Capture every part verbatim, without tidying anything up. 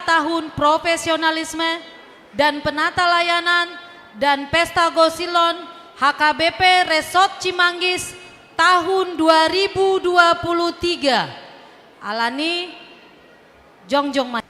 Tahun Profesionalisme dan Penata Layanan dan Pesta Gosilon H K B P Resort Cimanggis tahun dua ribu dua puluh tiga. Alani jongjong ma.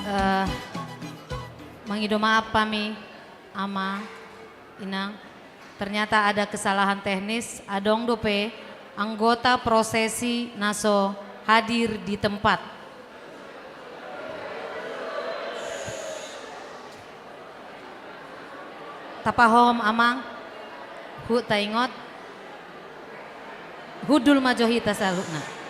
Eh, mangido maaf hami, Amang, Inang. Ternyata ada kesalahan teknis, adong dope anggota prosesi na so hadir di tempat. Tapahohom, Amang. Huhut taingot. Hundul ma jo hita saluhutna.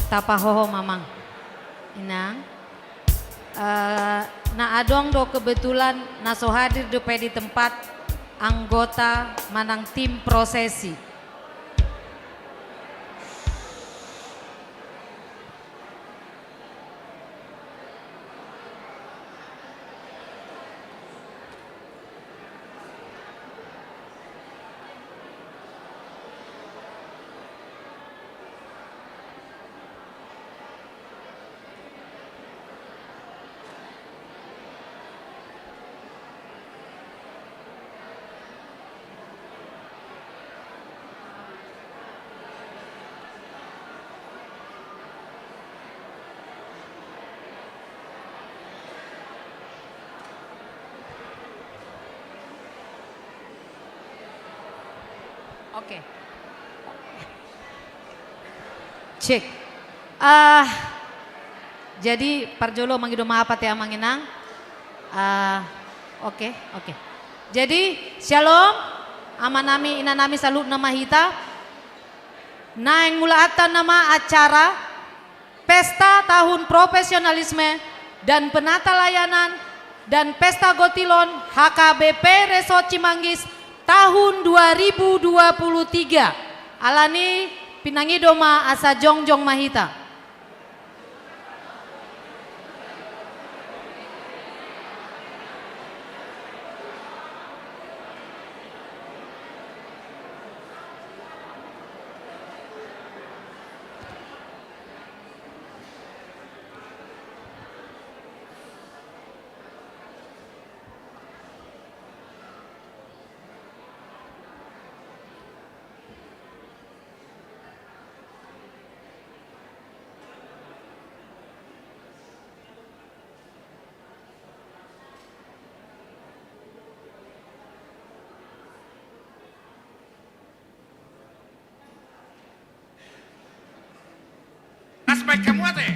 Tapahohom, Amang, Inang. Eh, na adong do kebetulan na so hadir dope di tempat anggota manang tim prosesi. Oke. Cek. Ah, jadi parjolo mangido maaf ate Amang Inang. Ah, oke, oke. Jadi, syalom, amanami, inanami, saluhutna ma hita. Naeng mulaanta nama acara Pesta Tahun Profesionalisme dan Penata Layanan dan Pesta Gotilon H K B P Resort Cimanggis tahun dua ribu dua puluh tiga. Alani pinangido ma asa jongjong ma hita. Las baen hamu ate.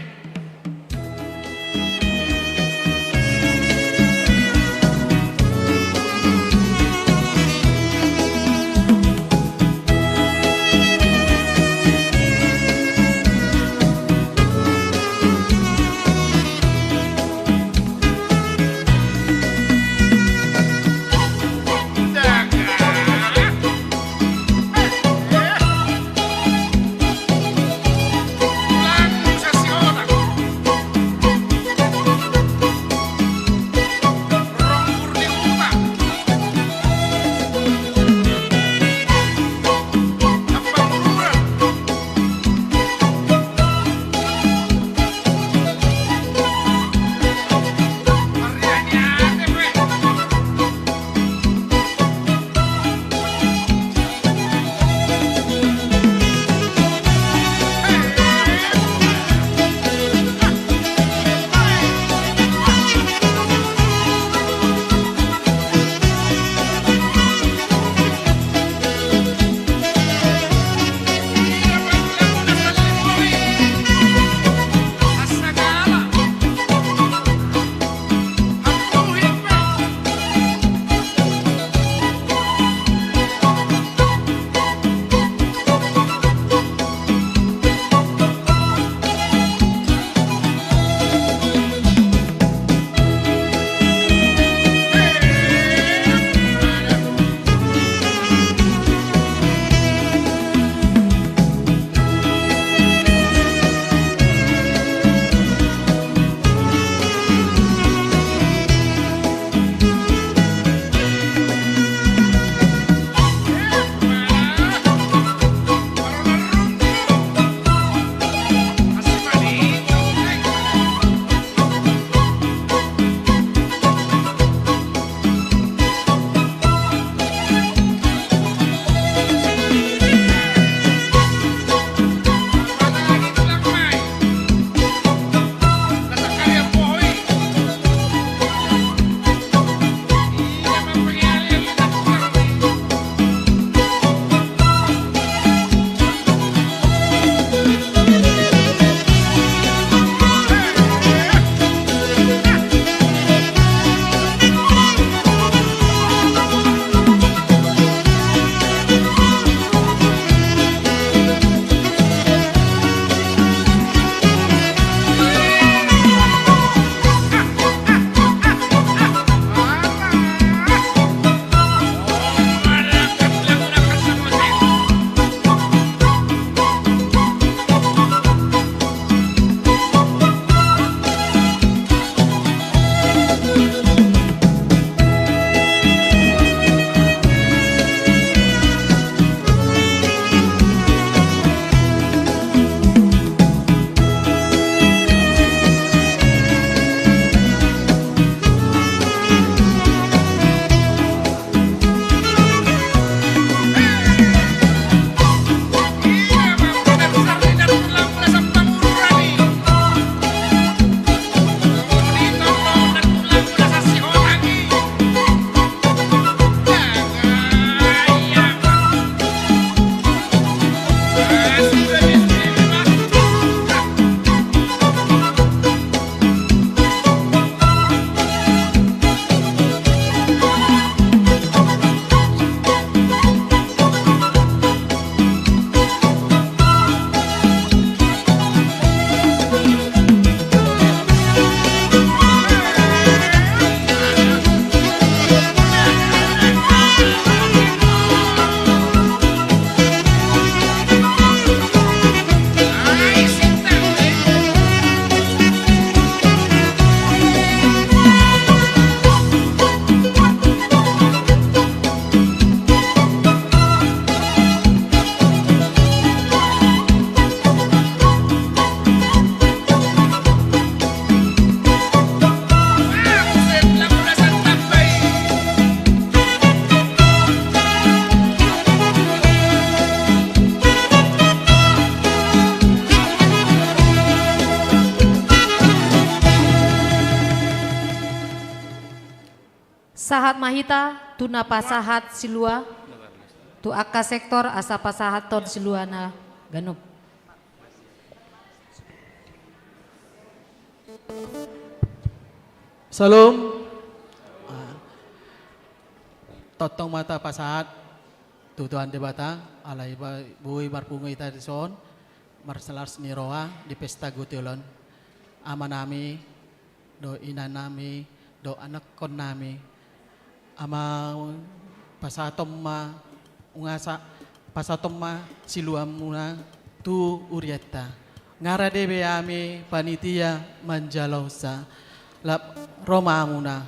Sahat ma hita tu na pasahat silua, tu angka sektor asa pasahathon siluana ganup. Salam. Ah, tongtong ma tapasahat tu Tuhan Debata, alai ba-, boi marpungu hita dison, marlas ni roha di pesta goti on. Amanami, dohot inanami, dohot anakkonnami. Amang, pasahaton ma, ungasa, pasahaton ma siluamuna tu hurianta. Nga rade be hami panitia manjalo sa. Lap, ro ma hamuna.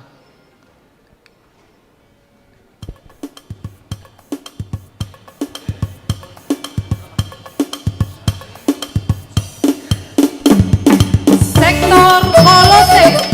Sektor Kolose.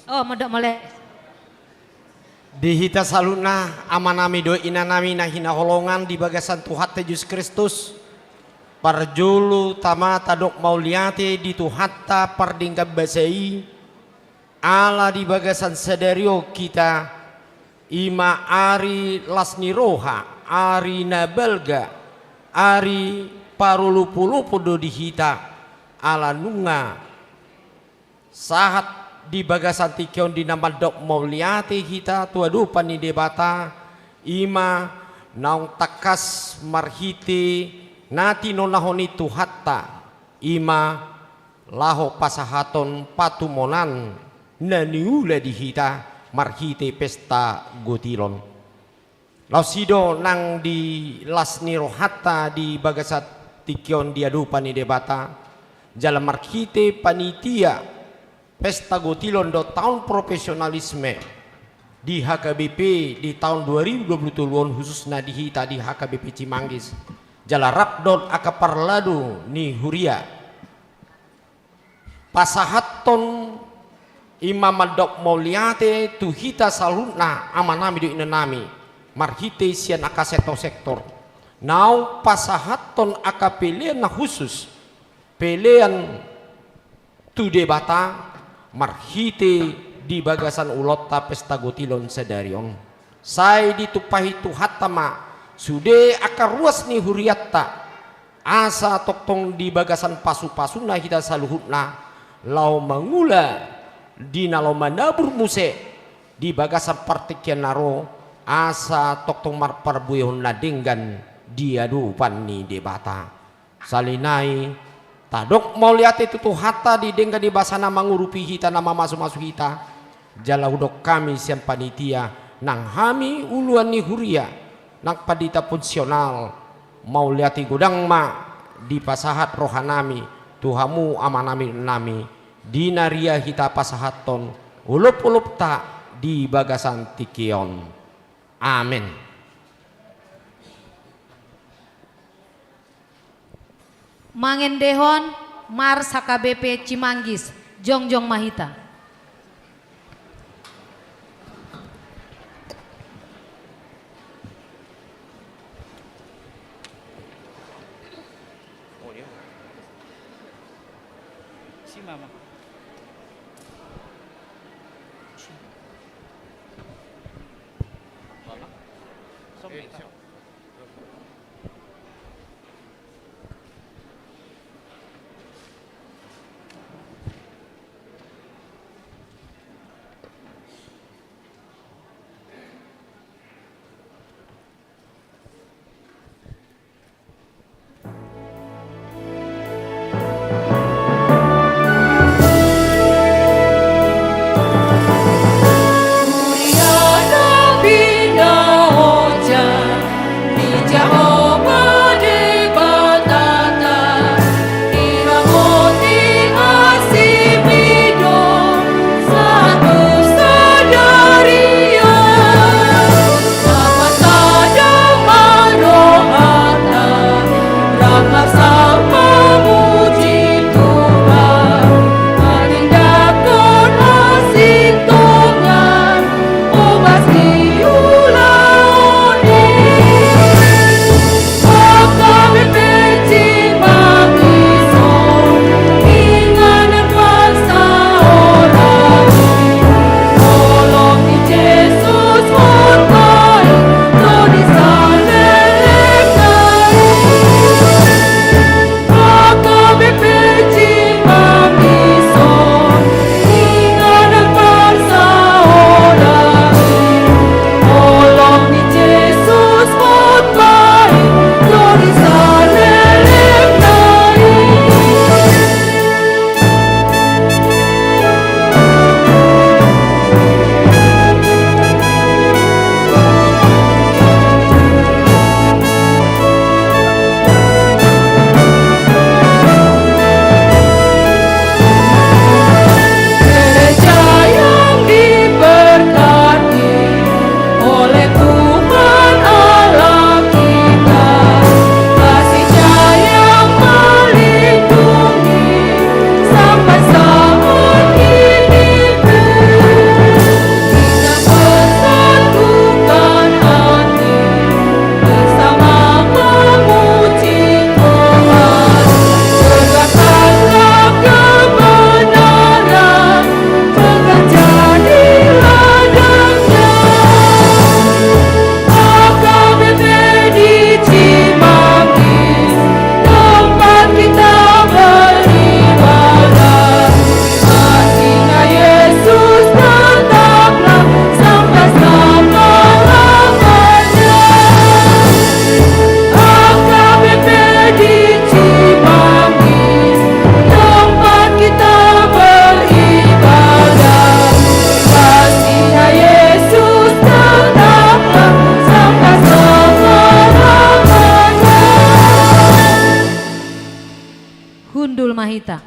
Oh, mondok mauliate. Di hita saluhutna, amanami dohot inanami na hinaholongan di bagasan Tuhanta Jesus Kristus, parjolo tama tadok mauliate di Tuhanta pardenggan basa i, ala di bagasan sadari on hita, i ma ari las ni roha, ari na balga, ari parolopolopon do di hita, ala nunga sahat di bagasan tingki on di na mandok mauliate hita tu adopan ni Debata, i ma naung tangkas marhite na tinonahon ni Tuhanta, i ma laho pasahathon patumonan na niula di hita marhite pesta gotilon. Laos i do nang di las ni rohanta di bagasan tingki on di adopan ni Debata, jala marhite panitia pesta gotilon dohot taon profesionalisme di H K B P di taon dua ribu dua puluh tolu on, khususna di hita di H K B P Cimanggis, jala rap dohot angka parladu ni huria, pasahathon i ma mandok mauliate tu hita saluhutna, amanami dohot inanami, marhite sian angka sektor-sektor, naung pasahathon angka pelean na khusus, pelean tu Debata, marhite di bagasan ulaonta pesta gotilon sadari on. Sai ditumpahi Tuhanta ma sude angka ruas ni hurianta, asa tongtong di bagasan pasupasuna hita saluhutna, laho mangula di na laho manabur muse di bagasan partingkian na ro, asa tongtong marparbuehon na denggan di adopan ni Debata. Sahali nai, tadok mauliate tu Tuhanta di denggan ni basana mangurupi hita, na mamasumasu hita. Jala hudok hami sian panitia, nang hami uluan ni huria, nang pandita fungsional, mauliate godang ma dipasahat rohanami tu hamu amanami dohot inanami, di na ria hita pasahathon olopolopta di bagasan tingki on. Amen. Mangendehon Mars H K B P Cimanggis, jongjong ma hita. Jul ma hita.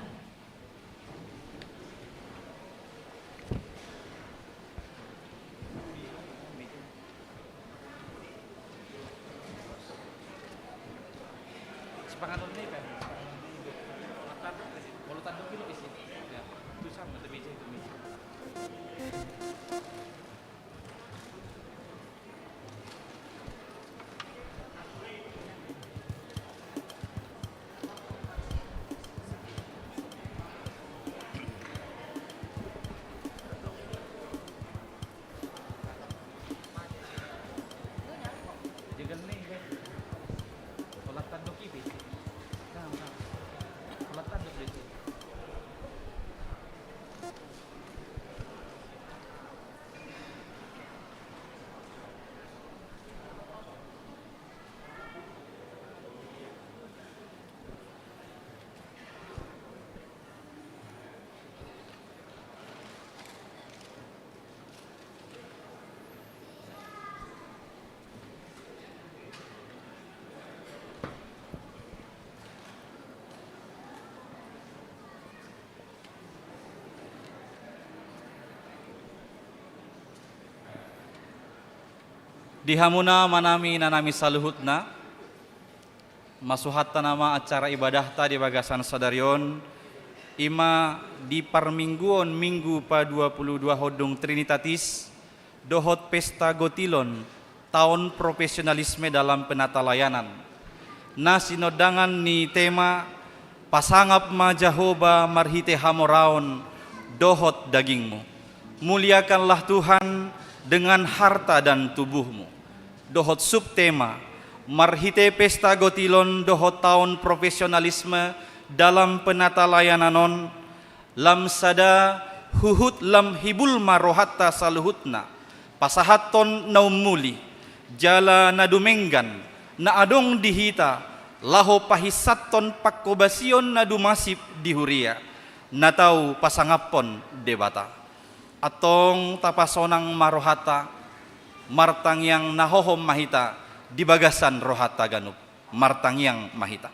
Di hamuna amanami inanami saluhutna, masuhatta nama acara ibadahta di bagasan sadari on, ima di parmingguon Minggu paduapuluduahon dung Trinitatis, dohot pesta gotilon taon profesionalisme dalam penatalayanan. Na sinondangan ni tema, Pasangap ma Jahowa marhite hamoraon dohot dagingmu. Muliakanlah Tuhan dengan harta dan tubuhmu. Dohot subtema, marhite pesta gotilon dohot taon profesionalisme dalam penatalayanan on, lam sada huhut lam hibul ma rohanta saluhutna, pasahathon na ummuli, jala na dumenggan, na adong di hita, laho pahinsathon panghobasion na dumasip di huria, na tau pasangaphon Debata. Antong tapasonang ma rohanta, martangiang na hohom ma hita di bagasan rohanta ganup, martangiang ma hita.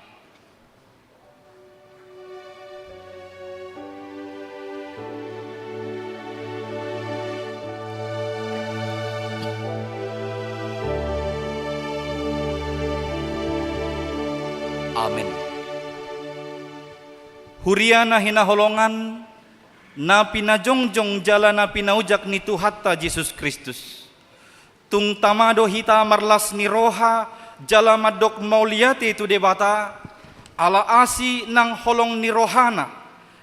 Amen. Huria na hinaholongan, na pinajongjong jala na pinaujak ni Tuhanta Jesus Kristus. Tung tama do hita marlas ni roha jala mandok mauliate tu Debata, ala asi nang holong ni rohana,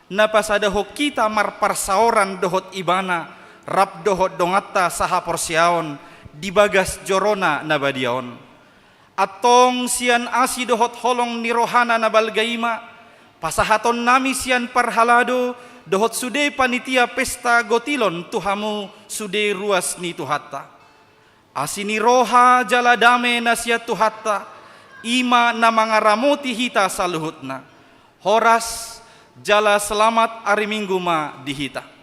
na pasadahon hita marparsaoran dohot ibana, rap dohot donganta sahaporseaon di bagas jorona na badia on. Antong sian asi dohot holong ni rohana na balga i ma, pasahatonnami sian parhalado dohot sude panitia pesta gotilon tu hamu sude ruas ni Tuhanta. Asi ni roha jala dame na sian Tuhanta, i ma na mangaramoti hita saluhutna. Horas jala selamat ari Minggu ma di hita.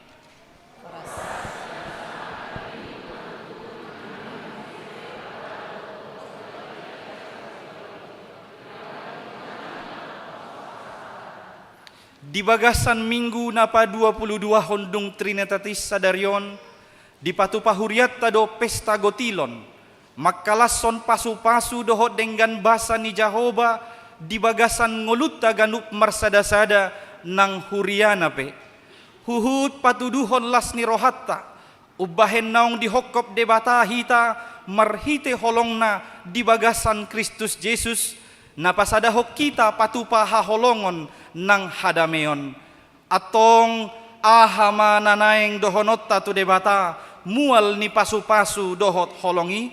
Di bagasan Minggu na paduapuluduahon dung Trinitatis sadari on, dipatupa hurianta do pesta gotilon, mangkalashon pasupasu dohot denggan basa ni Jahowa di bagasan ngolunta ganup marsadasada nang huriana pe. Huhut patuduhon las ni rohanta, umbahen naung dihophop Debata hita marhite holongna di bagasan Kristus Jesus, na pasadahon hita patupa haholongon nang hadameon. Antong, aha ma na naeng dohononta tu Debata, mual ni pasupasu dohot holong i?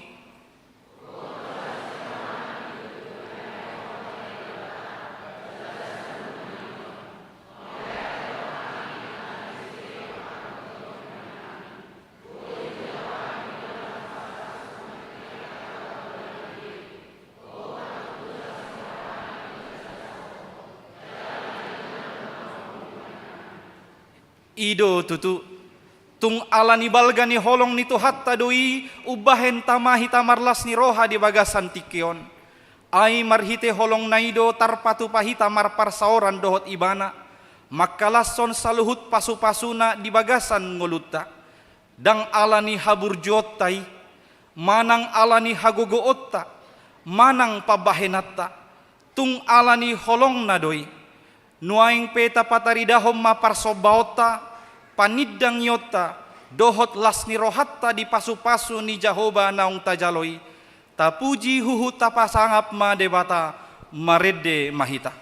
I do tutu, tung ala ni balga ni holong ni Tuhanta do i, umbahen tama hita marlas ni roha di bagasan tingki on. Ai marhite holongna i do tarpatupa hita marparsaoran dohot Ibana, mangkalashon saluhut pasupasuna di bagasan ngolunta, ndang ala ni haburjuonta i, manang ala ni hagogoonta, manang pambahenanta, tung ala ni holongna do i. Nuaeng pe tapataridahon ma parsombaonta, panindangionta, dohot las ni rohanta di pasupasu ni Jahowa naung tajalo i. Tapuji huhut tapasangap ma Debata, marende ma hita.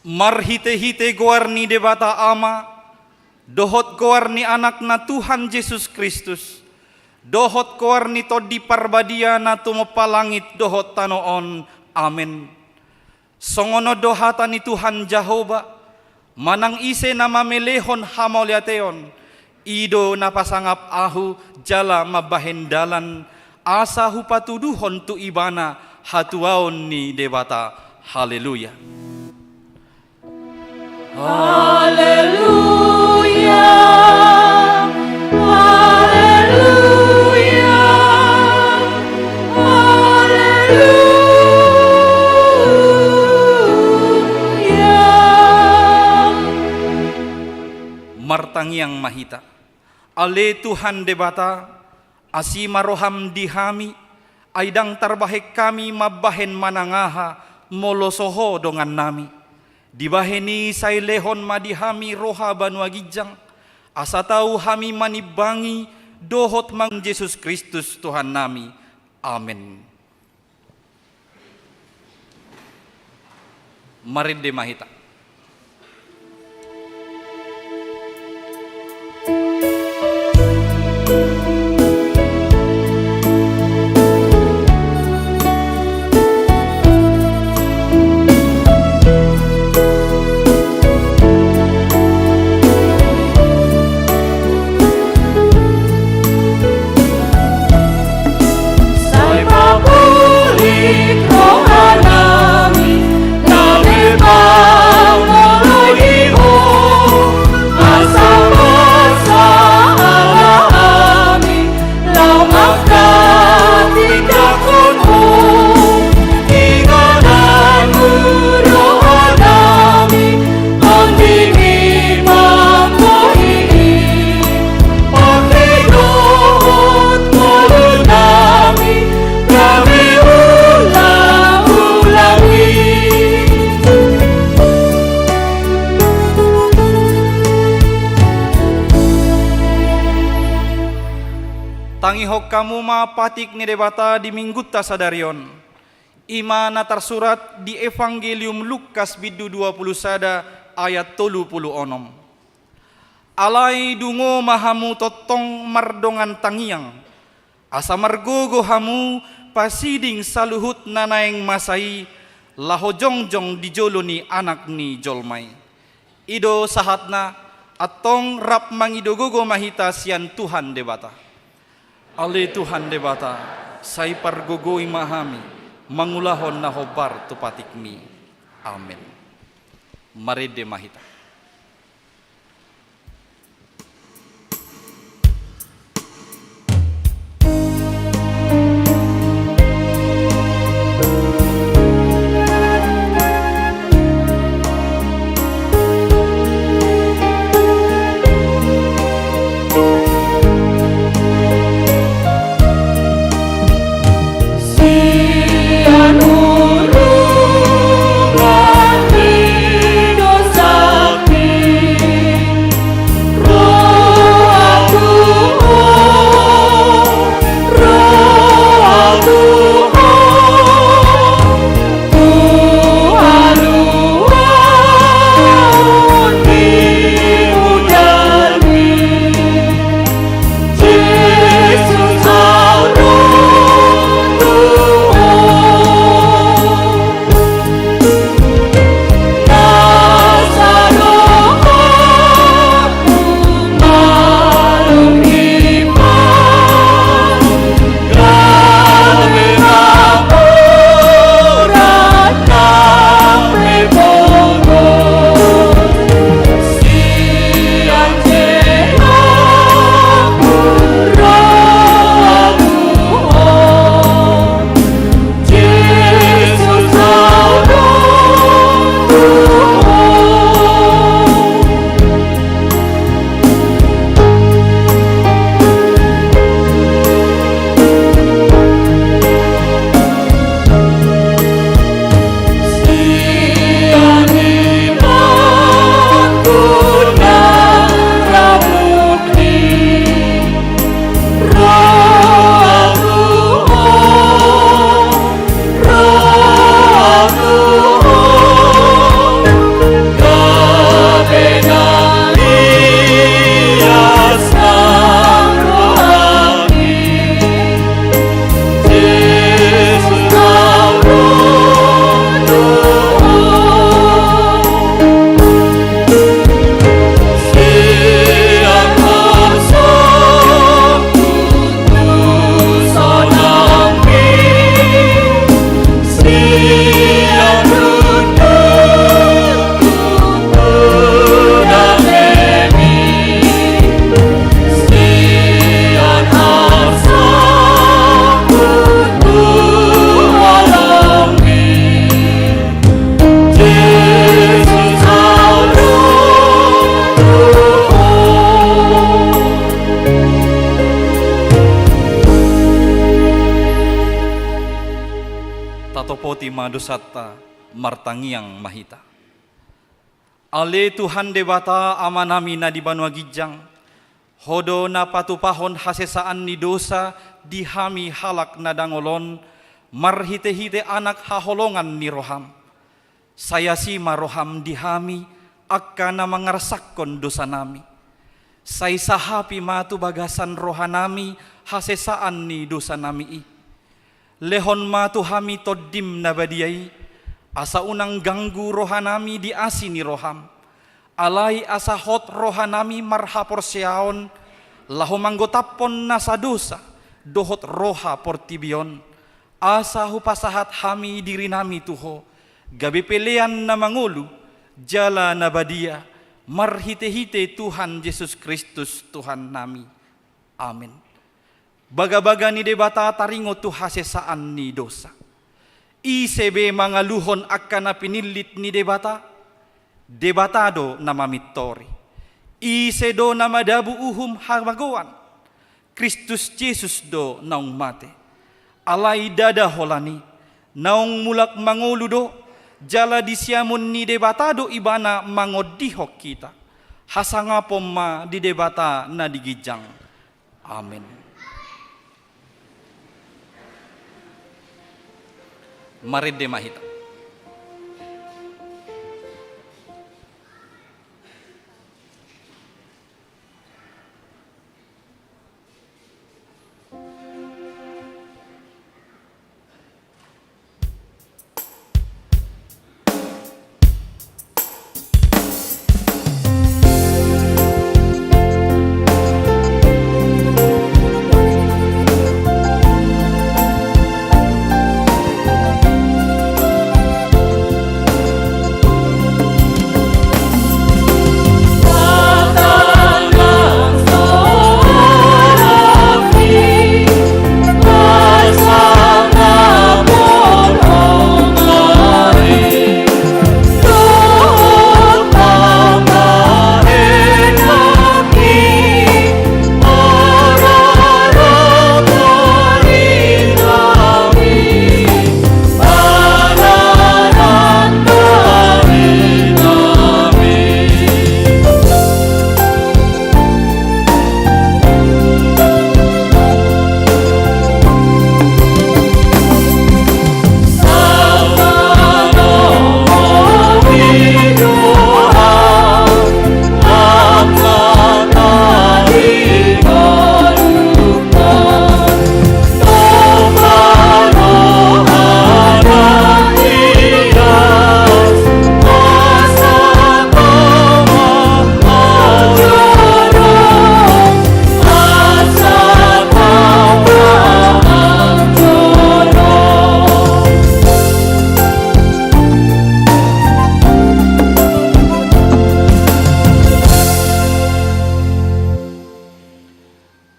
Marhitehite goar ni Debata Ama, dohot goar ni Anakna Tuhan Jesus Kristus, dohot goar ni Tondi Parbadia na tumompa langit dohot tano on. Amen. Songon on do hata ni Tuhan Jahowa: Manang ise na mamelehon hamauliateon, i do na pasangap Ahu jala mambahen dalan, asa hupatuduhon tu ibana hatuaon ni Debata. Haleluya. Haleluya, haleluya, haleluya. Martangiang ma hita. Ale Tuhan Debata, asi ma roham di hami, ai ndang tarbahen hami mambahen manang aha, molo so Ho dongannami. Dibahen i sai lehon ma di hami roha banua ginjang, asa tau hami manimbangi dohot mang Jesus Kristus Tuhannami. Amen. Marende ma hita. Tangihon hamu ma patik ni Debata di Minggunta sadari on. I ma na tarsurat di Evangelium Lukas bindu dua pulu sada ayat tolu pulu onom. Alai dungo ma hamu tongtong mardongan tangiang, asa margogo hamu pasiding saluhut na naeng masa i, laho jongjong di jolo ni Anak ni jolma i. I do sahatna. Antong rap mangido gogo ma hita sian Tuhan Debata. Ale Tuhan Debata, sai pargogoi ma hami mangulahon na hombar tu patikmi. Amen. Marende ma hita. Tatopoti ma dosanta, martangiang ma hita. Ale Tuhan Debata Amanami na di banua ginjang, Ho do na patupahon hasesaan ni dosa di hami halak na dangol on, marhitehite Anak haholongan ni roham. Sai asi ma roham di hami, angka na mangarsakkon dosanami. Sai sahapi ma tu bagasan rohanami hasesaan ni dosanami i. Lehon ma tu hami Tondim na badia i, asa unang ganggu rohanami di asi ni roham. Alai asa hot rohanami marhaporseaon, laho manggotaphon nasa dosa dohot roha portibi on, asa hupasahat hami dirinami tu Ho, gabe pelean na mangolu jala na badia, marhitehite Tuhan Jesus Kristus Tuhannami. Amen. Bagabaga ni Debata taringot tu hasesaan ni dosa. Ise be mangaluhon angka na pinillit ni Debata? Debata do na mamintori. Ise do na madabu uhum hamagoan? Kristus Jesus do naung mate. Alai ndada holan i, naung mulak mangolu do, jala di siamun ni Debata do Ibana mangondihon hita. Hasangapon ma di Debata na di ginjang. Amen. Marende ma hita.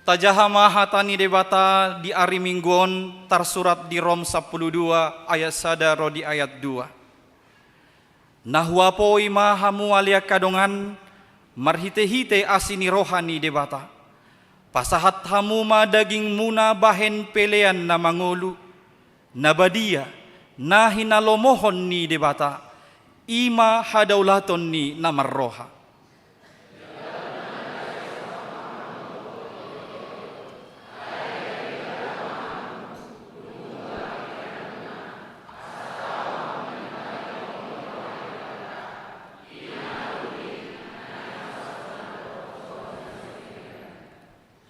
Tajaha ma hata ni Debata di ari Minggu on tarsurat di Rom sampulu dua ayat sada ro di ayat dua. Na huapoi ma hamu ale angka dongan, marhitehite asi ni roha ni Debata. Pasahat hamu ma dagingmuna bahen pelean na mangolu, na badia, na hinalomohon ni Debata, i ma hadaulaton ni na marroha.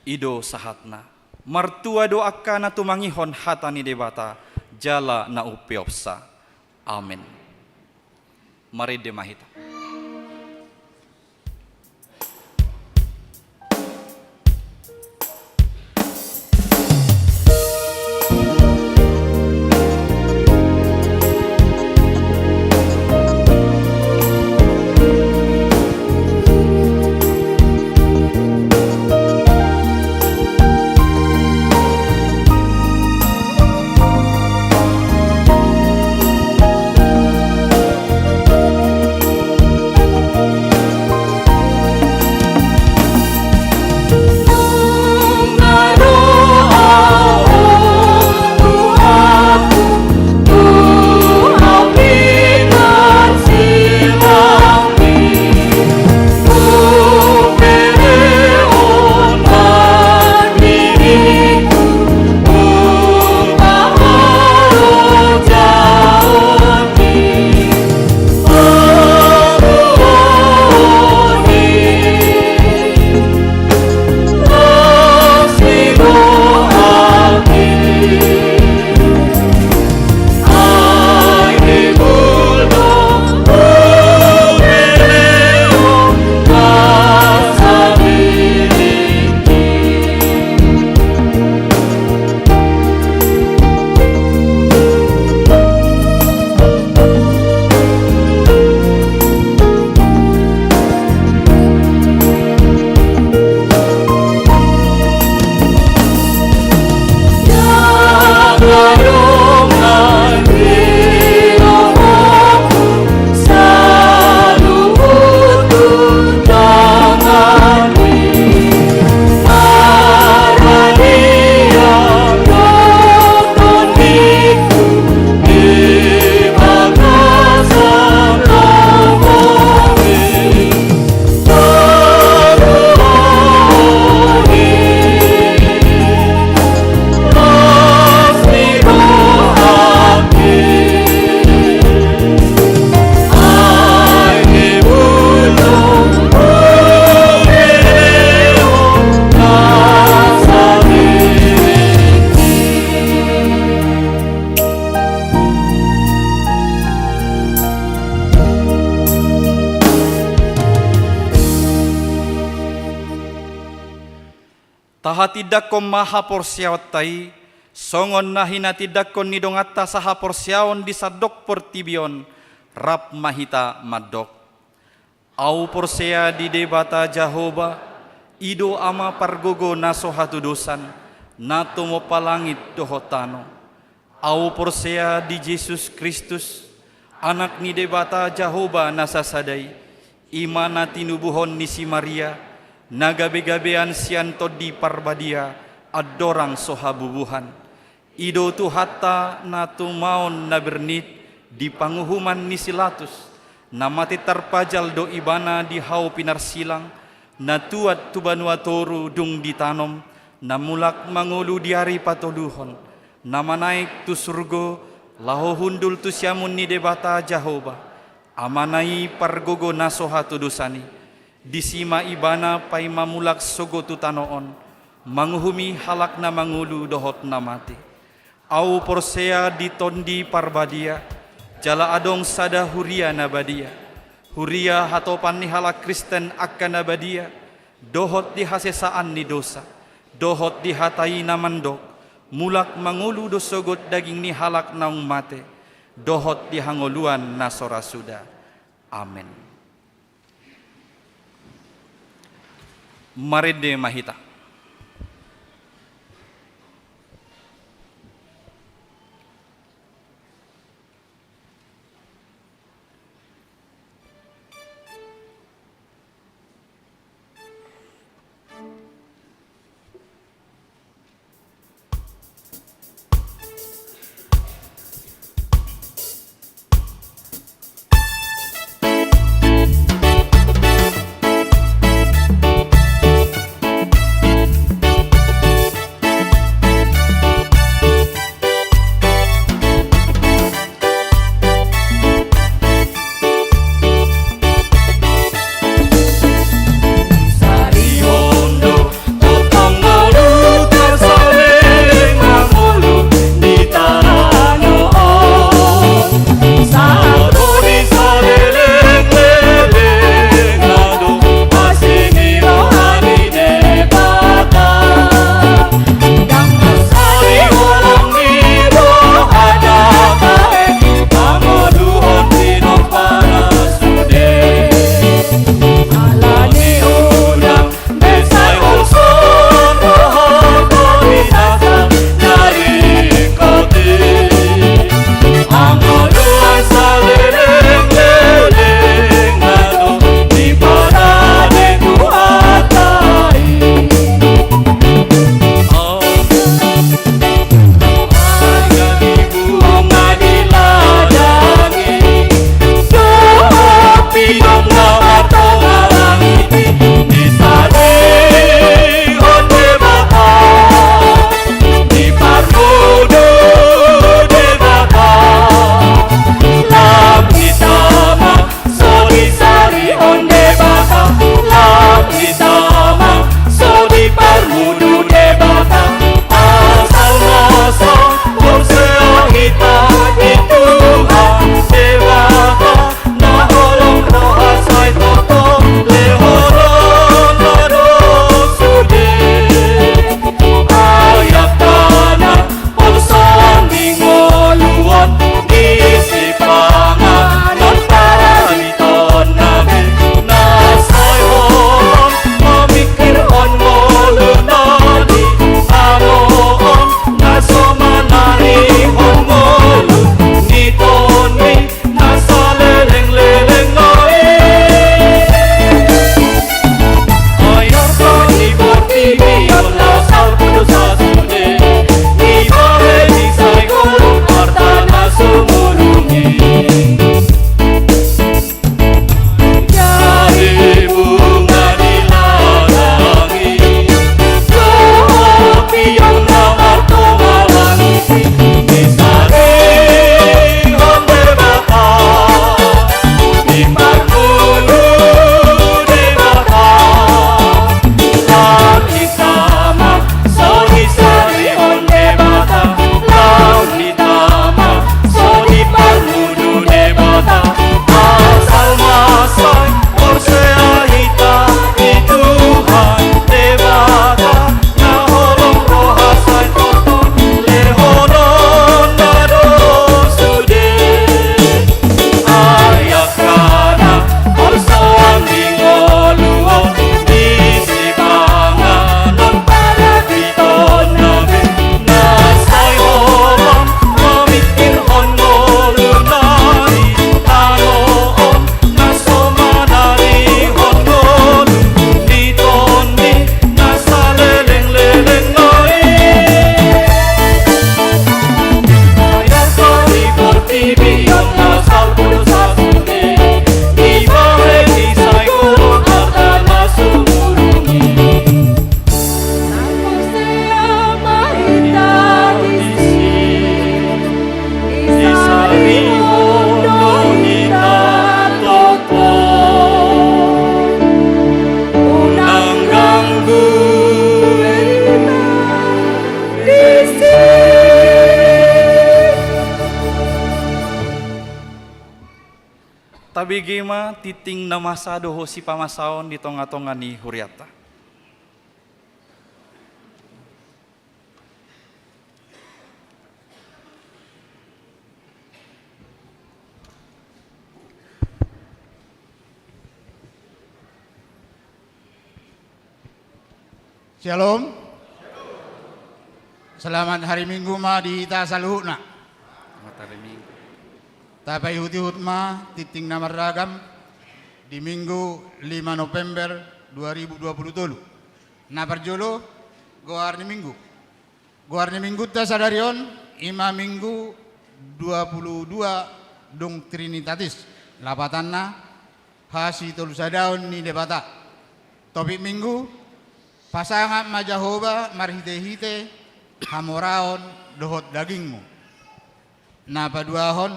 I do sahatna. Martua do angka na tumangihon hata ni Debata jala na umpeopsa. Amen. Marende ma hita. Tahatindangkon ma haporseaonta i, songon na hinatindangkon ni donganta sahaporseaon di sandok portibi on, rap ma hita mandok. Ahu porsea di Debata Jahowa, i do Ama pargogo na so hatudosan, na tumompa langit dohot tano. Ahu porsea di Jesus Kristus, Anak ni Debata Jahowa na sasada i, i ma na tinubuhon ni si Maria, na gabegabean sian Tondi Parbadia, andorang so habubuhan. I do Tuhanta na tumaon na bernit di panguhuman ni si Latus, na mate tarpajal do Ibana di hau pinarsilang, na tuat tu banua toru dung ditanom, na mulak mangolu di ari patoluhon, na manaek tu surgo, laho hundul tu siamun ni Debata Jahowa, Amana i pargogo na so hatudosan i. Disi ma Ibana paima mulak sogot tu tano on, manguhumi halak na mangolu dohot na mate. Ahu porsea di Tondi Parbadia, jala adong sada huria na badia, huria hatopan ni halak Kristen angka na badia, dohot di hasesaan ni dosa, dohot di hata i na mandok, mulak mangolu do sogot daging ni halak naung mate, dohot di hangoluan na so ra suda. Amen. Marende ma hita. Bege ma tinting na masa dohot sipamasaon di tonga-tonga ni hurianta. Syalom. Selamat hari Minggu ma di hita saluhutna. Selamat hari Minggu. Tapaihut-ihut ma tinting na marragam di Minggu lima November dua ribu dua puluh tolu. Na parjolo, goar ni Minggu. Goar ni Minggunta sadari on, i ma Minggu dua puluh dua dung Trinitatis, lapatanna hasitolusadaon ni Debata. Topik Minggu, pasangap ma Jahowa marhite-hite hamoraon dohot dagingmu. Na paduahon,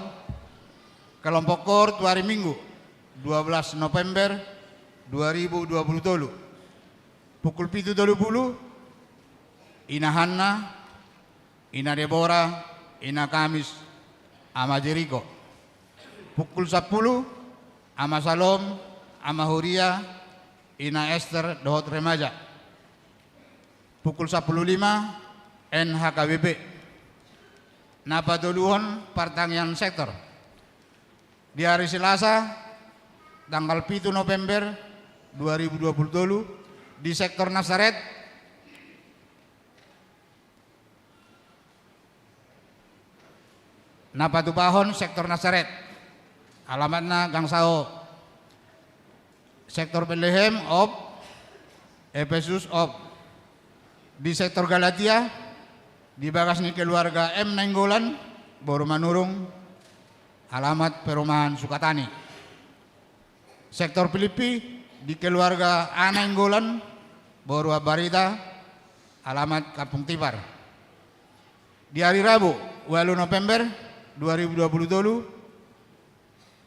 kelompok koor tu ari Minggu, dua belas November dua ribu dua puluh tolu. Pukul pitu tolu pulu, Ina Hanna, Ina Debora, Ina Kamis, Ama Jeriko. Pukul sampulu, Ama Salom, Ama Huria, Ina Ester dohot remaja. Pukul sampulu lima, N H K B P. Na patoluhon, partangiangan sektor. Di ari Selasa, tanggal pitu November dua ribu dua puluh tolu, di sektor Nasaret. Na patupahon sektor Nasaret. Alamatna Gang Sao. Sektor Betlehem, off. Epesus, off. Di sektor Galatia, di bagas ni keluarga M Nainggolan, boru Manurung, alamat perumahan Sukatani. Sektor Pilippi, di keluarga A Nainggolan, boru Ambarita, alamat Kampung Tipar. Di ari Rabu, ualu November dua ribu dua puluh tolu,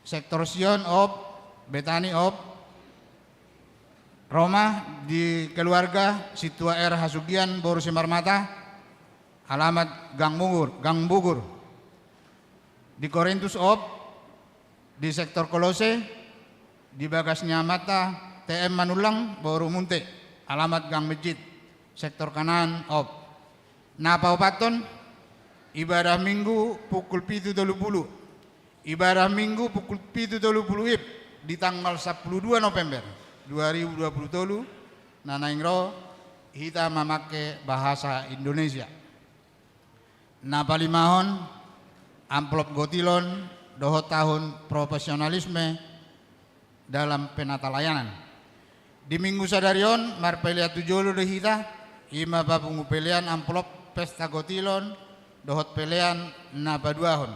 sektor Sion, off. Betani, off. Roma, di keluarga Sintua R Hasugian boru Simarmata, alamat Gang Mungur, Gang Bugur. Di Korintus, off. Di sektor Kolose, di bagas ni amanta T M Manullang boru Munte, alamat Gang Mejit, sektor Kanaan, off. Na paopathon, ibadah Minggu pukul pitu tolu pulu. Ibadah Minggu pukul pitu tolu pulu I P di tanggal sampulu dua November dua ribu dua puluh tolu, na naeng ro hita mamangke bahasa Indonesia. Na palimahon, amplop gotilon dohot tahun profesionalisme dalam penatalayanan. Di Minggu sadari on, marpelean tu jolo do hita, i ma papungu pelean amplop pesta gotilon dohot pelean na paduahon.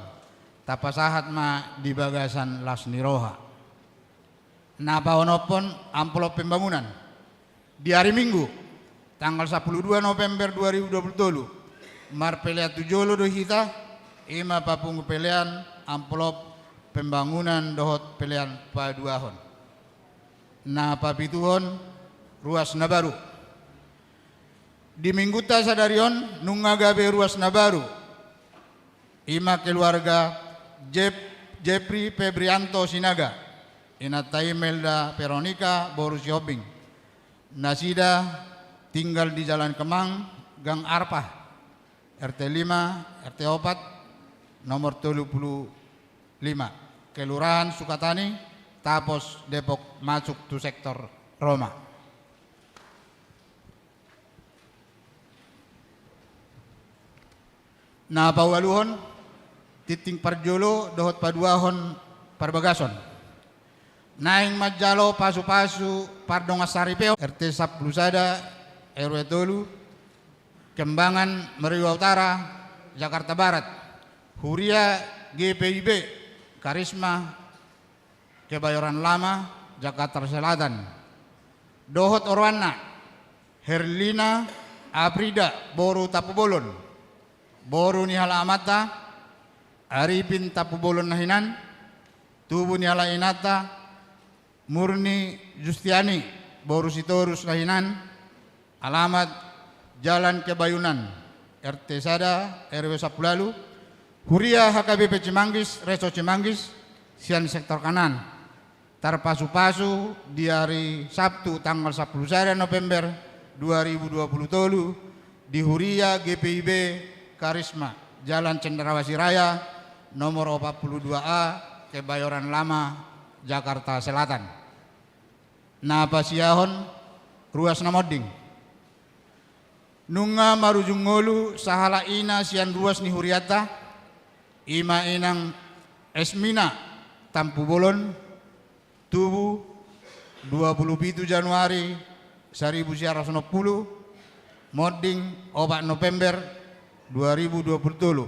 Tapasahat ma di bagasan las ni roha. Na paonomhon, amplop pembangunan. Di ari Minggu, tanggal sampulu dua November dua ribu dua puluh tolu, marpelean tu jolo do hita, i ma papungu pelean amplop pembangunan dohot pelean paduahon. Na papituhon, ruas na baru. Di Minggunta sadari on, nunga gabe ruas na baru. I ma keluarga Jep-, Jepri Febrianto Sinaga, inanta Imelda Veronica boru Sihombing. Nasida tinggal di Jalan Kemang, Gang Arpa, R T lima, R T opat, nomor tolu pulu lima, Kelurahan Sukatani, Tapos, Depok, masuk tu sektor Roma. Na paualuhon, tinting parjolo dohot paduahon parbagason. Naeng manjalo pasupasu pardongan saripeon, R T sampulu sada, R W tolu, Kembangan Meruya Utara, Jakarta Barat, Huria G P I B, Karisma Kebayoran Lama, Jakarta Selatan. Dohot oroanna, Herlina Afrida boru Tampubolon, boru ni halak amanta, Arifin Tampubolon na hinan, tubu ni halak inanta, Murni Justiani boru Sitorus na hinan, alamat Jalan Kebayunan, R T sada, R W sampulu ualu, Huria H K B P Cimanggis, Reso Cimanggis, sian sektor Kanaan. Tarpasupasu di ari Sabtu tanggal sampulu sada November dua ribu dua pulu tolu di Huria G P I B Karisma, Jalan Cendrawasih Raya, nomor opat pulu dua A, Kebayoran Lama, Jakarta Selatan. Na pasiahon ruas na monding. Nunga marujung ngolu sahalak ina sian ruas ni hurianta, i ma inang Esmina Tampubolon, tubu dua pulu pitu Januari saribu sia ratus onom pulu, monding opat November dua ribu dua pulu tolu.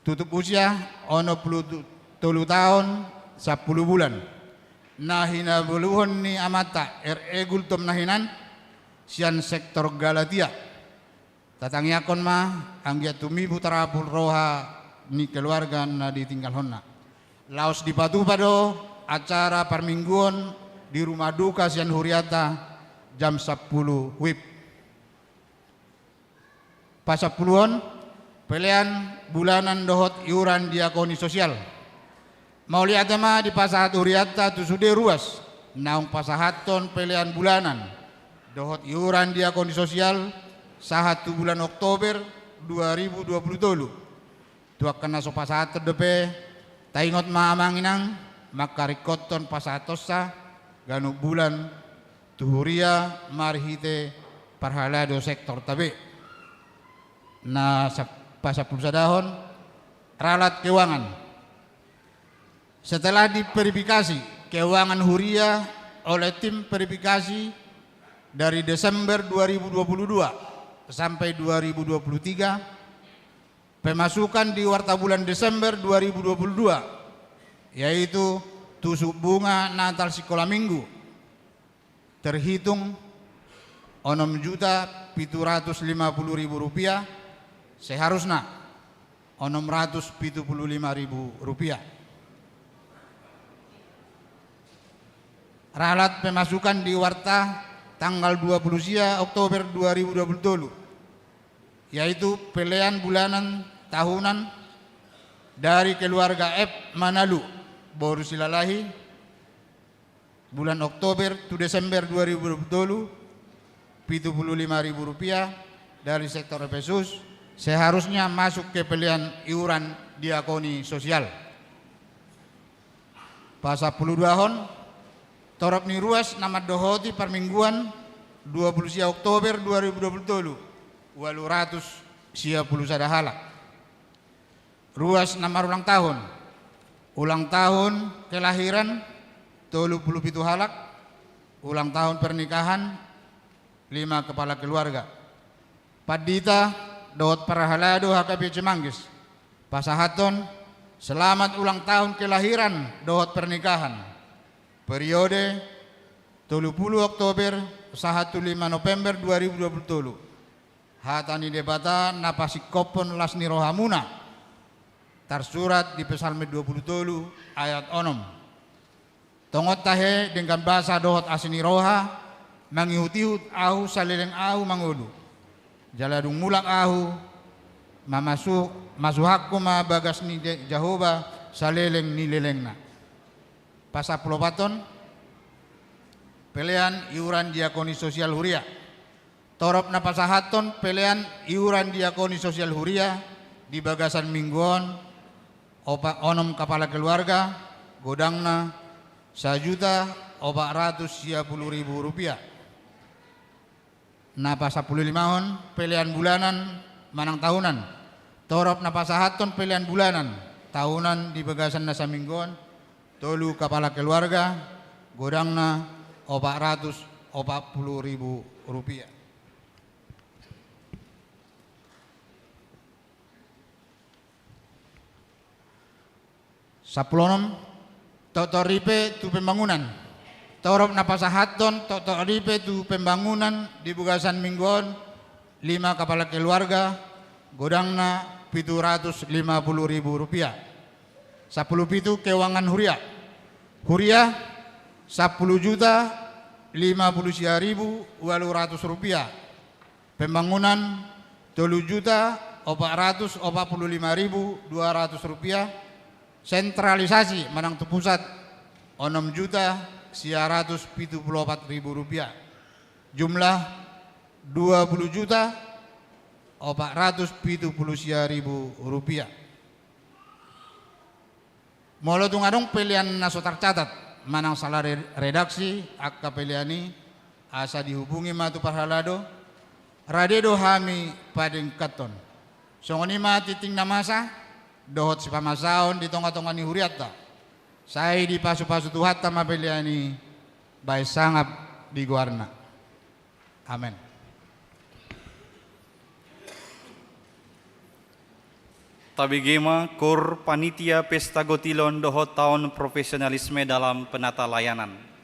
Tutup usia onom pulu tolu taon sampulu bulan. Na hinabaluhon ni amanta R E Gultom na hinan sian sektor Galatia. Tatangiangkon ma anggiat tumibu tarapul roha ni keluarga na ditinggalhonna. Laos dipatupa do acara parmingguon di rumah duka sian hurianta jam sampulu wib. Pasampuluhon, pelean bulanan dohot iuran diakoni sosial. Mauliate ma dipasahat hurianta tu sude ruas naung pasahathon pelean bulanan dohot iuran diakoni sosial sahat tu bulan Oktober dua ribu dua pulu tolu. Tu angka na so pasahathon dope, taingot ma amang inang mangkaringkothon pasahathonsa ganup bulan tu huria marhite parhalado sektorta be. Na sap-, pasampulu sadahon, ralat keuangan. Setelah diverifikasi keuangan huria oleh tim verifikasi dari Desember dua ribu dua puluh dua sampai dua ribu dua puluh tiga, pemasukan di warta bulan Desember dua ribu dua puluh dua, yaitu tusuk bunga Natal Sikola Minggu, terhitung onom juta pitu ratus lima pulu ribu rupiah, seharusna onom ratus pitu pulu lima ribu rupiah. Ralat pemasukan di warta tanggal dua puluh sia Oktober dua ribu dua puluh tolu, yaitu pelean bulanan tahunan dari keluarga F Manalu, boru Silalahi, bulan Oktober tu Desember dua ribu dua puluh tolu, pitu pulu lima ribu rupiah dari sektor Efesus, seharusnya masuk ke pelean iuran diakoni sosial. Pasampulu duahon, torop ni ruas na mandohoti parmingguan dua puluh sia Oktober dua ribu dua puluh tolu, ualu ratus sia pulu sada halak. Ruas na marulang tahun. Ulang tahun kelahiran, tolu pulu pitu halak. Ulang tahun pernikahan, lima kepala keluarga. Pandita dohot parhalado H K B C Manggis pasahathon selamat ulang tahun kelahiran dohot pernikahan. Periode tolu pulu Oktober sahat tu lima November dua ribu dua puluh tolu. Hata ni Debata na pasingkophon las ni rohamuna, tarsurat di Psalmen dua pulu tolu ayat onom. Tongon tahe denggan basa dohot asi ni roha mangihut-ihut ahu saleleng ahu mangolu. Jala dung mulak ahu mamasu-, masuhakku ma bagas ni De-, Jahowa saleleng ni lelengna. Pasampulu opathon, pelean iuran diakoni sosial huria. Torop na pasahathon pelean iuran diakoni sosial huria di bagasan minggu on, opa-, onom kapala keluarga, godangna sajuta opat ratus sia pulu ribu rupiah. Na pasampulu limahon, pelean bulanan manang tahunan. Torop na pasahathon pelean bulanan tahunan di bagasan na saminggu on, tolu kapala keluarga, godangna opat ratus opat pulu ribu rupiah. Sampulu onom, toktok ripe tu pembangunan. Torop na pasahathon toktok ripe tu pembangunan di bagasan minggu on, lima kapala keluarga, godangna pitu ratus lima pulu ribu rupiah. Sampulu pitu, keuangan huria. Huria, sampulu juta lima pulu sia ribu ualu ratus rupiah. Pembangunan, tolu juta opat ratus opat pulu lima ribu dua ratus rupiah. Sentralisasi manang tu pusat, onom juta sia ratus pitu pulu opat ribu rupiah. Jumlah dua pulu juta opat ratus pitu pulu sia ribu rupiah. Molo tung adong pelean na so tarcatat manang sala re-, redaksi angka pelean i, asa dihubungi ma tu parhalado, rade do hami padengkathon. Songon i ma tingting na masa dohot sipamasaon di tonga-tonga ni hurianta. Sai dipasu-pasu Tuhanta ma pelean i bahen sangap di goarna. Amen. Tabege ma KUR, Panitia Pesta Gotilon dohot Taon Profesionalisme dalam Penata Layanan.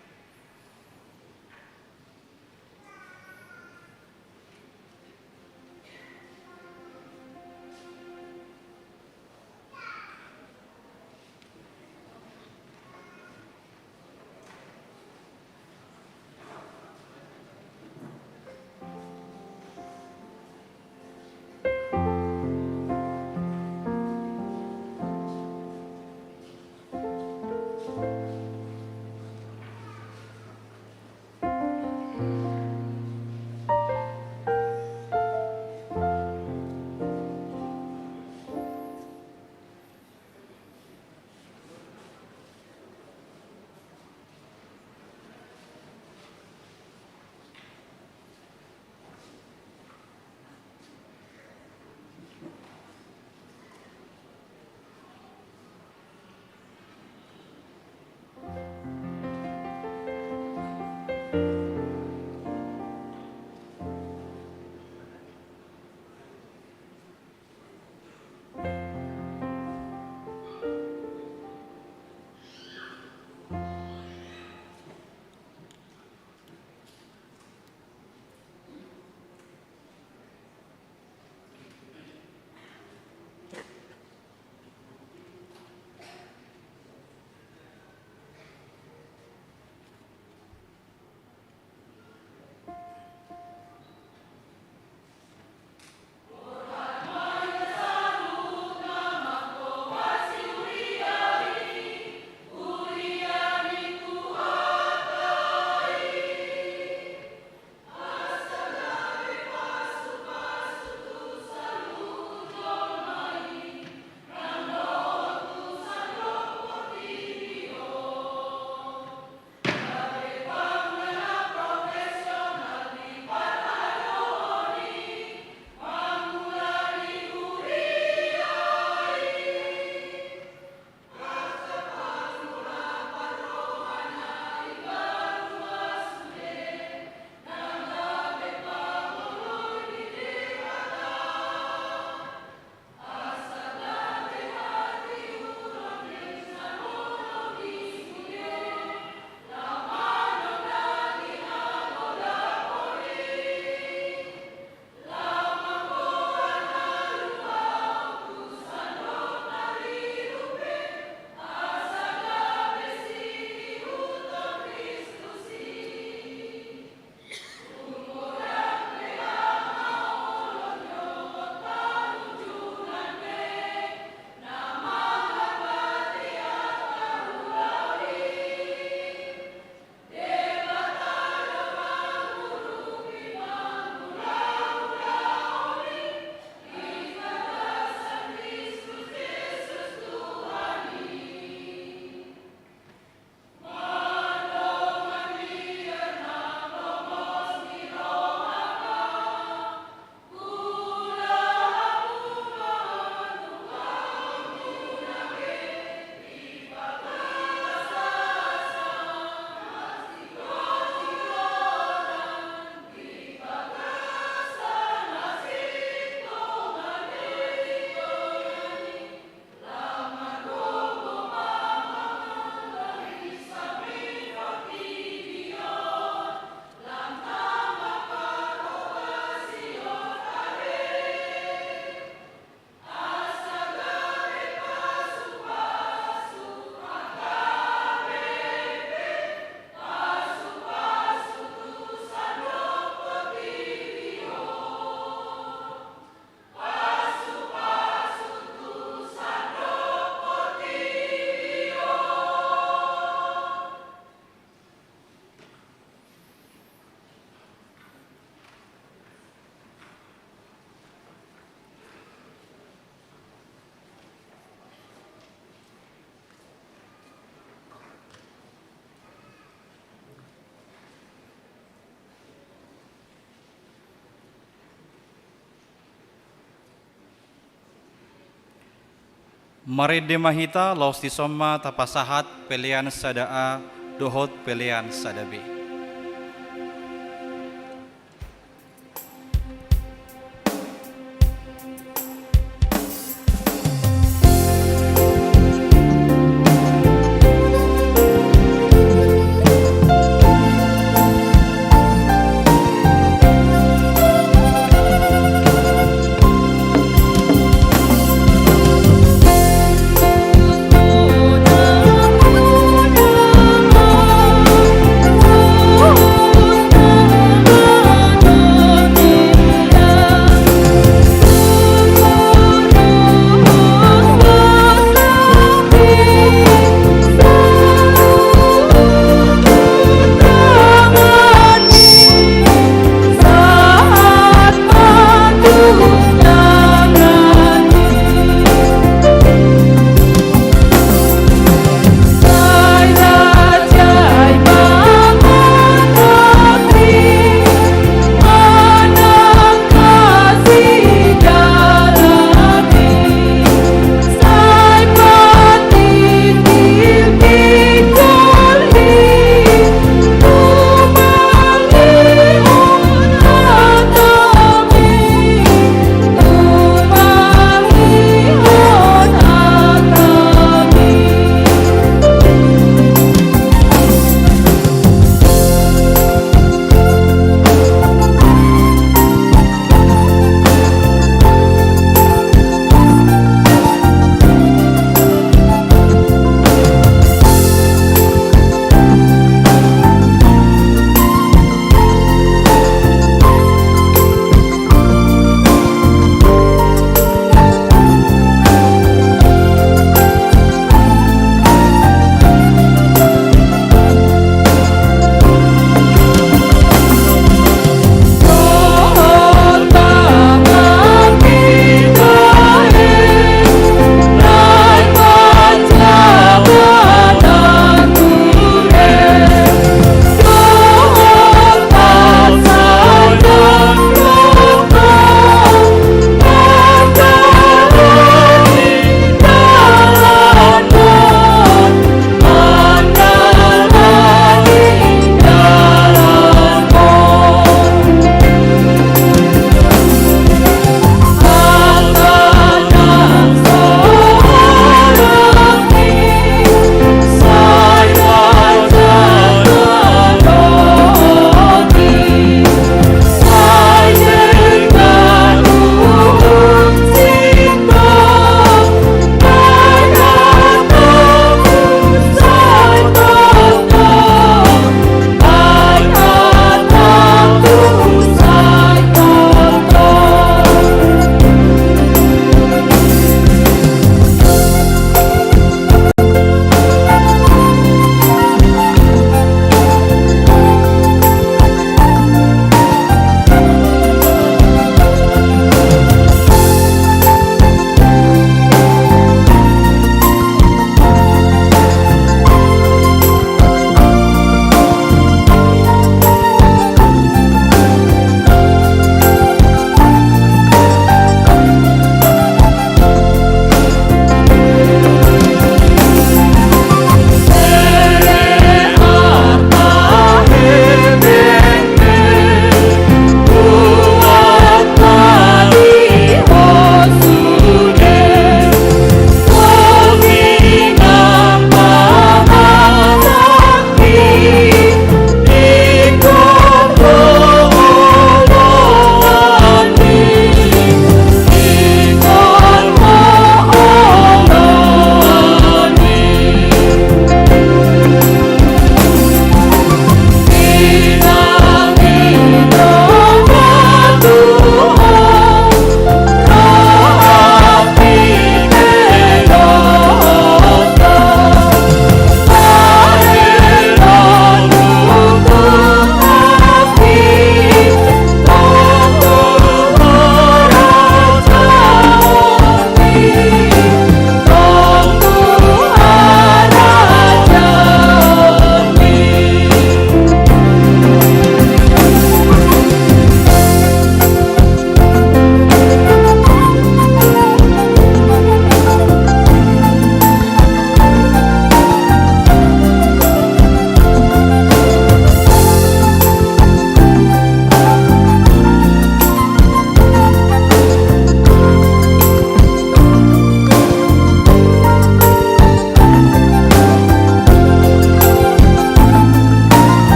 Marende ma hita, laos dison ma tapasahat pelean sada A dohot pelean sada B.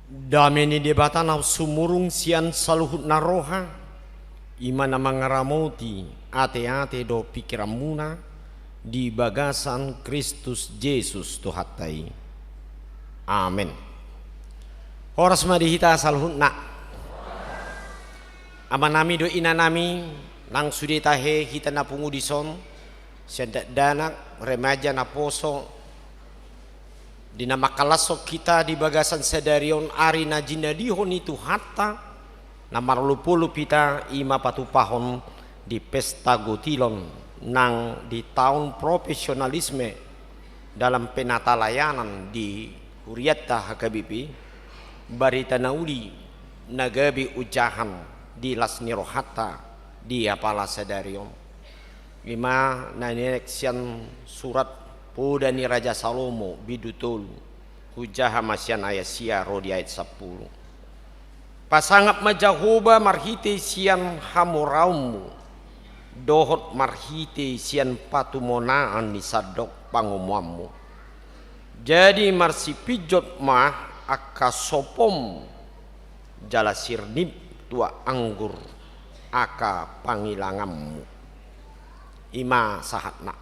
Dame ni Debata na sumurung sian saluhutna roha, i ma na mangaramoti ateate dohot pingkiranmuna di bagasan Kristus Jesus Tuhanta i. Amen. Horas ma di hita saluhutna. Amanami dohot inanami, nang sude tahe hita na pungu dison, sian dakdanak, remaja, naposo, di na mangkalashon hita di bagasan sadari on ari na jinadihon ni Tuhanta, na marolopolop hita i ma patupahon di pesta gotilon nang di taon profesionalisme dalam penatalayanan di hurianta H K B P, barita na uli na gabe ojahan di las ni rohanta di apala sadari on. I ma na nienet sian surat poda ni Raja Salomo bindu tolu, hujaha ma sian ayat sia ro di ayat sampulu. Pasangap ma Jahowa marhite sian hamoraonmu, dohot marhite sian patumonaan ni sandok pangomoanmu. Jadi marsipinjot ma angka sopom jala sirnip tuak anggur angka pangilanganmu. I ma sahatna.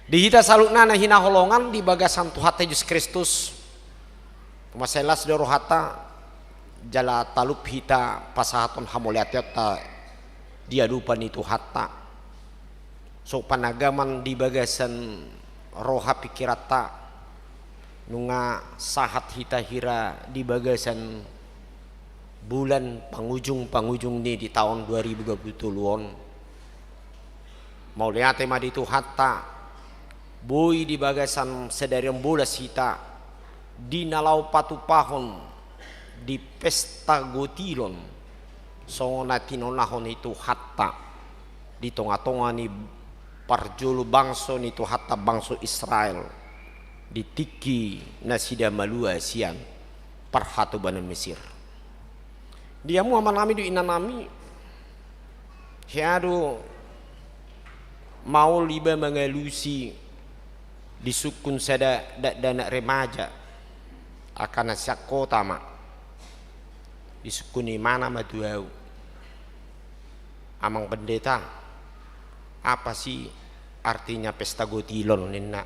Di hita saluhutna na hinaholongan di bagasan Tuhanta Jesus Kristus, mansai las do rohanta jala talup hita pasahathon hamauliateonta di adopan ni Tuhanta. So panagaman di bagasan roha pingkiranta, nunga sahat hita hira di bagasan bulan pangujung-pangujung ni di taon dua ribu dua puluh tolu on. Mauliate ma di Tuhanta, boi di bagasan sadari on bolas hita di na laho patupahon di pesta gotilon, songon na tinonahon ni Tuhanta di tonga-tonga ni parjolo bangso ni Tuhanta, bangso Israel, di tingki nasida malua sian parhatobanan Mesir. Di hamu amanami dohot inanami, hea do maol iba mangalusi disungkun sada dakdanak remaja, angka na sian kota ma. Disungkun imana ma tu ahu, "Amang Pendeta, apa sih artinya pesta gotilon?" ninna.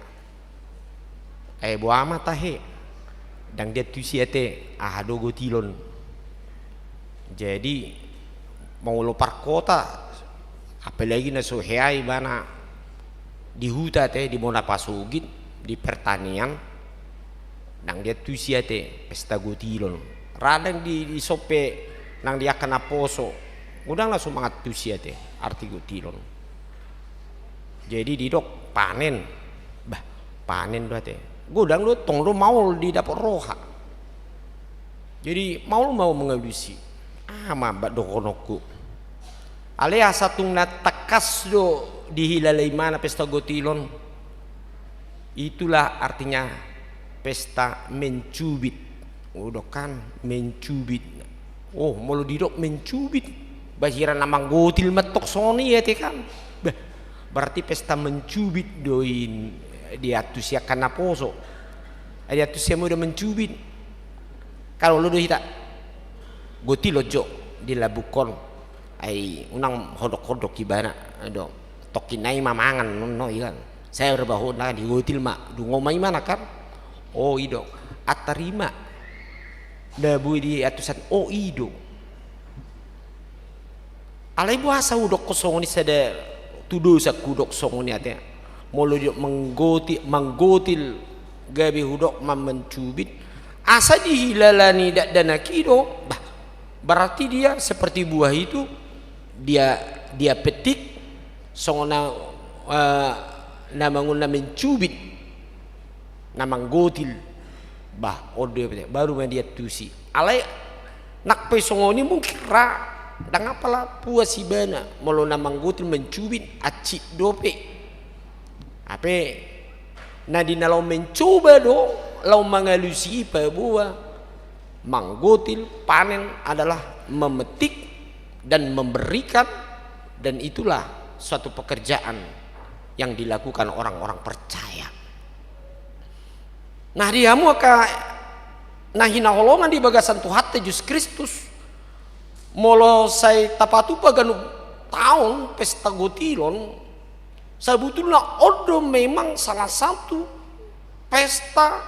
"Eh, boha ma tahe, ndang diantusi ate aha do gotilon." Jadi molo parkota, apalagi na so hea ibana di huta ate, di bona pasogit, di pertanian, ndang diantusi ate pesta gotilon. Ra ndang di, dison pe nang di angka naposo, godang na so mangantusi ate arti gotilon. Jadi didok panen, bah, panen do ate. Godang do, tong do maol didapot roha. Jadi maol ma ahu mangalusi. Aha ma ba dohononku? Alai asa tung na tangkas do dihilala imana pesta gotilon. Itulah artinya pesta mencubit. Udah kan, mencubit. Oh, molo didok mencubit, bah, hira na manggotil ma tong songon i ate kan. Bah, berarti pesta mencubit do i diantusi angka naposo. Ai diantusi hamu do mencubit? Kan olo do hita, gotilon jo di labukkon. Ai unang hodok-hodok ibana do. Tokkin nai ma mangan, non, no, i kan. Sai ro bahona digotil ma, dungo ma imana kan. Oh, i do. Antar i ma. Na boi diantusan, oh, i do. Alai boasa hudokkon songon i, sada tu dosa hudok songon i ate. Molo didok manggoti-, manggotil, gabe hudok ma mencubit. Asa dihilala ni dakdanak i do, bah, berarti dia seperti buah itu, dia, dia petik, songon na, eh, na mangul na mencubit, na manggotil. Bah, on do i, baru ma diantusi. Alai nang pe songon i mungkin ra, ndang apala puas ibana, molo na manggotil mencubit, hansit dope. Hape na di na laho mencoba do, laho mangalusi i, paboa manggotil, panen adalah memetik dan memberikan, dan itulah suatu pekerjaan yang dilakukan orang-orang percaya. Nah, di hamu angka na hinaholongan di bagasan Tuhanta Jesus Kristus, molo sai tapatupa ganup taon pesta gotilon, sabutulna on do memang salah satu pesta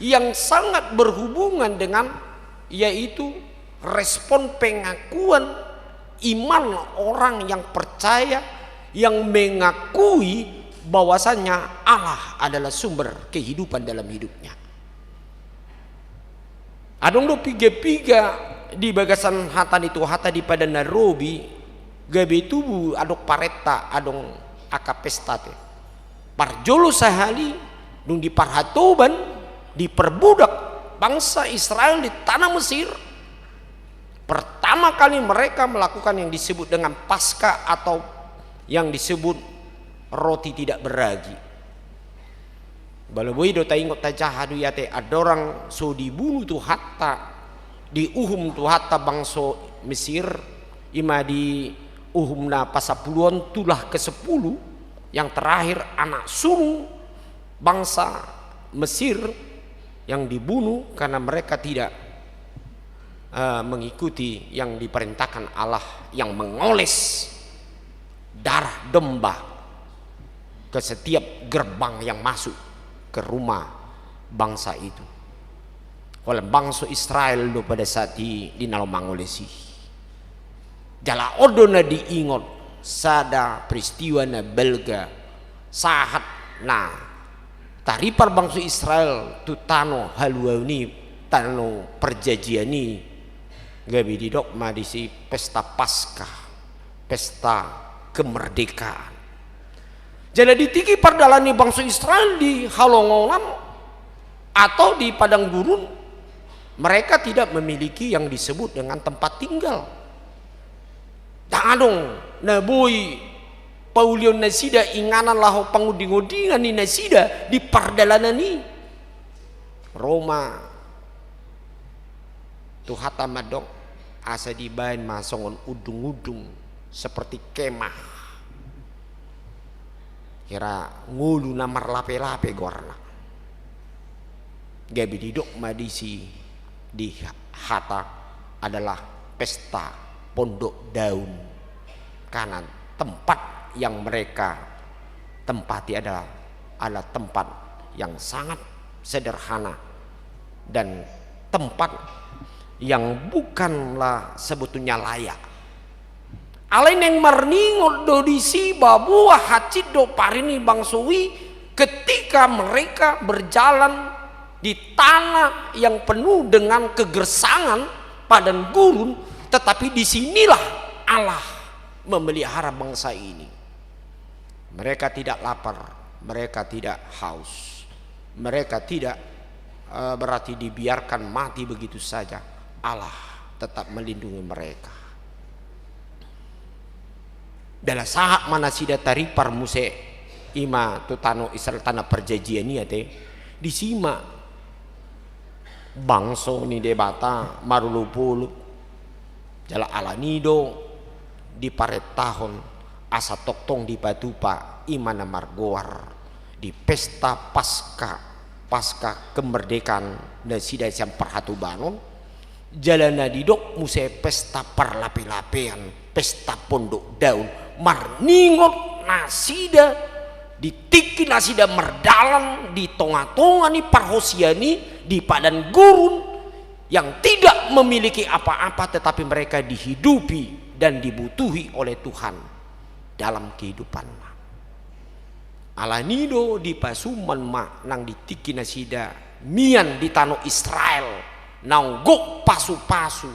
yang sangat berhubungan dengan, yaitu respon pengakuan iman orang yang percaya, yang mengakui bahwasanya Allah adalah sumber kehidupan dalam hidupnya. Adong do piga-piga di bagasan hata ni Tuhanta di Padan na Robi, gabe tubu adong parenta, adong angka pesta te. Parjolo sahali, dung diparhatoban, diperbudak bangsa Israel di tanah Mesir, pertama kali mereka melakukan yang disebut dengan Paskah atau yang disebut roti tidak beragi. Molo boi do taingot, tajaha do i ate, andorang so dibunu Tuhanta, diuhum Tuhanta bangso Mesir, i ma di Uhum na pasapuluon, tulah kesepuluh, yang terakhir anak sulung bangsa Mesir yang dibunuh karena mereka tidak, eh, mengikuti yang diperintahkan Allah, yang mengoles darah domba ke setiap gerbang yang masuk ke rumah bangsa itu. Holan bangso Israel do pada saat i di na laho mangoles i. Jala on do na diingot sada peristiwa na balga sahat na taripar bangso Israel tu tano haluaon i, tano perjanjian i, gabe didok ma disi pesta Paskah, pesta kemerdekaan. Jala di tingki pardalanan ni bangso Israel di halongonan atau di padang gurun, mereka tidak memiliki yang disebut dengan tempat tinggal. Ndang adong na boi paulion nasida, inganan laho pangunding-undingan ni nasida di pardalanan i. Ro ma Tuhanta mandok, asa dibaen ma songon undung-undung, seperti kemah. Hira ngolu na marlape-lape goarna. Gabe didok ma disi di hata adalah pesta pondok daun. Karena tempat yang mereka tempati adalah, adalah tempat yang sangat sederhana dan tempat yang bukanlah sebetulnya layak. Alai naeng marningot do disi, paboa hansit do parini bangso i ketika mereka berjalan di tanah yang penuh dengan kegersangan, padang gurun, tetapi di sinilah Allah memelihara bangsa ini. Mereka tidak lapar, mereka tidak haus, mereka tidak, eh, berarti dibiarkan mati begitu saja. Allah tetap melindungi mereka. Jala sahat ma nasida taripar muse, i ma tu tano Israel, tanah perjanjian i ate. Disi ma bangso ni Debata marolopolop. Jala alani do diparentahon asa tongtong dipatupa i ma na margoar di pesta Paskah, Paskah kemerdekaan nasida sian parhatobanon. Jala na didok muse pesta parlape-lapean, pesta pondok daun, marningot nasida di tingki nasida mardalan di tonga-tonga ni parhosian i, di padang gurun yang tidak memiliki apa-apa, tetapi mereka dihidupi dan dibutuhi oleh Tuhan dalam kehidupanna. Alani do dipasuman ma nang di tingki nasida mian di tano Israel, naung gok pasu-pasu,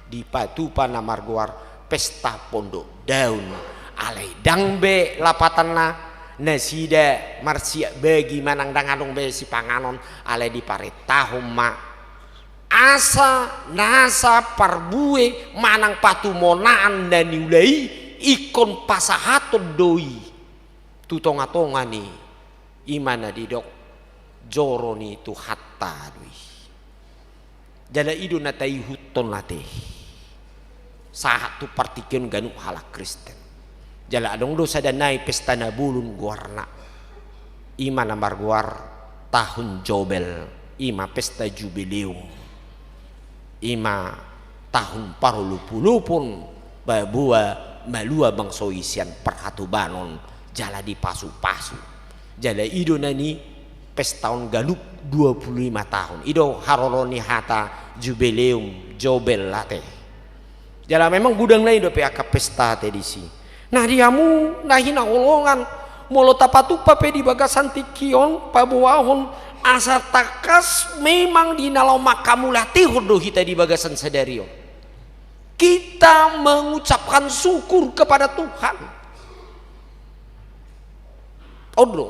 dipatupa na margoar pesta pondok daun. Alai ndang be lapatanna nasida marsiak bagi manang ndang adong be sipanganon, alai diparentahon ma asa nasa parbue manang patumonaan na niula i ingkon pasahaton do i tu tonga-tonga ni, i ma na didok joro ni Tuhanta do i. Jala i do na taihuthon ate sahat tu partingkian ganup halak Kristen. Jala adong do sada nai pesta na bolon goarna, i ma na margoar Tahun Jobel, ima pesta jubileum, ima tahun parolopolopon paboa malua bangso i sian parhatobanon jala dipasupasu. Jala i do na nipestaon ganup dua pulu lima tahun. I do haroro ni hata jubileum Jobel ate. Jala memang godang na i dope angka pesta ate disi. Nah, di hamu na hinaholongan, molo tapatupa pe di bagasan tingki on paboahon asa tangkas memang di na laho manghamauliatehon do hita di bagasan sadari on. Kita mengucapkan syukur kepada Tuhan. On do.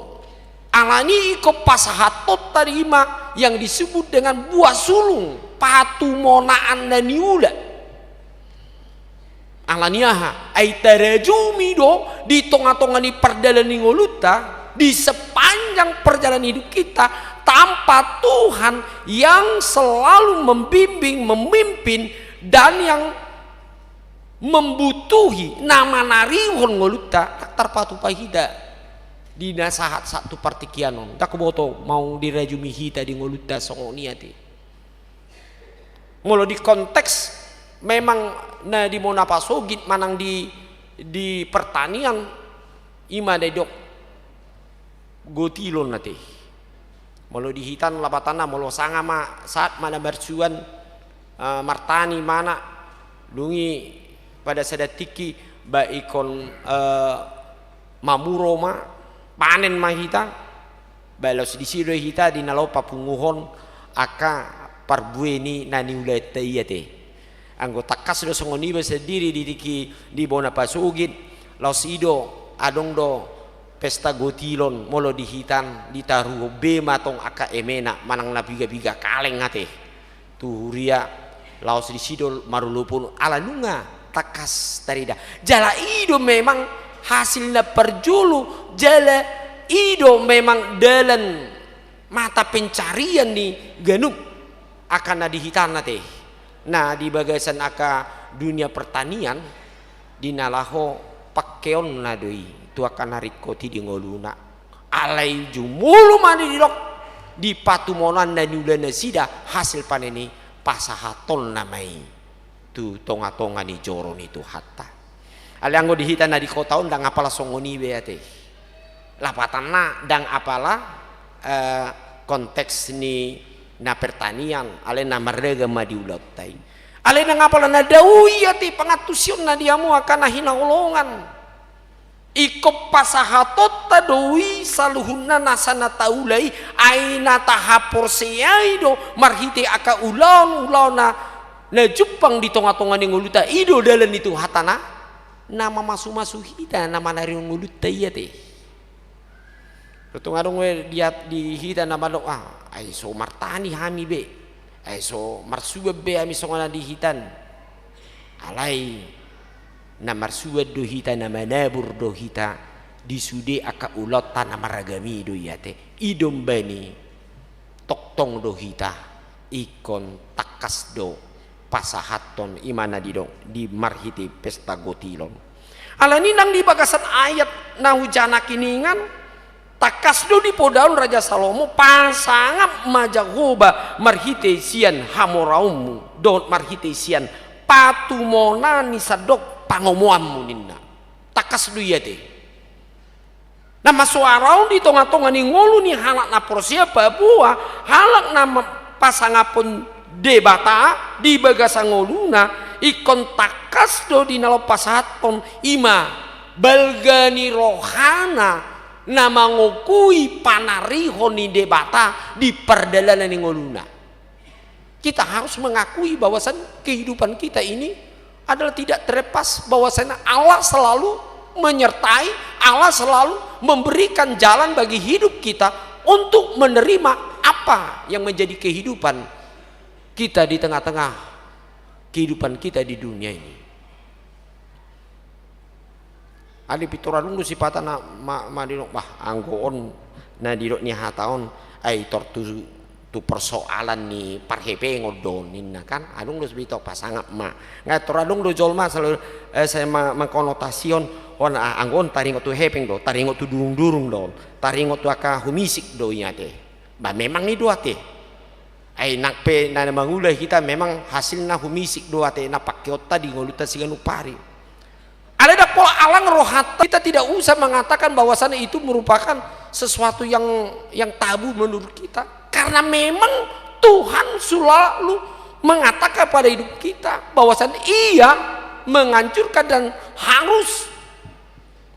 Alani i ingkon pasahatonta i ma yang disebut dengan buah sulung, patumonaan na niula. Alani aha? Ai tarajumi do di tongatonga ni pardalanan ni ngolunta, di sepanjang perjalanan hidup kita, tanpa Tuhan yang selalu membimbing, memimpin, dan yang membutuhi, na manarihon ngolunta, ndang tarpatupa hita di na sahat-sahat tu partingkian on. Ndang huboto maung dirajumi hita di ngolunta songon i ate. Molo di konteks memang na di bona pasogit manang di, di pertanian, ima didok gotilon ate. Molo di hita on lapatanna, molo sanga ma sahat ma na marsuan, eh, martani ma na, dung i pada sada tingki ba ingkon, eh, mamuro ma, panen ma hita, ba laos disi do hita di na laho papunguhon angka parbue ni na niulanta i ate. Anggo tangkas do songon iba sandiri di tingki di bona pasogit, laos i do adong do pesta gotilon, molo di hita on ditaruhon be ma tong angka emena manang na piga-piga kaleng ate. Tu huria laos disi do marolopolopon ala nunga tangkas tarida. Jala i do memang hasil na parjolo, jala i do memang dalan mata pencarian ni ganup angka na di hita on ate. Nah, di bagasan angka dunia pertanian, di na laho pangkeonna do i tu angka na ringkot i di ngoluna. Alai jumolo ma didok di patumonaan na niula nasida hasil panen i, pasahatonna ma i tu tongatonga ni joro ni Tuhanta. Alai anggo di hita na di kota on ndang apala songon i be ate. Lapatanna ndang apala, eh, konteks ni na pertanian, alai na mardagang ma di ulaonta i. Alai ndang apala na dao i ate pangantusionna di hamu angka na hinaholongan. Ingkon pasahatonta do i saluhutna nasa na taula i, ai na tahaporseai do marhite angka ulaon, ulaon na, na jumpang di tongatonga ni ngolunta, i do dalan ni Tuhanta na, na mamasumasu hita, na manarihon ngolunta i ate. Tung adong be di, di hita na mandok, ah, ai so martani hami be, ai so marsuan be hami songon na di hita on. Alai na marsuan do hita, na manabur do hita di sude angka ulaonta na maragam i do i ate. I do umbani tongtong do hita ingkon tangkas do pasahathon, ima na didok di marhite pesta gotilon. Alani nang di bagasan ayat na hujanahi ningan, tangkas do dipodahon Raja Salomo, pasangap ma Jahowa marhite sian hamoraonmu dohot marhite sian patumonaan ni sandok pangomoanmu ninna. Tangkas do i ate. Na marsoara on di tongatonga ni ngolu ni halak na porsea paboa halak na ma-, pasangapon Debata di bagasan ngoluna, ingkon tangkas do di na laho pasahathon, ima balga ni rohana na mangokui panarihon ni Debata di pardalanan ni ngoluna. Kita harus mengakui bahwasan kehidupan kita ini adalah tidak terlepas, bahwasanya Allah selalu menyertai, Allah selalu memberikan jalan bagi hidup kita untuk menerima apa yang menjadi kehidupan kita di tengah-tengah kehidupan kita di dunia ini. Alai pintor adong do sipata na ma-, madidok, bah, anggo on na didok ni hata on, ai tor tu, tu persoalan ni parhepengon do ninna kan, adong do sipata pasangap ma. Nga tor adong do jolma selalu, eh, sai ma-, mengkonotasikan, on, ah, anggo on taringot tu hepeng do, taringot tu durung-durung do, taringot tu angka humisik do i ate. Ba memang i do ate. Ai nang pe na mangula hita memang hasilna humisik do ate na pangkeonta di ngolunta siganup ari. Alai ndang pola alang rohanta, kita tidak usah mengatakan bahwasanya itu merupakan sesuatu yang yang tabu menurut kita. Karena memang Tuhan selalu mengatakan pada hidup kita bahwasanya Ia menganjurkan dan harus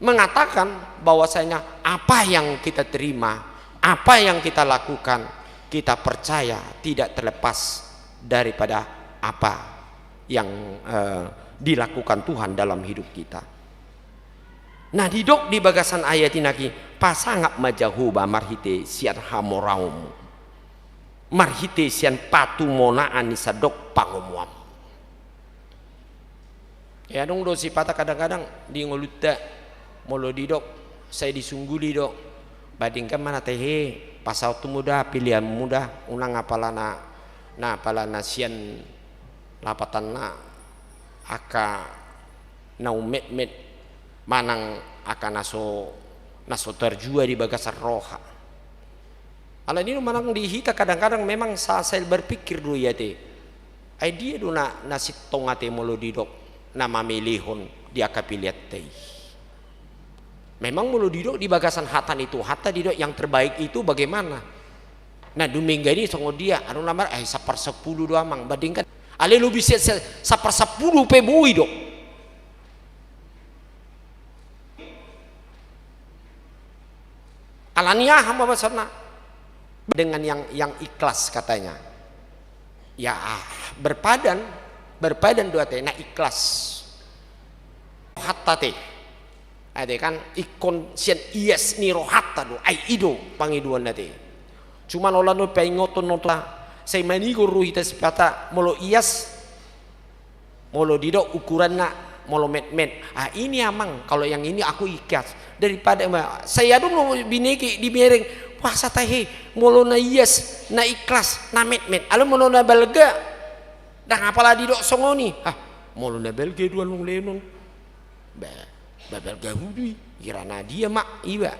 mengatakan bahwasanya apa yang kita terima, apa yang kita lakukan, kita percaya tidak terlepas daripada apa yang eh, dilakukan Tuhan dalam hidup kita. Nah, didok di bagasan ayat i nangkin, pasangap ma Jahowa marhite sian hamoraonmu, marhite sian patumonaan ni sandok pangomoanmu. Ya, adong do sipata kadang-kadang di ngolunta, molo didok, sai disungguli do, ba denggan ma na tehe, pasaut hamu da pilihanmu da, unang apala na, na apala na sian lapatanna angka na ummetmet manang angka na so, na so tarjua di bagasan roha. Alani do manang di hita kadang-kadang memang sa-, sail berpikir do i ate. Ai dia do na, na sintong ate molo didok na mamelehon di angka pilianta i. Memang molo didok di bagasan hata ni Tuhanta didok yang terbaik itu bagaimana? Na dumenggan i songon dia, anu lamar, ai saparsapulu do amang, ba denggan. Alai lobi sian sa-, saparsapulu pe boi do. Alani aha ma bahasana? Dengan yang yang ikhlas katanya. Ya, ah, berpadan, berpadan do ate, na ikhlas. Rohanta ate. Ate kan, ingkon sian ias ni rohanta do, ai i do pangidoanna ate. Cuman holan on paingothon on ta, sai manigor do hita sipata, molo ias, molo didok ukuranna, molo metmet. Ah, ini amang, kalau yang ini aku ikhlas. Daripada ma, sai adong do binege dibereng, wah sa tahe, molo na ias, na ikhlas, na metmet. Alai molo na balga, ndang apala didok songon i. Ah, molo na balga do along lenon. Ba, ba balga hudu i, hira na dia ma iba.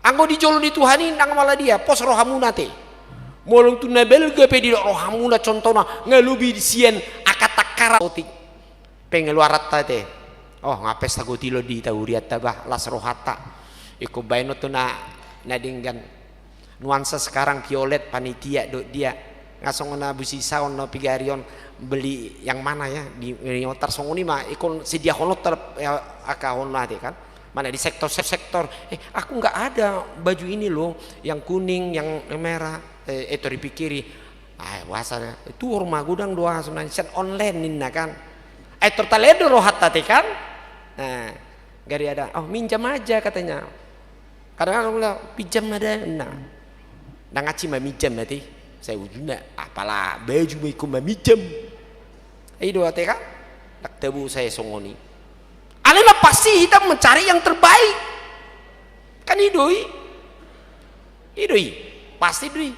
Anggo di jolo ni Tuhan i ndang apala dia, pos rohamuna ate. Molo tung na balga pe didok rohamuna contohna, nga lobi sian angka tangkaran otik. Pengeluaranta ate. Oh, nga pesta gotilon di hita hurianta bah, las rohanta. Ingkon baenon tu na, na denggan. Nuansa sekarang violet panitia do dia. Nga songon na busi saon na pigari on beli yang mana ya di, di otar songon i ma ingkon sediahononta ya, angka on ate kan. Mana di sektor-sektor, eh aku nggak ada baju ini loh, yang kuning, yang merah, eh, eh tor dipikiri. Ah, wasa, tuhor ma godang do aha songon sian online ninna kan. Eh tor talean do rohanta ate kan. Nah, gari ada, oh minjam aja katanya. Kadang-kadang pinjam ma da ninna. Ndang hansit maminjam ate. Sai ujungna apala baju ma ingkon maminjam. I do ate kan. Ndang tabo sai songon i. Alai na pasti hita mencari yang terbaik. Kan i do i. I do i. Pasti do i.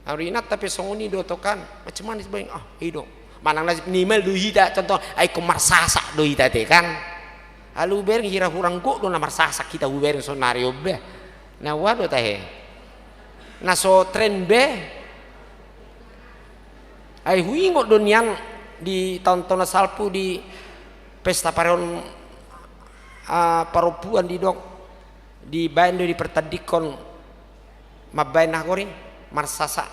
Ahu rinat tapi songon i do to kan. Macam mana sebaik ah i do. Manang na minimal do hita contoh ai ingkon marsasak do hita ate kan. Alu bereng hira hurang gok do na marsasak hita hubereng sonari on bah. Na ua do tahe. Na so tren be. Ai huingot do nian di taon-taon na salpu di pesta pareon, ah, parompuan didok dibaen do dipertandingkon mambaen aha gori marsasak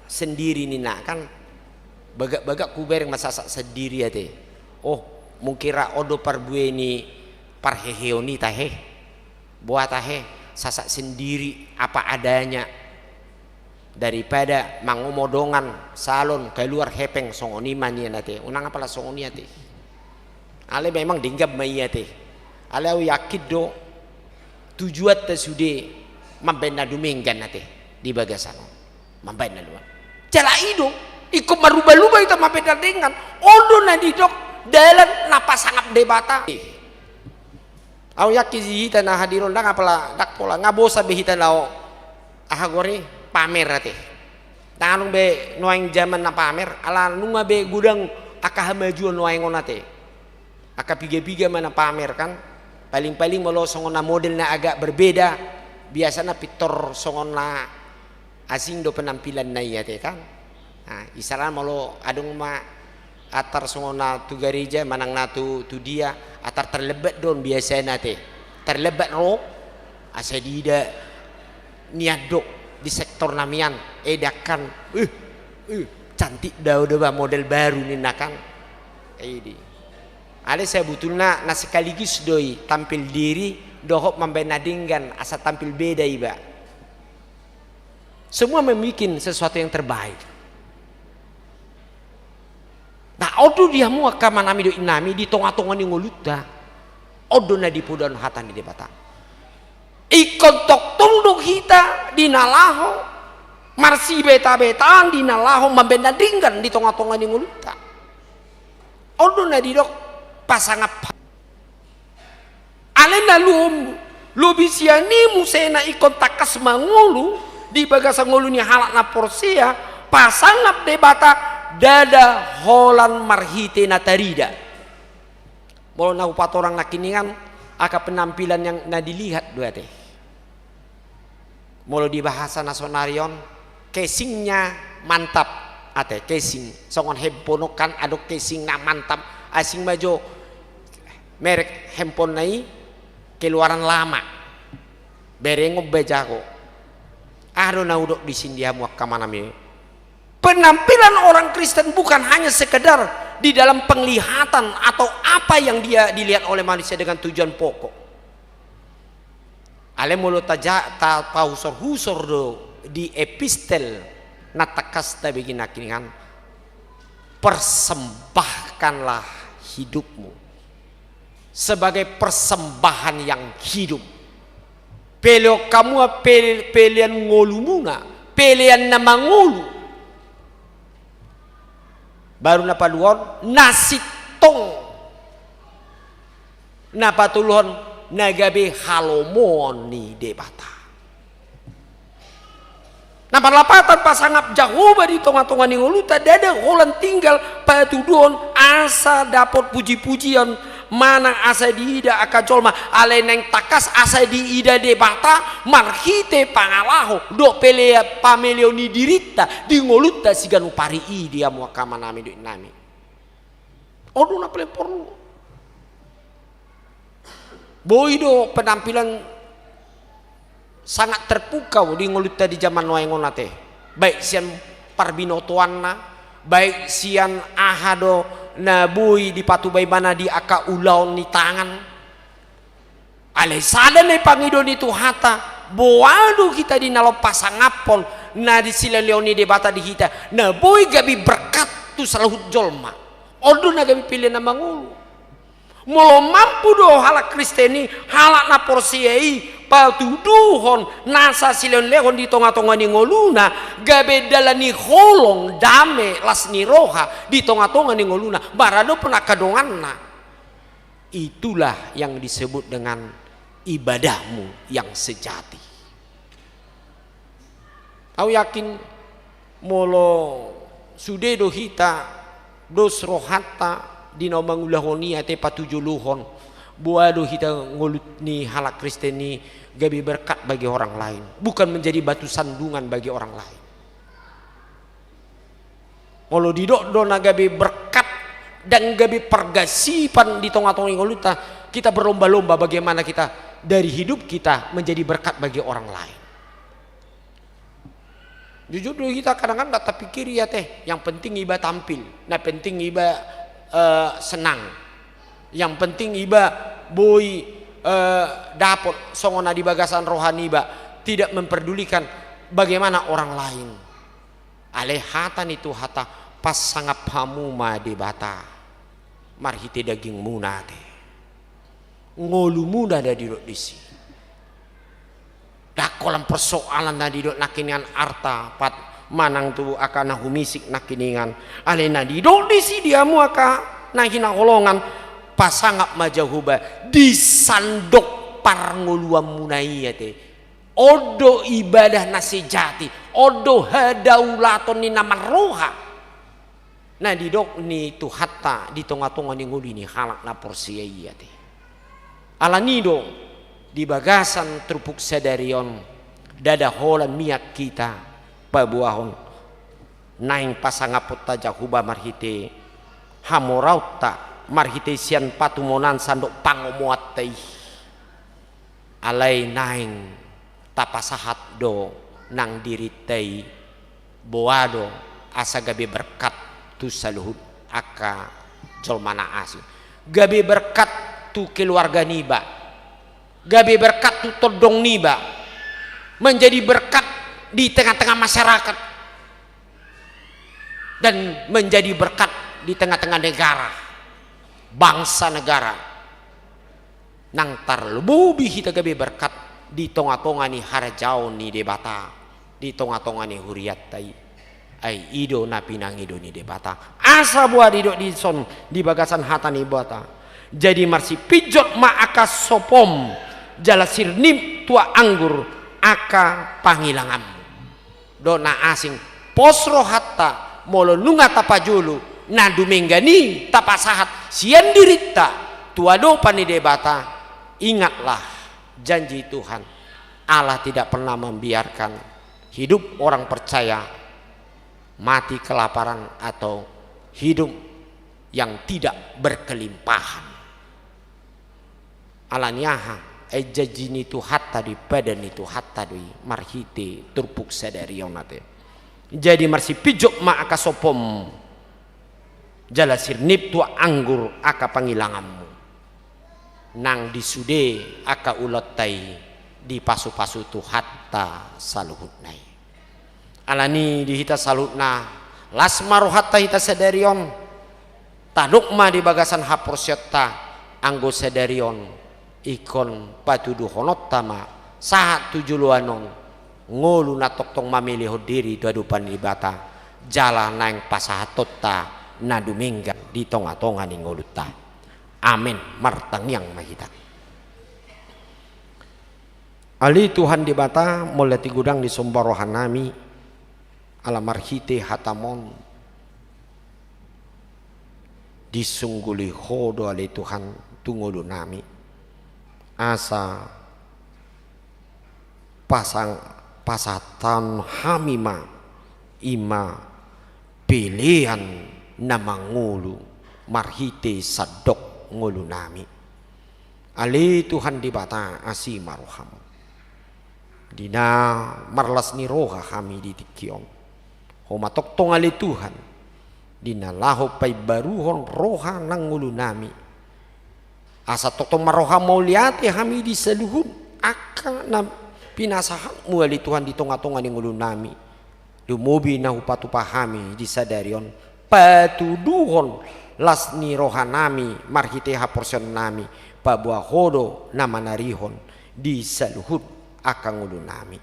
sendiri ninna kan. Bagak-bagak hubereng marsasak sendiri ate. Oh, mungkin ra on do parbue ni parheheon i tahe. Boha tahe, sasak sendiri apa adanya. Daripada mangomo dongan salon keluar hepeng songon i ma nian ate. Unang apala songon i ate. Alai memang denggan ma i ate. Alai ahu yakin do tujuanta sude mambaen na dumenggan ate di bagasan on. Mambaen na dumenggan. Jala i do ingkon marubah-rubah hita mambaen na denggan. On do na didok dalan na pasangap Debata. Ahu yakin di hita na hadir on ndang apala ndang pola nga bosan be hita laho aha gori pamer ate. Ndang adong be nuaeng jaman na pamer ala nunga be godang angka hamajuon nuaeng on ate. Angka piga-piga ma na pamer kan. Paling-paling molo songon na model na agak berbeda biasana pintor songon na Asing do penampilanna i ate kan. Nah, isarana molo adong ma atar songon na tu gareja manang na tu, tu dia, atar tarlambat do on biasana ate. Tarlambat ro, asa diida nian do di sektor na mian, eh, dangkan, eh, eh, cantik do, do ba model baru ninna kan. Idi. Alai sabutulna na sekaligus do i tampil diri dohot mambaen na denggan asa tampil beda iba. Semua membuat sesuatu yang terbaik. Nah, on do di hamu angka amanami dohot inanami di tonga-tonga ni ngolunta. On do na dipodoan hata ni Debata. Ingkon tongtong do hita di na laho marsibeta-betaan, di na laho mambaen na denggan di tonga-tonga ni ngolunta. On do na didok pasangap. Alai na lom, lobi sian i muse na ingkon tangkas mangolu di bagasan ngolu ni halak na porsea, pasangap Debata ndada holan marhite na tarida. Molo na hupatorang nangkiningan, angka penampilan yang na dilihat do ate. Molo di bahasa na sonari on, casingnya mantap ate, casing. Songon handphone on kan adong casing na mantap, asing ma jo merek handphone na i, keluaran lama. Berengon be jago. Aha do na hudok di sini di hamu angka amanami? Penampilan orang Kristen bukan hanya sekedar di dalam penglihatan atau apa yang dia dilihat oleh manusia dengan tujuan pokok. Alai molo taja-, ta-, tahusor-husor do di epistel na tangkas tabege nangkiningan, persembahkanlah hidupmu sebagai persembahan yang hidup. Peleon hamu pe-, pelean ngolumuna, pelean na mangolu. Baru na paduahon, na sintong. Na patoluhon, na gabe halomoan ni Debata. Na parlapatan, pasangap Jahowa di tonga-tonga ni ngolunta, ndada holan tinggal patuduhon asa dapot puji-pujian manang asa diida angka jolma, alai naeng tangkas asa diida Debata marhite pangalaho dohot pele-, pameleon ni dirinta di ngolunta siganup ari i di hamu angka amanami dohot inanami. On do na paling porlu. Boi do penampilan sangat terpukau di ngolunta di jaman nuaeng on ate. Baik sian parbinotoanna, baik sian aha do na boi dipatupa ibana di angka ulaon ni tangan. Alai sada na pangidoan ni Tuhanta, boha do hita di na laho pasangaphon na silehonlehon ni Debata di hita, na boi gabe berkat tu saluhut jolma. On do na gabe pelean na mangolu. Molo mampu do halak Kristen i, halak na porsea i, patuduhon nasa silehonlehon di tonga-tonga ni ngoluna, gabe dalan ni holong, dame, las ni roha di tonga-tonga ni ngoluna, maradophon angka donganna. Itulah yang disebut dengan ibadahmu yang sejati. Au yakin, molo sude do hita dos rohanta di na mangulahon i ate patujoloan, boha do hita ngolut ni halak Kristen i gabe berkat bagi orang lain, bukan menjadi batu sandungan bagi orang lain. Molo didok do na gabe berkat dan gabe pargasipan di tonga-tonga ni ngolunta, kita berlomba-lomba bagaimana kita dari hidup kita menjadi berkat bagi orang lain. Jujur do hita kadang kan nggak terpikir ya teh, yang penting iba tampil, na penting iba, eh, senang, yang penting iba boi, eh, dapot songon na di bagasan roha niba, tidak memperdulikan bagaimana orang lain. Alai hata ni Tuhanta, pasangap hamu ma Debata marhite dagingmuna ate. Ngolumuna na didok disi. Ndang holan persoalan na didok nangkiningan arta pat manang tu angka na humisik nangkiningan. Alai na didok disi di hamu angka na hinaholongan, pasangap ma Jahowa di sandok parngoluanmuna i ate. On do ibadah na sejati, on do hadaulaton ni na marroha. Na didok ni Tuhanta di tonga-tonga ni ngolu ni halak na porsea i ate. Alani do di bagasan turpuk sadari on, ndada holan mian hita paboahon naeng pasangaponta Jahowa marhite hamoraonta, marhite sian patumonanta dohot pangomoanta i. Alai naeng tapasahat do nang dirinta i, boha do asa gabe berkat tu saluhut angka jolma na asing. Gabe berkat tu keluarga niba, gabe berkat tu tondong niba, menjadi berkat di tengah-tengah masyarakat, dan menjadi berkat di tengah-tengah negara, bangsa negara. Nang tarlumobi hita gabe berkat di tonga-tonga ni harajaon ni Debata, di tonga-tonga ni hurianta i. Ai i do na pinangido ni Debata. Asa boha didok dison di bagasan hata ni Debata? Jadi marsipinjot ma angka sopom jala sirnip tuak anggur angka pangilanganmu. Dohot na asing, pos rohanta molo nunga tapajolo na dumenggan i tapasahat sian dirinta tu adopan ni Debata. Ingatlah janji Tuhan, Allah tidak pernah membiarkan hidup orang percaya mati kelaparan atau hidup yang tidak berkelimpahan. Ala ni aha? Ai janji ni Tuhanta do i, padan ni Tuhanta do i marhite turpuk sadari on ate. Jadi marsipinjot ma angka sopom jala sirnip tuak anggur angka pangilanganmu. Nang di sude angka ulaonta i dipasu-pasu Tuhanta saluhutna i. Ala ni di hita saluhutna, las ma rohanta hita sadari on, tadok ma di bagasan haporseaonta, anggo sadari on ingkon patuduhononta ma sahat tu joloan on ngolu na tongtong mamelehon diri tu adopan ni Debata, jala naeng pasahatonta na dumenggan di tonga-tonga ni ngolunta. Amen. Martangiang ma hita. Ale Tuhan Debata, mauliate godang disomba rohanami, ala marhite hataMon disungguli Ho do ale Tuhan tu ngolunami. Asa pasang, pasahathon hami ma, i ma pelean na mangolu marhite sandok ngolunami. Ale Tuhan Debata, asi ma rohaM. Di na marlas ni roha hami di tingki on, Ho ma tongtong ale Tuhan, di na laho paimbaruhon roha nang ngolunami. Asa tongtong marroha mauliate hami di saluhut angka na pinasahatMu ale Tuhan di tonga-tonga ni ngolunami. Lumobi na hupatupa hami di sadari on, patuduhon las ni rohanami marhite haporseaonnami, paboa Ho do na manarihon di saluhut angka ngolunami.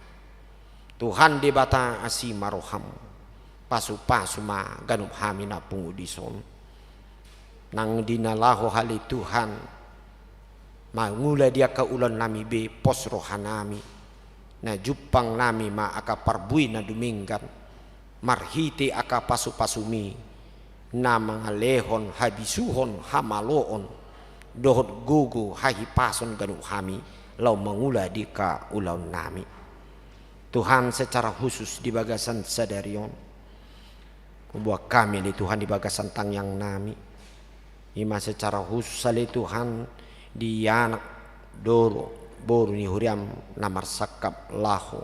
Tuhan Debata, asi ma rohaM, pasu-pasu ma ganup hami na pungu dison. Nang di na laho ale Tuhan mangula di angka ulaonnami be, pos rohanami, na jumpang nami ma angka parbue na dumenggan, marhite angka pasu-pasuMi, na mangalehon habisuhon, hamaloon, dohot gogo hahipason ganup hami, laho mangula di angka ulaonnami. Tuhan, secara khusus di bagasan sadari on, huboan hami ale Tuhan di bagasan tangiangnami, i ma secara khusus ale Tuhan di anak, dolo, boru ni huriaM na marsangkap laho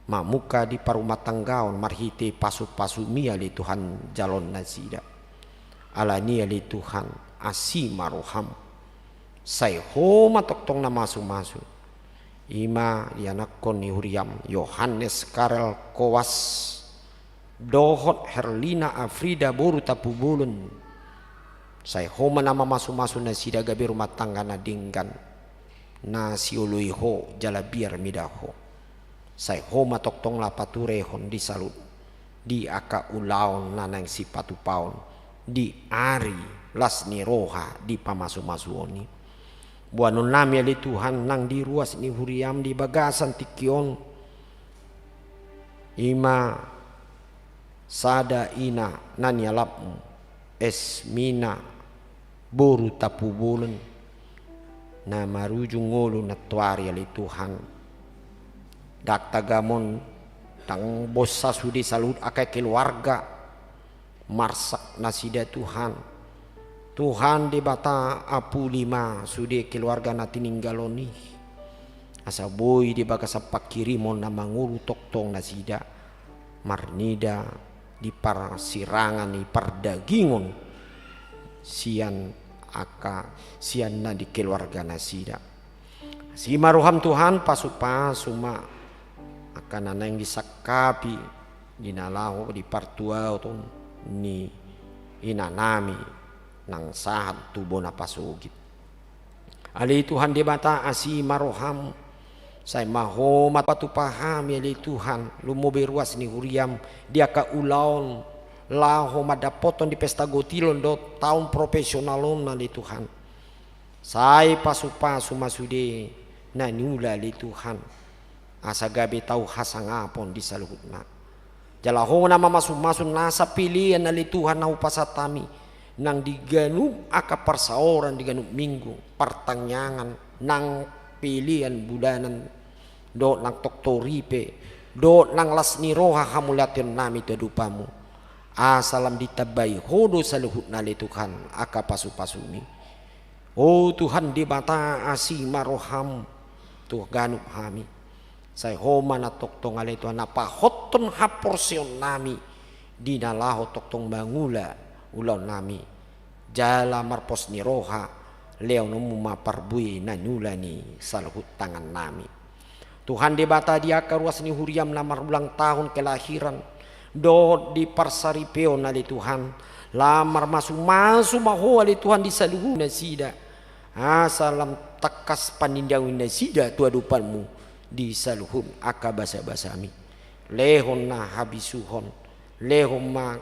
mamungka di parumatanggaon marhite pasu-pasuMi ale Tuhan jaloon nasida. Ala ni i ale Tuhan, asi ma rohaM, sai Ho ma tongtong na masu-masu. I ma di anakkon ni huriaM, Yohanes Karel Koas dohot Herlina Afrida boru Tampubolon. Sai Ho ma na mamasu-masu nasida gabe rumah tangga na denggan, na sioloi Ho jala biar mida Ho. Sai Ho ma tongtong na paturehon di saluhut di angka ulaon na naeng sipatupaon di ari las ni roha dipamasu-masuon i. Boanonnami ale Tuhan nang di ruas ni huriaM di bagasan tingki on, i ma sada ina na nialapMu, Esmina boru Tampubolon, na marujung ngolu nantoari ale Tuhan. Ndang tagamon Ndang bosa sude saluhut angka keluarga, marsak nasida Tuhan. Tuhan Debata, apuli ma sude keluarga na tininggalhon i. Asa boi di bagasan panghirimon na mangolu tongtong nasida, marnida di parsirangan ni pardagingon sian angka, sian na di keluarga nasida. Asi ma roham Tuhan, pasupasu ma angka na naeng disangkapi di na laho di partuaton ni inanami nang sahat tu bona pasogit. Ale Tuhan Debata, asi ma roham, sai ma Ho ma patupa hami ale Tuhan, lumobi ruas ni huriam di angka ulaon laho mandapothon di pesta gotilon dohot taon profesional on ale Tuhan. Sai pasupasu ma sude na niula ale Tuhan, asa gabe tau hasangapon di saluhutna. Jala Ho ma na mamasumasu nasa pelean ale Tuhan na hupasahat hami, nang di ganup angka parsaoran di ganup minggu, partangiangan, nang pelean bulanan, dohot nang tongtong ripe, dohot nang las ni roha hamauliateonnami tu adopanmu. Asa lam ditambai Ho do saluhutna ale Tuhan angka pasupasumi. O Tuhan Debata, asi ma roham tu ganup hami. Sai Ho ma na tongtong ale Tuhan na pahothon haporseaonnami di na laho tongtong mangula ulaonnami. Jala marpos ni roha, lehononmu ma parbue na niula ni saluhut tangannami. Tuhan Debata, di angka ruas ni huriam na marulang tahun kelahiran, dohot di parsaripeon ale Tuhan, lam marmasumasu ma Ho ale Tuhan di saluhut nasida. Asa lam tangkas panindangi nasida tu adopanmu di saluhut angka basabasami. Lehon na habisuhon, lehon ma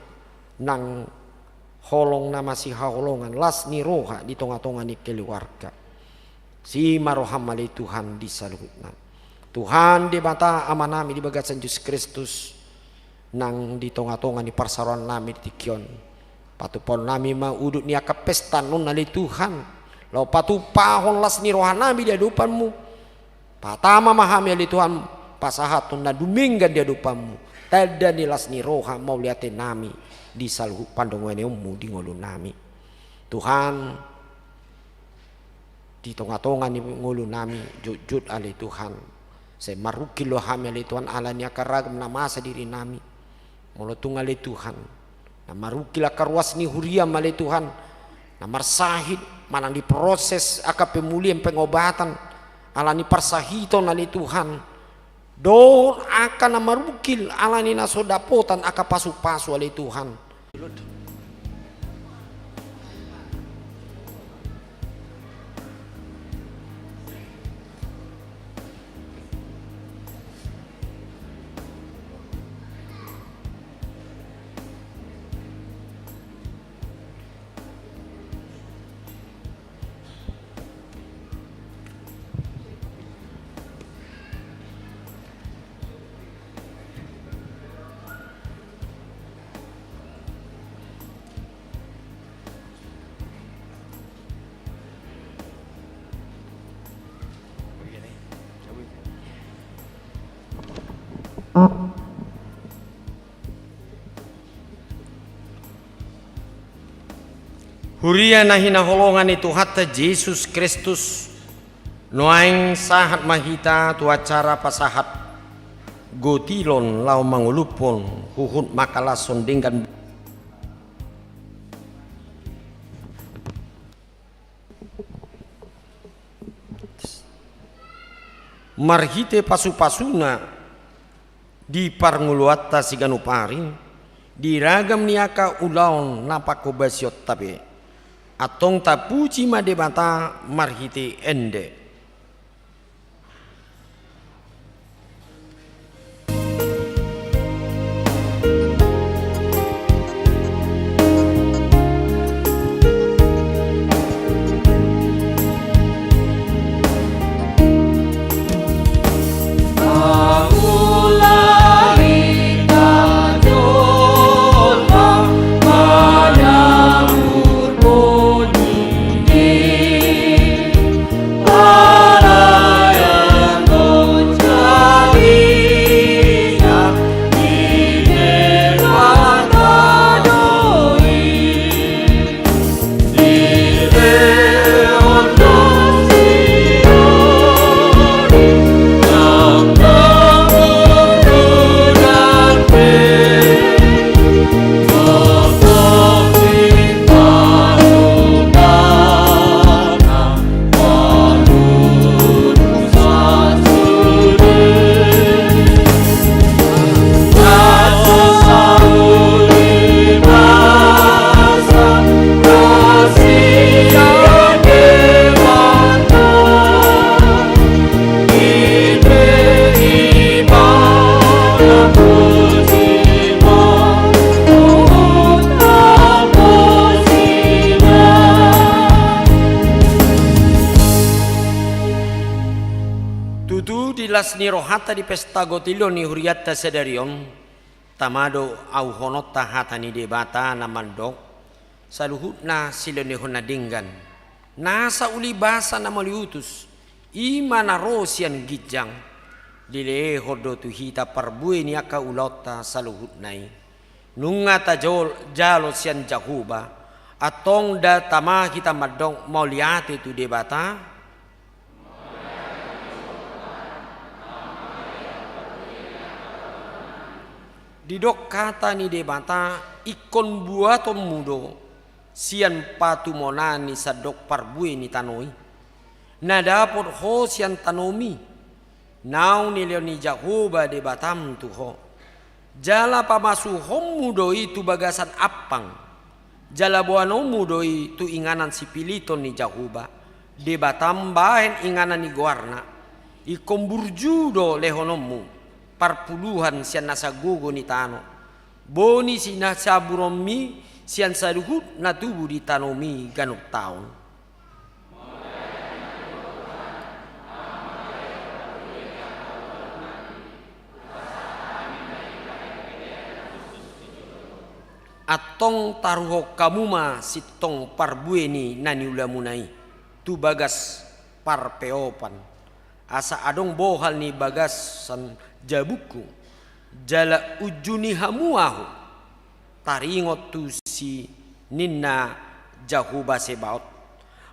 nang holong na masihaholongan, las ni roha di tongatonga ni keluarga. Asi ma roham ale Tuhan di saluhutna. Tuhan Debata Amanami di bagasan Jesus Kristus, nang di tongatonga ni parsaorannami di tingki on, patupaonnami ma udut ni angka pesta on ale Tuhan, laho patupahon las ni rohanami di adopanmu. Patama ma hami ale Tuhan, pasahathon na dumenggan di adopanmu, tanda ni las ni roha mauliatenami di saluhut pandonganionmu di ngolunami. Tuhan, di tongatonga ni ngolunami jotjot ale Tuhan, sai marungkil do hami ale Tuhan ala ni angka ragam na masa di dirinami. Molo tung ale Tuhan, na marungkil angka ruas ni huriam ale Tuhan, na marsahit manang diproses angka pemulihan pengobatan, ala ni parsahiton ale Tuhan, dohot angka na marungkil ala ni na so dapotan angka pasupasu ale Tuhan. Huria na hinaholongan ni Tuhanta Jesus Kristus, nuaeng sahat ma hita tu acara pasahat gotilon laho mangoluphon huhut mangkalashon denggan marhite pasupasuna di parngoluanta siganup ari, di ragam ni angka ulaon na panghobasionta pe. Antong tapuji ma Debata marhite ende. Las ni rohanta di pesta gotilon ni hurianta sadari on, tama do auhononta hata ni Debata na mandok, saluhutna silehononna denggan, nasa uli basa na mauliutus, i ma na ro sian ginjang, dilehon do tu hita parbue ni angka ulaonta saluhutna i. Nunga tajol-, jalo sian Jahowa, antong nda tama hita mandok mauliate tu Debata? Didok hata ni Debata, ingkon buatonmu do sian patumonami sandok parbue ni tano i, na dapot ho sian tanomi, naung nilehon ni Jahowa Debatam tu ho. Jala pamasuhonmu do i tu bagasan ampang, jala boanonmu do i tu inganan sipiliton ni Jahowa Debatam bahen inganan ni goarna. Ingkon burju do lehononmu parpuluhan sian nasa gogo ni tano, boni sinasaburonmi sian saluhut na tubu di tanomi ganup taon. Antong taruhon hamu ma sintong parbue ni na niulamuna i tu bagas parpeopan, asa adong bohal ni bagasan jabungku, jala unjuni hamu ahu, taringot tusi, ninna Jahowa Sebaot,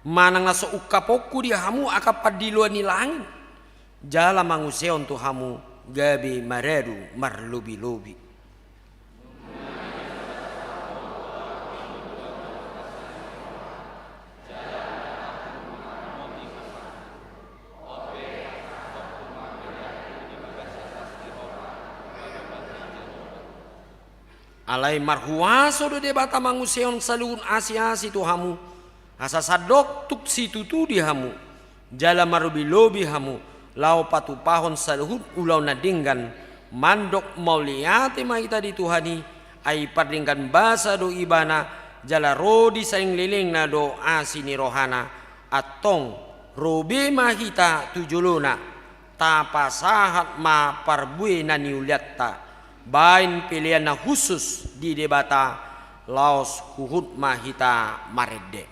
manang na so ungkaponku di hamu angka pandiloan ni langit, jala mangusehon tu hamu gabe maradu marlobilobi. Alai marhuaso do Debata mangusehon saluhut asiasi tu hamu, asa sandok tuk situtu di hamu, jala marlobilobi hamu, laho patupahon saluhut ulaon na denggan. Mandok mauliate ma hita di Tuhan i, ai pardenggan basa do Ibana, jala ro di salelenglelengna do asi ni rohana. Antong ro be ma hita tu jolona, tapasahat ma parbue na niulanta, bahen pelean na hushus di Debata, laos huhut ma hita marende.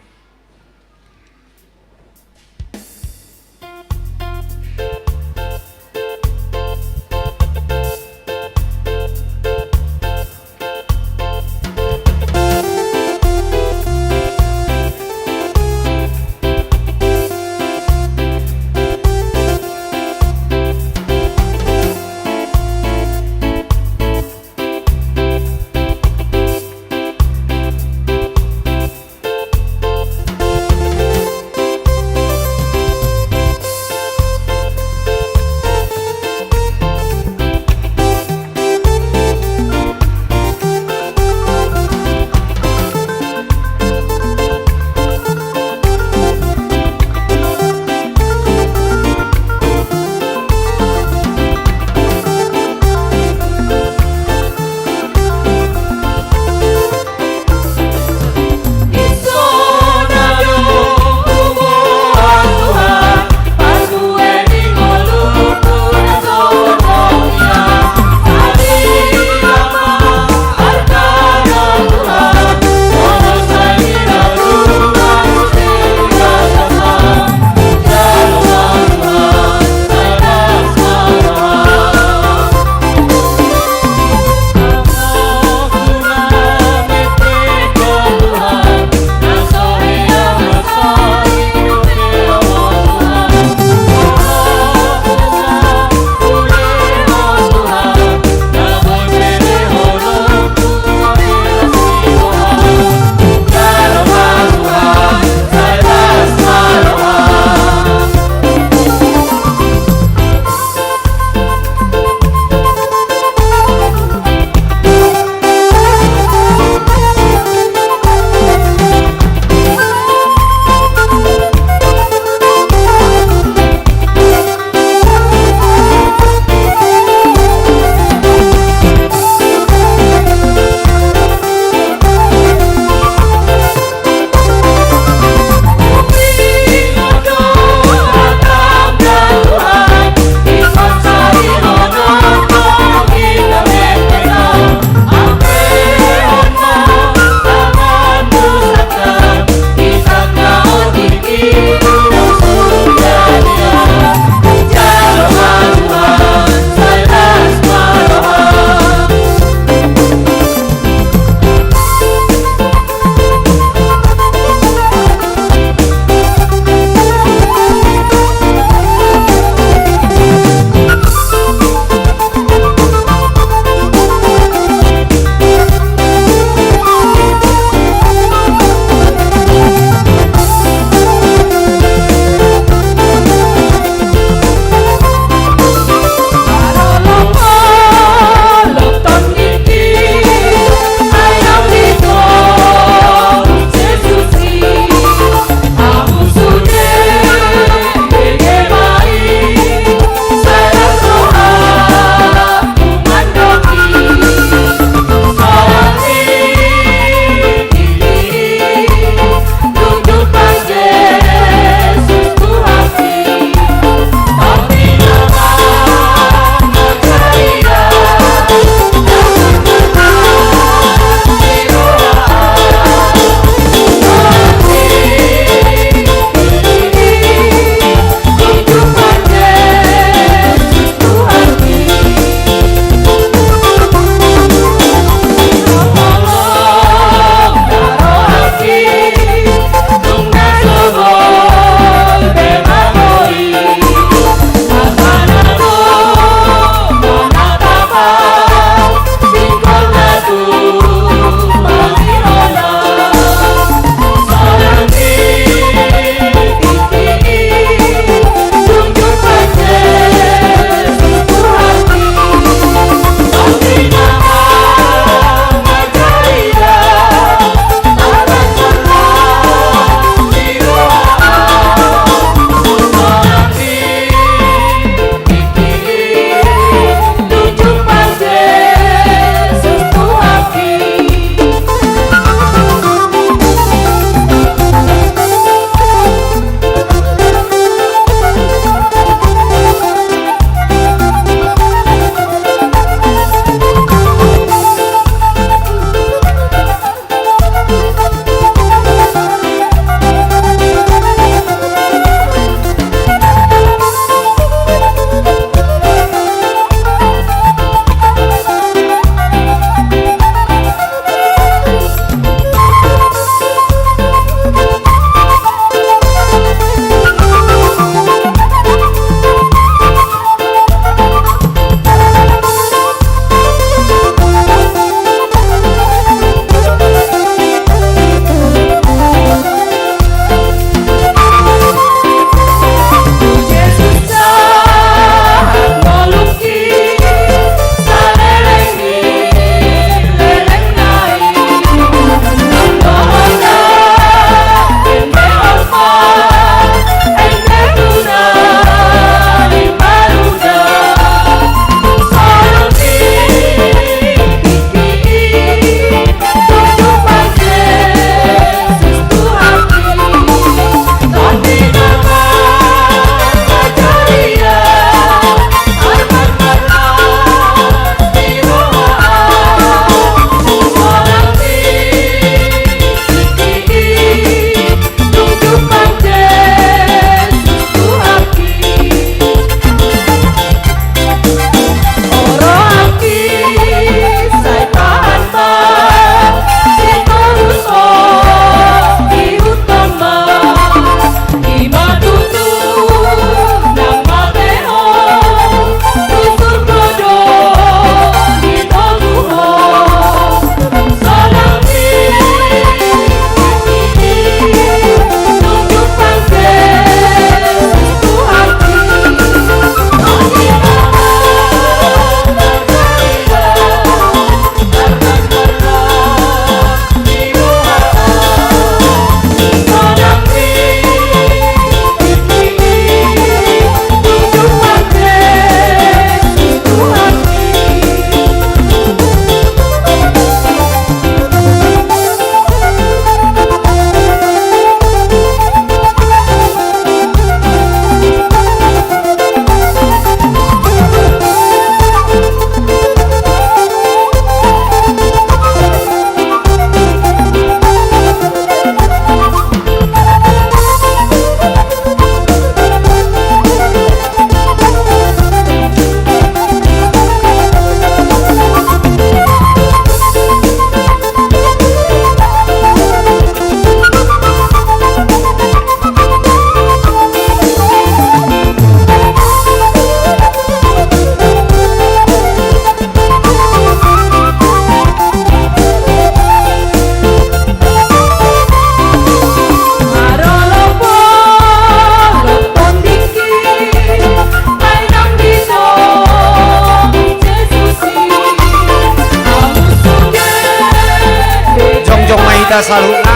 Kita saluhutna.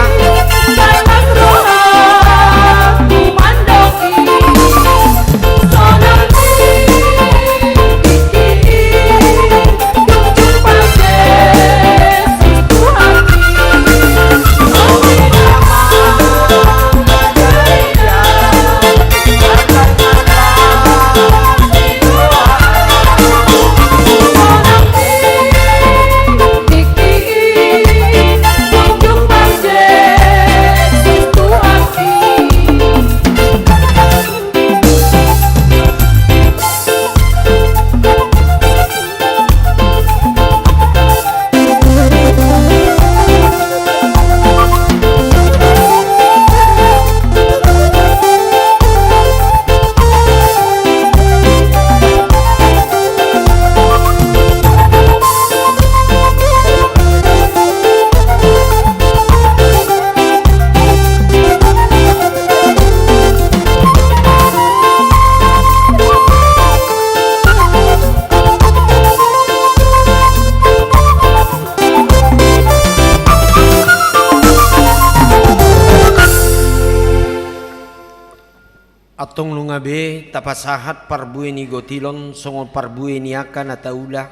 Antong nunga be tapasahat parbue ni gotilon songon parbue ni angka na taula,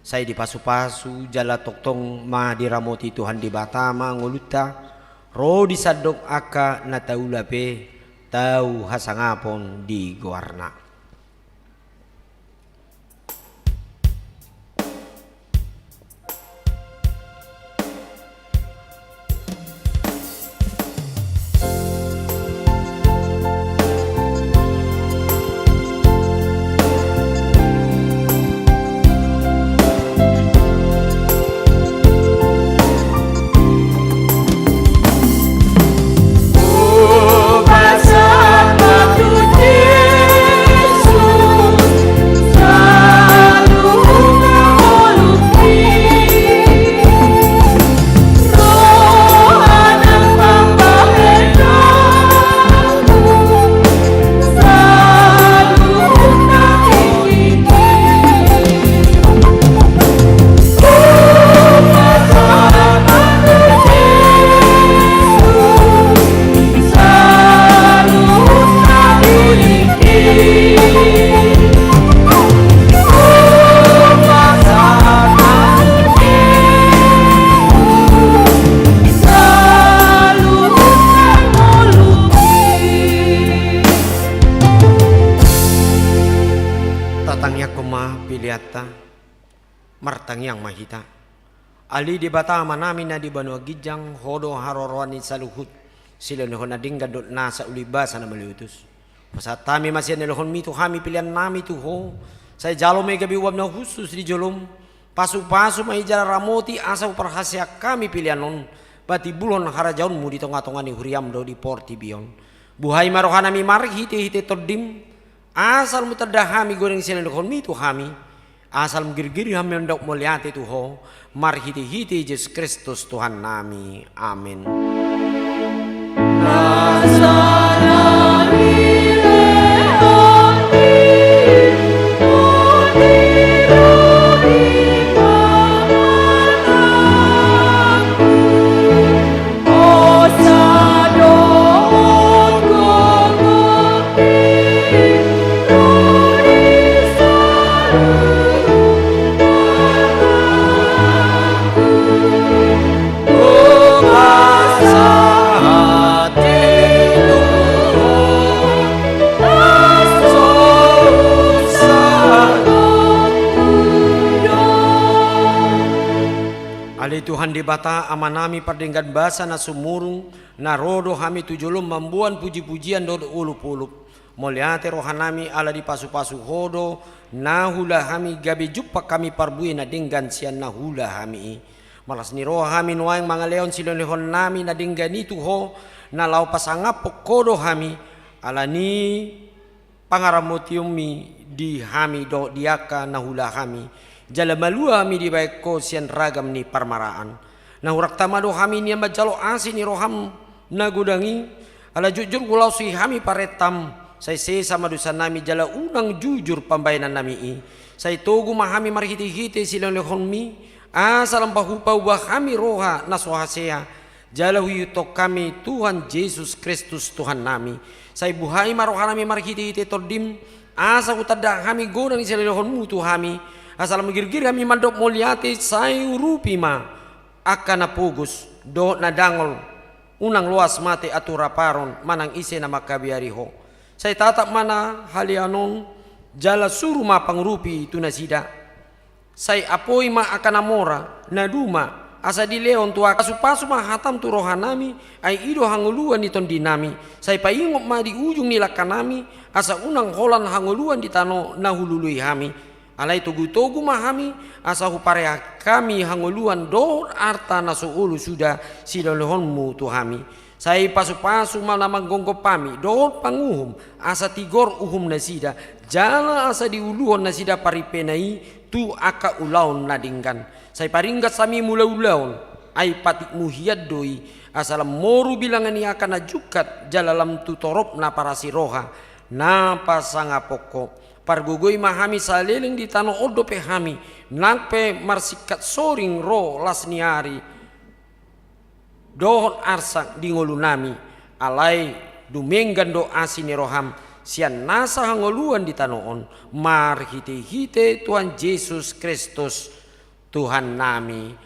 sai dipasupasu jala tongtong ma diramoti Tuhan Debata ma ngolunta, ro di sandok angka na taula pe tau hasangapon di goarna. Tatangiangkon ma peleanta. Martangiang ma hita. Ale Debata Amanami na di banua ginjang, Ho do haroroan ni saluhut silehonlehon na denggan dohot nasa uli basa na mauliutus. Hupasahat hami ma sian lehonmi tu hami peleannami tu Ho. Sai jalo ma i gabe uap na hushus di jolom. Pasupasu ma i jala ramoti asa huparhaseang hami pelean on patimbulhon harajaonmu di tongatonga ni huriam dohot di portibi on. Buhai ma rohanami marhitehite Tondim. Asal mutanda hami godang silehonlehonmi tu hami. Asal girgir hami mandok mauliate tu Ho, marhitehite Jesus Kristus Tuhannami. Amen. Ale Tuhan Debata Amanami pardenggan basa na sumurung, na ro do hami tu jolom mamboan pujipujian dohot olopolop. Mauliate rohanami ala dipasupasu Ho do na huula hami gabe jumpang hami parbue na denggan sian na huula hami i. Marlas ni roha hami nuaeng mangalehon silehonlehonnami na denggan i tu Ho, na laho pasangaphon Ho do hami, ala ni pangaramotionmi di hami dohot di angka na huula hami, jala malua hami dibahen Ho sian ragam ni parmaraan. Na hurang tama do hami nian manjalo asi ni roham na godang i, ala jotjot hulaosi hami parentam, sai sesa ma dosanami jala unang jujur pambahenannami i. Sai togu ma hami marhitehite silehonlehonmi, asa lam pahupaubah hami roha na so hasea, Jala huihuthon hami Tuhan Jesus Kristus Tuhannami. Sai buhai ma rohanami marhitehite Tondim, asa hutanda hami godang ni silehonmu tu hami, asa lam girgir hami mandok mauliate. Sai urupi ma angka na pogos dohot na dangol, unang loas mate atur aparon manang ise na mangkabiari ho. Sai tatap ma na halean on, jala suru ma pangurupi tu nasida. Sai apoi ma angka na mora, na duma, asa dilehon tu angka. Pasupasu ma hatam tu rohanami, ai i do hangoluan ni tondinami. Sai paingot ma di ujung ni langkanami, asa unang holan hangoluan di tano na hulului hami. Alai togutogu ma hami, asa hupareak hami hangoluan dohot arta na so olo suda silehonmu tu hami. Sai pasupasu ma na manggonggom hami dohot panguhum, asa tigor uhum nasida, jala asa diuluhon nasida parimpena i tu angka ulaon na denggan. Sai paringgas hami mula ulaon, ai patikmu hian do i, asa lam moru bilangan ni angka na jungkat, jala lam tu torop na parasi roha na pasangapon ho. Pargogoi ma hami saleleng di tano on dope hami, nang pe marsingkat soring ro las ni ari dohot arsak di ngolunami, alai dumenggan do asi ni roham sian nasa hangoluan di tano on, marhitehite Tuhan Jesus Kristus Tuhannami.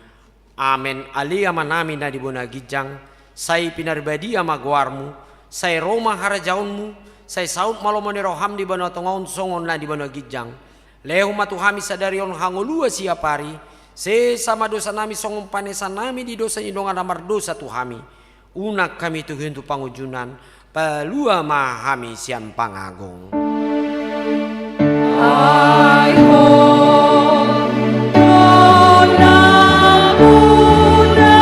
Amen. Ale Amanami na di banua ginjang, sai pinarbadia ma goarmu, sai ro ma harajaonmu, sai saut ma lomo ni roham di banua tonga on songon na di banua ginjang. Lehon ma tu hami sadari on hangoluan siapari, sesa ma dosanami songon panesanami di dosa ni dongan na mardosa tu hami. Unang hami tuhi tu pangunjunan, palua ma hami sian pangago. Ai Ho do na muna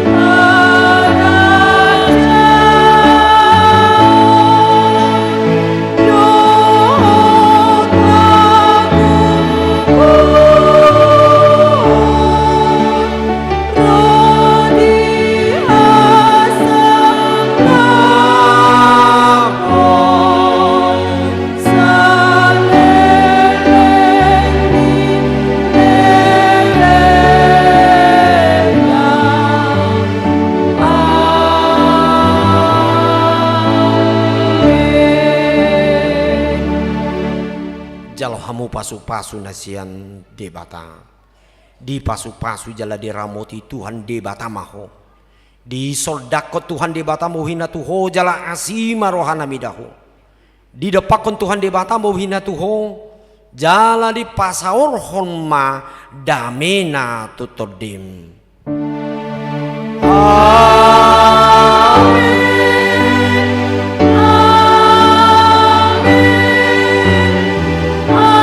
harajaon dohot hangoluan ro di hasangapon saleleng ni lelengna. Amen. Jalo hamu pasupasu na sian Debata. Dipasupasu jala diramoti Tuhan Debata ma ho. Disoldakkon Tuhan Debata ma uhina tu ho jala asi ma rohana mida ho. Didompakkon Tuhan Debata ma uhina tu ho, jala dipasaorhon ma damena tu tondim. Amen. Amen. Amen.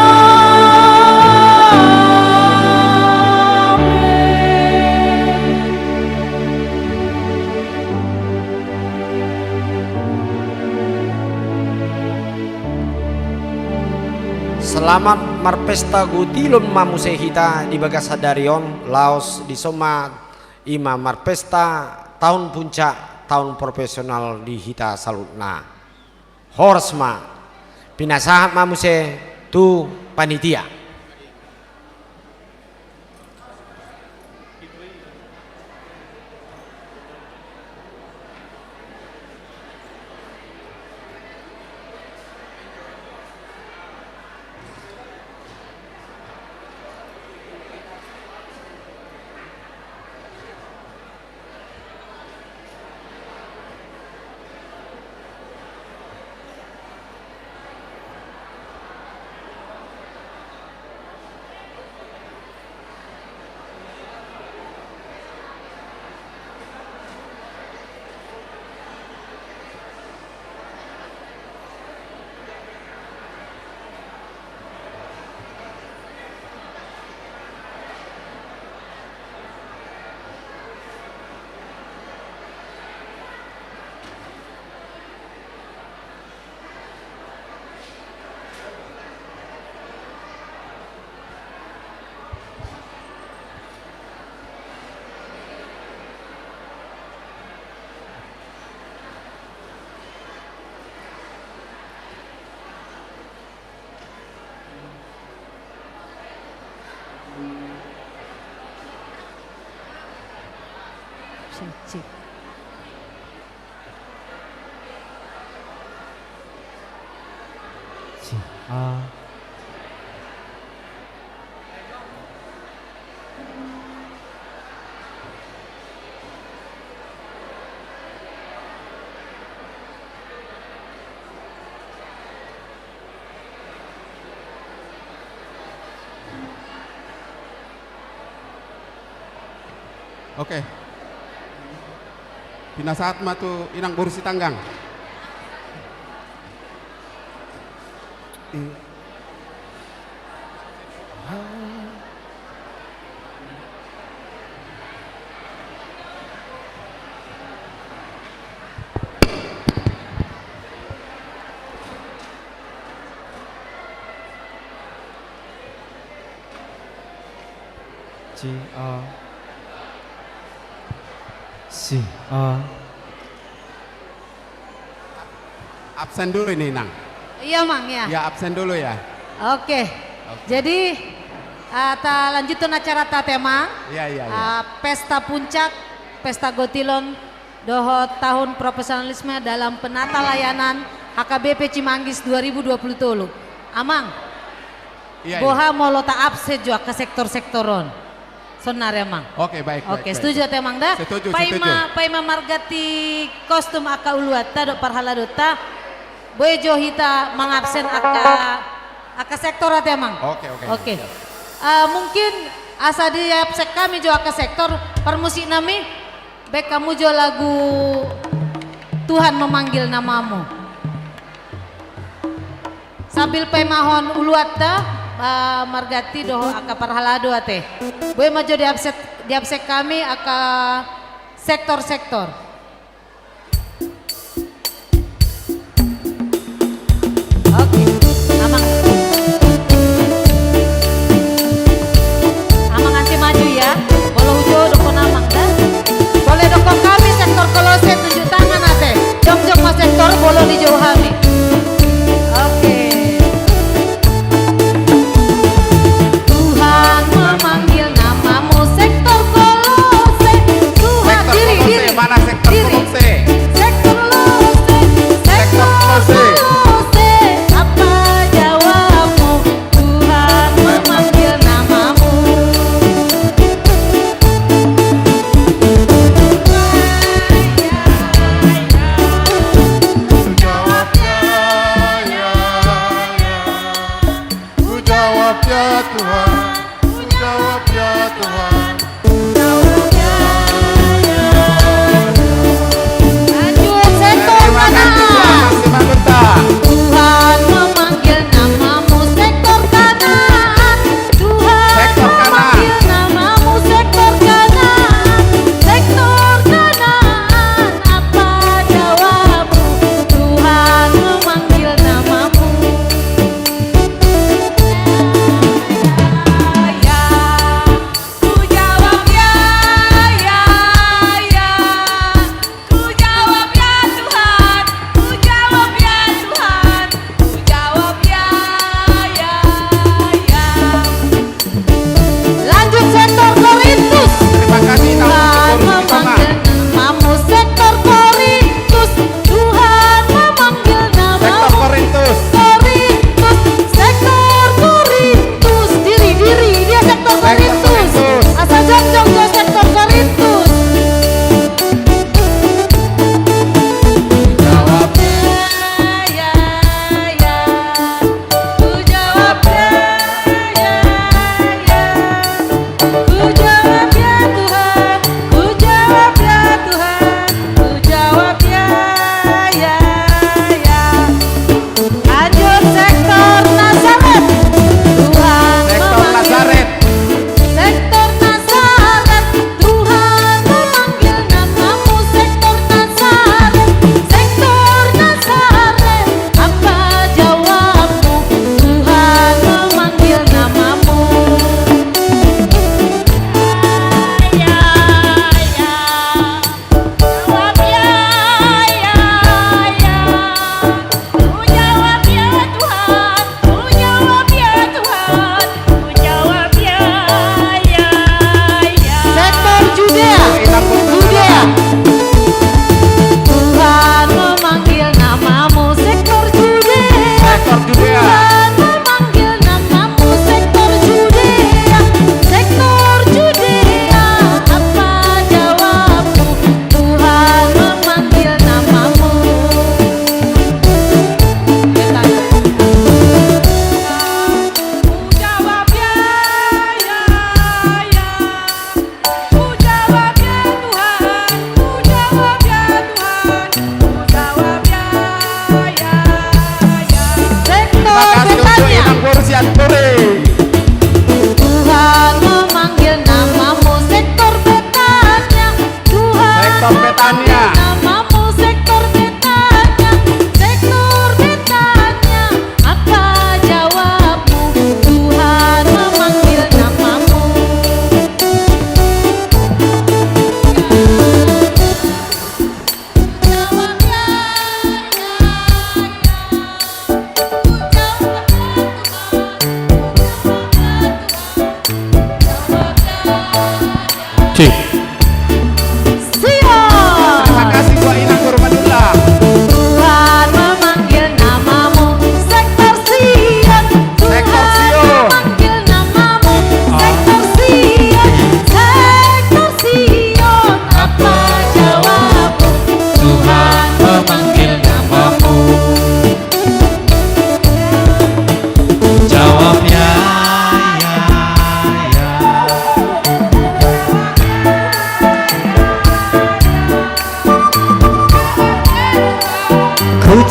Selamat marpesta gutilon ma muse hita di bagasan sadari on, laos dison ma i ma marpesta taon puncak, taon profesional di hita saluhutna. Horas ma, pinasahat ma muse tu panitia. Cek, cek. Cek, ah. Oke. Pinasahat ma tu inang boru Sitanggang. Iya. Si, eh. Si, eh. Absen dulu ini, Nang. Iya, Mang, ya. Ya, absen dulu ya. Oke. Oke. Jadi, eh, ta lanjuthon acaranta, Amang. Iya, iya, iya. Eh, pesta puncak, pesta gotilon, dohot tahun profesionalisme dalam penata layanan H K B P Cimanggis dua ribu dua puluh tolu. Amang, iya, iya. Boha molo ta absen jo angka sektor-sektor on? Sonari, Amang. Oke, baik, baik, baik. Oke, setuju ate, Amang, da? Setuju, setuju. Paima, paima marganti kostum angka uluanta dohot parhaladonta, boi jo hita mangabsen angka, angka sektor ate, Amang. Oke, oke. Oke. Siap. Eh, mungkin asa diabsen hami jo angka sektor, parmusiknami, baen hamu jo lagu Tuhan Memanggil Namamu. Sambil paimahon uluanta, eh, marganti dohot angka parhalado ate. Boi ma jo diabsen, diabsen hami angka sektor-sektor. Oke, Amang. Amang, ante maju ya. Molo hujou dokkon Amang da. Molo dokkon hami sektor Kolose, tunjuk tangan ate. Jongjong ma sektor, molo dijou hami. Oke. Tuhan memanggil namamu, sektor Kolose. Tuhan, sektor diri, Kolose, diri. Mana sektor Kolose? Sektor Kolose, sektor Kolose. Apa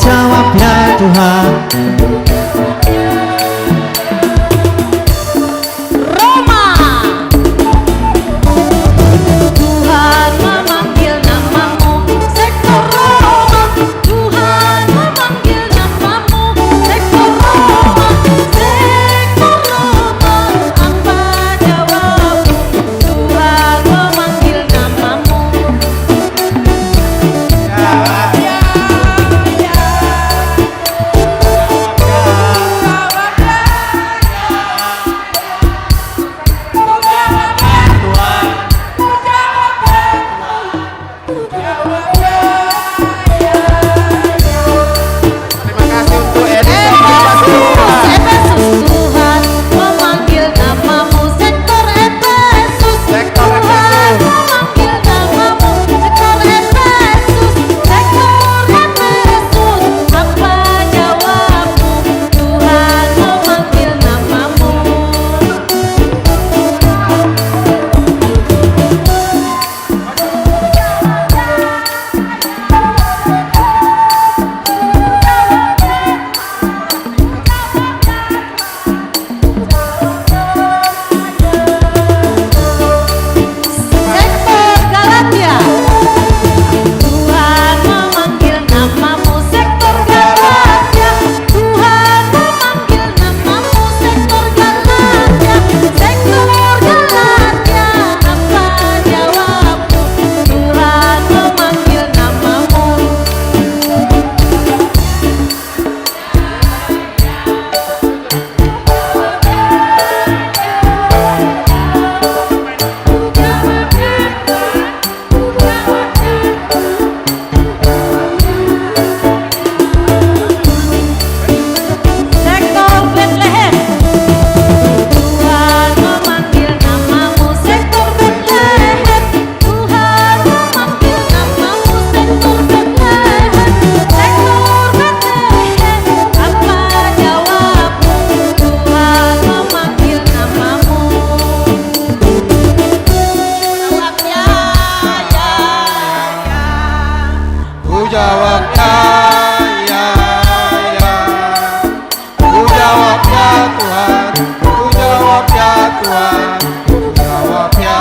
Jawab ya Tuhan. Roma. Tuhan memanggil namamu, sektor Roma. Tuhan memanggil namamu, sektor Roma. Sektor Roma, apa jawabmu? Tuhan memanggil namamu. Terima kasih untuk Edi. Efesus, Efesus, Tuhan memanggil namamu, sektor Efesus. Sektor Tuhan Efesus. Memanggil namamu, sektor Efesus. Sektor Efesus, apa jawabmu? Tuhan memanggil namamu. Sektor Galatia. Tuhan memanggil namamu, sektor Galatia. Tuhan memanggil namamu, sektor Galatia. Sektor Galatia, apa jawabmu? Tuhan memanggil namamu. Sektor Betlehem. Tuhan memanggil namamu, sektor Betlehem. Tuhan memanggil namamu, sektor Betlehem, sektor Betlehem, apa jawabmu? Tuhan memanggil namamu. Jawab ya, ya, ya. Ku jawab ya, ya, ya. Ku jawab ya Tuhan, ku jawab ya Tuhan, ku jawab ya.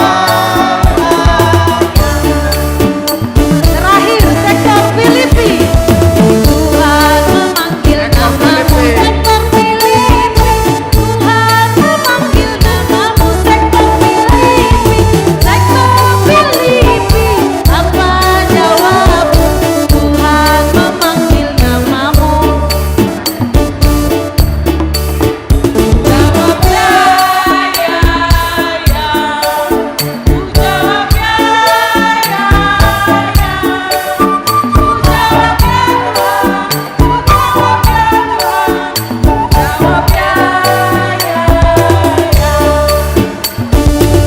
Terakhir, sektor Filipi. Tuhan memanggil namamu, sektor Filipi. Tuhan memanggil namamu, sektor Filipi. Sektor Filipi, apa jawabmu? Tuhan memanggil namamu.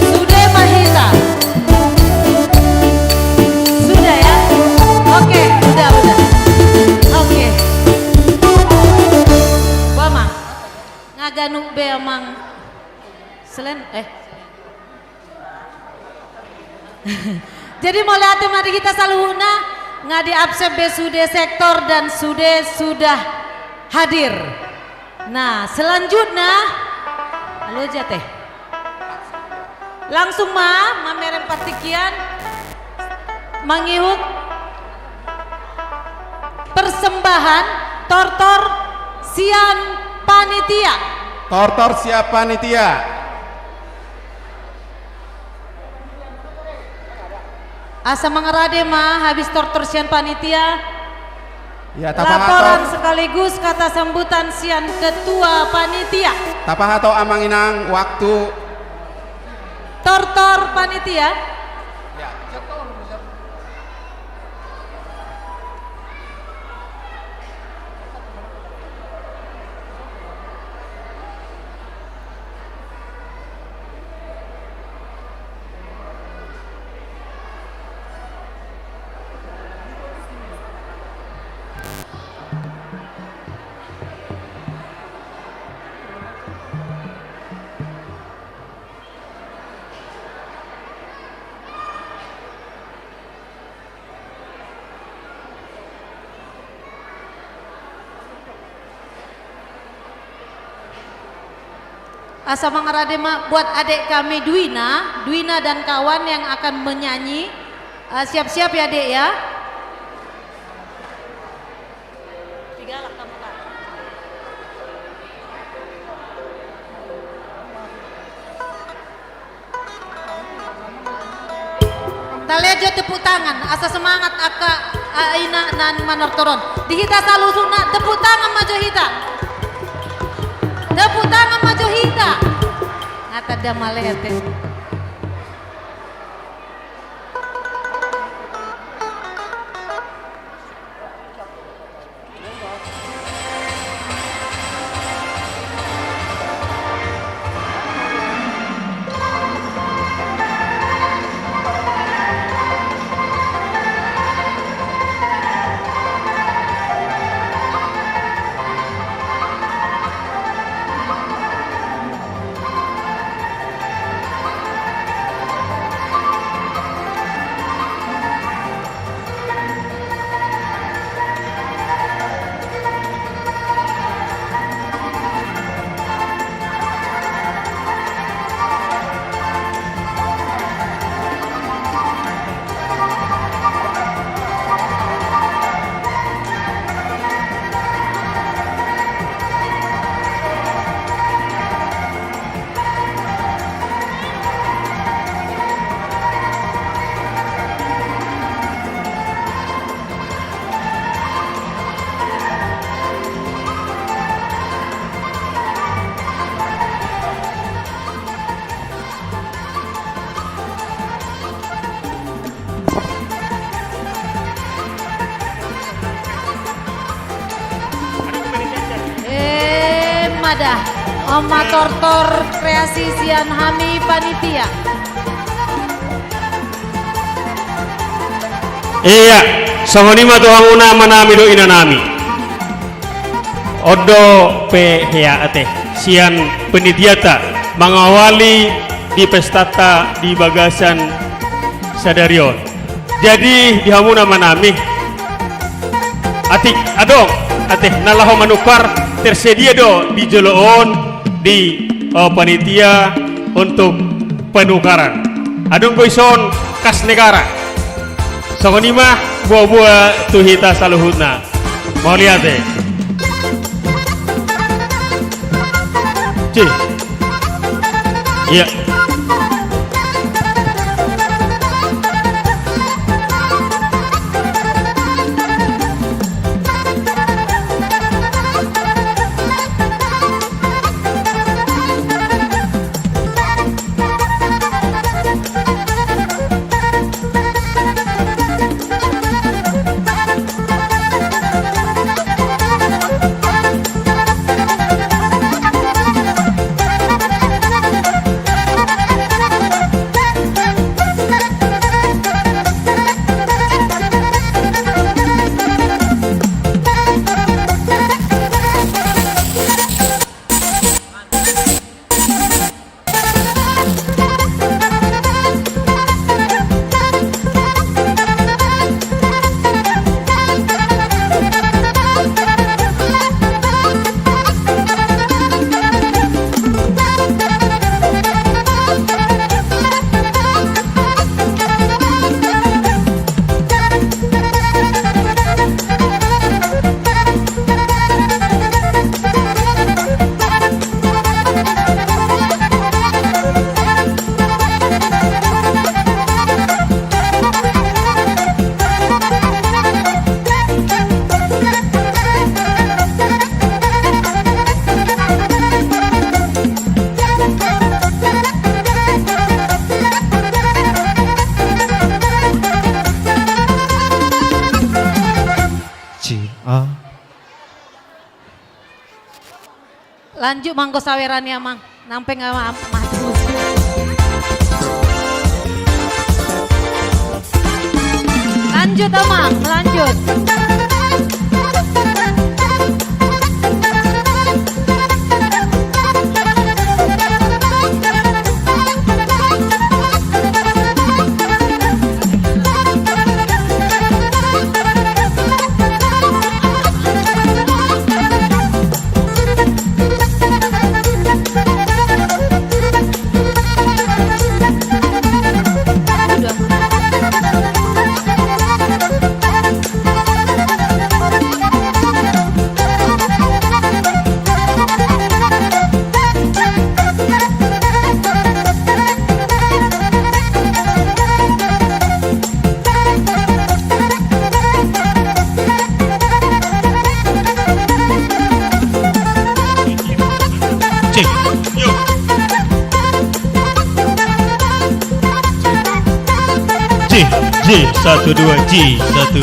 Sude ma hita. Sudah ya? Oke, udah, udah. Oke. Boa ma. Nga ganup be amang selen, eh. Jadi mauliate ma di hita saluhutna, nga diabsen be sude sektor dan sude sudah hadir. Nah, selanjutna, alo jate. Langsung ma mamereng partingkian, mangihut persembahan tortor sian panitia. Tortor sian panitia. Asa mangarade ma habis tortor sian panitia. Ya, tapahato. Laporan sekaligus kata sambutan sian ketua panitia. Tapahato amang inang waktu. Tortor panitia. Ya. Asa mangarade ma buat adek kami Duina, Duina dan kawan yang akan menyanyi. Eh, siap-siap ya, Dek, ya. Talehon jo tepuk tangan, asa semangat angka, a, ina na manortor on. Di hita saluhutna, tepuk tangan ma jo hita. Tepuk tangan ma jo hita. Nga tanda male ate. Emma da, on ma tortor kreasi sian hami panitia. Ia, songon i ma tu hamuna amanami dohot inanami. On dope hea ate sian panitianta mangawali di pestanta di bagasan sadari on. Jadi di hamuna amanami, atik adong ate na laho manukar, tersedia do di jolo on di, eh, panitia untuk penukaran. Adong do dison kas negara. Songon i ma, boa-boa tu hita saluhutna. Mauliate. Ci. Ia. Lanjut ma anggo saweran i, Amang. Nang pe nga ma-, mati. Lanjut, Amang, lanjut. G, satu, dua, G, satu.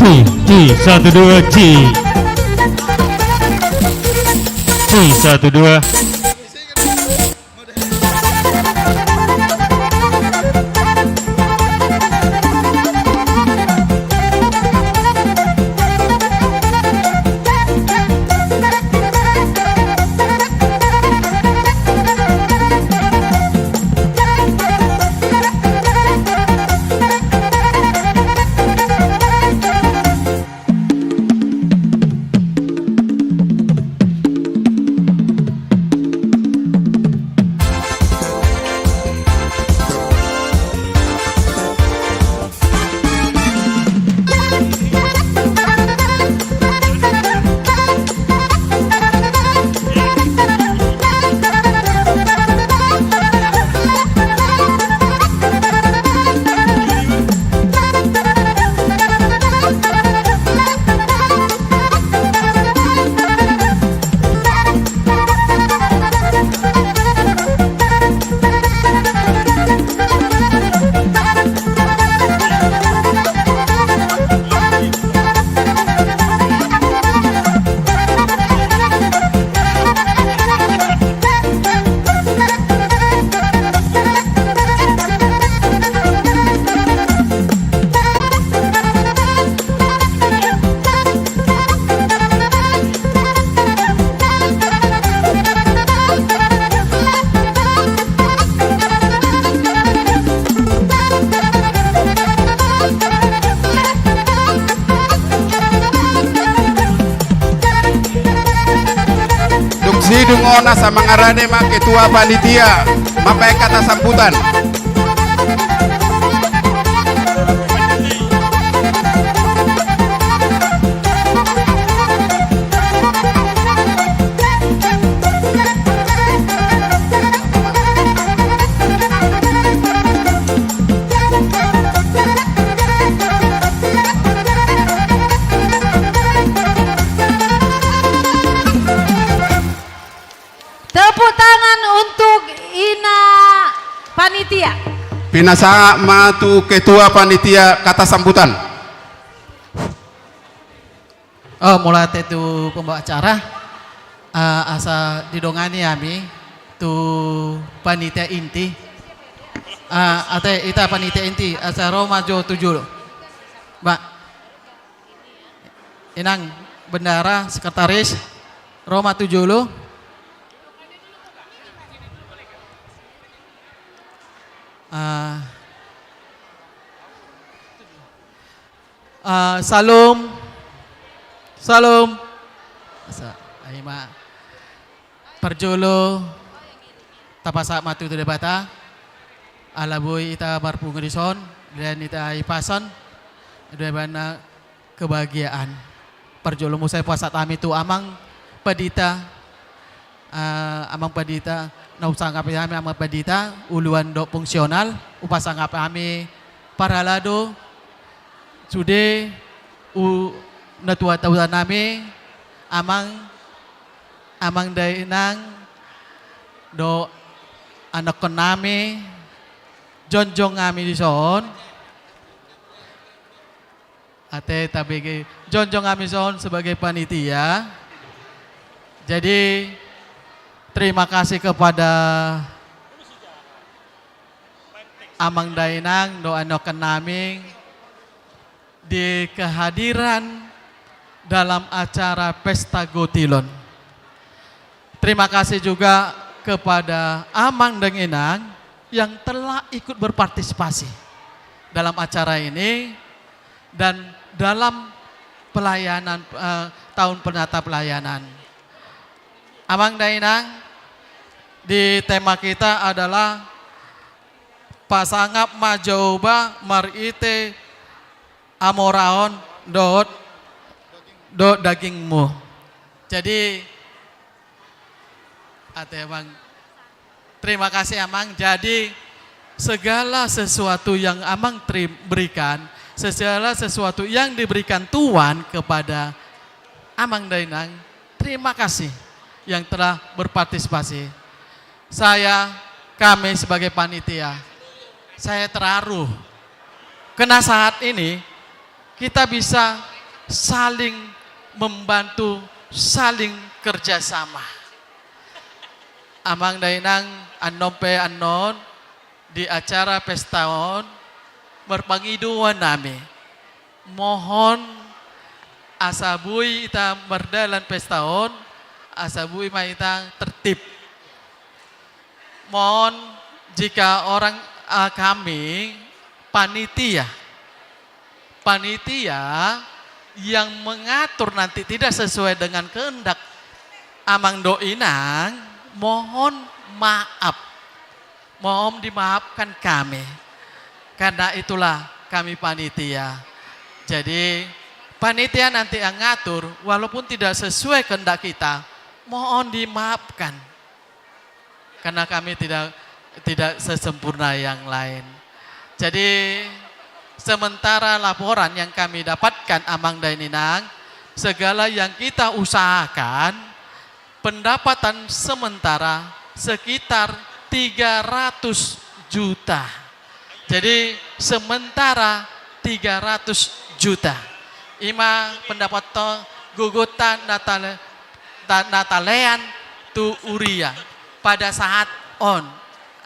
G, G, satu, dua, G. G, satu, dua. Dung sidung on asa mangarade ma ketua panitia mambaen kata sambutan. Tepuk tangan untuk ina panitia. Pinasangap ma tu ketua panitia kata sambutan. Oh, mauliate tu pembawa acara. Ah, asa didongani hami tu panitia inti. Ah, ate, ita panitia inti, asa ro ma jo tu jolo. Ba. Inang bendahara, sekretaris, ro ma tu jolo. Ah. Ah, salam. Salam. Sa-, ai ma. Parjolo, tapasahat ma tu Debata, ala boi hita marpungu dison, dilehon hita hipason, dohot ibana kebahagiaan. Parjolo muse hupasahat hami tu amang pandita, eh, amang pandita, na husangapi hami amang pandita, uluan dohot fungsional, hupasangapi hami parhalado, sude, u-, natuatua nami, amang, amang dainang, dohot anakkon nami, jongjong hami dison. Ate tabege, jongjong hami dison sebagai panitia. Jadi, terima kasih kepada amang dainang, dohot anakkon nami, di kehadiran dalam acara Pesta Gotilon. Terima kasih juga kepada amang dainang yang telah ikut berpartisipasi dalam acara ini dan dalam pelayanan, eh, tahun penata pelayanan. Amang dainang, di tema kita adalah Pasangap ma Jahowa marhite hamoraon dohot, dohot dagingmu. Jadi, ate amang, terima kasih amang. Jadi, segala sesuatu yang amang teri-, berikan, segala sesuatu yang diberikan Tuhan kepada amang dainang, terima kasih yang telah berpartisipasi. Saya, kami sebagai panitia, saya terharu. Karena saat ini kita bisa saling membantu, saling kerjasama. Amang dainang, annon pe annon, di acara pesta on, marpangidoan nami. Mohon asa boi ita mardalan pesta on, asa boi ma ita tertib. Mohon jika orang, eh, kami panitia, panitia yang mengatur nanti tidak sesuai dengan kehendak amang dohot inang, mohon maaf. Mohon dimaafkan kami. Karena itulah kami panitia. Jadi, panitia nanti yang ngatur, walaupun tidak sesuai kehendak kita, mohon dimaafkan. Karena kami tidak, tidak sesempurna yang lain. Jadi, sementara laporan yang kami dapatkan, amang dainang, segala yang kita usahakan, pendapatan sementara sekitar tiga ratus juta. Jadi, sementara tiga ratus juta. Ima pendapat to, gogonta na tale-, ta-, na talean tu huria pada saat on.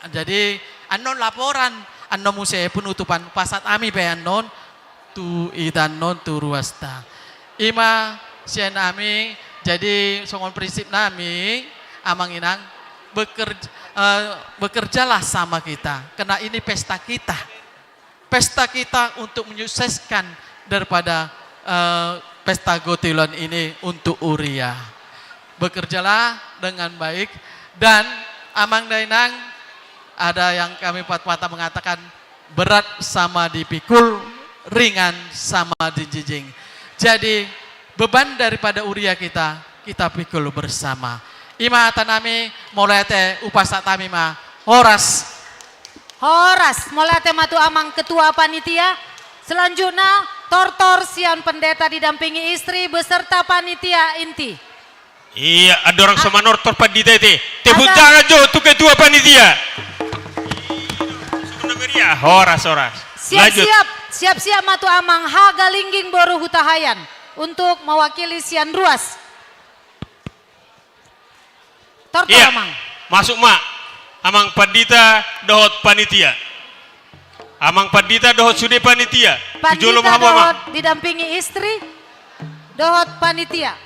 Jadi, annon laporan, annon muse penutupan, pasahat hami pe annon tu hita annon tu ruasta. Ima sian hami, jadi songon prinsip nami, amang inang, bekerj-, eh, bekerjalah sama kita, karena ini pesta kita. Pesta kita untuk menyukseskan daripada, eh, pesta Gotilon ini untuk huria. Bekerjalah dengan baik, dan amang dainang, ada yang kami patpata mengatakan, berat sama dipikul, ringan sama dijinjing. Jadi, beban daripada huria kita, kita pikul bersama. Ima hata nami, mauliate, hupasahat hami ma. Horas. Horas, mauliate ma tu amang ketua panitia. Selanjutna, tortor sian pendeta didampingi istri beserta panitia inti. Iya, andorang so manortor pandita i, tepuk tangan jo tu ketua panitia. Horas, horas. Lanjut. Siap-siap, siap-siap ma tu amang Haga Lingging boru Hutahaean untuk mewakili sian ruas. Tortor, iya, amang. Masuk ma, amang pandita dohot panitia. Amang pandita dohot sude panitia. Tu jolo ma hamu, amang. Pandita dohot didampingi istri dohot panitia.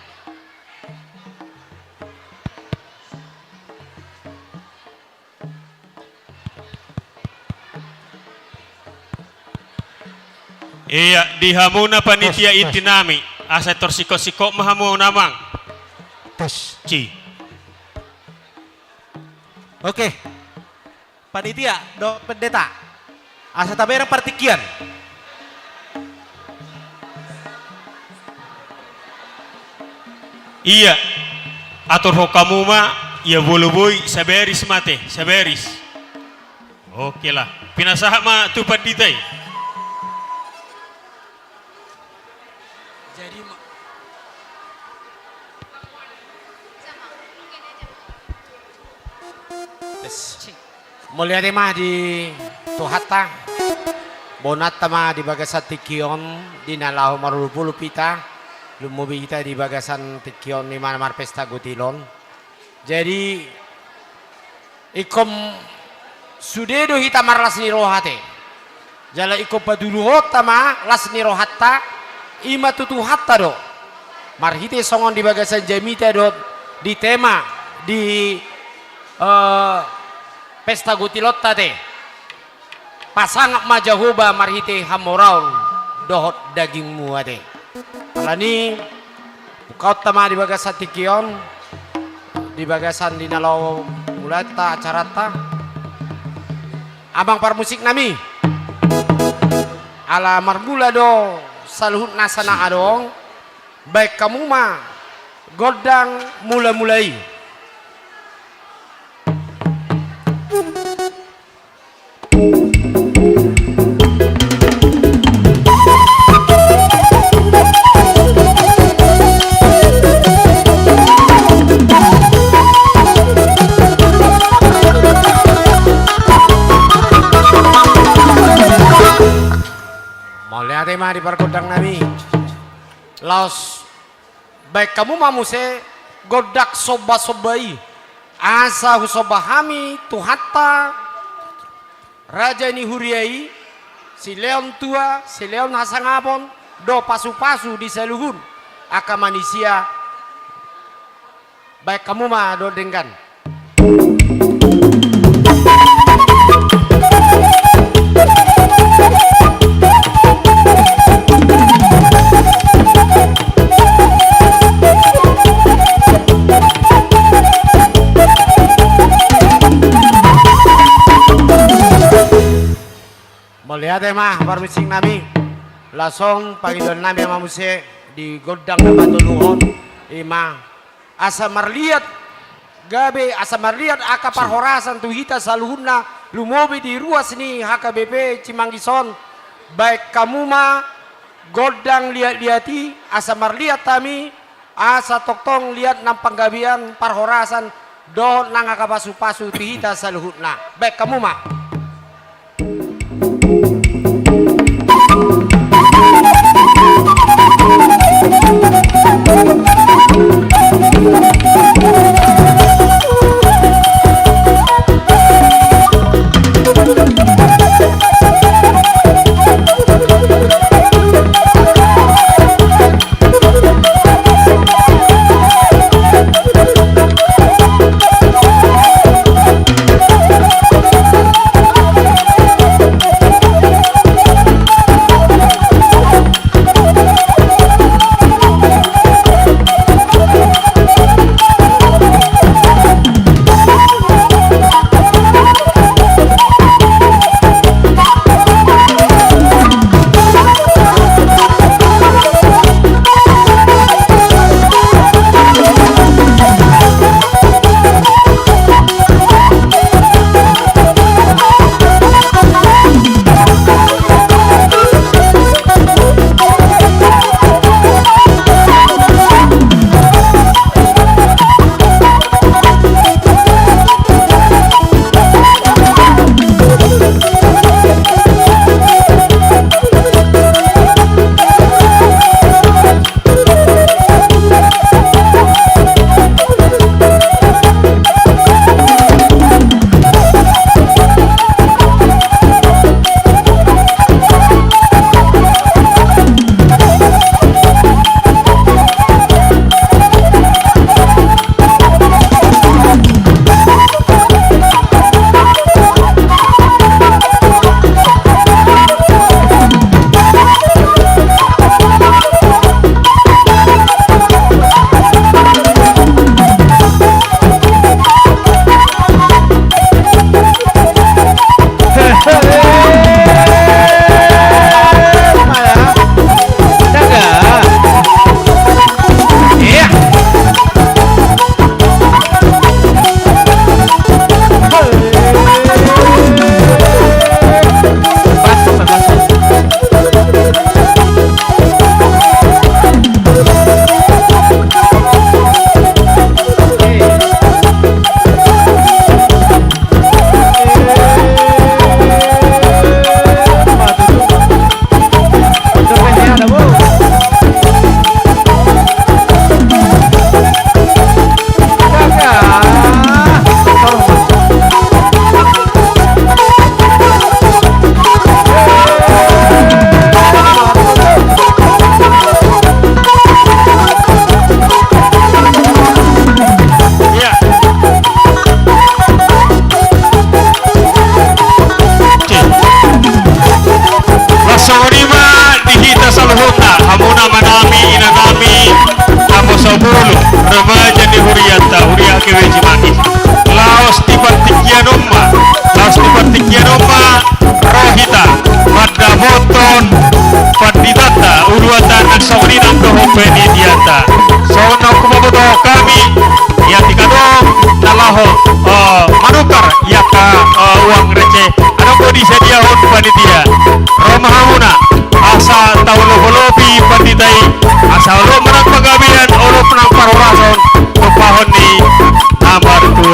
Iya, di hamuna panitia inti nami. Asa tor singkot-singkot ma hamu, amang. Tes. Ci. Oke. Panitia dohot pendeta, asa taberang partingkian. Iya, aturhon hamu ma, ia molo boi, sabaris ma ate, sabaris. Oke lah, pinasahat ma tu pandita i. Jadi ma-, tes. Mauliate ma di Tuhanta. Bonanta ma di bagasan tingki on, di na laho marolopolop hita, lumobi hita di bagasan tingki on, ima na marpesta Gotilon. Jadi, ingkon sude do hita marlas ni roha ate. Jala ingkon patuduhonta ma las ni rohanta, ima tu Tuhanta do. Marhite songon di bagasan jamita dohot di tema di, eh, pesta Gotilonta ate. Pasangap ma Jahowa marhite hamoraon dohot dagingmu ate. Alani, bukaonta ma di bagasan tingki on, di bagasan di na laho mulanta acaranta. Amang parmusik nami, ala marmula do saluhut nasa na adong, baen hamu ma gondang mula-mula i. Di pargondang nami, laos baen hamu ma muse gondang somba-somba i, asa husomba hami Tuhanta, raja ni huria i, silehon tua, silehon hasangapon, dohot pasu-pasu di saluhut angka manisia. Baen hamu ma dohot denggan. Mauliate ma parmusik nami. Laos on pangidoan nami ma muse di gondang na patoluhon, i ma asa marliat gabe, asa marliat angka parhorasan tu hita saluhutna, lumobi di ruas ni H K B P Cimanggis on. Baen hamu ma gondang liat-liat i, asa marliat hami, asa tongtong liat nang panggabean parhorasan dohot nang angka pasu-pasu tu hita saluhutna. Baen hamu ma. Laos songon i ma di hita saluhutna, hamu amanami, inanami, naposobulung, remaja ni hurianta, huria H K B P Cimanggis. Laos di partingkian on ma, laos di partingkian on ma ro hita mandapothon panditanta, uruanta nang songon i nang dohot panitianta. Songon na hupabotohon hami, ia tingki adong na laho, eh, manukar ia angka, eh, uang receh, adong do disediahon panitia. Ro ma hamuna asa taolopolopi pandita i, asa olo ma nang panggabean, olo ma nang parhorason, tumpahon ni na martua.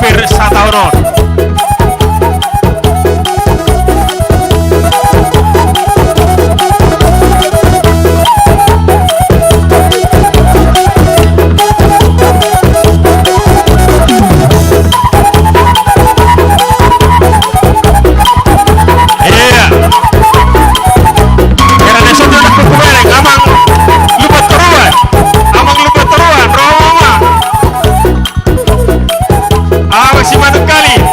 hampir sataon on. Iya. Era na songon na kukubereng, Amang Lumban Toruan. Amang Lumban Toruan, ro ma. Amang Simanungkalit,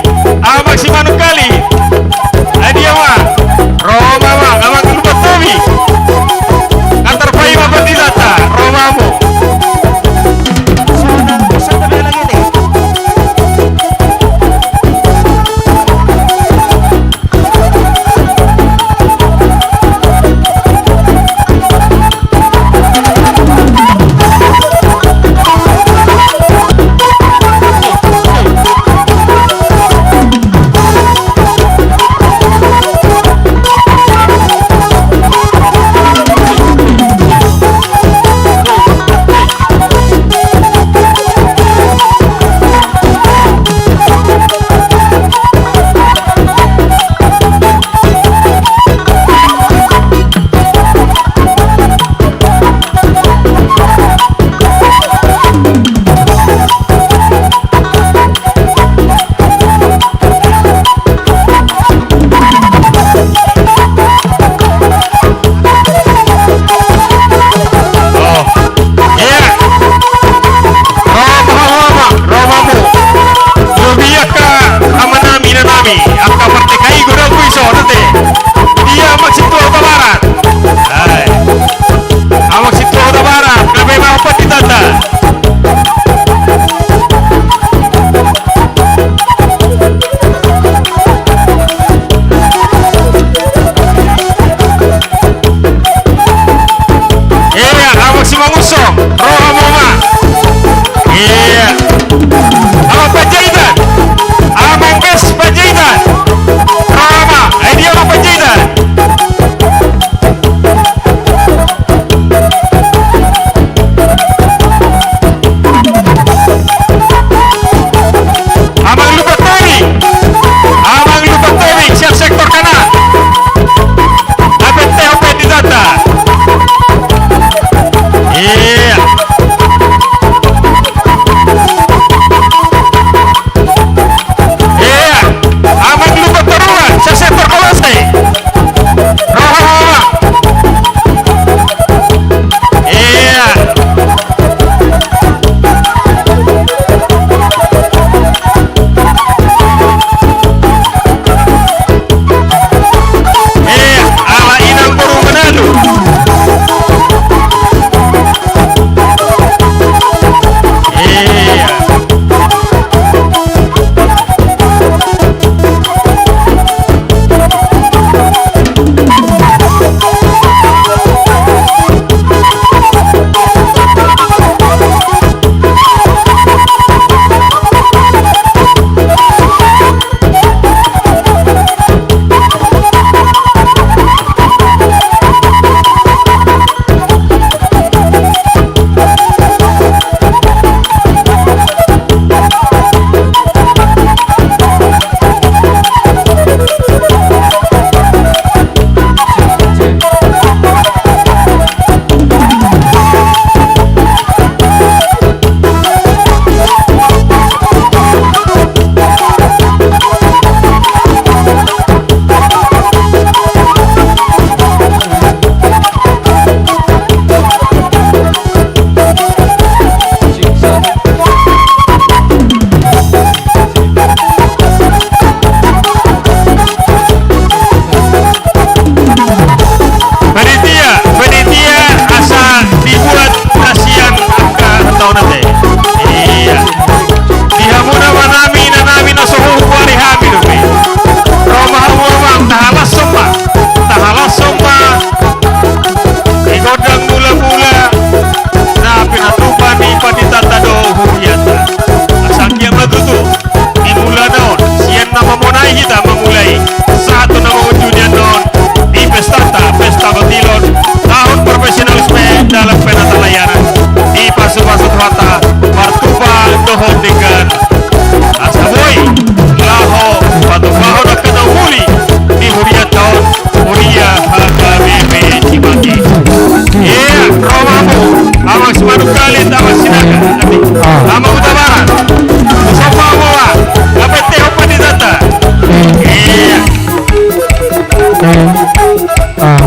Ah.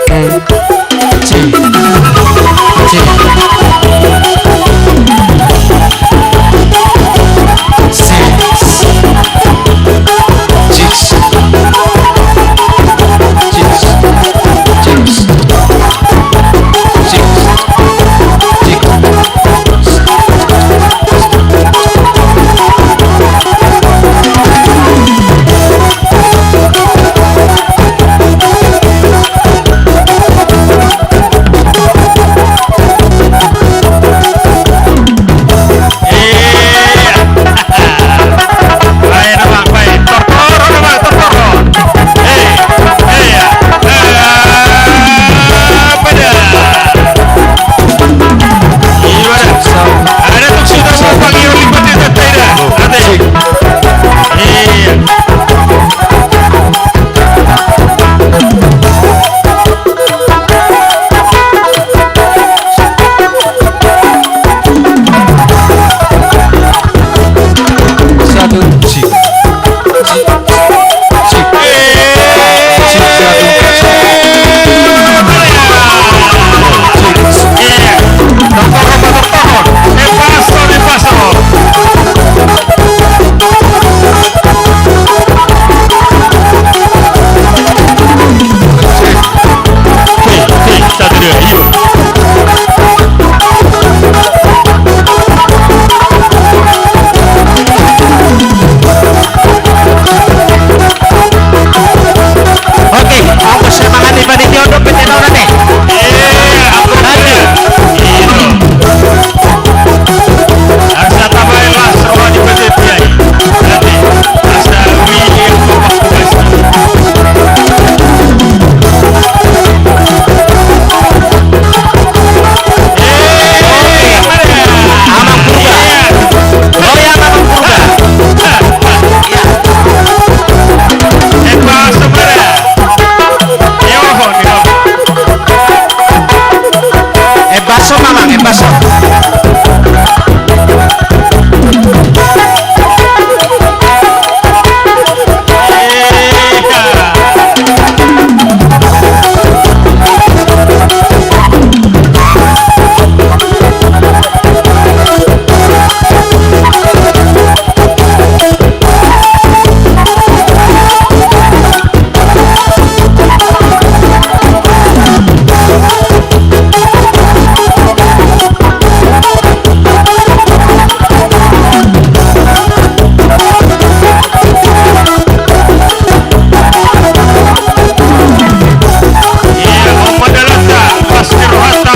Eh. Cik. Cik. Cik. Cik. Cik. Cik. Satu. Cik. Cik. Cik. Cik, satu. Oke, ongkos semangat di panitia untuk P T Tahunan, eh. Lagi. Amang Purba. Goyang Amang Purba. Embaso, Amang, embaso. Ia, on ma dalanta, pas ni rohanta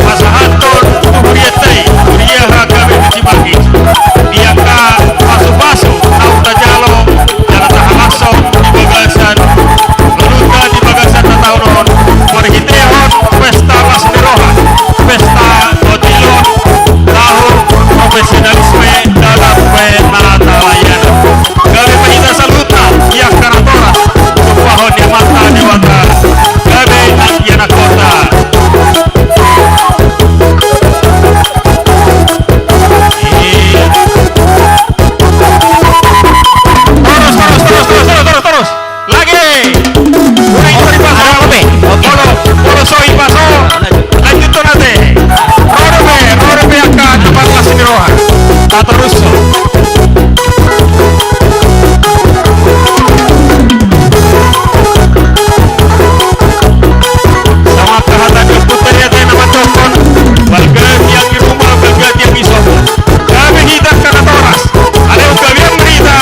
pasahathon tu hurianta i, huria hagabe Cimanggis. Di angka pasupasu naung tajalo jala tahalashon di bagasan ngolunta di bagasan na taon on, marhitehon pesta las ni roha, pesta potilon, laho profesionalisme dalam penatalayanan. Gabe ma hita saluhutna di angka natoras tumpahon ni Amanta Debata, gabe anggiat na kota. Torus, torus, torus. Lagi. Mulai dari pasar. Oke. Molo, molo so i paso. Lanjuthon ate. Ro dope, ro dope angka na marlas ni roha. Tatorushon. Sahat ma hata ni ompunta i ate na mandokkon, balga tiang di ruma, balga tiang di sopo. Gabe hita angka natoras, alai gabe ma hita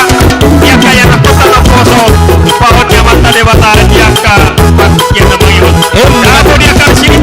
di angka ianakhonta na poso, tumpahon ni Amanta Debata di angka partingkian na mangihut. Dapot di angka sini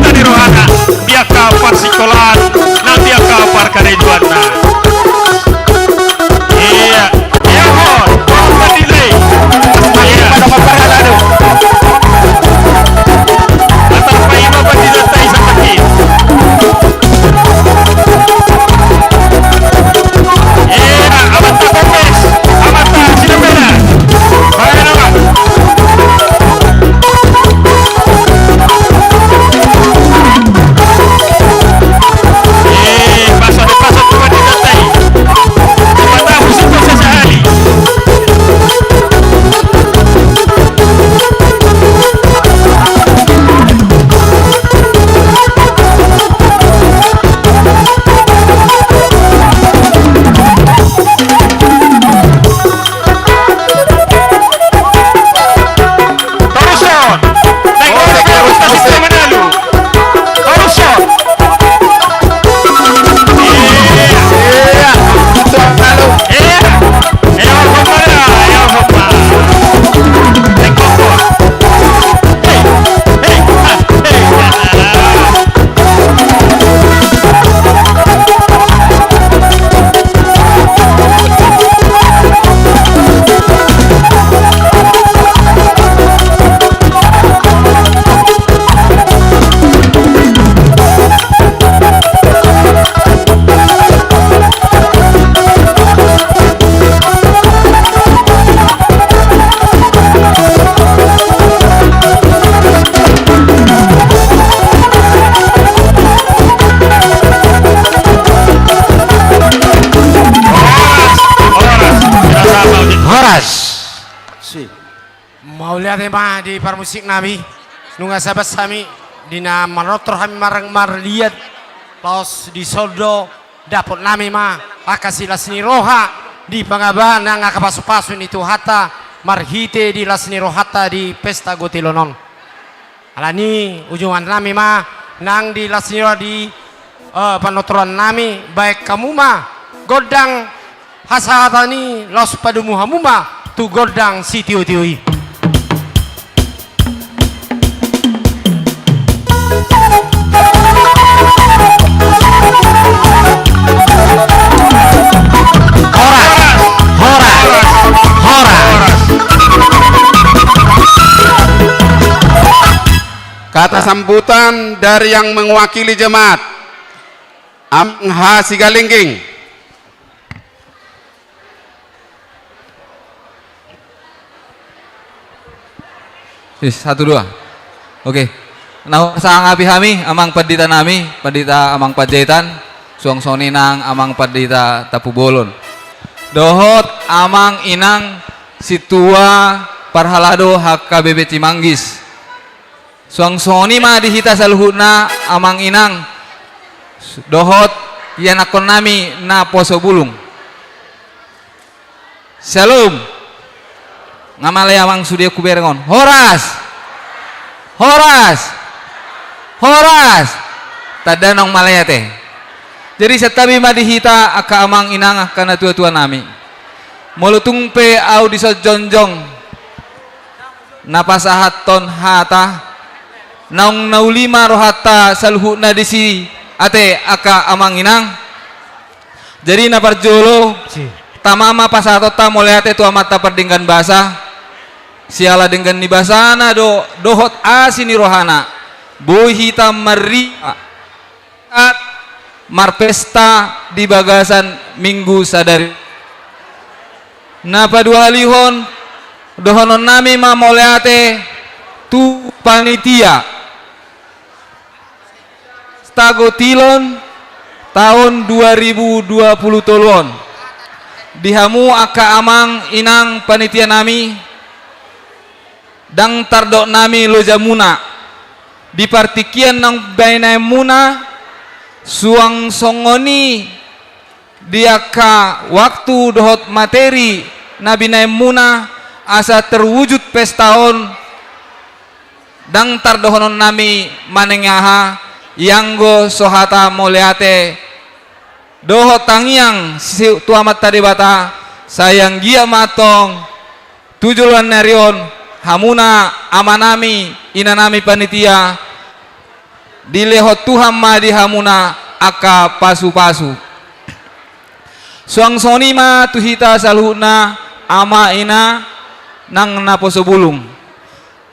Mauliate ma di parmusik nami, nunga sabas hami, di na manortor hami marang marliat, laos dison do dapot nami ma angka silas ni roha di pangabaan nang angka pasupasu ni Tuhanta marhite di las ni rohanta di pesta gotilon on. Alani i ujuman nami ma nang di las ni roha di, eh, panortoran nami, baen hamu ma gondang hasahatan i laos padomu hamu ma tu gondang sitiotio i. Horas, horas, horas. Kata sambutan dari yang mewakili jemaat, Amang H. Sigalingging. Satu, dua. Oke. Na hupasangapi hami Amang Pandita nami, Pandita Amang Panjaitan, suang songon i nang Amang Pandita Tampubolon, dohot Amang Inang Sintua Parhalado H K B P Cimanggis. Suang songon i ma di hita saluhutna Amang Inang dohot ianakkon nami naposo bulung. Syalom. Nga male amang sude hubereng on? Horas. Horas. Horas. Tanda naung male ate. Jadi santabi ma di hita angka amang inang, angka natuatua nami. Molo tung pe ahu dison jongjong na pasahathon hata, naung na uli ma rohanta saluhutna disi ate angka amang inang. Jadi na parjolo, tama ma pasahatonta mauliate tu Amanta Pardenggan Basa, siala denggan ni basana do dohot asi ni rohana, boi hita marria marpesta di bagasan Minggu sadari. Na paduahalihon, dohonon nami ma mauliate tu panitia pesta gotilon taon dua ribu dua puluh tolu on. Di hamu angka amang inang panitia nami, ndang tardok nami lojamuna di partingkian naung binaenmuna, suang songon i di angka waktu dohot materi na binaenmuna asa terwujud pesta on. Ndang tardohonon nami manang aha, ianggo so hata mauliate dohot tangiang si tu Amanta Debata, sai anggiat ma antong tu joloan ni ari on hamuna amanami, inanami panitia, dilehon Tuhan ma di hamuna angka pasupasu. Suang songon i ma tu hita saluhutna ama ina nang naposo bulung.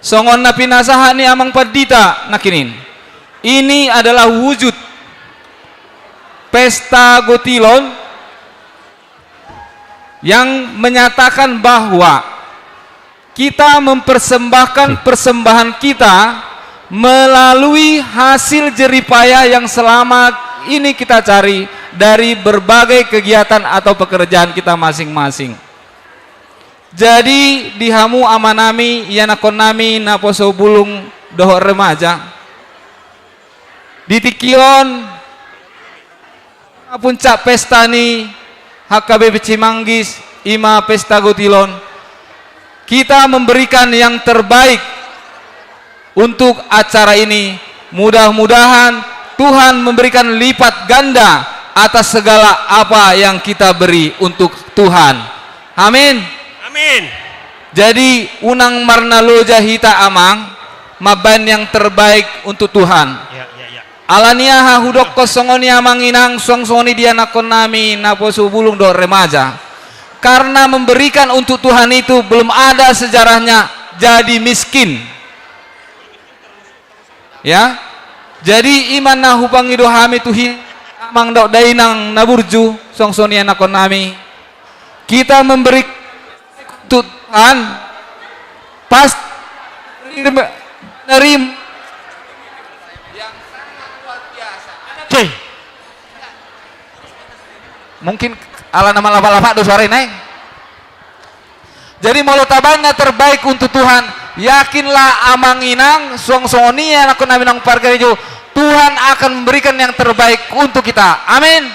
Songon na pinasahat ni amang pandita nangkin, ini adalah wujud pesta gotilon yang menyatakan bahwa kita mempersembahkan persembahan kita melalui hasil jerih payah yang selama ini kita cari dari berbagai kegiatan atau pekerjaan kita masing-masing. Jadi di hamu amanami, ianakkonnami naposo bulung dohot remaja, di tingki on puncak pesta ni H K B P Cimanggis, i ma pesta gotilon. Kita memberikan yang terbaik untuk acara ini. Mudah-mudahan Tuhan memberikan lipat ganda atas segala apa yang kita beri untuk Tuhan. Amin. Amin. Jadi unang marnaloja hita amang, mambaen yang terbaik untuk Tuhan. Ya, ya, ya. Ala ni aha hudokkon songon i amang inang, suang songon i di anakkonnami naposo bulung dohot remaja? Karena memberikan untuk Tuhan itu belum ada sejarahnya jadi miskin. Ya. Jadi i ma na hupangido hami tu hita amang dohot dainang na burju, suang songon i anakkonnami. Kita memberi tu Tuhan, pasti menerima. Cih. Mungkin ala na malapa-lapa do suara i, Nay. Jadi molo tabaen na terbaik untuk Tuhan, Yakinlah amang inang, suang songon i anakkon nami naung parkarejo, Tuhan akan memberikan yang terbaik untuk kita. Amin.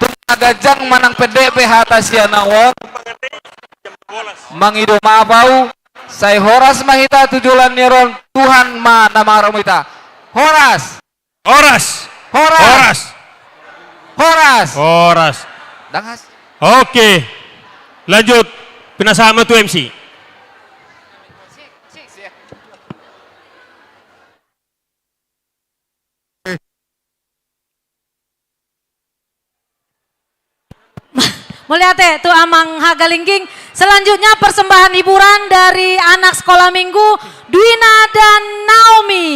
Tung na ganjang manang pendek pe hata sian ahu on, mangido maaf ahu, sai horas ma hita tu joloan ni ari on, Tuhan ma na mangarahon hita. Horas. Horas. Horas. Horas. Horas. Horas. Ndang has. Oke. Lanjut. Pinasahat ma tu M C. Mauliate tu Amang Hagalingging. Selanjutnya persembahan hiburan dari anak sekolah minggu, Dwina dan Naomi.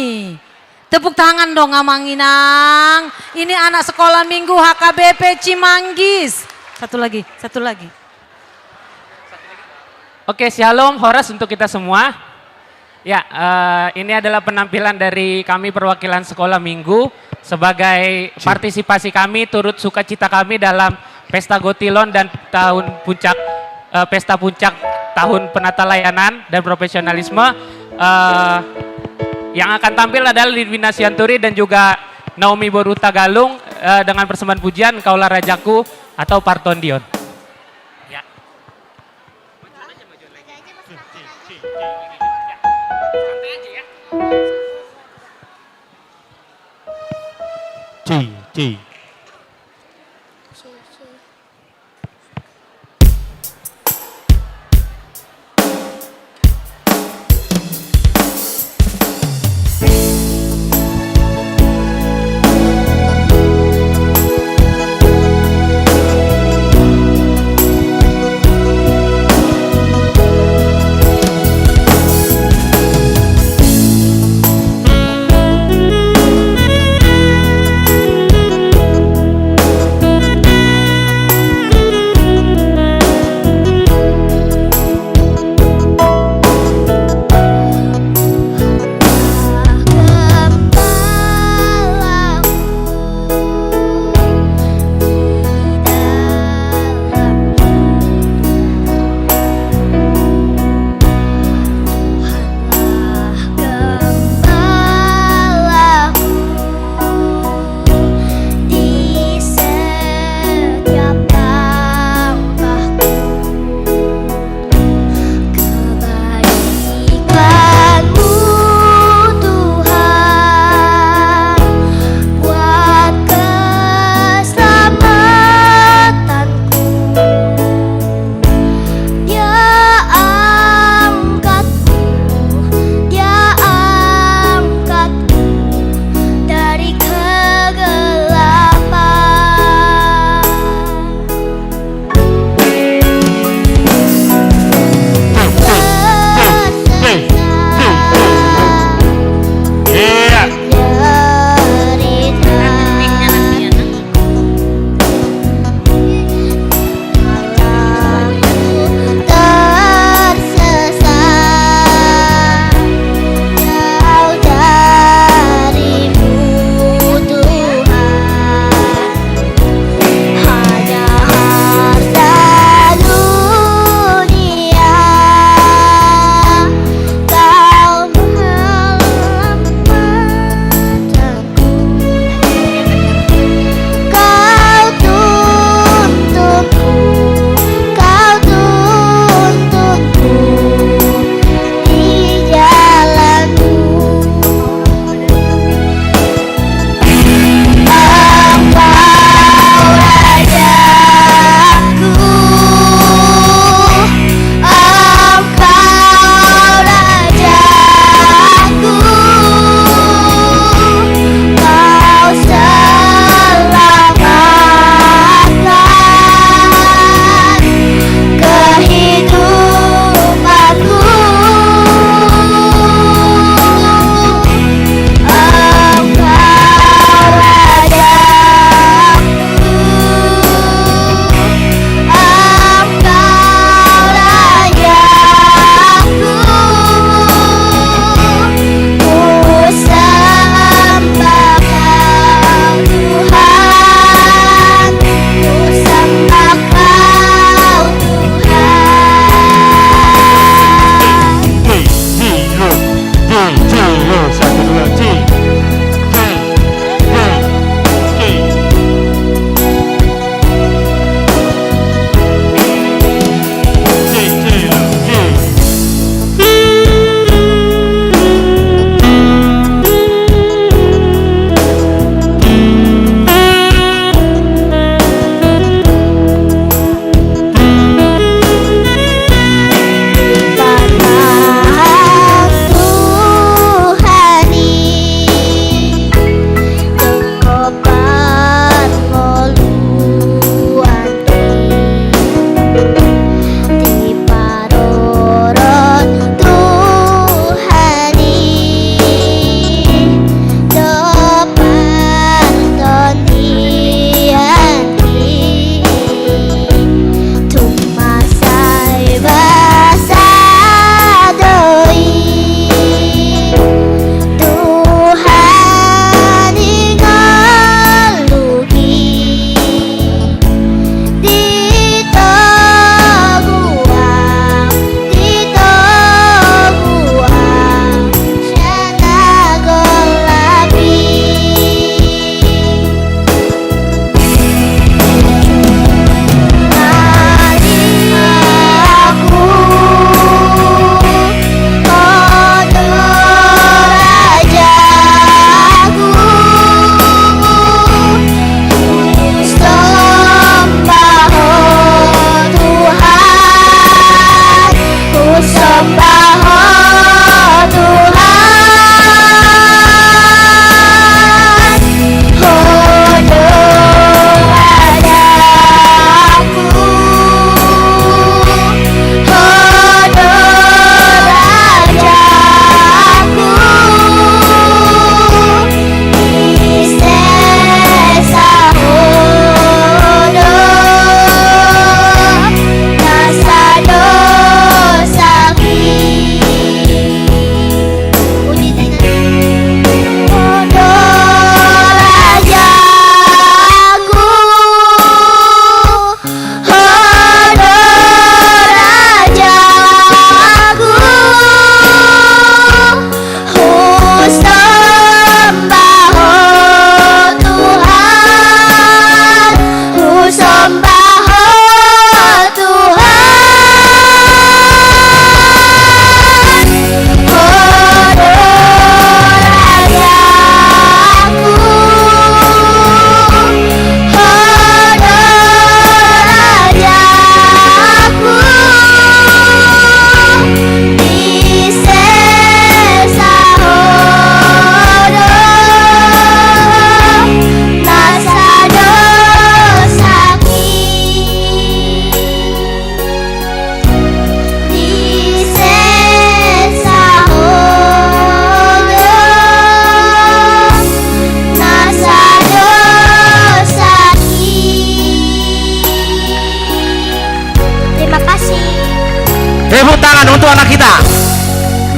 Tepuk tangan dong, Amang Inang. Ini anak sekolah minggu H K B P Cimanggis. Satu lagi, satu lagi. Oke, shalom, horas untuk kita semua. Ya, eh, ini adalah penampilan dari kami perwakilan sekolah minggu sebagai partisipasi kami, turut sukacita kami dalam Pesta Gotilon dan tahun puncak, eh, pesta puncak tahun penata layanan dan profesionalisme. Eh, yang akan tampil adalah Lidwina Sianturi dan juga Naomi Boru Tagalung, eh, dengan persembahan pujian Engkaulah Rajaku atau Partondion. Ya.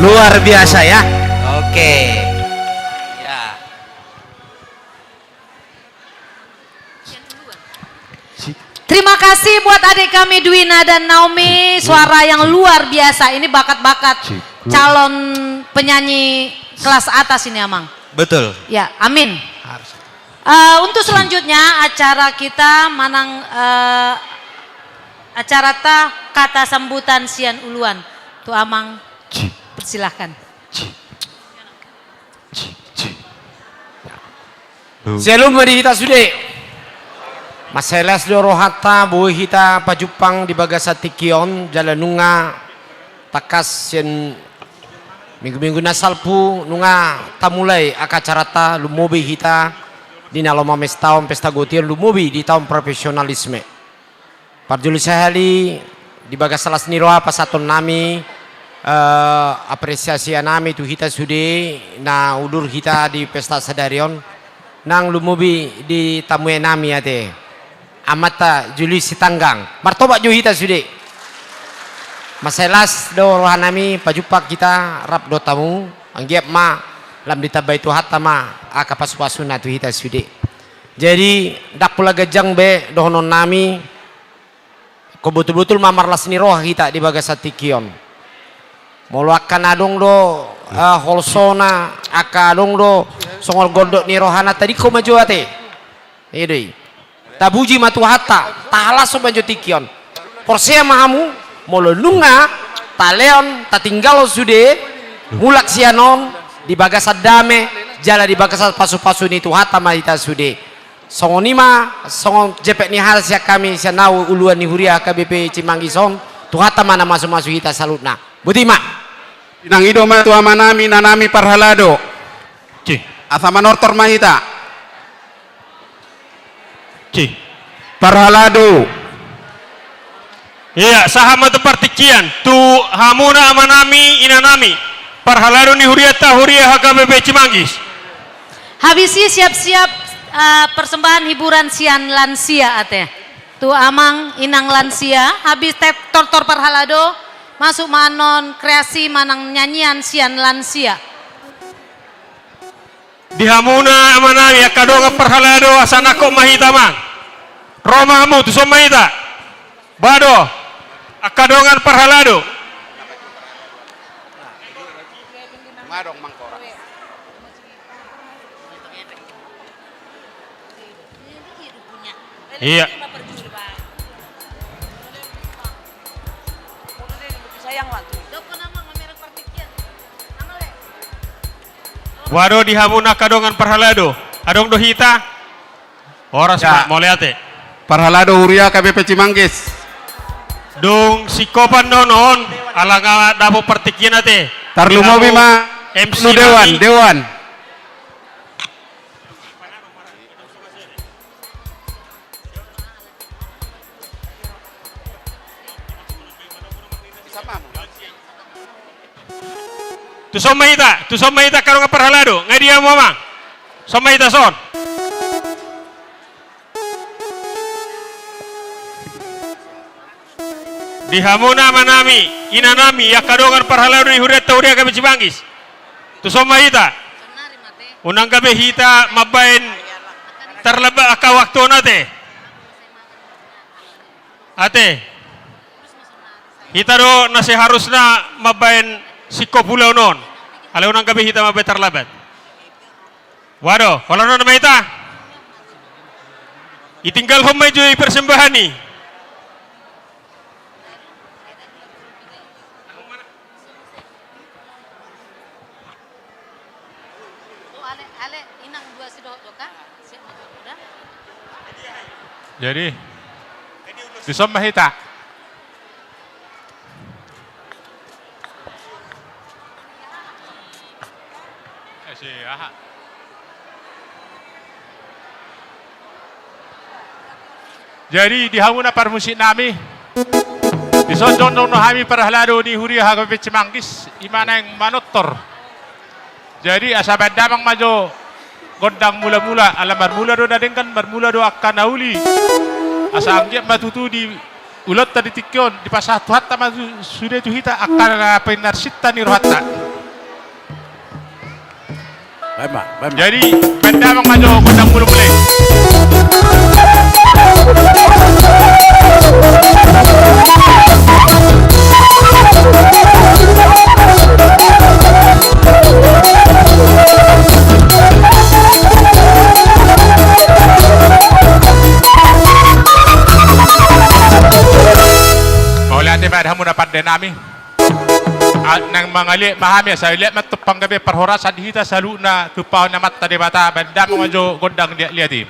Luar biasa ya. Oke. Ya. Terima kasih buat adik kami Duina dan Naomi, suara yang luar biasa. Ini bakat-bakat calon penyanyi kelas atas ini, Amang. Betul. Ya, amin. Eh, untuk selanjutnya acara kita manang, eh, acara ta kata sambutan sian uluan. Tu Amang, persilahkan. Sian uluan ma di hita sude. Mansai las do rohanta boi hita pajumpang di bagasan tingki on, jala nunga tangkas sian minggu-minggu na salpu nunga tamulai angka acaranta, lumobi hita di na lomo mamesta on, pesta goti on, lumobi di taon profesionalisme. Parjolo sahali di bagasan las ni roha pasahatonnami, eh, apresiasinami tu hita sude na udur hita di pesta sadari on, nang lumobi di tamuenami ate, Amanta Julius Sitanggang. Martopak jo hita sude. Mansai las do rohanami pajumpang hita rap dohot hamu, anggiat ma lam ditambai Tuhanta ma angka pasu-pasuna tu hita sude. Jadi, ndang pola ganjang be dohononnami, ingkon botul-botul ma marlas ni roha hita di bagasan tingki on. Molo angka na adong do, eh, holsona, angka adong do songon gondok ni rohana, tadingkon ma jo ate. I do i. Tapuji ma Tuhanta, tahalashon ma jo tingki on. Porsea ma hamu, molo nunga talehon, tatinggalhon sude, mulak sian on di bagasan dame jala di bagasan pasu-pasu ni Tuhanta ma hita sude. Songon i ma, songon jempek ni hata sian hami, sian na uluan ni huria H K B P Cimanggis on, Tuhanta ma na masu-masu hita saluhutna. Boti ma. Inang, i do ma tu amanami, inanami parhalado. Asa manortor ma hita. Parhalado. Ia, sahat ma tu partingkian, tu hamuna amanami, inanami, parhalado ni hurianta, huria H K B P Cimanggis. Habis i siap-siap, eh, persembahan hiburan sian lansia ate. Tu amang inang lansia, habis te-, tortor parhalado, masuk ma annon kreasi manang nyanyian sian lansia. Di hamuna amanami angka dongan parhalado, asa nangkok ma hita, amang. Ro ma hamu, tuson ma hita. Ba do, angka dongan parhalado. Ia. Ba do di hamuna angka dongan parhalado. Adong do hita? Horas ma, mauliate. Parhalado huria H K B P Cimanggis. Dung singkopan do on, ala nga dapot partingkian ate. Tarlumobi ma M C dewan, dewan. Tuson ma hita, tuson ma hita angka dongan parhalado, nga dia hamu, amang? Tuson ma hita, tuson. Di hamuna amanami, inanami, angka dongan parhalado ni hurianta, huria H K B P Cimanggis. Tuson ma hita. Unang gabe hita mambaen tarlambat angka waktu on ate. Ate. Hita do na seharusna mambaen singkop ulaon on. Alai unang gabe hita mambaen tarlambat. Ba do, holan on ma hita. Itinggalhon ma jo i persembahan i. Jadi, tuson ma hita. Eh, si aha. Jadi, di hamuna parmusiknami, dison jongjong do hami parhalado ni huria H K B P Cimanggis, i ma naeng manortor. Jadi, asa baen damang ma jo gondang mula-mula, ala marmula do na denggan, marmula do angka na uli. Asa anggiat ma tutu di ulaonta di tingki on, dipasahat Tuhanta ma tu, sude tu hita angka na pinarsinta ni rohanta. Baen ma, baen ma. Jadi, baen damang ma jo gondang mulu mule. Mauliate ma di hamuna pande nami. A, nang mangaliat ma hami, asa liat ma antong panggabean parhorasan di hita saluhutna, tumpahon ni Amanta Debata. Baen damang ma jo gondang liatliat i.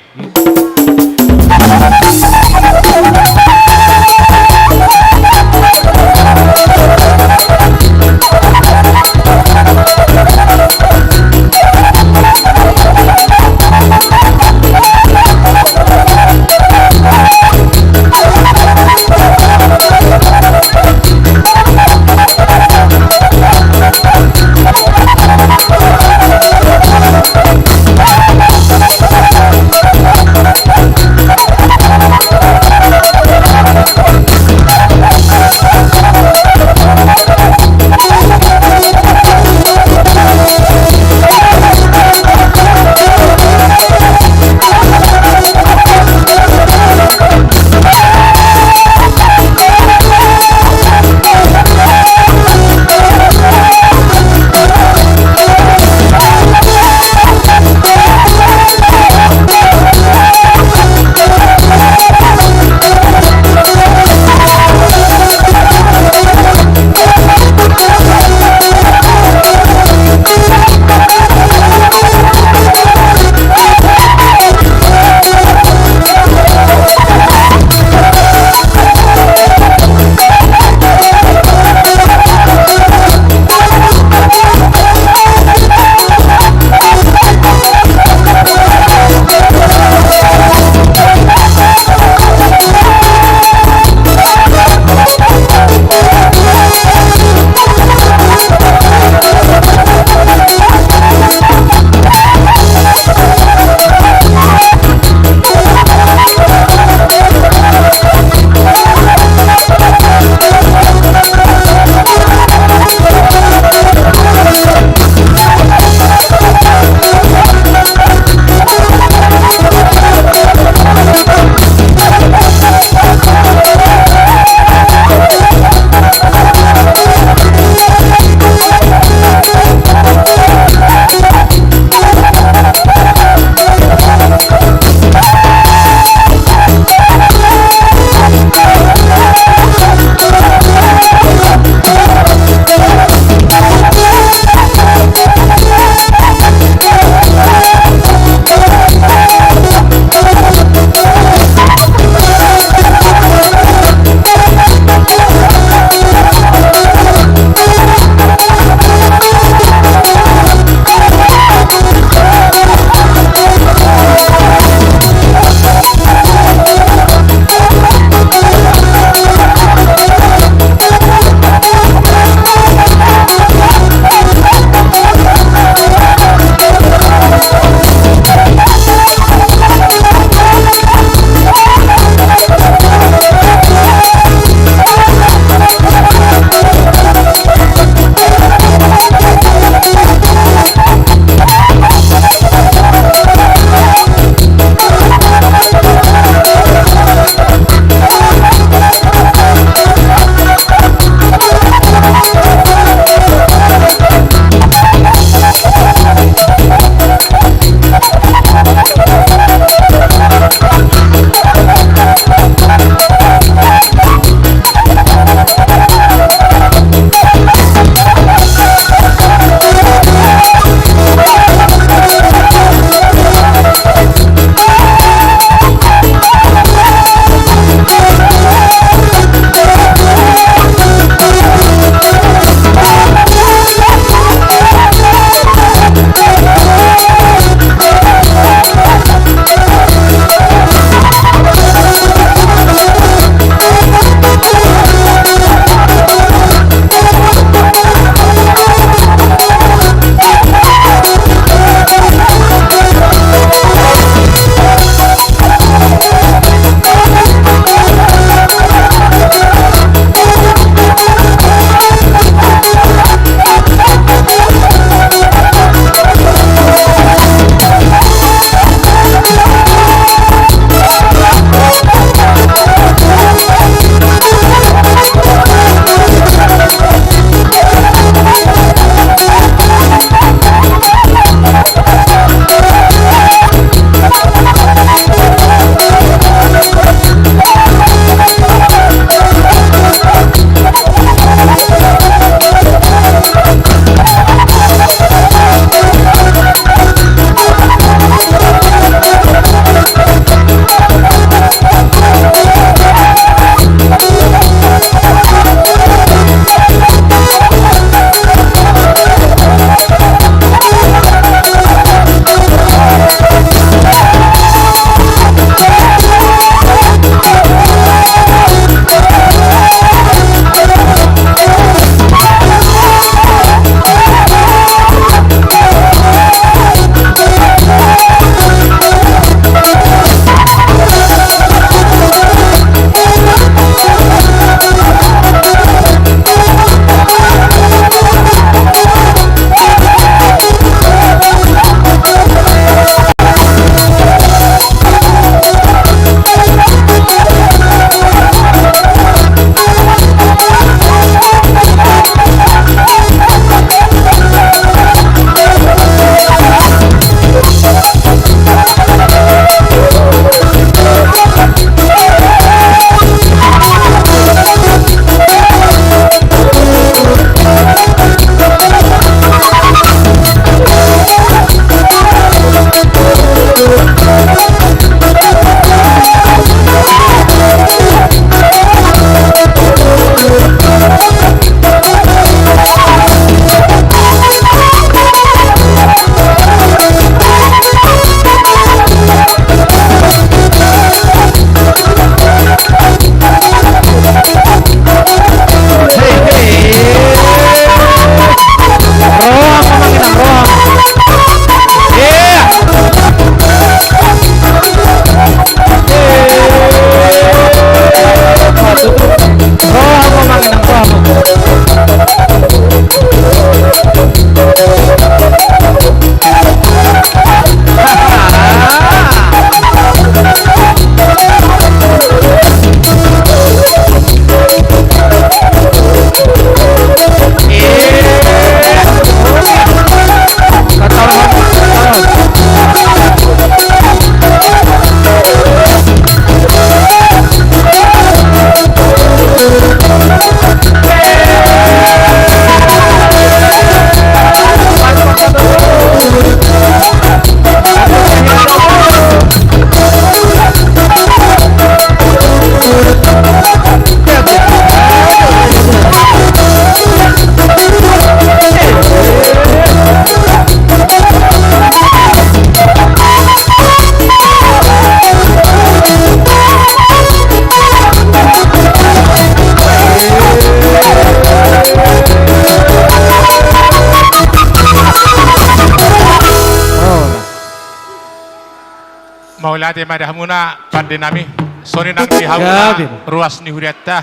Mauliate ma di hamuna pande nami. Songon i nang di hamuna ruas ni hurianta,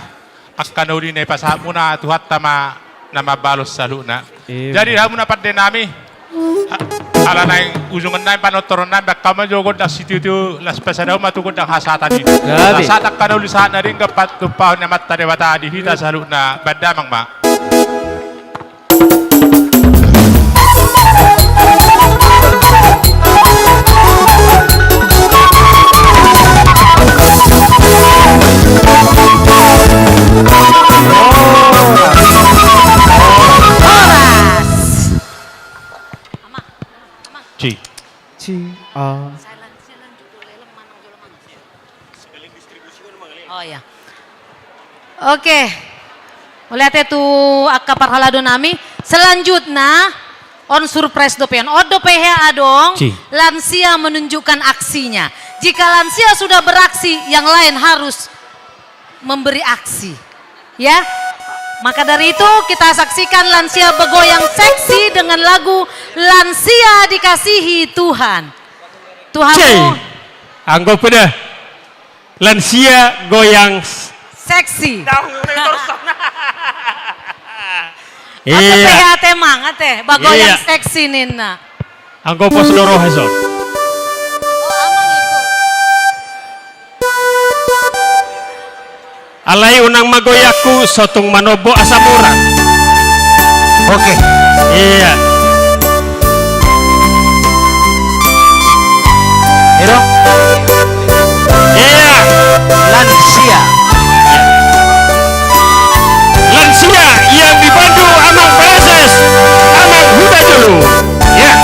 angka na uli na ipasahat muna, Tuhanta ma na mambalos saluhutna. Jadi di hamuna pande nami, ala naeng ujungon nami, panortoron nami, baen hamu ma jo gondang sitio-tio, laos pasada hamu ma tu gondang hasahatan i. Laos sahat angka na uli sahat na denggan patumpahon ni Amanta Debata di hita saluhutna. Baen damang ma. Horas. Ci. Ci. A. Oh ya. Oke. Mauliate tu angka parhalado nami. Selanjutna, on surprise dope on. On dope hea adong, lansia menunjukkan aksinya. Jika lansia sudah beraksi, yang lain harus memberi aksi. Ya. Maka dari itu, kita saksikan lansia bergoyang seksi dengan lagu Lansia Dikasihi Tuhan. Tuhanmu. Anggo pe da. Lansia goyang s-, seksi. Iya. Ate pe hea ate, mang, ate. Bagoyang seksi ninna. Anggo pos do roha son. Alai unang magoyangku, so tung manombo asam urat. Oke. Iya. Ero. Iya. Lansia. Lansia yang dipandu Amang Prases, Amang Huta Julu. Iya.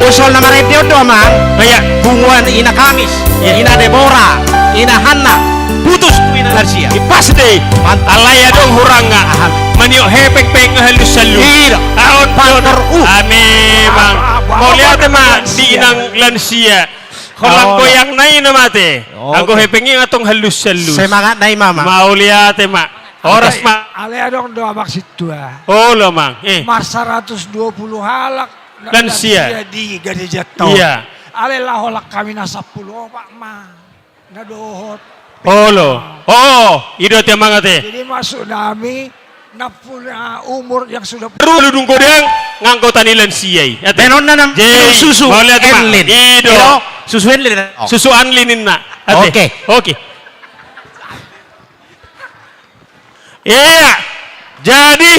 Usul nama radio do, Amang. Iya. Punguan Ina Kamis, iya, Ina Debora, Ina Hanna, putus tu Ina Lansia. Pas dei. Mantap. Alai adong hurangna. Aha. Maniop hepeng pe nga hallus-hallus. Iya. Aon. Pangkor, uh. Ame, Amang. Ah, ah, mauliate ma di Inang Lansia. Holan goyang nai na mate. Oh. Anggo hepeng i antong hallus-hallus. Semangat nai, Amang. Mauliate ma. Horas ma. Alai adong do, Amang, sintua. Olo, Amang. Eh. Marsaratus dua pulu halak. Lansia. Lansia di Gareja Taon. Iya. Alai laho holan hami na sampulu opat ma na dohot. Olo. Oh, i do ate, Amang, ate. Jadi maksud nami na punya umur yang sudah. Ru, dung godang, nga anggota ni lansia i. Ate. Baenonna nang susu. Jadi, mauliate ma. Enlin. I do. I do, susu enlin. Oh. Susu enlin ninna. Ate. Oke. Oke. Iya. Jadi,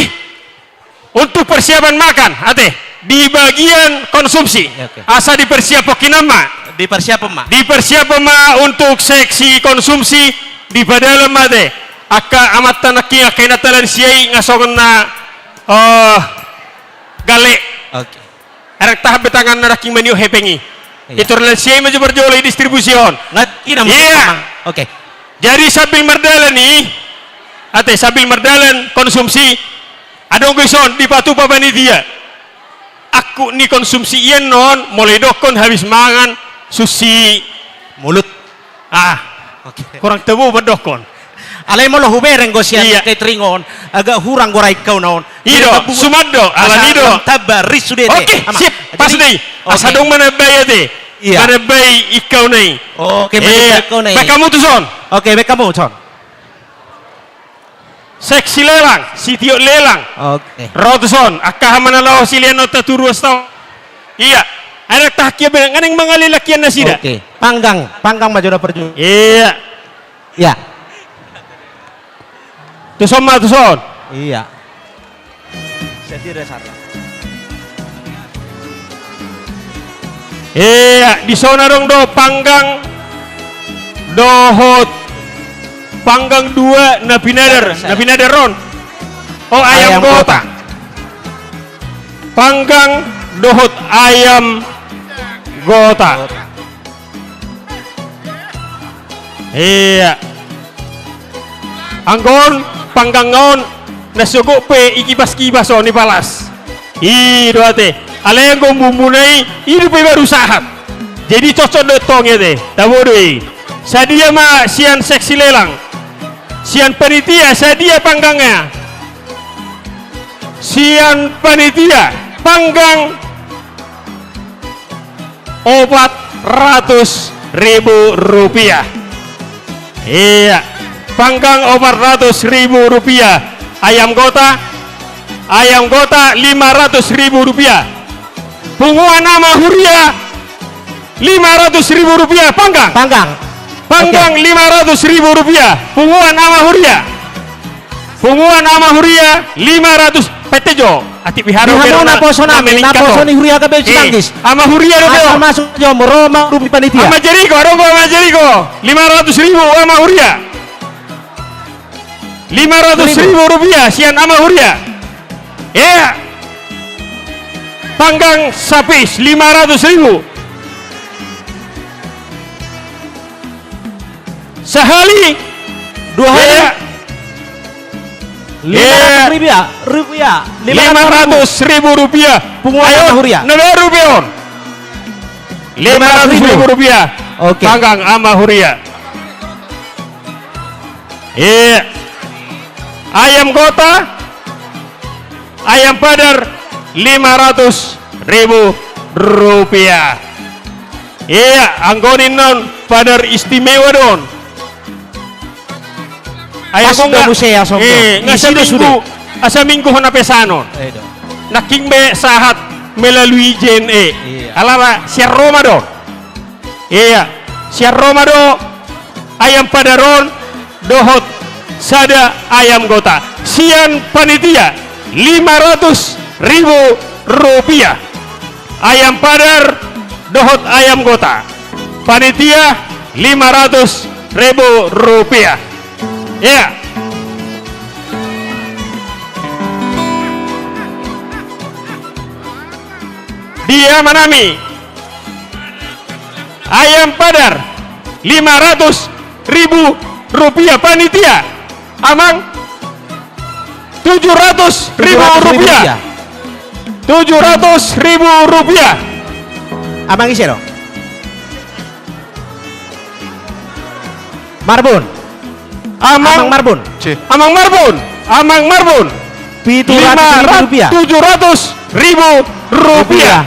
untuk persiapan makan, ate, di bagian konsumsi, oke, asa dipersiapkan ma. Dipersiapkan ma. Dipersiapkan ma untuk seksi konsumsi di padahal ma, ate. Angka amanta nangkin, angka inanta lansia i nga songon na, eh, gale. Oke. Arang tahan be tanganna nangkin maniop hepeng i. Iya. Itu lansia i ma jo parjolo i distribusi on. Ngat-, ina. Iya. Oke. Jadi sambil mardalan i, ate, sambil mardalan konsumsi, adong do dison dipatupa panitia. Angkup ni konsumsi i annon, molo didokkon habis mangan, susi mulut. Ah, oke. Kurang tabo mandokkon. Alai molo hubereng do sian, iya, catering on, agak hurang do ra ingkau na on. I do, suman do, alani i do. Tamba, ris sude, ate. Oke, sip, pas dei. Asa adong manambai, ate. Iya. Manambai ingkau na i. Oke, iya, manambai ingkau na i. Baen hamu tuson. Oke, baen hamu tuson. Seksi lelang, sitiop lelang. Oke. Ro tuson, angka aha ma na laho silean on, taturu asa. Iya. Ai ndang tahan hian be, nga naeng mangalehon hian nasida. Oke. Panggang, panggang ma jo na parjolo. Iya. Iya. Tuson ma, tuson. Iya. Setia dasarna. Iya, dison adong do panggang dohot panggang dua na pinadar, na pinadar on. Oh, ayam gota. Panggang dohot ayam gota. Iya. Anggo on, panggang on, na sogot pe i kibas-kibas on, i palas. I do ate. Alai anggo bumbu na i, i dope baru sahat. Jadi cocok do tong i ate. Tabo do i. Sadia ma sian seksi lelang. Sian panitia, sadia panggangna. Sian panitia, panggang opat ratus ribu rupiah. Iya, panggang opat ratus ribu rupiah. Ayam gota, ayam gota lima ratus ribu rupiah. Punguan Ama Huria, lima ratus ribu rupiah, panggang. Panggang. Panggang, oke, lima ratus ribu rupiah. Punguan Ama Huria. Punguan Ama Huria lima ratus. Pete jo. Atik biharo. Di hamu na poso nami, na poso ni Huria K P U Cimanggis. Ama Huria do. Asa masuk jo, ro ma urupi panitia. Ama Jeriko, adong do Ama Jeriko. Lima ratus ribu Ama Huria. Lima ratus ribu rupiah sian Ama Huria. Iya. Panggang sapis lima ratus ribu. Sahali. Dua hali. Iya. Lima ratus ribu ya? Rupiah. Lima ratus ribu rupiah. Punguan Ama Huria. Ayo, na baru pe on. Lima ratus ribu rupiah. Oke. Panggang Ama Huria. Iya. Ayam gota, ayam padar lima ratus ribu rupiah. Iya, anggo ninna on padar istimewa do on. Ai pas anggo do nga, muse, asombo. Eh, nga isi do saminggu, sude. Saminggu hona pesanon. Eh, do. Nangkin be sahat melalui J N E. Iya. Alana sian Roma do. Iya, sian Roma do ayam padar on dohot sada ayam gota. Sian panitia lima ratus ribu rupiah. Ayam padar dohot ayam gota. Panitia lima ratus ribu rupiah. Iya. Dia ma nami. Ayam Padar, lima ratus ribu rupiah. Panitia, Amang, tujuh ratus ribu rupiah. Tujuh ratus ribu rupiah. Amang ise do? Marbun. Amang, Amang Marbun. Amang Marbun. Amang Marbun. Pitu ratus ribu rupiah. Lima ratus, tujuh ratus ribu rupiah. Rupiah.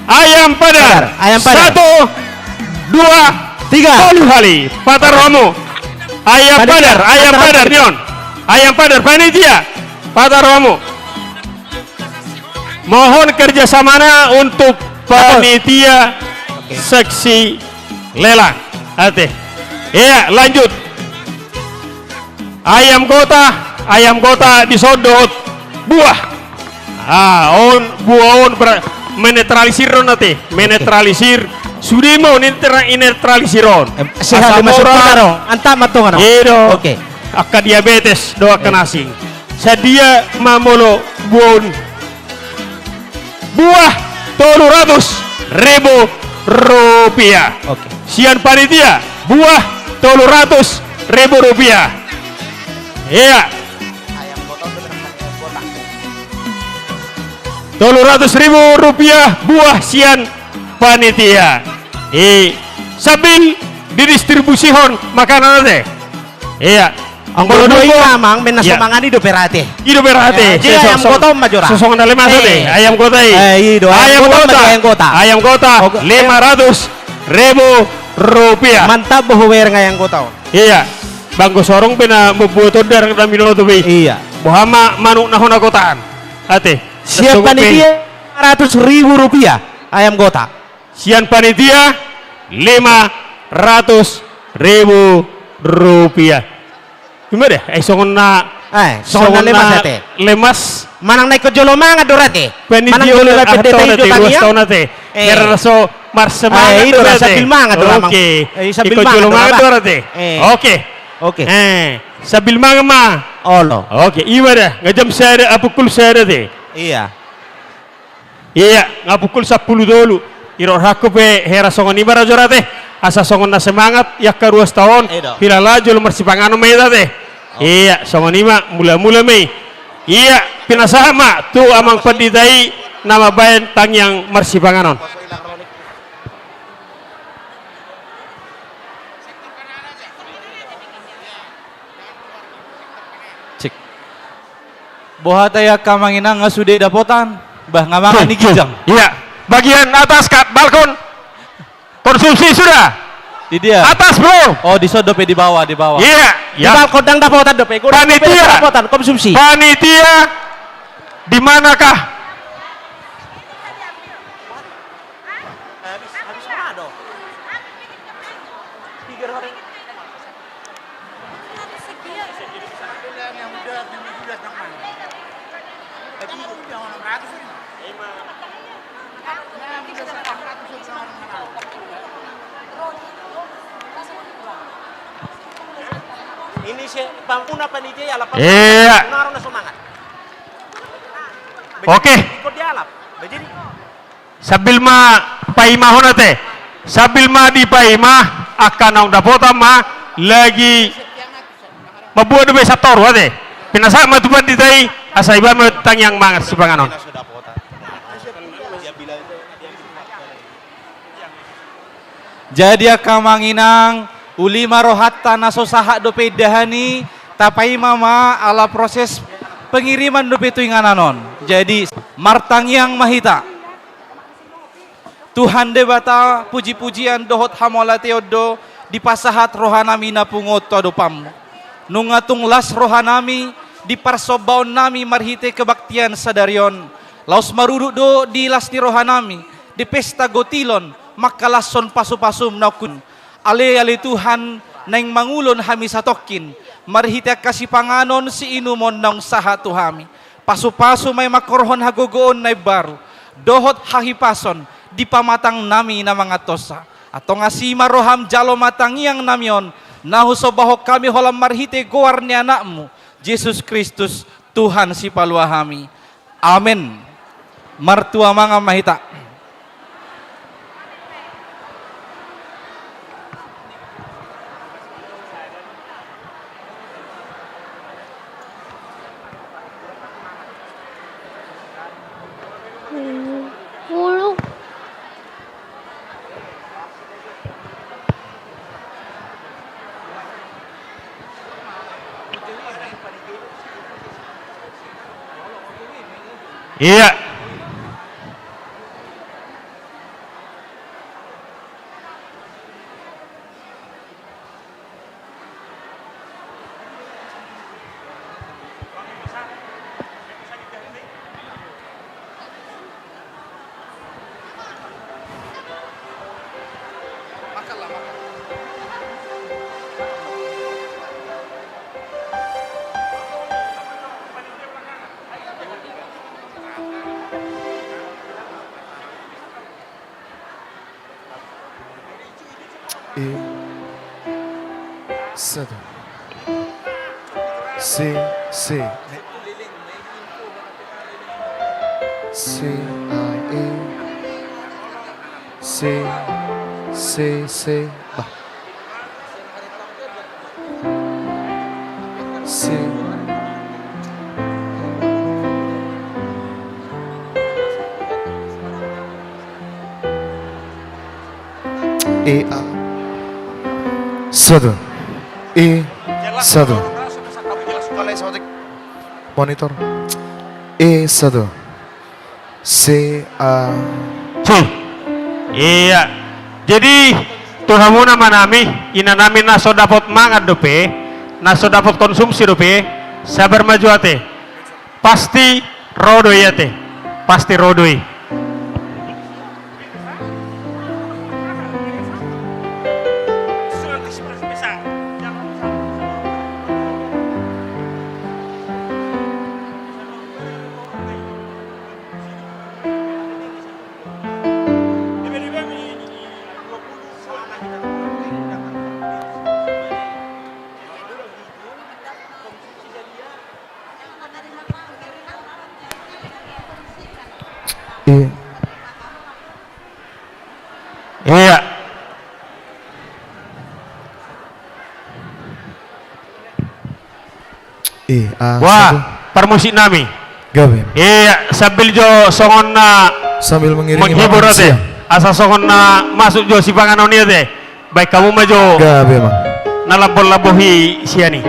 Ayam Padar. Padar, Ayam Padar. Satu, dua, tiga. Tolu hali. Patar hamu. Ayam Padar, Ayam Padar, nion. Ayam Padar, panitia. Patar hamu. Mohon kerjasamana untuk panitia seksi lelang. Ate. Iya, lanjut. Ayam Gota, Ayam Gota dison dohot buah. Ah, on, buah on ber-, menetralisir on ate, menetralisir. Sude ma on inter-, inetralisir on. Em, sehat. Asam urat. Antap ma tongan. Iya do. Oke. Angka diabetes do angka na asing. Sadia ma molo buah on. Buah tolu ratus ribu rupiah. Oke. Sian panitia, buah tolu ratus ribu rupiah. Iya. Tolu ratus ribu rupiah buah sian panitia. I, sambil didistribusihon makanan ate. Iya. Anggo dua i, Amang, mena so mangan i dope ra ate. I dope ra ate. Jadi Ayam Gota on ma jora. Sosongon na lemas ate. Ayam Gota i. Eh, i do. Ayam Gota. Ayam Gota. Lima ratus ribu rupiah. Mantap, boha hubayar nga Ayam Gota on. Iya. Banggo sorong pe na mambuat on darang na minoto be. Iya. Boha ma manuk na hona gotaan. Ate. Sian panitia lima ratus ribu rupiah Ayam Gota. Sian panitia lima ratus ribu rupiah. Ima da, eh, songon na, eh, songon na lemas ate. Lemas. Manang na ingkon jolo mangan do ra ate. Manang jolo mangan do ra ate. Hera so marsemangat do ra ate. Sambil mangan do ra ate. Oke. Ingkon jolo mangan do ra ate. Oke. Oke. Eh, sambil mangan ma. Olo. Oke, ima da, nga jam sada, ah, pukul sada ate. Iya. Iya, nga pukul sampulu tolu. Irohakku pe hera songon i ma ra jora ate. Asa songon na semangat i angka ruas ta on. Hilala jolo marsipanganon ma hita ate. Iya, songon i ma, mula-mula ma i. Iya, pinasahat ma tu Amang Pandita i na mambahen tangiang marsipanganon. Cek. Boha tahe angka amang inang, nga sude dapotan? Bah, nga mangan i ginjang. Iya. Bagian atas, ka, balkon. Konsumsi sudah. Di dia. Atas, bro. Oh, dison dope, di bawah, di bawah. Iya. Di balkon ndang dapotan dope. Panitia. Dapotan konsumsi. Panitia, di manakah? Ini si pampuna panitia, ala pampuna. Iya. Naro na semangat. Oke. Ikut dialap. Jadi. Sambil ma paimahon ate. Sambil ma dipaima, angka naung dapotan ma lagi mambuat dope santoru ate. Pinasahat ma tu pandita i, asa ibahen ma tangiang marsipanganon. Jadi angka amang inang, uli ma rohanta na so sahat dope indahan i, tapaima ma ala proses pengiriman dope tu inganan on. Jadi martangiang ma hita. Tuhan Debata, puji-pujian dohot hamauliateon do dipasahat rohanami na punguan tu adopanMu. Nunga tung las rohanami di parsombaonnami marhite kebaktian sadari on. Laos marudut do di las ni rohanami di pesta gotilon mangkalashon pasu-pasuM naung kudus. Ale, ale Tuhan, naeng mangulon hami satongkin marhite angka sipanganon siinumon naung sahat tu hami. Pasu-pasu ma i mangkorhon hagogoon na imbaru dohot hahipason di pamatangnami na mangantonsa. Antong asi ma rohaM, jalo ma tangiangnami on na husombahon hami holan marhite goar ni AnakMu Jesus Kristus, Tuhan sipalua hami. Amen. Martua mangan ma hita. Iya. E sada. C, C. C, A, E. C, C, C. Bah. C. E, A. Sada. E, sada. Monitor. E, sada. C, A. Cih. Iya. Jadi, tu hamuna amanami, inanami na so dapot mangan dope, na so dapot konsumsi dope, sabar ma jo ate. Pasti ro do i ate. Pasti ro do i. Iya. Iya. Iya, ah, wah, satu. Parmusik nami. Gabe. Iya, sambil jo songon na sambil mengiringi menghibur makan ate. Siang. Asa songon na masuk jo sipanganon i ate. Baen hamu ma jo. Gabe, Mang. Na lambol-lambol i sian i.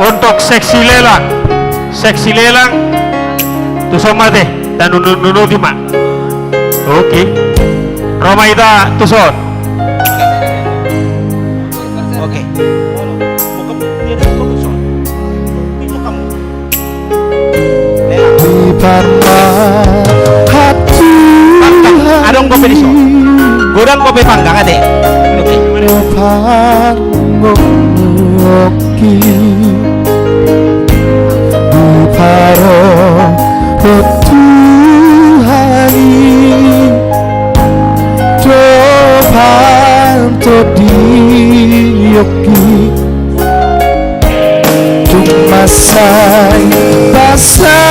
Untuk seksi lelang, seksi lelang, tuson ma ate, tanu-, nunuti ma. Oke. Ro ma hita tuson. Oke. Adong kopi di son. Godang kopi panggang ate. Oke. Di paro Tuhan i, dopan to di oki. Tung mansai basa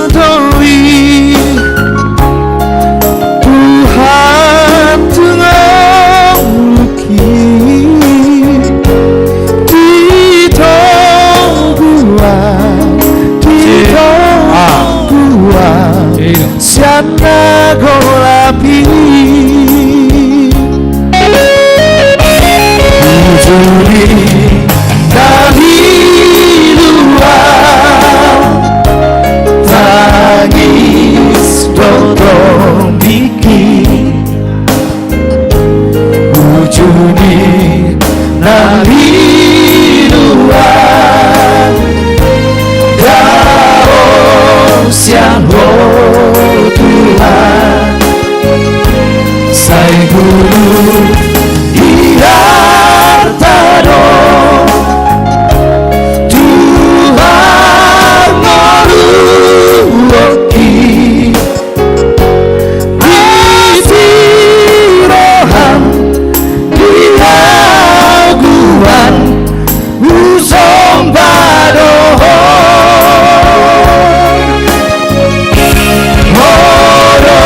do i, Tuhan tu ngolu. Di toguan, di toguan, sian na golap i. Bujur i na liluan, tangis do tombik i. Bujur i na liluan, dao sian Ho Tuhan, sai gulu di arta do, Tuhan ngolungki. Di siroham, di aguan, husomba do Ho. Ho do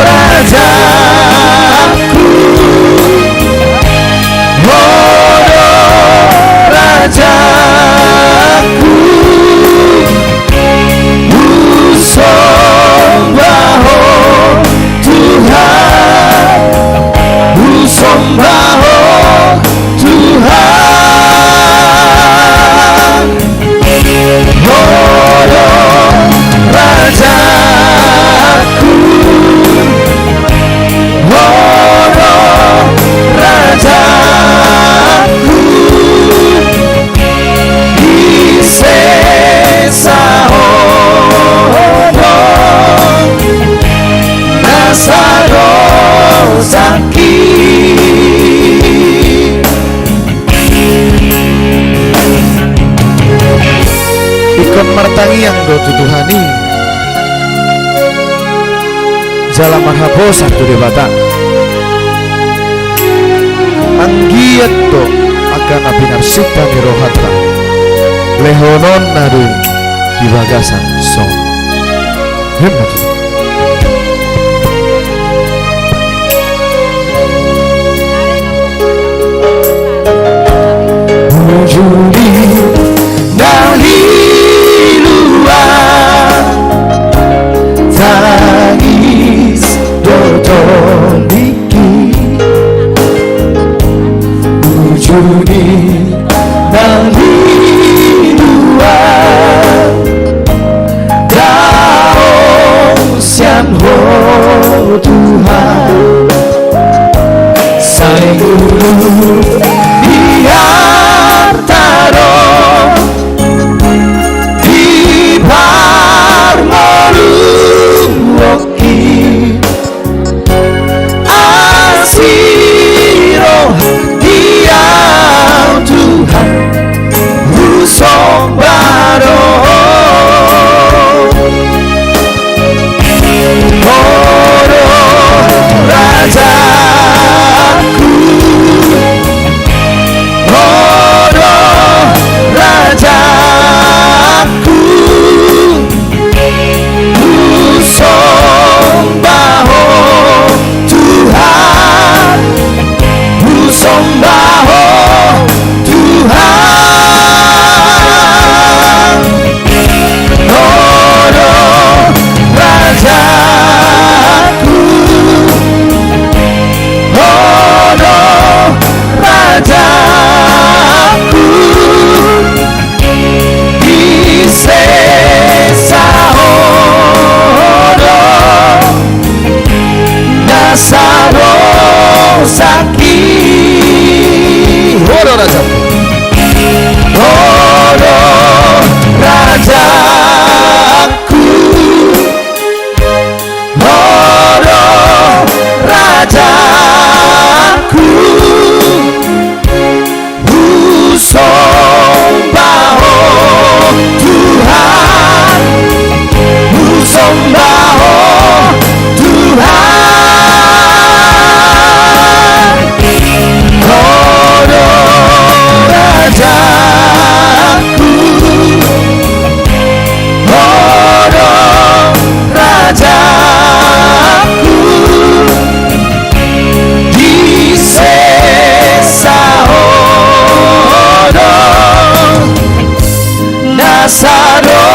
rajaku, Ingkon martangiang do tu Tuhan i jala marhaposan tu Debata. Anggiat do angka na pinarsinta ni rohanta lehononna do i di bagasan son. Hemma tu. Bujur ni na liluar, tangis do tondingki. Bujur ni na liluar, daong sian Ho Tuhan. Sai ngolu biarta do di parngoluonki. Asi roha di Au Tuhan, husomba do Ho. Ho do rajaku, Ho do rajaku. Husomba Ho Tuhan, husomba Ho Tuhan. Ho do rajaku, Ho do rajaku. Di sesa Ho do na sadosaki. Ho do rajaku. Ho do rajaku. Ho do rajaku. Husomba Ho Tuhan, husomba Ho Tuhan. Ho do rajaku, Ho do rajaku. Di sesa Ho do na sadosaki.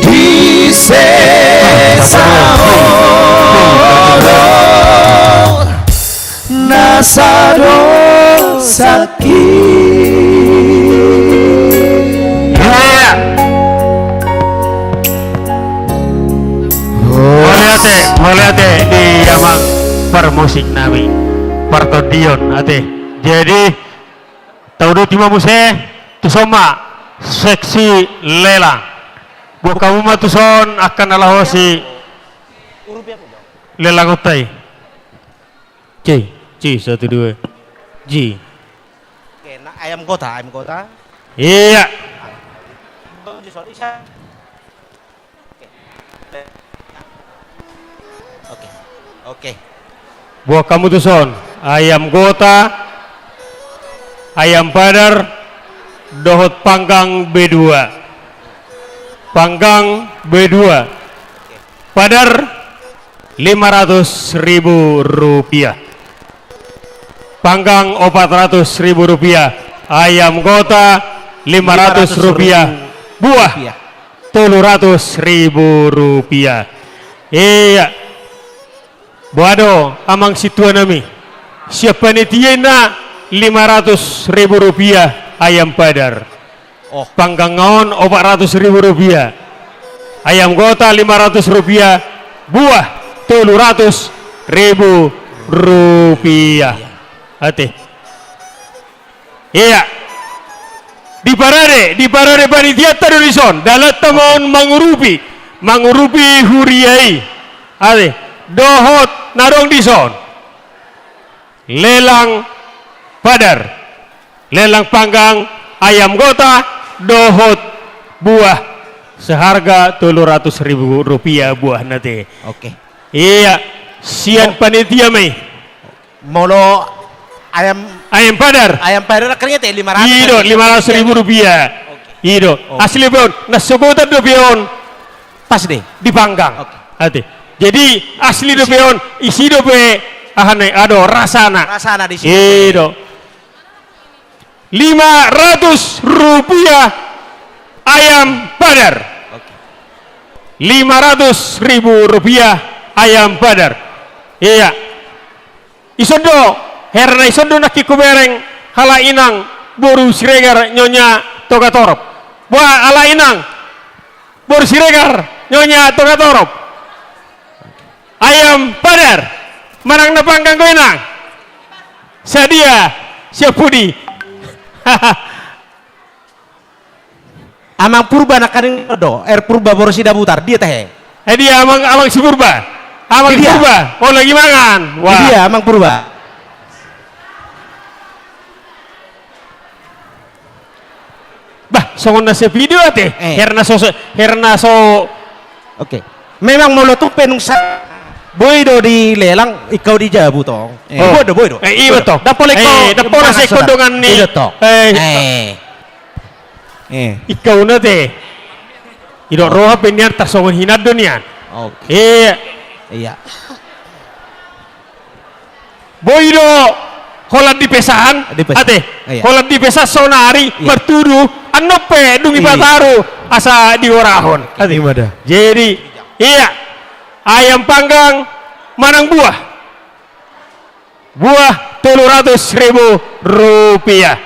Di sesa Ho do na sadosaki. Iya. Mauliate, mauliate di amang parmusik nami, partondion, ate. Jadi, tauduti ma muse, tuson ma, seksi lelang. Boan hamu ma tuson, angka na laho silelangonta i. Ji, ji, satu, dua. Ji. Oke, na, ayam gota, ayam gota. Iya. Oke. Oke. Boan hamu tuson, ayam gota, ayam padar, dohot panggang B dua. Panggang B dua. Padar lima ratus ribu rupiah. Panggang opat ratus ribu rupiah. Ayam gota lima ratus rupiah. Buah tolu ratus ribu rupiah. Iya. Boha do, amang sintua nami? Sian panitia ninna lima ratus ribu rupiah ayam padar. Oh. Panggang on opat ratus ribu rupiah. Ayam gota lima ratus rupiah, buah tolu ratus ribu rupiah. Ate. Iya. Diparade, diparade panitianta do dison, dalanta ma on mangurupi, mangurupi huria i. Ate, dohot na adong dison. Lelang padar. Lelang panggang ayam gota dohot buah seharga tolu ratus ribu rupiah buahna te. Oke. Iya, sian panitia ma i. Molo ayam, ayam padar. Ayam padar angka i te lima ratus. I do, lima ratus ribu rupiah. Oke. I do. Oh. Asli dope on, na sogotan dope on. Pas deh. Dipanggang. Oke. Ate. Jadi asli dope on, isi dope aha na i, ado rasana. Rasana di sini. I do. Lima ratus rupiah ayam padar. Oke. Lima ratus ribu rupiah ayam padar. Iya. Ison do, herna ison do nangkin hubereng halak inang boru Siregar Nyonya Togatorop. Boha halak inang boru Siregar Nyonya Togatorop. Ayam padar manang na panggang do inang. Sadia, siap pudi. Amang Purba nangkaning do, R Purba boru Sidabutar, dia tahe. Eh, dia amang, amang si Purba. Amang si Purba, oh, lagi mangan. Wah. Dia amang Purba. Bah, songon na se video ate. Eh. Herna so, so, herna so. Oke. Memang molo tung pe nunga sa-, boi do dilelang, ingkau di jabu tong. Eh. Oh. Boi do, boi do. Eh, iya tong. Dapol ingkau. Eh, dapol na se kondongan ni. Iya tong. Eh. Eh. Eh. Ingkau na te. Idok roha pe nian tarsongon hinan do nian. Oke. Iya. Iya. Boi do holan dipesan, dipesan. Ate, iya. Holan dipesan saonari, iya. Martudu, annon pe dung i pataru asa diorahon. Ate. Ima da. Jadi, iya, ayam panggang manang buah. Buah tolu ratus ribu rupiah.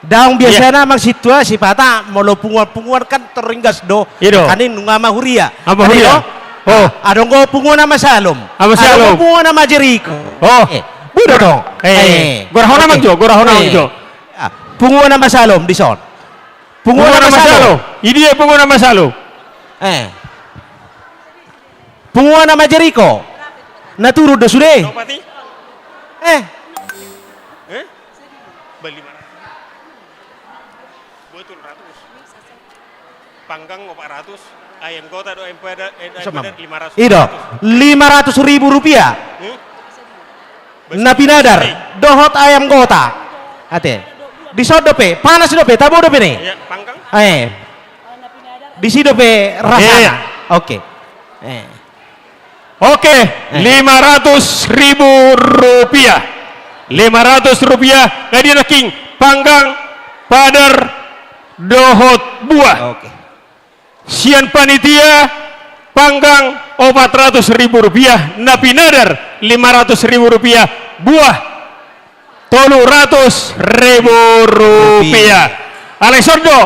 Daong biasana amang sintua sipata molo punguan-punguan kan torringgas do. I do. Kan i nunga ama huria. Ama huria. Oh. Adong do punguan ama Salom. Ama Salom. Adong do punguan ama Jeriko. Oh. Eh, boi do tong. Eh. Gorahon amang jo, gorahon amang jo. Ah, punguan ama Salom dison. Punguan ama Salom. Idia punguan ama Salom. Eh. Punguan ama Jeriko. Na turun do sude. Eh. Eh? Bali mana? Buah tolu ratus. Panggang opat ratus, ayam gota do, ayam padar, eh, ayam padar lima ratus. I do, lima ratus ribu rupiah. Hmm? Na pinadar dohot ayam gota. Ate. Dison dope, panas dope, tabo dope ni. Iya, panggang. Eh. Disi dope rasana. Iya. Oke. Eh. Oke, eh, lima ratus ribu rupiah. Lima ratus rupiah, na dia nangkin panggang, padar, dohot buah. Oke. Sian panitia, panggang opat ratus ribu rupiah, na pinadar lima ratus ribu rupiah, buah tolu ratus ribu rupiah. Alai songon do,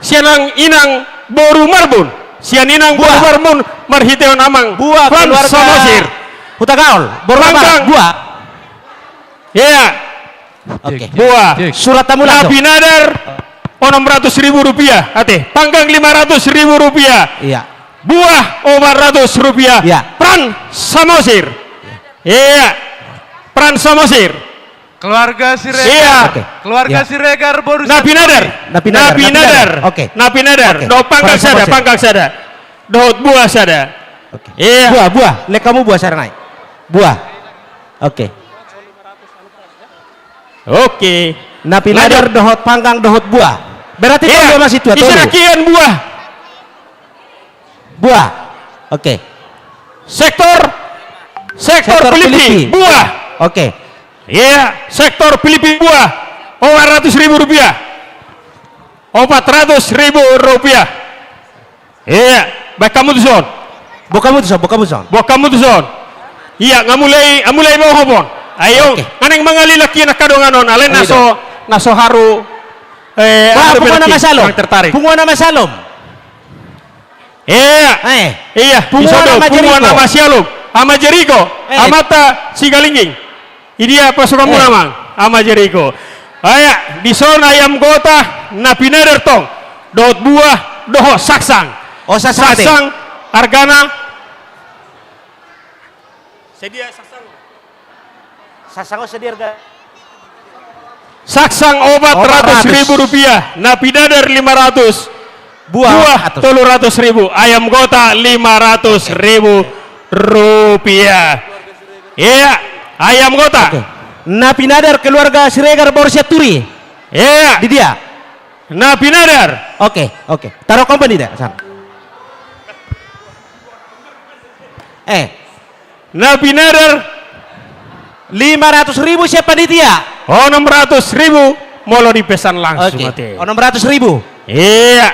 sian inang boru Marbun. Sian inang boru Marbun, marhitehon amang. Buah Frans keluarga Samosir. Hutagaol, boru Marbun. Buah. Iya. Oke. Buah. Surat tamu langsung. Na pinadar onom ratus ribu rupiah. Ate, panggang lima ratus ribu rupiah. Iya. Buah opat ratus rupiah. Iya. Frans Samosir. Iya. Frans Samosir. Keluarga Siregar. Iya. Oke. Keluarga Siregar boru Santuri. Na pinadar. Na pinadar. Na pinadar. Oke. Na pinadar. Oke. Dohot panggang sada, panggang sada. Dohot buah sada. Oke. Iya. Buah, buah. Lek hamu buah sada nai. Buah. Oke. Oke. Na pinadar dohot panggang dohot buah. Berarti tolu ya, Mas, itu ya, tolu. Isi rakian buah. Buah. Oke. Sektor, sektor Pilipi, buah. Oke. Iya, sektor Pilipi buah. Opat ratus ribu rupiah. Opat ratus ribu rupiah. Iya, baen hamu tuson. Boan hamu tuson, boan hamu tuson. Boan hamu tuson. Iya, nga mulai, nga mulai boan hamu. Ayo, oke. Nga naeng mangalilak ia na kadongan on, alai na so, na so haru, eh, punguan ama Salom. Punguan ama Salom. Iya. Eh. Iya. Punguan ama Jeriko. Punguan ama Salom. Ama Jeriko. Eh. Amanta Sigalingging. Idia pasukanmuna, eh, amang. Ama Jeriko. Aya, dison ayam gota, na pinadar tong. Dohot buah, dohot saksang. Oh, saksang. Saksang. Argana? Sadia saksang? Saksang on sadia arga? Saksang opat ratus ribu rupiah, na pinadar lima ratus. Buah, buah tolu ratus ribu, ayam gota lima ratus ribu rupiah. Iya, ayam gota. Oke. Na pinadar keluarga Siregar Borsiaturi. Iya. Di dia. Na pinadar. Oke, oke. Taruh company dah, Sam. Eh. Na pinadar. Lima ratus ribu sian panitia. Onom ratus ribu molo dipesan langsung. Oke, ate. Onom ratus ribu. Iya.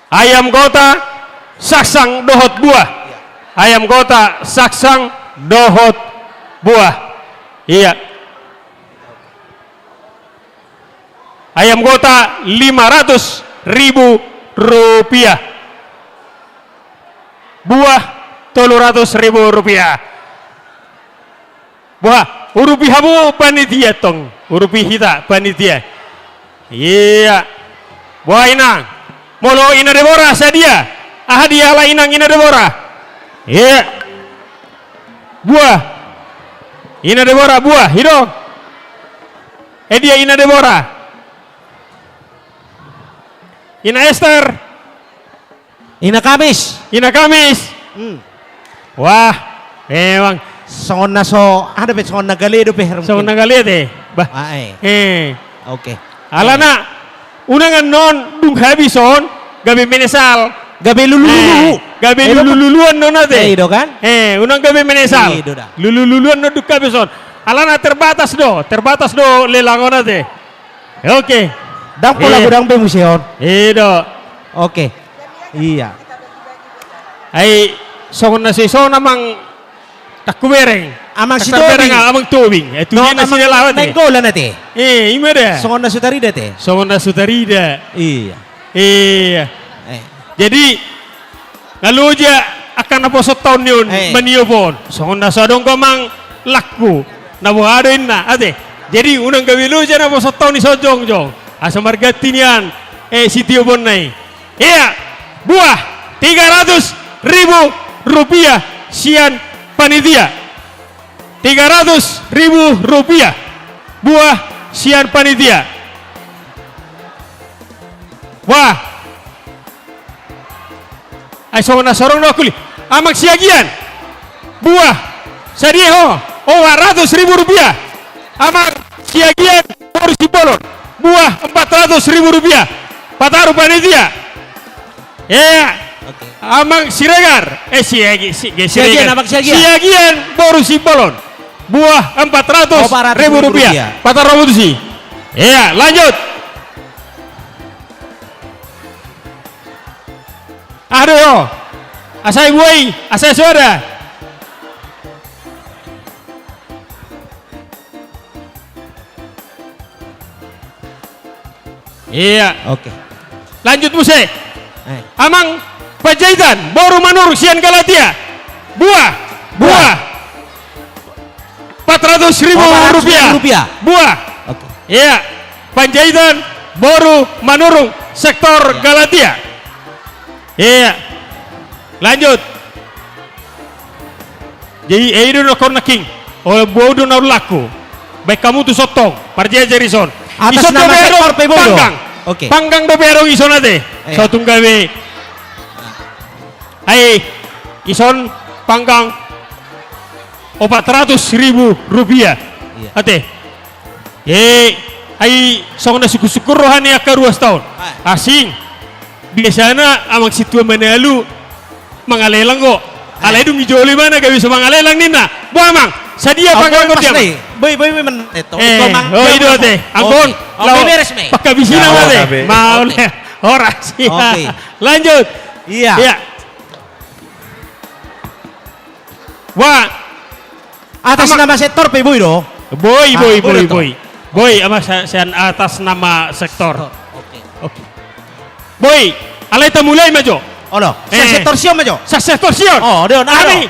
Ayam gota, saksang dohot buah. Ayam gota, saksang dohot buah. Iya. Ayam gota lima ratus ribu rupiah. Buah tolu ratus ribu rupiah. Buah, urupi hamu panitia tong. Urupi hita panitia. Iya. Buah inang. Molo ina Debora sadia. Aha diala inang ina Debora. Iya. Buah. Ina Debora, buah, i do. Eh, dia ina Debora. Ina Ester. Ina Kamis. Ina Kamis. Hmm. Wah, memang. Songon na so, ada pe songon na gale dope. Songon na gale te. Bah. Ah, eh. Eh. Oke. Alana, unang annon dung habis on, gabe menesal. Gabe lulululu. Eh, gabe lulululuan non ate. Eh, i do kan? Eh, unang gabe menesal. I do da. Lulululuan non dung habis on. Alana terbatas do, terbatas do lelang on ate. Oke. Ndang pola godang be muse on. I do. Oke. Iya. Ai songon na so i son amang Tangku Bereng. Amang Sitorus Bereng, amang Tobing. Eh, tu dia na Nainggolan ate. Eh, ima da. Songon na so tarida ate. Songon na so tarida. Iya. Iya. Eh. Jadi, nga loja angka naposo taon ni on maniop on. Songon na so adong amang Lakku. Na boha do inna, ate. Jadi, unang gabe loja naposo taon i so jongjong. Asa marganti nian, eh, sitioponna i. Iya, buah tiga ratus ribu rupiah sian panitia. Tiga ratus ribu rupiah buah sian panitia. Wah. Ai songon na sorong do kuli. Amang Siagian. Buah. Sadia ho. Opat ratus ribu rupiah. Amang Siagian boru Simbolon. Buah empat ratus ribu rupiah. Pataru panitia. Iya. Oke. Amang Siregar. Eh, Siagi-, Si-, Siagian, Siregar. Amang Siagian. Siagian boru Simbolon. Buah empat ratus ribu rupiah. Empat ratus ribu rupiah. Pataru boru si. Iya, lanjut. Aduh, yo. Asa i buai, asa i soda. Iya. Oke. Lanjut muse. Eh. Amang Panjaitan, boru Manurung sian Galatia. Buah. Buah. Buah. Empat ratus ribu rupiah. Empat ratus ribu rupiah. Buah. Oke. Iya. Panjaitan, boru Manurung, sektor Galatia. Iya. Lanjut. Jadi, eh, i do na kor na king. Olo, boi do na ulakku. Baen hamu tu sontong. Parjejer i son. Atas nama sektor pe boi do. Panggang. Oke. Panggang dope adong i son ate. Iya. Sotung gabe. Ai, i son panggang opat ratus ribu rupiah. Iya. Ate. Eh, ai songon na sungkun-sungkun roha ni angka ruas taon. Ah. Asing. Biasana amang sintua Manalu mangalelang do. Ah. Alai dung i jolo i mana gabe so mangalelang ninna. Boha amang, sadia panggang on dia. Boi, boi, boi, men-, eh, to, eh, oh, i do ate. Anggo on, oke. Lao, oke, beres me. Panghabisian ate. Oke. Mau oke. Horas. Oke. Lanjut. Iya. Iya. Wah. Atas nama sektor pe boi do? Boi, boi, boi, boi. Boi, amang, sian atas nama sektor. Oke. Oke. Boi, alai tamulai ma jo. Olo, sian sektor sion ma jo. Sian sektor sion. Oh, do, nah, do.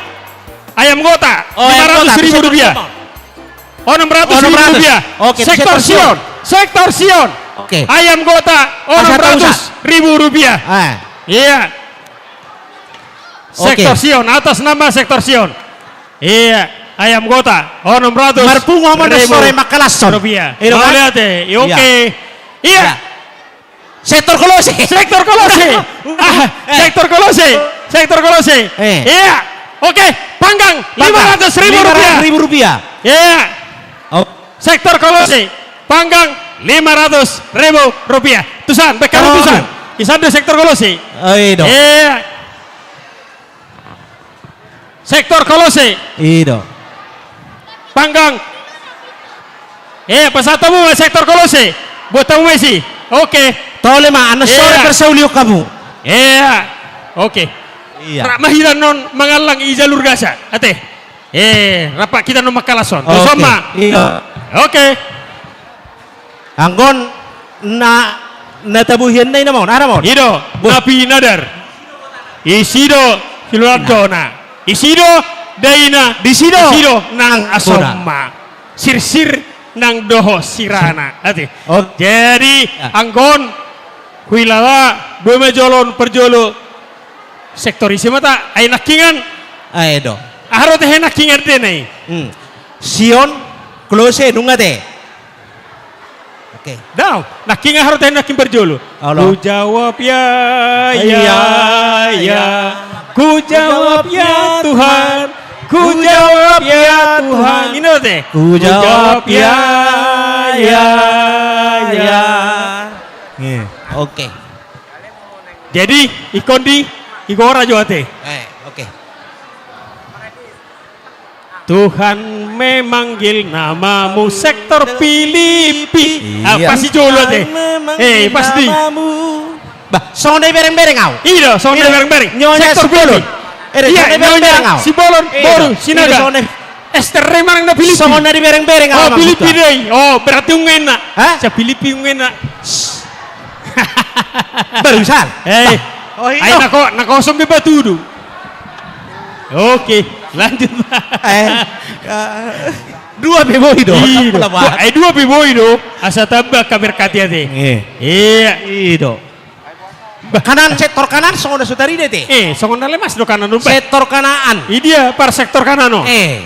Ayam gota, lima ratus ribu rupiah. Onom ratus ribu rupiah. Oke, sektor sion. Sektor sion. Oke. Ayam gota, onom ratus ribu rupiah. Ah. Iya. Sektor Sion, atas nama Sektor Sion. Iya, ayam gota, onom ratus ribu rupiah. Marpungu hamu na sore mangkalashon. Mauliate, oke. Iya. Sektor Kolose. Sektor Kolose. Ah, Sektor Kolose. Sektor Kolose. Iya. Oke, panggang lima ratus ribu rupiah. Lima ratus ribu rupiah. Iya. Sektor Kolose, panggang lima ratus ribu rupiah. Tusan, baen hamu tusan. Isan do Sektor Kolose. Iya. Sektor Kolose. Iya. Panggang. Eh, pasahat hamu ma Sektor Kolose. Buat hamu ma isi. Oke. Tole ma, annon sore parsaulion hamu. Iya. Oke. Iya. Rap ma hita annon mangallang i jalur gasa. Ate. Eh, rap ma hita annon mangkalashon. Oke. Tuson ma. Iya. Oke. Anggo on na, na tabo hian na i nama on, aha nama on? I do, na pinadar. Disi do silulandona. Disi do daina. Disi do nang asomma. Sirsir nang dohot sirana. Ate. Jadi anggo on huila boi ma jolo on parjolo. Sektor ise ma ta, ai nangkiningan. Ai do. Aha do ate nangkiningan dena i? Sion, Kolose, nunga ate. Oke. Dao, nangkiningan aha do ate nangkin parjolo. Ku jawab ya, ya, ya. Ku jawab ya Tuhan. Ku jawab ya Tuhan. Ina ate. Ku jawab ya, ya, ya. Oke. Jadi ingkon di, igora jo ate. Eh, oke. Tuhan memanggil namamu Sektor Pilipi. Ah, pas i jolo ate. Eh, pas di. Bah, songon na dibereng-bereng au. I do, songon na dibereng-bereng. Sektor Pilipi. Iya, Nyonya Sibolon, boru Sinaga. Ester Remarang na Pilipi. Songon na dibereng-bereng au. Oh, Pilipi do i. Oh, berarti ungenna. Hah? Sa Pilipi ungenna. Barusan. Eh. Ai na kosong be batu do. Oke, lanjut. Dua pe boi do. Ai dua pe boi do. Asa tamba kaberkati ate. Iya. I do. Kanan, sektor kanan songon na so tarida ate. Eh, songon na lemas do kanan on. Sektor kanan. Idia par sektor kanan on. Eh.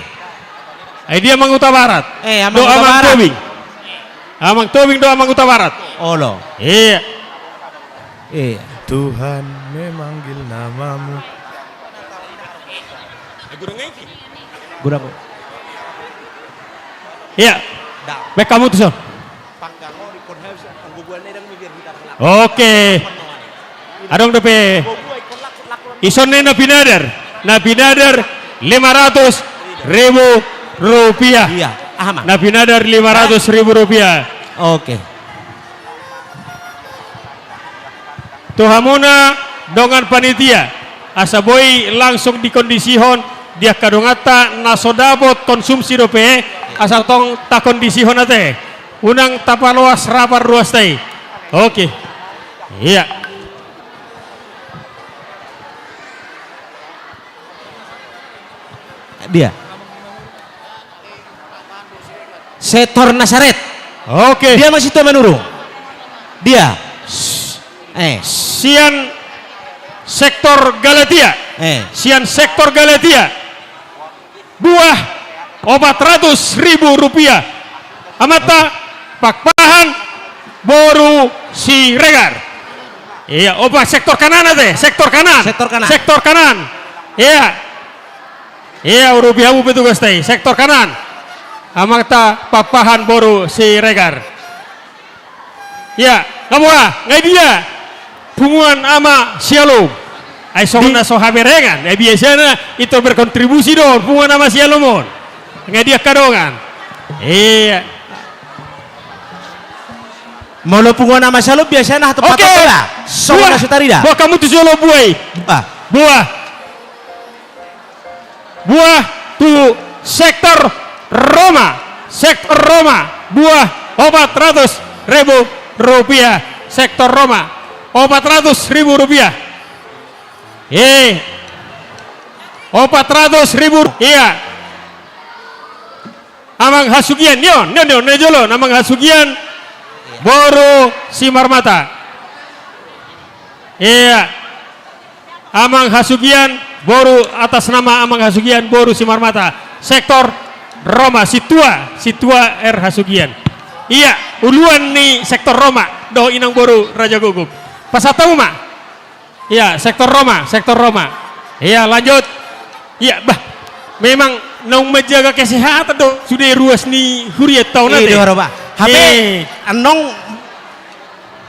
Ai dia Amang Hutabarat. Eh, Amang Hutabarat. Amang Tobing do Amang Hutabarat. Olo. Iya. Iya. Tuhan memanggil namamu. Godang. Iya. Baen hamu tuson. Oke. Adong dope. Ison na pinadar. Na pinadar lima ratus ribu rupiah. Iya. Aha ma? Na pinadar lima ratus ribu rupiah. Oke. Tu hamuna dongan panitia, asa boi langsung dikondisihon di angka donganta na so dapot konsumsi dope, asa tong takondisihon ate. Unang tapaloas ra parruasta i. Oke. Iya. Dia. Sektor Nasaret. Oke. Dia masih tu menurun. Dia. Eh. Sian sektor Galatia. Eh. Sian sektor Galatia. Buah opat ratus ribu rupiah. Amanta Pakpahan boru Siregar. Iya, opa sektor kanan ate, sektor kanan. Sektor kanan. Sektor kanan. Iya. Iya, urupi hamu petugas tai. Sektor kanan. Amanta Pakpahan boru Siregar. Iya, kamu ah, nga dia? Punguan Ama Sialom. Ai songon na so haberengan. Ai biasana ito berkontribusi do punguan Ama Sialom on. Nga dia angka dongan? Iya. Molo punguan Ama Sialom biasana hatu. Oke. Songon na so tarida. Buah hamu tu jolo buah i. Buah. Buah. Buah tu sektor Roma, sektor Roma, buah opat ratus ribu rupiah, sektor Roma, opat ratus ribu rupiah. Eh, opat ratus ribu, iya. Amang Hasugian, nion, nion, nion, na jolo, Amang Hasugian, boru Simarmata. Iya. Amang Hasugian, Boru atas nama Amang Hasugian, boru Simarmata, sektor Roma, sintua, sintua R Hasugian. Ia, uluan ni sektor Roma, dohot inang boru Raja Gogop. Pasahat hamu ma. Ia, sektor Roma, sektor Roma. Ia, lanjut. Ia, bah. Memang naung manjaga kesehatan do sude ruas ni hurianta on ate. Hape annon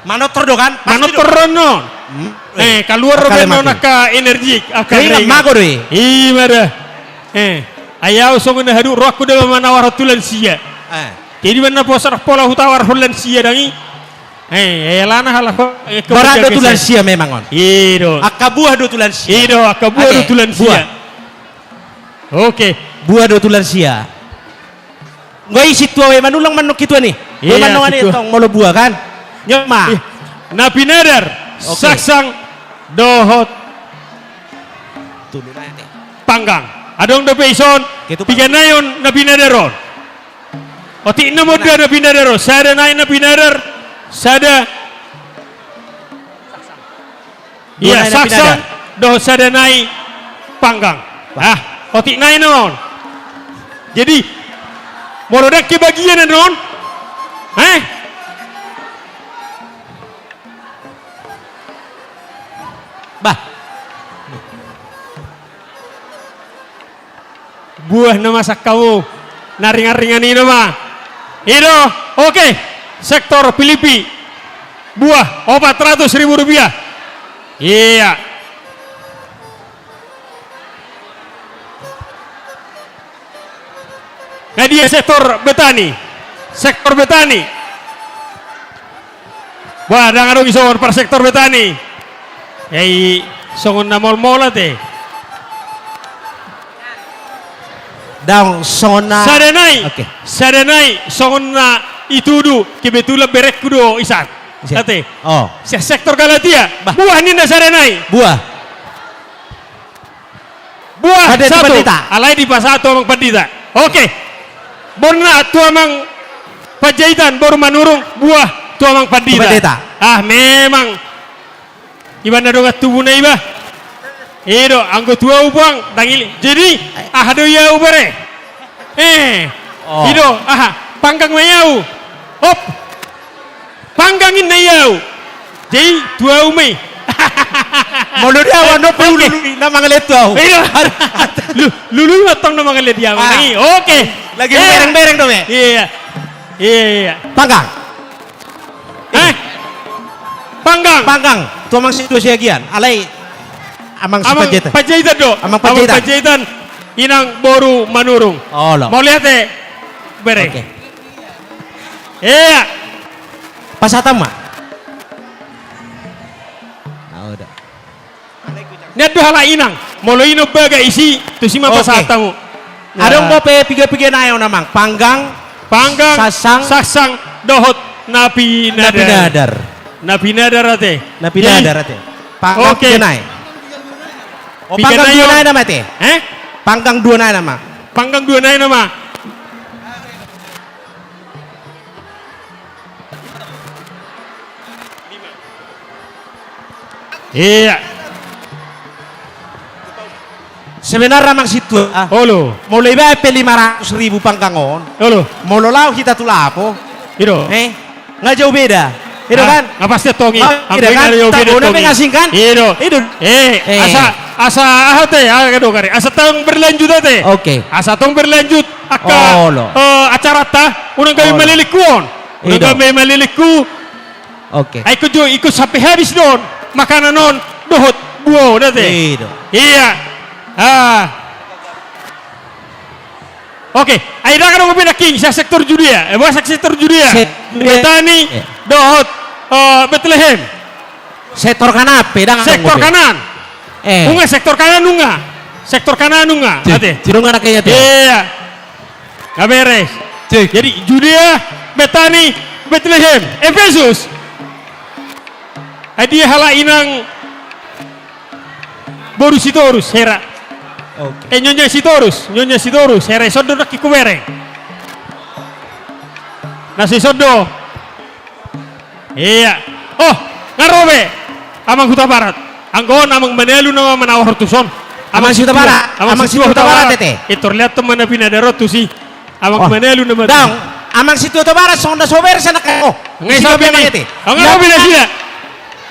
manortor do kan? Pasti do. Manortor do annon. Eh, kaluar do annon angka energi, angka keringat. Mago do i. Ima da. Eh, ai au songon na haduk rohangku da manawarhon tu lansia. Jadi manang poso pola hutawarhon lansia dang i. Eh, alana halak ho, eh, berat do tu lansia memang on. I do. Angka buah do tu lansia. I do, angka buah do tu lansia. Oke. Buah do tu lansia. Nggak i sintua, we manang ulang manang situan i. Iya, manang ani sintua. Tong molo buah kan. Nyok ma. Na pinadar, saksang, dohot, panggang. Adong dope ison, piga nai on na pinadar on. Otik na molo dua na pinadar on, sada nai na pinadar, sada. Ia, saksang dohot sada nai panggang. Ah, otik nai non. Jadi molo dang kebagian non. Eh? Bah. Buah nama sangkamu. Na ringan-ringan i nama. I do. Oke. Sektor Pilipi. Buah opat ratus ribu rupiah. Iya. Na dia sektor Betani. Sektor Betani. Wah, dang adong i songon par sektor Betani. Ai songon na molmol ate. Dang songon na sada nai. Oke. Sada nai songon na itudu kebetulan berengku do isan. Ate. Oh. Sektor Galatia. Bah. Buah ninna sada nai. Buah. Buah satu. Alai dipasahat tu amang pandita. Oke. Bona tu amang Panjaitan, boru Manurung, buah tu amang pandita. Ah, memang. Iba na dongan tubuna iba. I do, anggo tu au puang, dang i. Jadi, aha do i au bere? Eh. I do, aha, panggang ma i au. Hop. Panggang ninna i au. Jadi tu au ma i. Molo di au, andon pe lului na mangalean tu au. Lului ma tong na mangalean di au. Oke. Lagi bereng-bereng do be. Iya. Iya. Panggang. Eh. Panggang. Panggang. Tu amang sintua Siagian. Alai amang Panjaitan do. Amang Panjaitan. Inang boru Manurung. Olo. Mauliate bere. Oke. Iya. Pasahat ma. Nian do halak inang. Molo i na baga isi, tusi ma pasahat hamu. Adong dope piga-piga nai on amang. Panggang, panggang, saksang, saksang, dohot na pinadar. Na pinadar ate. Na pinadar ate. Panggang piga nai. Oh, panggang dua nai nama ate. Eh? Panggang dua nai nama. Panggang dua nai nama. Iya. Sebenarna amang sintua. Olo. Molo ibaen pe lima ratus ribu panggang on. Olo. Molo laho hita tu lapo. I do. Eh, nga jauh beda. I do kan? Nga pasti tong i. Nga beda kan? Tabo na pe nga asing kan? I do. I do. Eh, asa, asa aha ate, aha do kari. Asa tong berlanjut ate. Oke. Asa tong berlanjut. Angka, eh, acaranta, unang gabe malelengku on. Unang gabe malelengku. Oke. Ai ikut jo, ikut sampe habis do on. Makanan on, dohot buah on ate. Iya. Ah. Oke, ai dang adong pe nangkin, sa sektor Judea. Eh, boasa sektor Judea? Betani, dohot, eh, Betlehem. Sektor kanan pe, dang adong. Sektor kanan. Eh. Nunga sektor kanan, nunga. Sektor kanan, nunga. Ate. Nunga na kaya tu. Iya. Nga beres. Jadi Judea, Betani, Betlehem, Efesus. Ai dia halak inang boru Sitorus, Hera. Oke. Eh, Nyonya Sitorus, Nyonya Sitorus, Hera, ison do nangkin hubereng. Na so ison do. Iya. Oh, nga ro be amang Hutabarat. Anggo on amang Manalu nama manawarhon tuson. Amang Situa Hutabarat, Amang Situa Hutabarat, ete. Eh, torliat ma na pinadar on tusi. Amang Manalu nama tusi. Daong, Amang Situa Hutabarat songon na so bersa na kau. Ngai sabi ni. Ngai sabi na sida.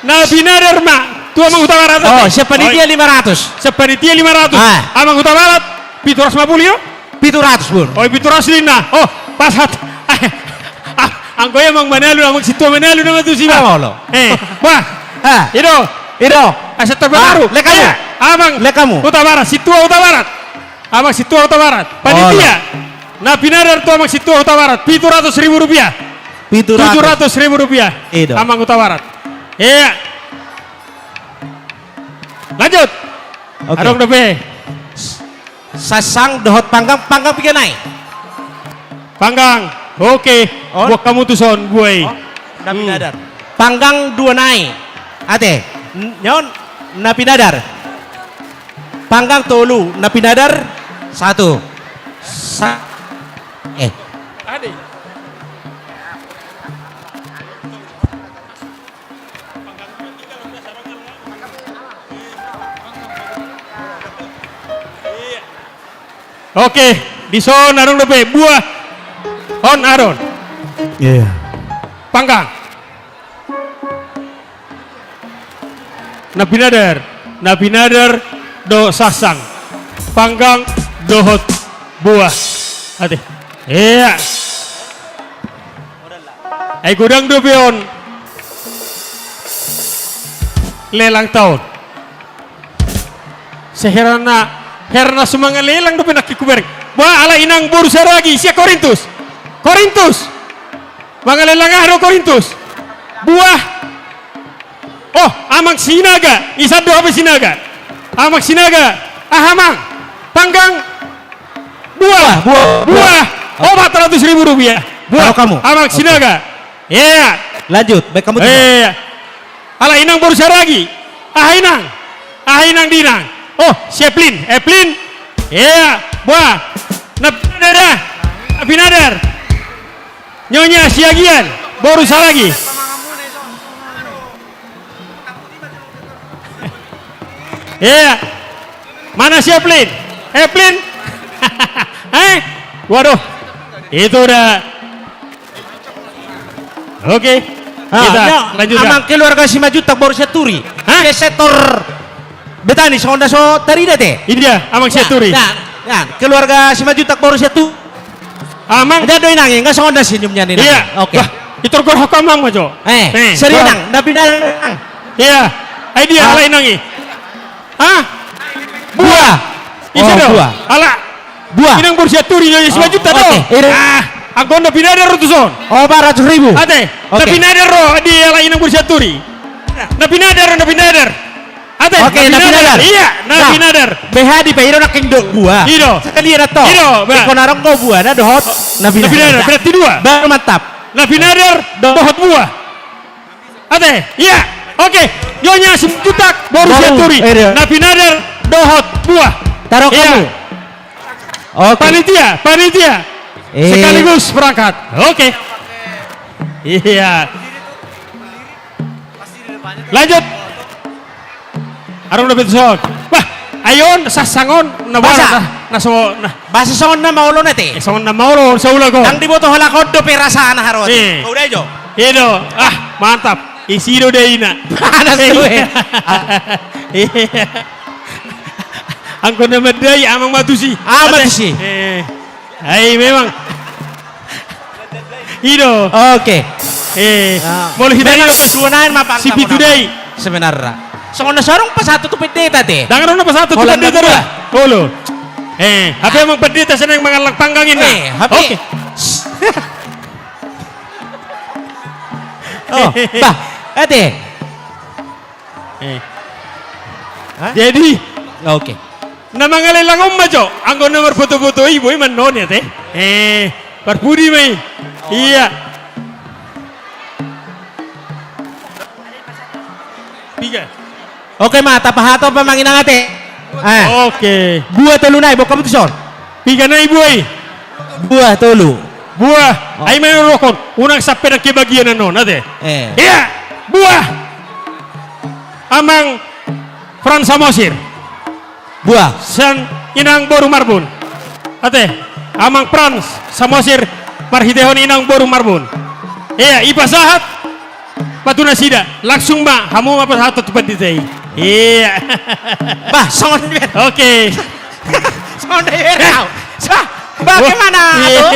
Na pinadar ma tu Amang Hutabarat. Oh, sian panitia lima ratus. Sian panitia lima ratus. Amang Hutabarat pitu ratus lima puluh, io? Pitu ratus, Bur. Oh, pitu ratus lima. Oh, pas hat. Anggo i Amang Manalu, Amang Situa Manalu nama tusi, bah. Olo. Eh, bah. Ido. Ido. Asa terbaru. Lek hamu. Amang. Lek hamu. Hutabarat, Situa Hutabarat. Amang Situa Hutabarat. Panitia. Na pinadar tu Amang Situa Hutabarat, pitu ratus ribu rupiah. Pitu ratus. Pitu ratus ribu rupiah. Ido. Amang Hutabarat. Iya. Lanjut. Oke. Adong dope. Sassang dohot panggang, panggang piga nai? Panggang. Oke. Buat hamu tuson, buai. Na pinadar. Panggang dua nai. Ate. Nyon na pinadar. Panggang tolu, na pinadar satu. Sa-, eh. Ade. Oke, dison adong dope buah. On adong. Iya. Panggang. Na pinadar, na pinadar dohot sassang. Panggang dohot buah. Ate. Iya. Ai godang dope on. Lelang taon. Seherana, herana sumanga lelang dope nangkin kubereng. Bah, ala inang boru Saragi, sian Korintus. Korintus. Mangalelang aha do Korintus? Buah. Oh, Amang Sinaga. Isan do hape Sinaga. Amang Sinaga. Aha, Mang? Panggang. Buah. Buah, buah, buah. Opat ratus ribu rupiah. Buah. Amang Sinaga. Iya. Lanjut, baik kamu. Iya. Ala inang boru Saragi. Aha inang? Aha inang di inang? Oh, si Eplin. Eplin. Iya, buah. Na pinadar. Na pinadar. Nyonya Siagian, boru Saragi. Iya. Mana si Eplin? Eplin? Eh? Waduh. Itu udah. Oke. Kita lanjut. Amang keluarga Simanjuntak boru Sianturi. Hah? Ke sektor Betani, songon na so tarida te. India, Amang Sianturi. Keluarga Simanjuntak boru Sianturi. Amang. Jadi do inang i, nga songon na senyumnya ni. Iya. Oke. Wah, itor gor hok amang ma jo. Eh, seri inang, na pinadar. Iya. Ai dia ala inang i. Hah? Buah. Ise do? Buah. Ala. Buah. Inang boru Sianturi, Nyonya Simanjuntak do. Oke. Ah, anggo na pinadar ro tuson. Opat ratus ribu. Ate. Oke. Na pinadar ro, di ala inang boru Sianturi. Na pinadar, na pinadar. Ate, oke, na pinadar. Iya, na pinadar. Beha di pe ido nangkin do buah. Ido. Sekali ada to. Ido, bah. Iko narong ko buah, na dohot. Na pinadar. Berarti dua. Baru mantap. Na pinadar dohot buah. Ate, iya. Oke. Nyonya Simanjuntak boru Sianturi. Na pinadar dohot buah. Taruh kamu. Oke. Panitia, panitia. Sekaligus berangkat. Oke. Iya. Lanjut. Adong dope tuson. Bah, ai on sassang on na basa. Na so na. Basa songon na maolo na te. Eh, songon na maolo saulak on. Ndang diboto halak on dope rasana haroa. Eh. Udah jo. Ido. Ah, mantap. Isi do daina. Anak sue. Iya. Anggo na mandai amang ma tusi. Amang tusi. Eh. Ai memang. Ido. Oke. Eh, molo hita na dua nai ma panggang si pitu dai. Sebenarna. Songon na so adong pasahat tu pendeta te. Ndang adong na pasahat tu pendeta do. Olo. Eh, hape amang pendeta senang mangallang panggang inna. Eh, hape. Oke. Oh, bah, ate. Eh. Hah? Jadi, oke. Na mangalelang on ma jo, anggo na marboto-boto i boi ma annon i ate. Eh, parpudi ma i. Iya. Piga. Oke ma, tapasahat on ma amang inang ate. Eh. Oke. Buah tolu nai, boan hamu tuson. Piga nai buah i? Buah tolu. Buah. Oh. Ai ma na rohakon. Unang sampe nang kebagian annon ate. Eh. Iya. Buah. Amang Frans Samosir. Buah. Sian inang boru Marbun. Ate, Amang Frans Samosir marhitehon inang boru Marbun. Ia, ipasahat ma tu nasida, langsung ma hamu ma pasahathon tu pandita i. Ia. Bah, songon i. Oke. Songon i, bah. Sa, bagaimana, Atu?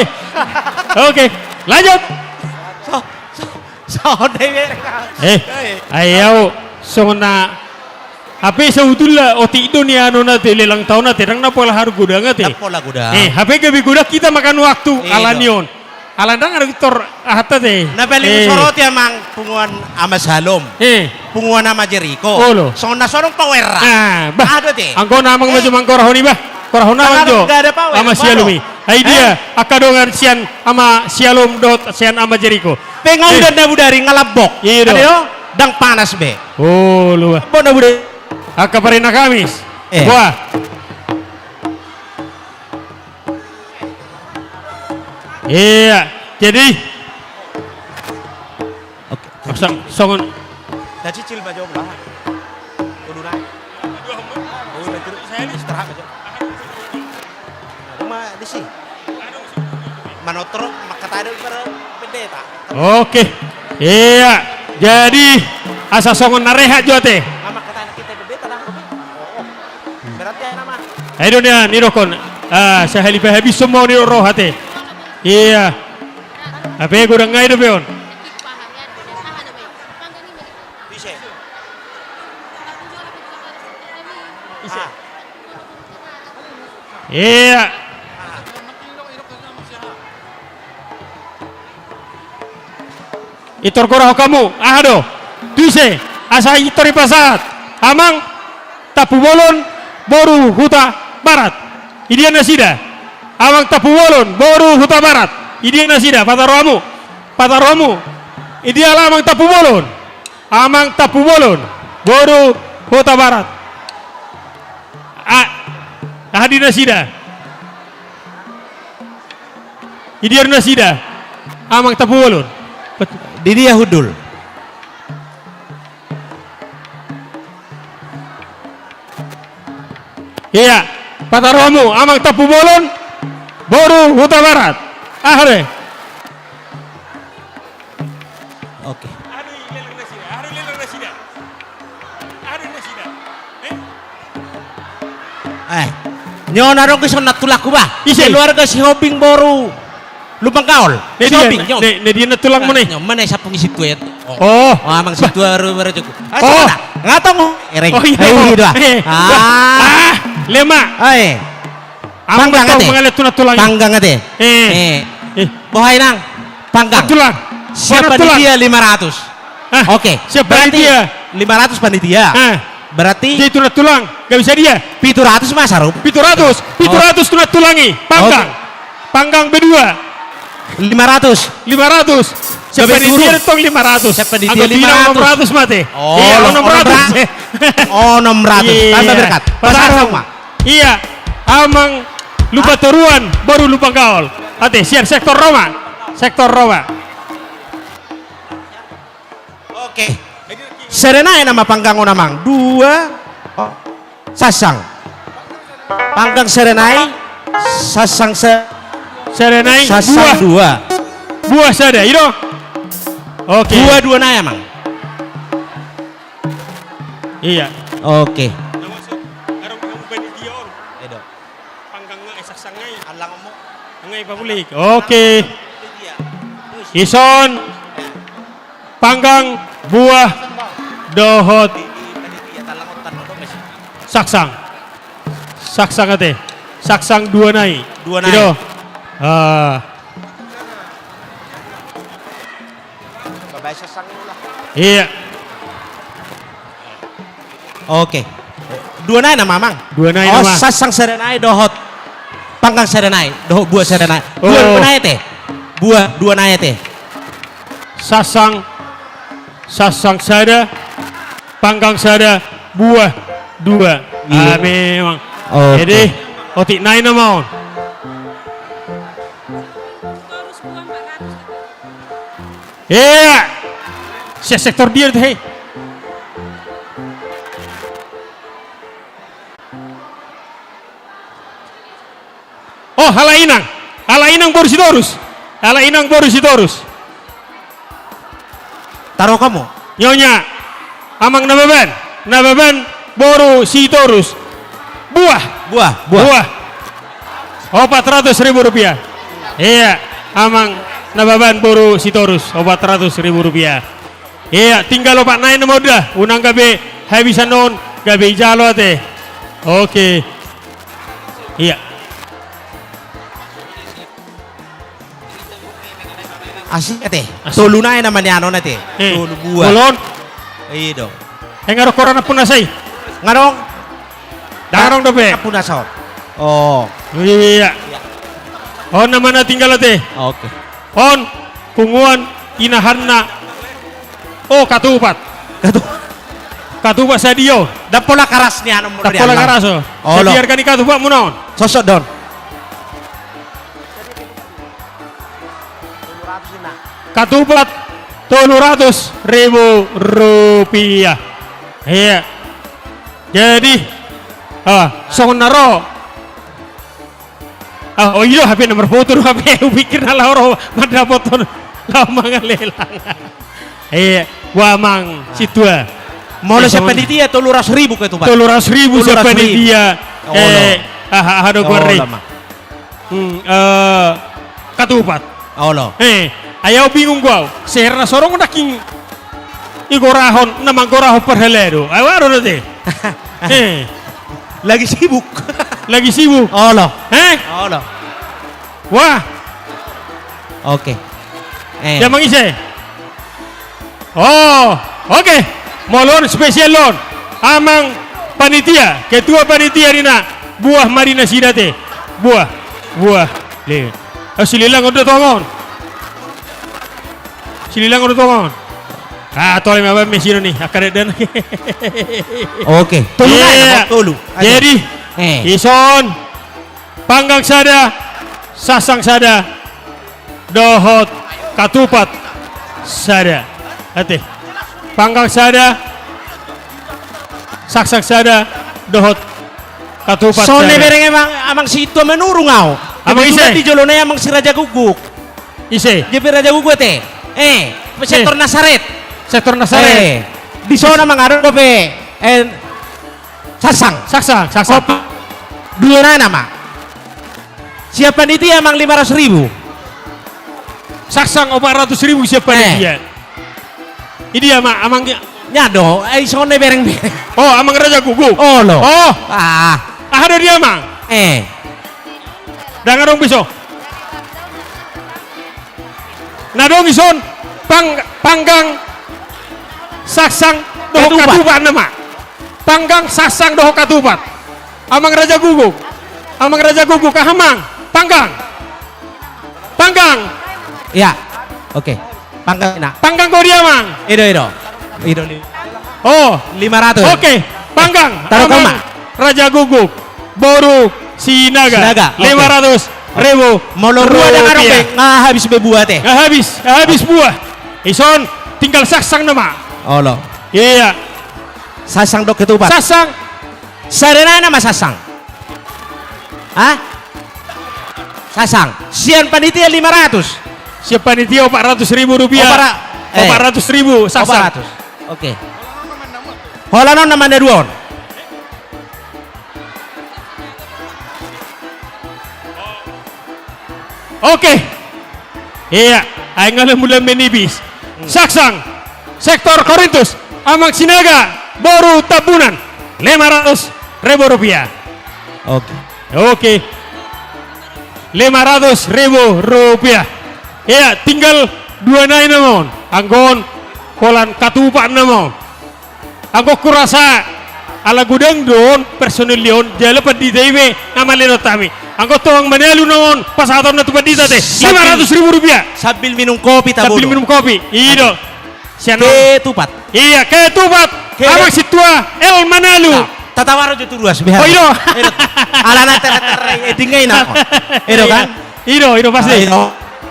Oke, lanjut. So, so, songon i, bah. Eh, ai au songon na Hape sabotulna otik do nian on ate, lelang taon ate, ndang na pola haru godang ate. Ndang pola godang. Eh, hape gabe godang hita manghatai waktu. Iya, alani on. Alani ndang adong tor ahata te. Na paling husoroti amang punguan Ama Salom. Eh. Punguan Ama Jeriko. Olo. Songon na so adong power. Ah, bah. Aha do ate? Anggo na amang majo mangkorahon i bah. Korahon amang jo. Ama Salom i. Ai dia, angka dongan sian Ama Salom dohot sian Ama Jeriko. Pengaudon na budari nga lambok. Iya do. Ate do, ndang panas be. Olo bah. Bona bude. Angka parina Kamis. Eh. Wah. Iya, jadi. Oke. Pasang songon. Tacicil ma jo lah. Kudu na. Oh, istirahat ma jo. Cuma di si. Manotor mangkatai do para pendeta. Oke. Iya. Jadi asa songon na rehat jo ate. Mangkatai kita pendeta dah. Berarti nama. Ayo do nian, nidokhon. Ah, sahali pe habis semua ni roh ate. Iya. Hape godang ngai dope on. Ise. Ise. Ah. Iya. Itor gorahon hamu, aha do? Tu ise, asa itor ipasahat. Amang Tampubolon, boru Hutabarat. Idia nasida? Amang Tampubolon, boru Hutabarat. Idia nasida? Patar hamu. Patar hamu. Idia Amang Tampubolon? Amang Tampubolon, boru Hutabarat. A, aha di nasida? Idia do nasida? Amang Tampubolon. Di dia hundul? Iya, patar hamu, Amang Tampubolon, boru Hutabarat. Aha do? Oke. Eh, nyo na adong dison nantulangku bah. Ise? Keluarga Sihombing boru Lumban Gaol. Sihombing, nyo. Ne, ne dia nantulangmu ne? Nyo, mana sapung isi tuet. Oh. Oh, amang si tua ru baru cukup. Ah, oh. Ngatong. Ereng. Oh, iya. Ayo, gitu, ah. Eh. Ah. Ah, lema. Ai. Panggang ate. Panggang ate. Eh. Eh. Boha inang. Panggang. Tulang. Siap panitia lima ratus. Ah, oke. Siap panitia. Lima ratus panitia. Ah. Berarti. Jadi tulang-tulang. Gak bisa dia. Pitu ratus mas harum. Pitu ratus. Pitu ratus tulang-tulang i. Panggang. Oke. Panggang B dua. Lima ratus. Lima ratus. Siap panitia tong lima ratus. Siap panitia lima ratus. Enam ratus mate. Oh, iya, enam ratus. Oh, enam ratus. Tambah berkat. Pasar sama. Iya, Amang Lumban Toruan, boru Lumban Gaol. Ate, siap sektor Roma. Sektor Roma. Oke. Serenai nama panggang on amang. Dua. Oh. Sassang. Panggang serenai. Sassang se-, serenai. Sassang dua. Buah sada, i do. Oke. Buah dua nai amang. Iya. Oke. Edo. Panggang ngai, saksang ngai. Alang mo. Ngai pabulik. Oke. Ison. Panggang, buah, dohot. Saksang. Saksang ate. Saksang dua nai. Dua nai. Ido. Ah. Iya. Oke. Dua nai nama amang. Dua nai nama. Oh, sassang sada nai dohot. Panggang sada nai dohot buah sada nai. Dua nai ate. Buah dua nai ate. Sassang, sassang sada, panggang sada, buah dua. Iya. Ah, memang. Oke. Jadi otik nai nama on. Iya. Siap sektor dia tu hei. Oh, halak inang. Halak inang boru Sitorus. Halak inang boru Sitorus. Taruh kamu. Nyonya. Amang Nababan. Nababan boru Sitorus. Buah. Buah, buah. Buah. Opat ratus ribu rupiah. Iya, Amang Nababan boru Sitorus. Opat ratus ribu rupiah. Iya, tinggal opat nai nama udah. Unang gabe habisan on, gabe ijalo ate. Oke. Iya. Asi ate. Asi. Tolu nai nama ni anon ate. Eh. Tolu buah. Bolon. Iya dong. Engar koran pun asai. Ngarong. Darong dope. Ampun, asa on. Oh. Iya. Iya. On nama na tinggal ate. Oke. On, punguan, inahanna. Oh, katupat. Katu- Katupat sadia on. Ndang pola karas ni anon muna. Ndang pola karas, oh. Olo. Sadia arga ni katupat muna on? Sosok don. Katupat tolu ratus ribu rupiah. Iya. Jadi, ah, songon na ro. Ah, oh iya, H P na marfoto do, H P hupikir na laho ro mandapothon laho mangalelang. Iya, boa amang sintua. Molo sian panitia tolu ratus ribu katupat. Tolu ratus ribu sian panitia. Tolu ratus ribu. Eh, aha, aha do gua re. Hmm, eh, katupat. Olo. Eh, ai au bingung gua. Seher na sorong nangkin igorahon, na manggorahon parhalado. Ai waro do te. Eh. Lagi sibuk. Lagi sibuk. Olo. Eh? Olo. Wah. Oke. Eh. Dia mangise. Oh, oke. Molo on spesial on. Amang panitia, ketua panitia ninna. Buah ma di nasida te. Buah. Buah. Le. Ah, sililang on do tongon. Sililang on do tongon. Ah, tole ma baen mesi do ni. Angka dedan. Oke. Tolu. Iya. Tolu. Ayo. Jadi, eh, ison. Panggang sada, saksang sada, dohot katupat sada. Ate. Panggang sada, saksang sada, dohot katupat sada. Songon na bereng amang, amang sintua manurung au. Amang ise? Kebetulan di jolo nai amang si Raja Guguk. Ise? J P Raja Guguk ate. Eh, sektor Nasaret. Sektor Nasaret. Eh, di son amang adong dope. Eh, saksang. Saksang, saksang. Dua nai nama. Sian panitia amang lima ratus ribu. Saksang opat ratus ribu sian panitia. Eh. Idia ma, amang? Nya do, ai songon na bereng-bereng. Oh, amang Raja Guguk. Olo. Oh. Ah. Aha do dia, amang? Eh. Ndang adong biso. Na adong ison pang-, panggang, saksang dohot katupat. Katupat nama. Panggang, saksang dohot katupat. Amang Raja Guguk. Amang Raja Guguk, aha amang? Panggang. Panggang. Iya. Oke. Panggang na. Panggang kau dia, amang? Ido, ido. Ido li-, oh. Lima ratus. Oke. Panggang. Taruh amang kau ma. Raja Guguk. Boru Sinaga. Sinaga, oke. Lima ratus ribu rupiah. Molo rua dang adong be, nga habis be buah te. Nga habis, nga habis buah. Ison, tinggal saksang nama. Olo. Iya. Saksang dohot katupat. Saksang. Sada nai nama saksang. Hah? Saksang. Sian panitia lima ratus. Sian panitia opat ratus ribu rupiah. Opat ra-, eh. Opat ratus ribu saksang. Opat ratus. Oke. Holan on nama na dua on. Oke. Iya, ai nga lam bulan menipis. Hmm. Saksang, sektor Korintus, amang Sinaga, boru Tambunan, lima ratus ribu rupiah. Oke. Oke. Lima ratus ribu rupiah. Iya, tinggal dua nai nama on. Anggo on, holan katupat nama on. Anggo hurasa ala godang do on personil ni on, jala pandita i be na malenon hami. Anggo tong Manalu na on, pasahaton na tu pandita te. Sambil, lima ratus ribu rupiah. Sambil minum kopi, tabo do. Sambil minum kopi. I do. Sian on. Ketupat. Iya, ketupat. Ke- Amang sintua, El Manalu. Nah, tatawaro jo tu ruas, biar. Oh, i do. I do. Alana tere-tere, eh, dingai na. I do kan? Iya. I do, i do, pasti. Ah, i do.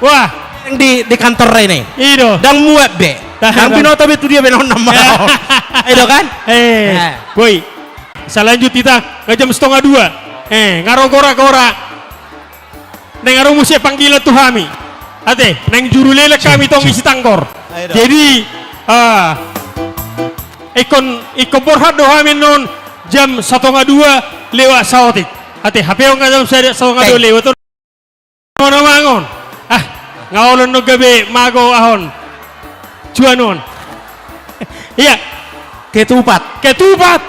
Wah. Yang di, di kantor ini. I do. Ndang muat be. Ndang binoto be tu dia be na on nama. Iya. I do kan? Eh, eh. Boi. Salanjut hita, nga jam setengah dua. Eh, nga ro gora-gora. Naeng adong muse panggilan tu hami. Ate, naeng juru lelang hami tong di Sitanggor. Jadi, ah, ingkon, ingkon borhat do hami annon jam satonga dua lewat saotik. Ate, hape on nga jam sada, satonga dua lewat on. Mana mangon? Ah, nga olo annon gabe mago ahon. Cuan on. Iya. Ketupat. Ketupat.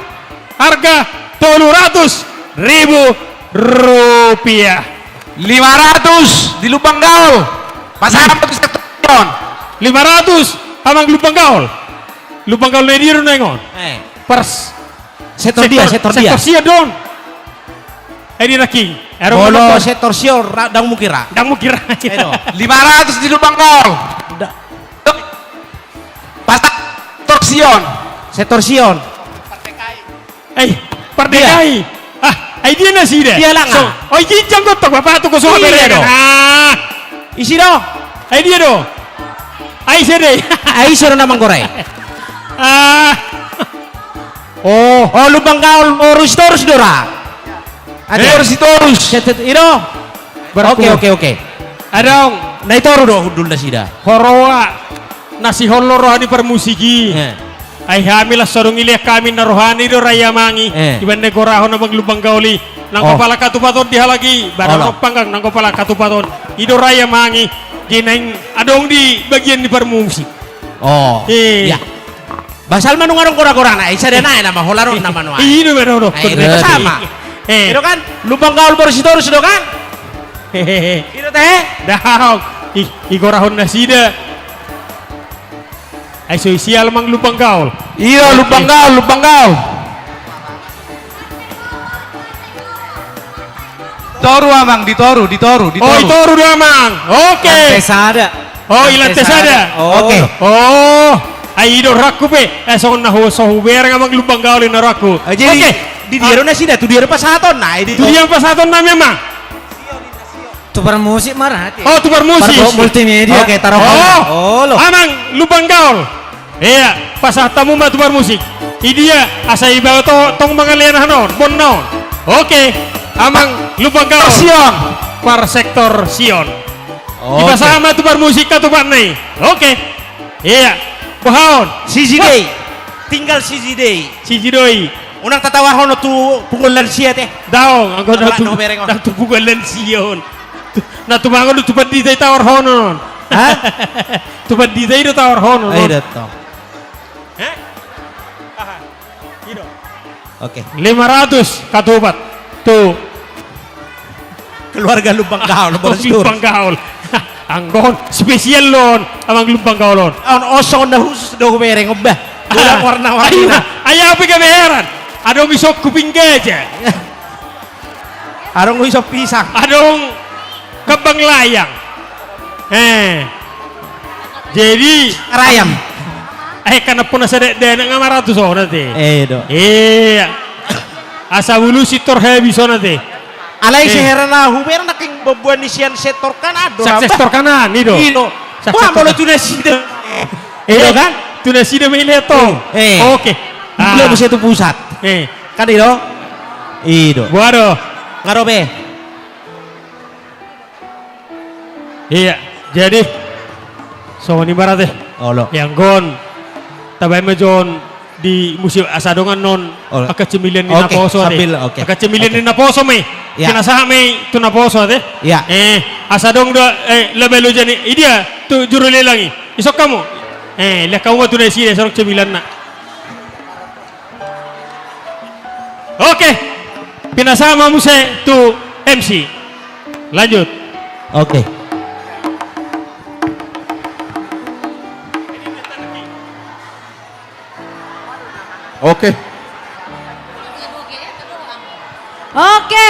Harga tolu ratus ribu rupiah. Lima ratus di Lumban Gaol. Pasahat tu sektor Sion. Lima ratus amang Lumban Gaol. Lumban Gaol na dia do naeng on. Eh. Pers. Sektor dia, sektor dia. Sektor Sion do on. Eh, di Raking. Molo sektor Sion, ndang mungkin ra. Ndang mungkin ra. Lima ratus di Lumban Gaol. Pas sektor Sion. Sektor Sion. Eh, pardekai. Ah, ai dia nasida. Dia langa. Oh, ginjang gotong bapak tu kosong. Iya do. Ah. Isi do. Ai dia do. Ai ise do. Ai ise do na manggora i. Ah. Oh, oh, Lumban Gaol, oh, Rusitorus do ra. Ate. Eh, Rusitorus. Setet, i do. Oke, oke, oke. Adong. Na i toru do hundul nasida. Huroha na sihol roha ni parmusik i. Eh. Ai hami las so dung ilean hami na rohana i do ra i amang i. Eh. Iban na gorahon amang Lumban Gaol i. Nanggo pala hatupaton di halak i. Barang panggang nanggo pala hatupaton. I do ra i amang i. Jadi naeng adong di bagian ni parmusik. Oh. Eh. Iya. Basal manung adong gora-gorana, eh, sada nai nama holan on nama nuaeng. Iya do, benar do. Eh, sama. Eh. I do kan? Lumban Gaol boru Sitorus do kan? Hehehe. I do te? Daong. I, i gorahon nasida. Ai so isi amang Lumban Gaol. Iya, Lumban Gaol, Lumban Gaol. Toru amang, di toru, di toru, di toru. Oh, i toru do amang. Oke. Lantai sada. Oh, i lantai sada. Oke. Oh, ai i do rohangku pe. Eh, songon na hu, so hubereng amang Lumban Gaol i na rohangku. Oke. Di dia do nasida, tu dia do pasahatonna. Tu dia pasahatonna memang. Tu parmusik ma ra. Oh, tu parmusik. Multimedia. Oke, taruh. Oh, amang Lumban Gaol. Iya, pasahat hamu ma tu parmusik. I dia, asa iba tong mangalean aha on, bon na on. Oke, amang Lumban Gaol. Sion. Par sektor Sion. Oke. Ipasahat ma tu parmusik hatupatna i. Oke. Iya. Boha on? Siji do i. Tinggal siji do i. Siji do i. Unang tatawarhon tu punguan lansia te. Daong, anggo na tu punguan lansia on. Na tumangon do tu pandita i tawarhonon. Hah? Tu pandita i do tawarhonon. Ai do tong. Hah? Aha. I do. Oke. Lima ratus hatupat. Tu keluarga Lumban Gaol. Lumban Gaol. Anggo on spesial do on amang Lumban Gaol on. On osong na khusus do hubereng on bah. Udah warna-warni. Ai au pe gabe heran. Adong ison kuping gajah. Adong ison pisang. Adong kembang layang. Eh. Jadi ayam. Eh, kan puna sada dana nga maratus on ate. Eh, do. Iya. Asa bulu sitor habis on ate. Alai seherana hubereng nangkin bobuan ni sian sektor kanan do. Sektor kanan i do. Wah, molo tu nasida. Eh, do kan? Tu nasida ma i leto. Eh. Oke. Molo tu pusat. Eh. Kan i do? I do. Boha do? Nga ro be. Iya, jadi songon i ma ra te. Olo. Anggo on tabaen ma jo on di musik asa dongan on. Olo. Angka cemilan ni naposo ate. Sambil, oke. Angka cemilan ni naposo ma i. Iya. Pinasahat ma i tu naposo ate. Iya. Eh, asa adong do, eh, labalo jani. I dia tu juru lelang i. Isok hamu. Eh, lean hamu ma tu nasida songon cemilanna. Oke. Pinasahat ma muse tu M C. Lanjut. Oke. Oke. Oke.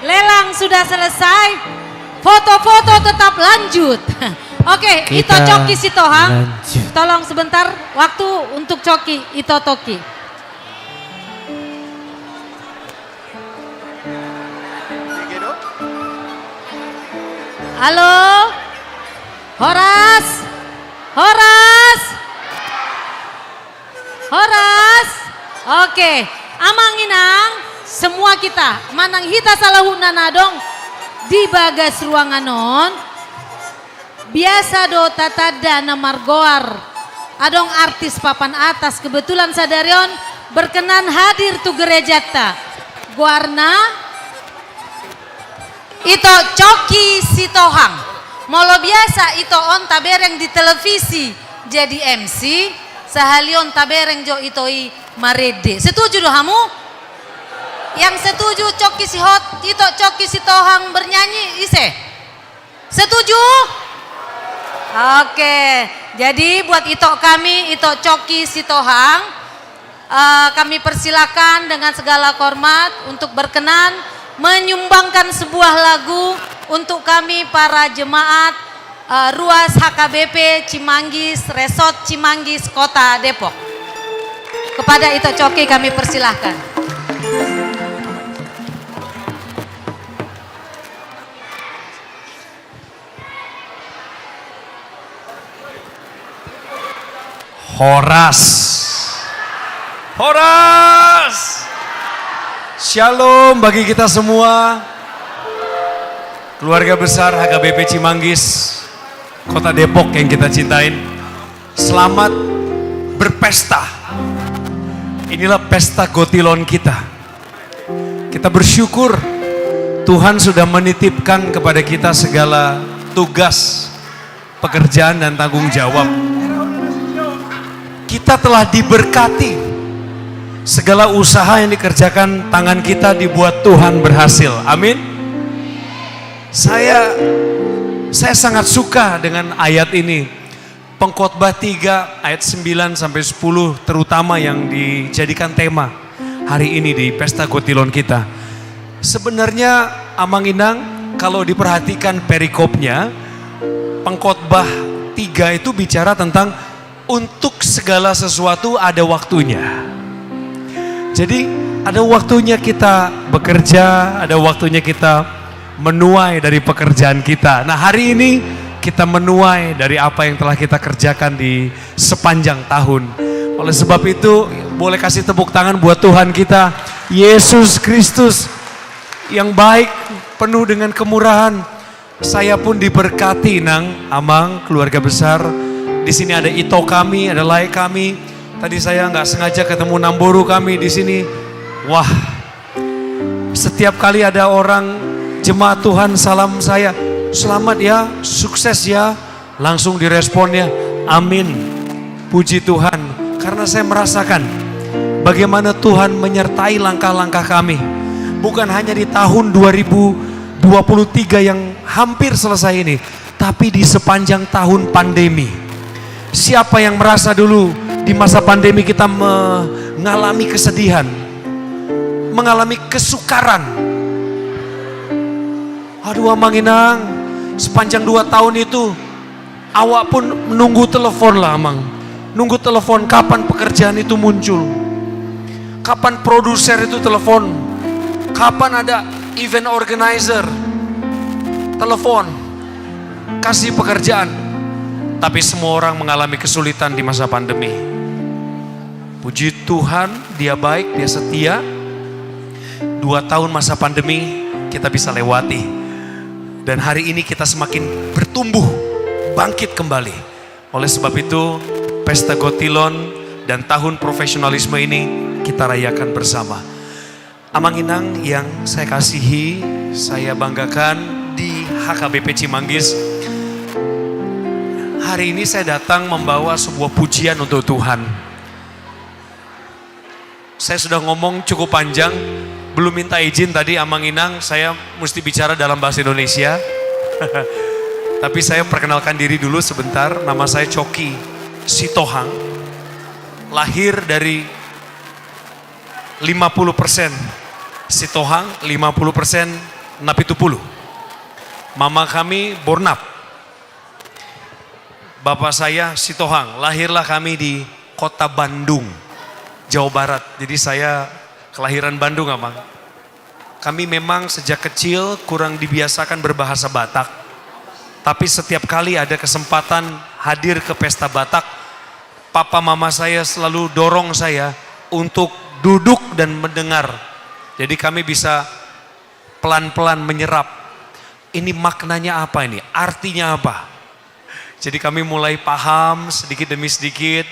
Lelang sudah selesai. Foto-foto tetap lanjut. Oke, Ito Coki Sitohang. Tolong sebentar waktu untuk Coki, Ito Toki. Halo? Horas? Horas? Horas? Oke. Amang inang, semua kita, manang hita saluhutna na adong Di bagas ruangan on, biasa do tatanda na margoar, adong artis papan atas, kebetulan sadari on berkenan hadir tu gerejanta. Goarna Ito Coki Sitohang. Molo biasa Ito on tabereng di televisi jadi M C, sahali on tabereng jo Ito i marende. Setuju do hamu? Yang setuju Coki Sihot, Ito Coki Sitohang bernyanyi, ise? Setuju? Oke, jadi buat Ito kami, Ito Coki Sitohang, eh, kami persilakan dengan segala hormat untuk berkenan menyumbangkan sebuah lagu untuk kami para jemaat, eh, Ruas H K B P Cimanggis, Resort Cimanggis, Kota Depok. Kepada Ito Coki kami persilahkan. Horas. Horas. Shalom bagi kita semua. Keluarga besar H K B P Cimanggis, Kota Depok yang kita cintain. Selamat berpesta. Inilah pesta gotilon kita. Kita bersyukur Tuhan sudah menitipkan kepada kita segala tugas, pekerjaan, dan tanggung jawab. Kita telah diberkati. Segala usaha yang dikerjakan tangan kita dibuat Tuhan berhasil. Amin. Saya saya sangat suka dengan ayat ini. Pengkhotbah tiga ayat sembilan sampai sepuluh terutama yang dijadikan tema hari ini di Pesta Gotilon kita. Sebenarnya, Amang Inang, kalau diperhatikan perikopnya, Pengkhotbah tiga itu bicara tentang untuk segala sesuatu ada waktunya. Jadi, ada waktunya kita bekerja, ada waktunya kita menuai dari pekerjaan kita. Nah, hari ini kita menuai dari apa yang telah kita kerjakan di sepanjang tahun. Oleh sebab itu, boleh kasih tepuk tangan buat Tuhan kita, Yesus Kristus, yang baik, penuh dengan kemurahan. Saya pun diberkati, Nang, Amang, keluarga besar. Di sini ada ito kami, ada lae kami. Tadi saya nggak sengaja ketemu namboru kami di sini. Wah, setiap kali ada orang jemaat Tuhan salam saya, "Selamat ya, sukses ya." Langsung diresponnya, "Amin." Puji Tuhan, karena saya merasakan bagaimana Tuhan menyertai langkah-langkah kami. Bukan hanya di tahun dua ribu dua puluh tiga yang hampir selesai ini, tapi di sepanjang tahun pandemi. Siapa yang merasa dulu di masa pandemi kita mengalami kesedihan, mengalami kesukaran? Aduh, Amang Inang, sepanjang dua tahun itu, awak pun menunggu telepon lah, Amang. Nunggu telepon, kapan pekerjaan itu muncul? Kapan produser itu telepon? Kapan ada event organizer? Telepon. Kasih pekerjaan. Tapi semua orang mengalami kesulitan di masa pandemi. Puji Tuhan, Dia baik, Dia setia. Dua tahun masa pandemi kita bisa lewati. Dan hari ini kita semakin bertumbuh, bangkit kembali. Oleh sebab itu, Pesta Gotilon dan Tahun Profesionalisme ini kita rayakan bersama. Amang Inang yang saya kasihi, saya banggakan, di H K B P Cimanggis, hari ini saya datang membawa sebuah pujian untuk Tuhan. Saya sudah ngomong cukup panjang, belum minta izin tadi, Amang Inang, saya mesti bicara dalam bahasa Indonesia. Tapi saya perkenalkan diri dulu sebentar, nama saya Coki Sitohang, lahir dari lima puluh persen Sitohang, lima puluh persen Napitupulu. Mama kami Bornap. Bapak saya Sitohang, lahirlah kami di kota Bandung, Jawa Barat. Jadi saya kelahiran Bandung, Amang. Kami memang sejak kecil kurang dibiasakan berbahasa Batak. Tapi setiap kali ada kesempatan hadir ke pesta Batak, papa mama saya selalu dorong saya untuk duduk dan mendengar. Jadi kami bisa pelan-pelan menyerap. Ini maknanya apa ini? Artinya apa? Jadi kami mulai paham sedikit demi sedikit,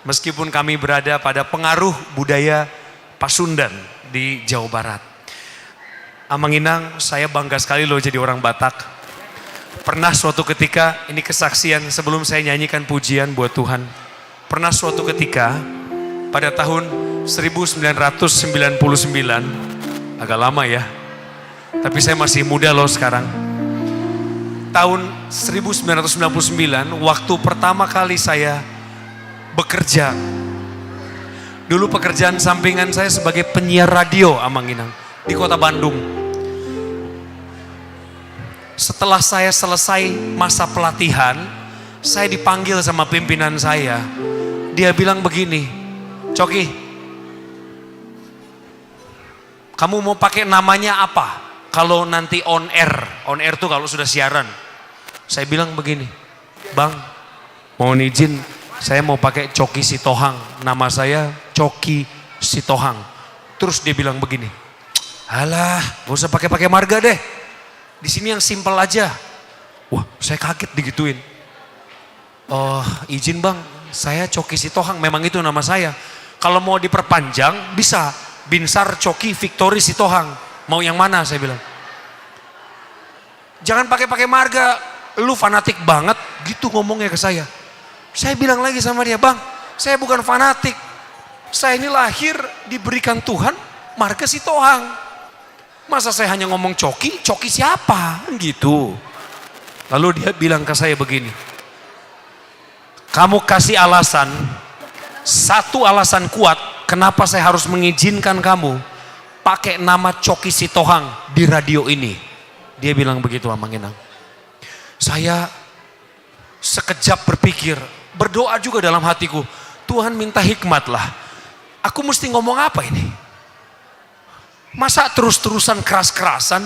meskipun kami berada pada pengaruh budaya Pasundan di Jawa Barat. Amang Inang, saya bangga sekali loh jadi orang Batak. Pernah suatu ketika, ini kesaksian sebelum saya nyanyikan pujian buat Tuhan. Pernah suatu ketika, pada tahun seribu sembilan ratus sembilan puluh sembilan, agak lama ya, tapi saya masih muda loh sekarang. Tahun seribu sembilan ratus sembilan puluh sembilan, waktu pertama kali saya bekerja, dulu pekerjaan sampingan saya sebagai penyiar radio, Amang Inang, di kota Bandung. Setelah saya selesai masa pelatihan, saya dipanggil sama pimpinan saya. Dia bilang begini, "Coki, kamu mau pakai namanya apa kalau nanti on air?" On air tuh kalau sudah siaran. Saya bilang begini, "Bang, mohon izin, saya mau pakai Coki Sitohang. Nama saya Coki Sitohang." Terus dia bilang begini, "Alah, gak usah pakai-pakai marga deh. Di sini yang simpel aja." Wah, saya kaget digituin. "Oh, izin Bang, saya Coki Sitohang, memang itu nama saya. Kalau mau diperpanjang, bisa. Binsar Coki Victory Sitohang. Mau yang mana?" saya bilang. "Jangan pakai-pakai marga, lu fanatik banget," gitu ngomongnya ke saya. Saya bilang lagi sama dia, "Bang, saya bukan fanatik. Saya ini lahir diberikan Tuhan marga Sitohang. Masa saya hanya ngomong Coki, Coki siapa?" Kan gitu. Lalu dia bilang ke saya begini, "Kamu kasih alasan, satu alasan kuat kenapa saya harus mengizinkan kamu pakai nama Coki Sitohang di radio ini." Dia bilang begitu, Amang Inang. Saya sekejap berpikir, berdoa juga dalam hatiku, "Tuhan, minta hikmat lah. Aku mesti ngomong apa ini? Masa terus-terusan keras-kerasan?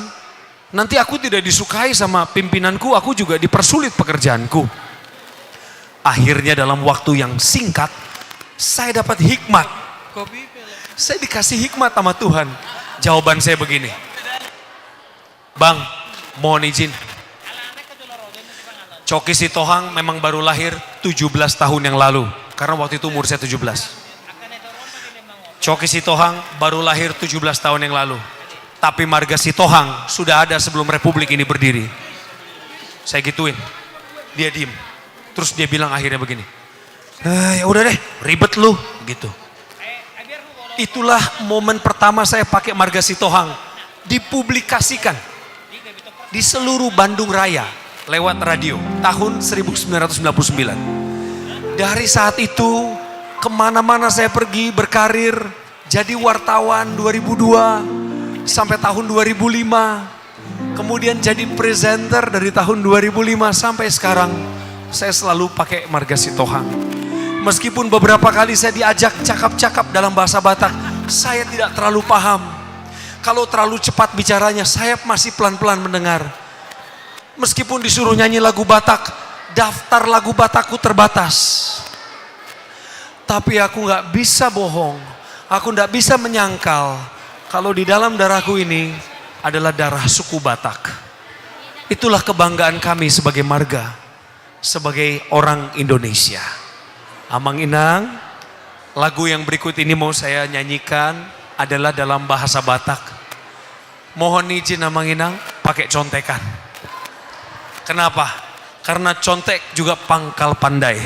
Nanti aku tidak disukai sama pimpinanku, aku juga dipersulit pekerjaanku." Akhirnya dalam waktu yang singkat, saya dapat hikmat. Saya dikasih hikmat sama Tuhan. Jawaban saya begini, "Bang, mohon izin. Coki Sitohang memang baru lahir tujuh belas tahun yang lalu, karena waktu itu umur saya tujuh belas. Coki Sitohang baru lahir tujuh belas tahun yang lalu. Tapi marga Sitohang sudah ada sebelum republik ini berdiri." Saya gituin. Dia diem. Terus dia bilang akhirnya begini, "Eh, ya udah deh, ribet lu," gitu. Itulah momen pertama saya pakai marga Sitohang dipublikasikan di seluruh Bandung Raya lewat radio tahun seribu sembilan ratus sembilan puluh sembilan. Dari saat itu, kemana-mana saya pergi berkarir, jadi wartawan dua ribu dua sampai tahun dua ribu lima, kemudian jadi presenter dari tahun dua ribu lima sampai sekarang, saya selalu pakai marga Sitohang. Meskipun beberapa kali saya diajak cakap-cakap dalam bahasa Batak, saya tidak terlalu paham. Kalau terlalu cepat bicaranya, saya masih pelan-pelan mendengar. Meskipun disuruh nyanyi lagu Batak, daftar lagu Batakku terbatas. Tapi aku nggak bisa bohong, aku nggak bisa menyangkal kalau di dalam darahku ini adalah darah suku Batak. Itulah kebanggaan kami sebagai marga, sebagai orang Indonesia." Amang Inang, lagu yang berikut ini mau saya nyanyikan adalah dalam bahasa Batak. Mohon izin, Amang Inang, pakai contekan. Kenapa? Karena contek juga pangkal pandai.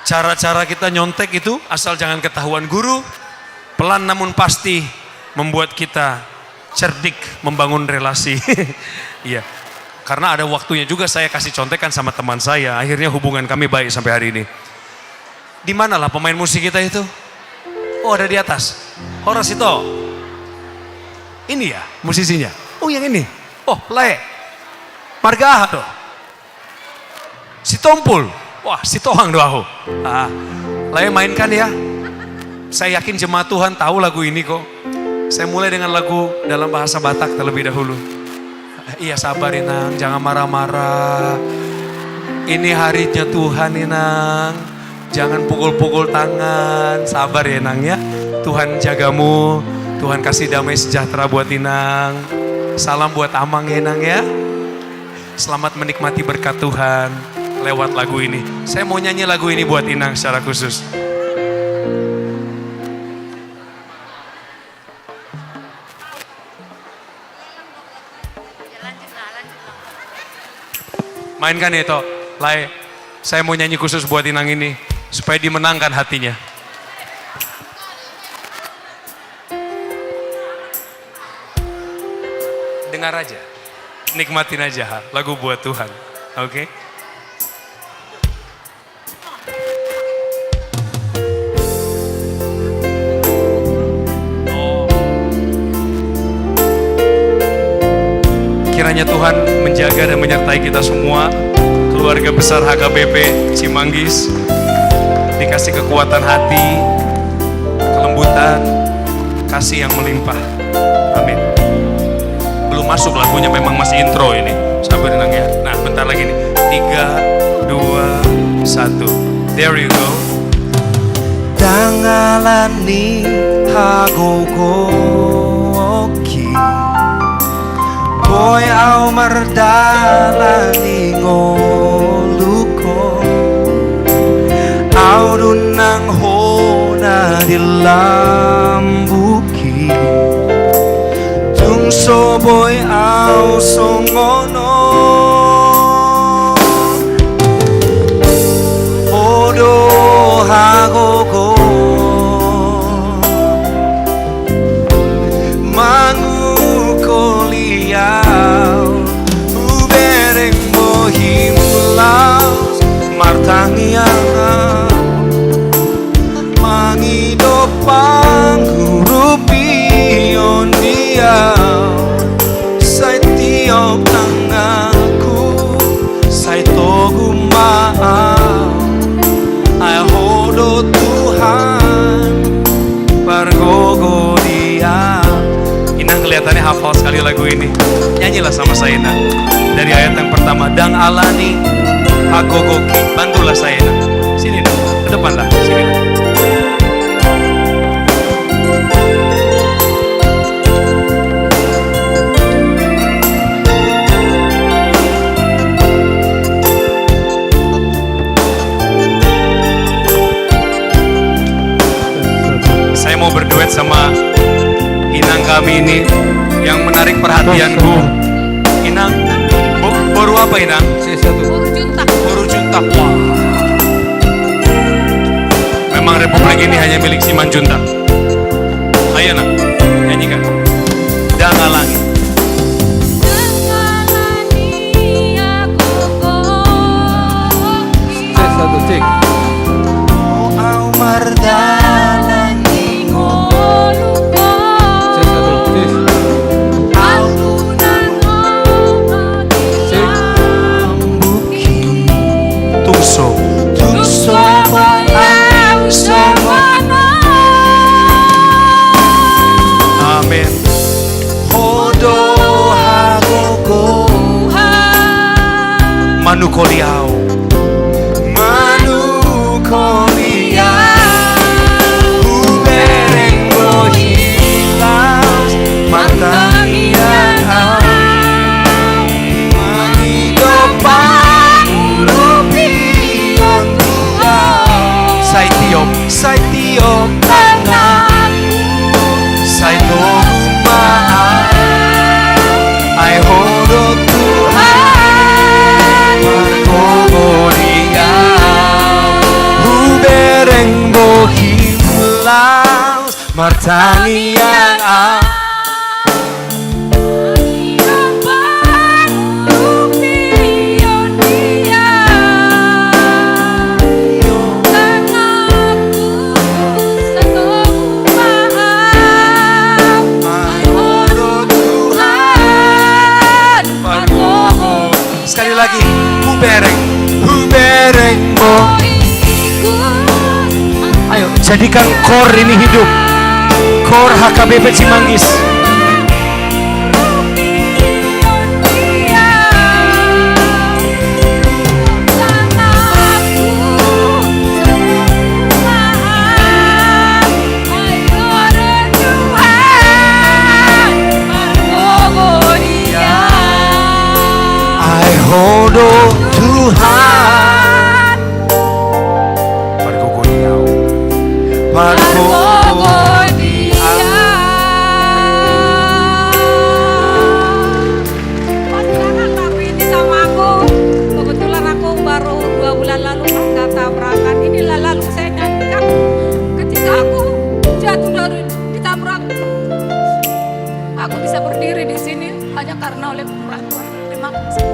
Cara-cara kita nyontek itu asal jangan ketahuan guru, pelan namun pasti membuat kita cerdik membangun relasi. Iya. Karena ada waktunya juga saya kasih contekan sama teman saya, akhirnya hubungan kami baik sampai hari ini. Di manalah pemain musik kita itu? Oh, ada di atas. Horas itu. Ini ya musisinya. Oh, yang ini. Oh, lae. Marga aha do? Sitompul. Wah, Sitohang do ahu. Ah, lae mainkan ya. Saya yakin jemaat Tuhan tahu lagu ini kok. Saya mulai dengan lagu dalam bahasa Batak terlebih dahulu. Iya, sabar, Inang, jangan marah-marah. Ini harinya Tuhan, Inang. Jangan pukul-pukul tangan. Sabar ya, Inang, ya. Tuhan jagamu. Tuhan kasih damai sejahtera buat Inang. Salam buat Amang ya, Inang, ya. Selamat menikmati berkat Tuhan lewat lagu ini. Saya mau nyanyi lagu ini buat Inang secara khusus. Mainkan ya, Ito. Lae, saya mau nyanyi khusus buat Inang ini, supaya dimenangkan hatinya. Dengar aja. Nikmatin aja, ha. Lagu buat Tuhan. Oke? Kiranya Tuhan menjaga dan menyertai kita semua, keluarga besar H K B P Cimanggis, dikasih kekuatan hati, kelembutan, kasih yang melimpah. Amin. Belum masuk lagunya, memang masih intro ini. Sabar, Inang, ya. Nah, bentar lagi nih. Tiga, dua, satu. There you go. Ndang alani hagogoonki, boi au mardalani ngolungku. Au do nang hona di lambungki, tung so boi au songon on. Ho do hagogoon manungkoli au, hubereng bohim laos martangiang au, mangido pangurupion di au, sai tiop tanganku, sai togu ma au, ai Ho do Tuhan, pargogo di au. Inang kelihatannya hafal sekali lagu ini. Nyanyilah sama saya, Inang. Dari ayat yang pertama, ndang alani hagogoonki. Bantulah saya, Inang. Sini, Inang. Ke depan lah. Sini lah. Saya mau berduet sama Inang kami ini yang menarik perhatianku. Inang, bo-, boru apa, Inang? C satu. Boru Juntak. Boru Juntak. Wah. Memang republik ini hanya milik Simanjuntak. Ayo, Nang, nyanyikan. Ndang alani. Cek, satu, cek. Au mardalani ngolungku. Cek, satu, cek. Au do nang hona di lambungki. Tung so. Tung so boi au songon on. Amin. Ho do hagogoon manungkoli au. Manungkoli au. Hubereng bohim laos martangiang au, mangido pangurupion di au. Sai tiop, sai tiop tanganku, sai togu ma au, ai Ho do Tuhan, pargogo di au. Hubereng bohim laos martangiang au. Sekali lagi, hubereng, hubereng bohim. Ayo, jadikan kor ini hidup. Kor H K B P Cimanggis. Ai Ho do Tuhan, pargogo di au. Ai Ho Ya, karena oleh murah Tuhan. Terima kasih.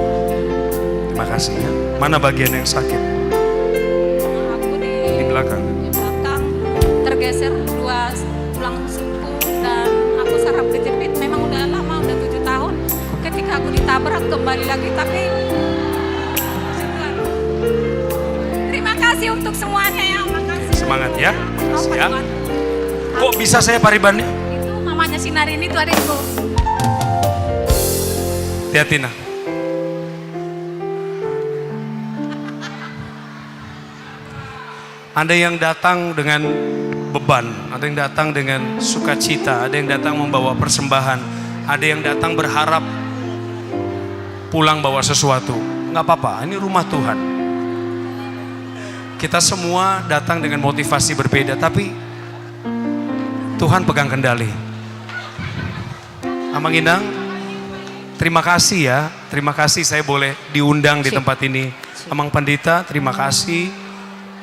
Terima kasih, ya. Mana bagian yang sakit? Aku di, di belakang. Di belakang tergeser dua tulang rusukku dan aku saraf kejepit. Memang udah lama, udah tujuh tahun. Ketika aku ditabrak, kembali lagi, tapi terima kasih untuk semuanya, ya. Makasih. Semangat, ya. Apa, ya. Tuhan? Kok bisa saya paribannya? Itu mamanya si Narin itu, adikku. Hati-hati, nah. Ada yang datang dengan beban, ada yang datang dengan sukacita, ada yang datang membawa persembahan, ada yang datang berharap pulang bawa sesuatu. Nggak apa-apa, ini rumah Tuhan. Kita semua datang dengan motivasi berbeda, tapi Tuhan pegang kendali. Amang Inang, terima kasih, ya. Terima kasih saya boleh diundang di tempat ini. Amang Pandita, terima kasih.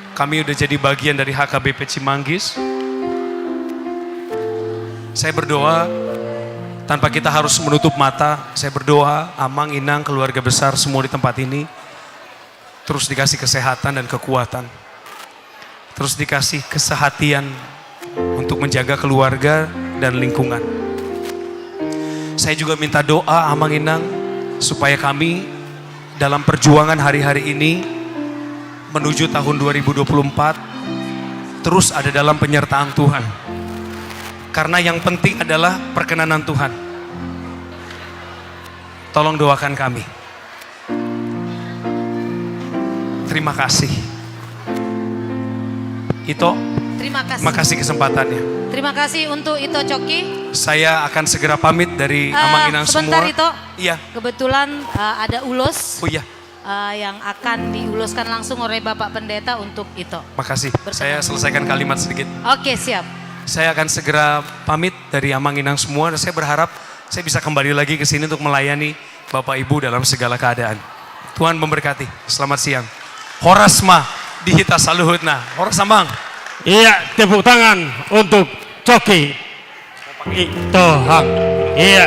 Kami udah jadi bagian dari H K B P Cimanggis. Saya berdoa, tanpa kita harus menutup mata, saya berdoa, Amang, Inang, keluarga besar semua di tempat ini, terus dikasih kesehatan dan kekuatan. Terus dikasih kesehatian untuk menjaga keluarga dan lingkungan. Saya juga minta doa, Amang Inang, supaya kami dalam perjuangan hari-hari ini menuju tahun dua ribu dua puluh empat terus ada dalam penyertaan Tuhan. Karena yang penting adalah perkenanan Tuhan. Tolong doakan kami. Terima kasih. Ito, terima kasih. Makasih kesempatannya. Terima kasih untuk Ito Coki. Saya akan segera pamit dari, eh, Amang Inang sebentar, semua. Ito. Iya. Kebetulan, eh, ada ulos. Oh, iya. Eh, yang akan diuluskan langsung oleh Bapak Pendeta untuk Ito. Makasih. Berkenan. Saya selesaikan kalimat sedikit. Oke, siap. Saya akan segera pamit dari Amang Inang semua. Saya berharap saya bisa kembali lagi ke sini untuk melayani Bapak Ibu dalam segala keadaan. Tuhan memberkati. Selamat siang. Horas ma di hita saluhutna. Horas, Amang. Iya, tepuk tangan untuk Coki. Ito, ha. Iya.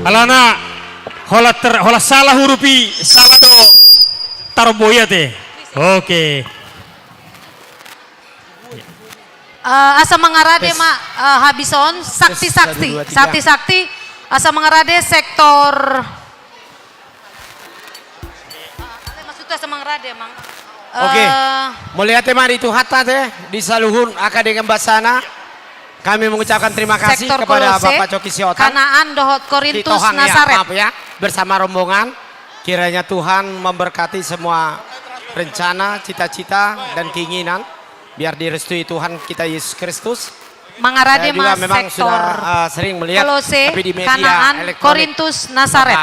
Alana, holan ter-, holan salah huruf i, salah do tarombo i ate. Oke. Eh, asa mangarade ma, eh, habis on, sakti-sakti. Sakti-sakti. Asa mangarade sektor. Ale, maksudnya asa mangarade, Amang. Oke. Eh, mauliate ma di Tuhanta ate, di saluhut angka denggan basana. Kami mengucapkan terima kasih kepada Bapak Coki Sihotan. Sektor Kolose, Kanaan dohot Korintus, Nasaret. Maaf ya, bersama rombongan. Kiranya Tuhan memberkati semua rencana, cita-cita, dan keinginan. Biar direstui Tuhan kita Yesus Kristus. Mangarade ma sektor Kolose, Kanaan, Korintus, Nasaret.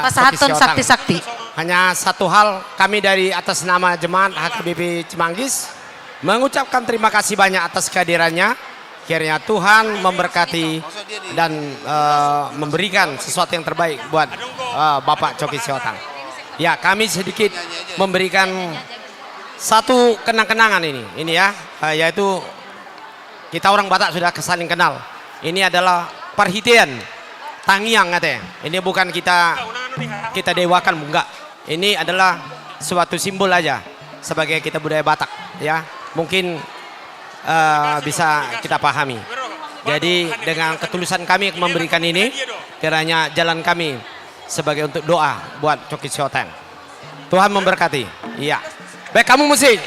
Pasahaton sakti-sakti. Hanya satu hal, kami dari atas nama jemaat H K B P Cimanggis mengucapkan terima kasih banyak atas kehadirannya. Kiranya Tuhan memberkati dan, eh, memberikan sesuatu yang terbaik buat, eh, Bapak Coki Sihotan. Ya, kami sedikit memberikan satu kenang-kenangan ini, ini ya, eh, yaitu kita orang Batak sudah saling kenal. Ini adalah parhitean, tangiang ate. Ini bukan kita, kita dewakan, enggak. Ini adalah suatu simbol aja sebagai kita budaya Batak, ya. Mungkin, eh, bisa kita pahami. Jadi, dengan ketulusan kami memberikan ini, kiranya jalan kami sebagai untuk doa buat Coki Sihotan. Tuhan memberkati. Iya. Baik, kamu musik.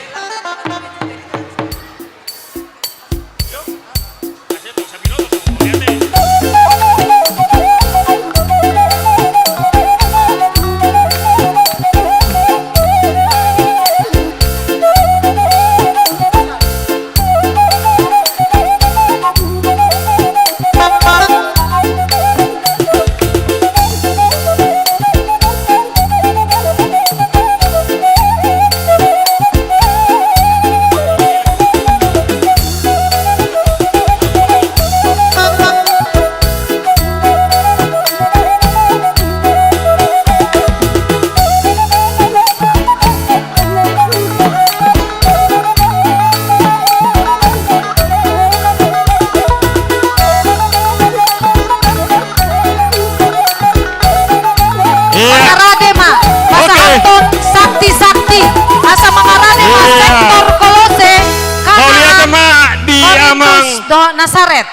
Sektor Kolose, Kanaan, Korintus, dohot Nasaret.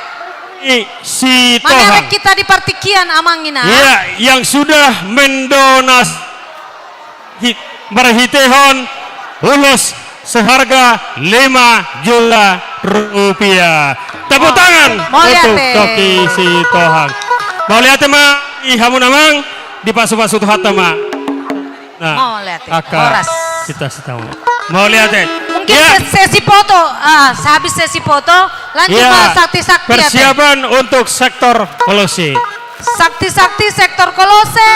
Mauliate ma di Amang Sitohang. Mamereng hita di partingkian, Amang Inang. Iya, yang sudah mendonasi marhitehon ulos seharga lima juta rupiah. Tepuk tangan untuk Toki Sitohang. Mauliate ma di hamuna, Amang, dipasupasu Tuhanta ma. Nah, mauliate. Horas. Kita sitau. Mauliate. Mungkin sesi foto, ah, sehabis sesi foto, lanjut ma sakti-sakti, ate. Persiapan untuk sektor Kolose. Sakti-sakti sektor Kolose,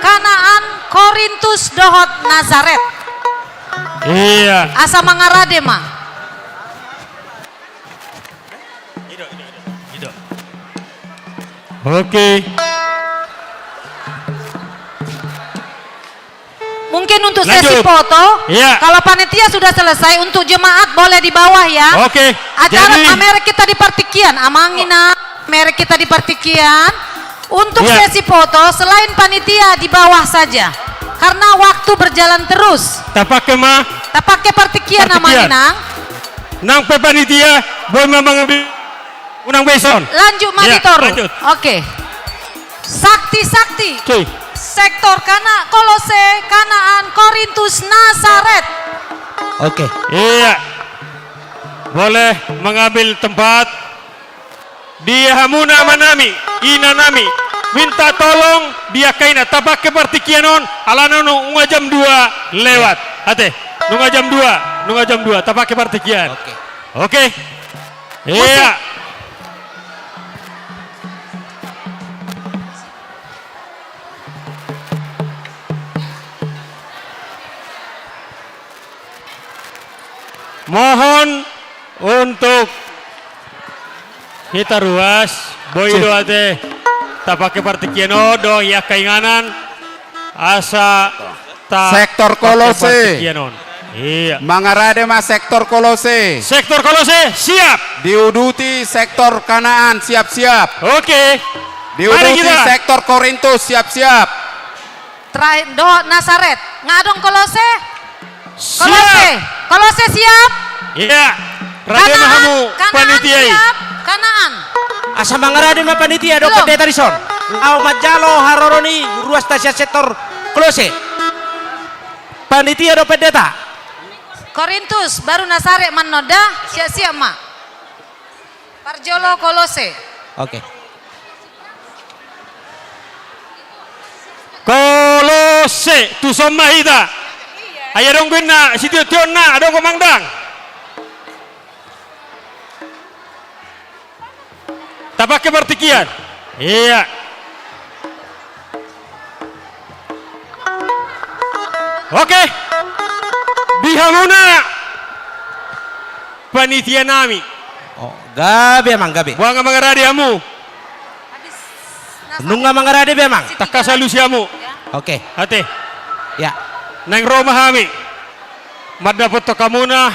Kanaan, Korintus, dohot Nasaret. Iya. Asa mangarade ma. Oke. Mungkin untuk sesi foto, kalau panitia sudah selesai, untuk jemaat boleh di bawah, ya. Oke. Acara jadi mamereng hita di partingkian, Amang Inang, mamereng hita di partingkian. Untuk sesi foto, selain panitia di bawah saja. Karena waktu berjalan terus. Tapake ma. Tapake partingkian, Amang Inang. Nang pe panitia, boi ma mangambil unang beson. Lanjut ma di toru. Oke. Sakti-sakti. Sektor Kana-, Kolose, Kanaan, Korintus, Nasaret. Oke. Iya. Boleh mengambil tempat. Di hamuna amanami, inanami, minta tolong di angka ina, tapake partingkian on, alana nunga jam dua lewat. Ate, nunga jam dua, nunga jam dua, tapake partingkian. Oke. Oke. Iya. Mohon untuk hita ruas, boi do ate tapake partingkian on dohot angka inganan asa ta-, sektor Kolose. Partingkian on. Iya. Mangarade ma sektor Kolose. Sektor Kolose, siap. Diuduti sektor Kanaan, siap-siap. Oke. Diuduti sektor Korintus, siap-siap. Terakhir, dohot Nasaret. Nga adong Kolose? Siap. Kolose. Kolose siap? Iya. Rade ma hamu panitia i. Kanaan siap? Kanaan. Asa mangarade ma panitia dohot pendeta dison. Laho manjalo haroro ni ruasta sian sektor Kolose. Panitia dohot pendeta. Korintus, baru Nasaret manonda, siap-siap ma. Parjolo Kolose. Oke. Kolose, tuson ma hita. Ai adong do inna sitiottionna, adong do mangdang. Tapake partingkian. Iya. Oke. Di hamuna panitia nami. Oh, gabe, Amang, gabe. Boha, nga mangarade hamu? Nunga mangarade be, Amang? Tangkas alusi hamu. Oke. Ate. Ya. Naeng ro ma hami mandapothon hamuna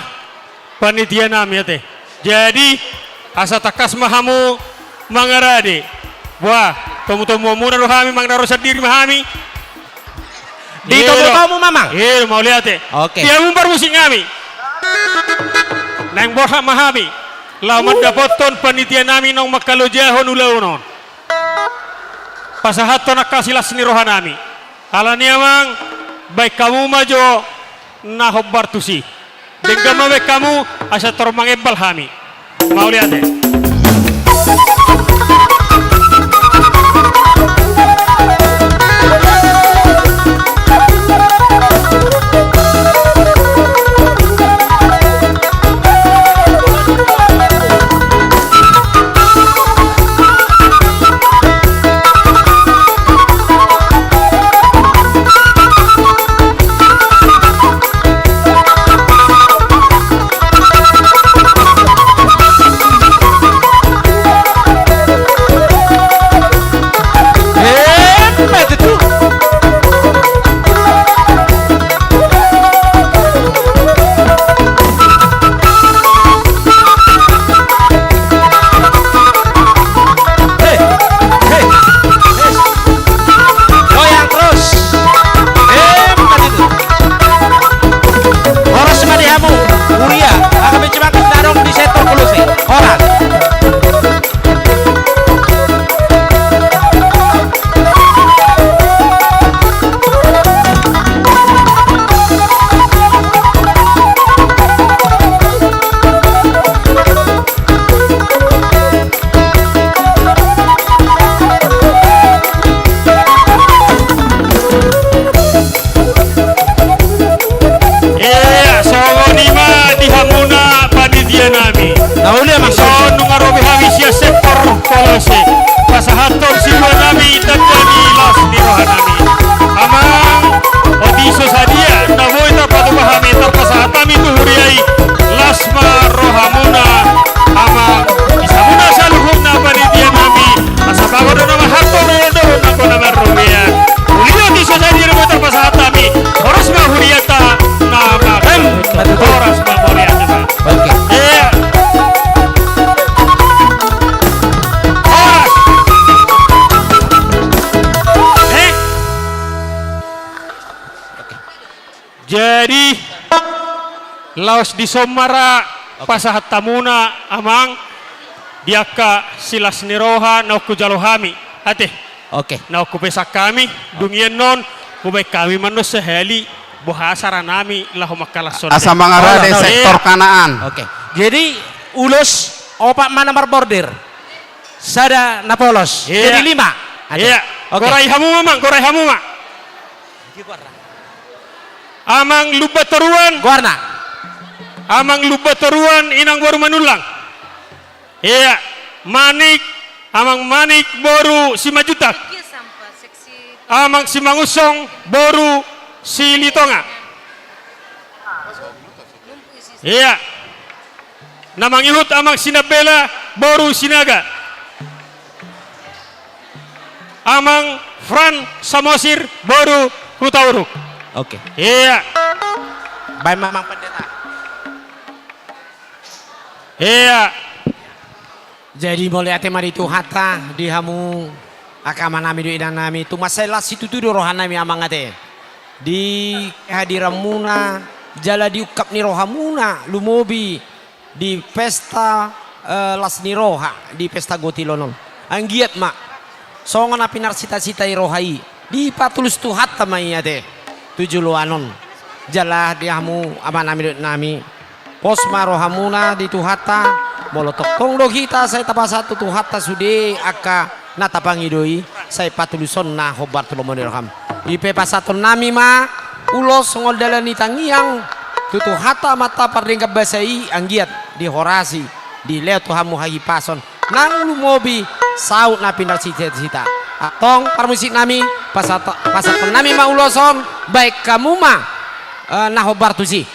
panitia nami, ate. Jadi, asa tangkas ma hamu mangarade. Boha, tomu-tomuonmuna do hami, manang na ro sandiri ma hami. Di tomu-tomu ma, Amang. Iya, mauliate. Oke. Di hamu parmusik nami. Naeng borhat ma hami laho mandapothon panitia nami naung mangkalojahon ulaon on. Pasahathon angka silas ni roha nami. Alani, Amang, baen hamu ma jo na hombar tusi. Denggan ma baen hamu, asa tor mangembal hami. Mauliate. Jadi, laos dison ma ra pasahat hamuna, Amang, di angka silas ni roha naung hujalo hami. Ate. Oke. Naung hupesan hami, dung i annon, hubaen hami ma annon sahali, boha saranami laho mangkalashon. Asa mangarade sektor Kanaan. Oke. Jadi, ulos opat ma na marborder. Sada na polos. Iya. Jadi lima. Ate. Iya. Oke. Gorai hamu ma, Amang, gorai hamu ma. Amang Lumban Toruan. Goarna. Amang Lumban Toruan, inang boru Manullang. Iya, Manik, Amang Manik boru Simanjuntak. Amang Simangunsong boru Silitonga. Iya. Na mangihut Amang Sinambela boru Sinaga. Amang Fran Samosir boru Hutauruk. Oke. Iya. Baen ma, Amang Pendeta. Iya. Jadi mauliate ma di Tuhanta, di hamu angka amanami dohot inanami, tung mansai las situtu do rohanami, Amang, ate. Di kehadiranmuna, jala di ungkap ni rohamuna, lumobi di pesta, eh, las ni roha, di pesta gotilon on. Anggiat ma songon na pinarsitasita ni roha i, dipatulus Tuhanta ma i, ate, tu joloan on. Jala di hamu amanami dohot inanami, pos ma rohamuna di Tuhanta, molo tongtong do hita sai tapasahat tu Tuhanta sude angka na tapangido i, sai patuluson na hombar tu lomo ni roham. I pe pasahatonnami ma ulos songon dalan ni tangiang tu Tuhanta Amanta Pardenggan Basa i, anggiat dihorasi, dilehon tu hamu hahipason, nang lumobi saut na pinarsitasita. Antong parmusiknami, pasahat-, pasahatonnami ma ulos on, baen hamu ma, eh, na hombar tusi.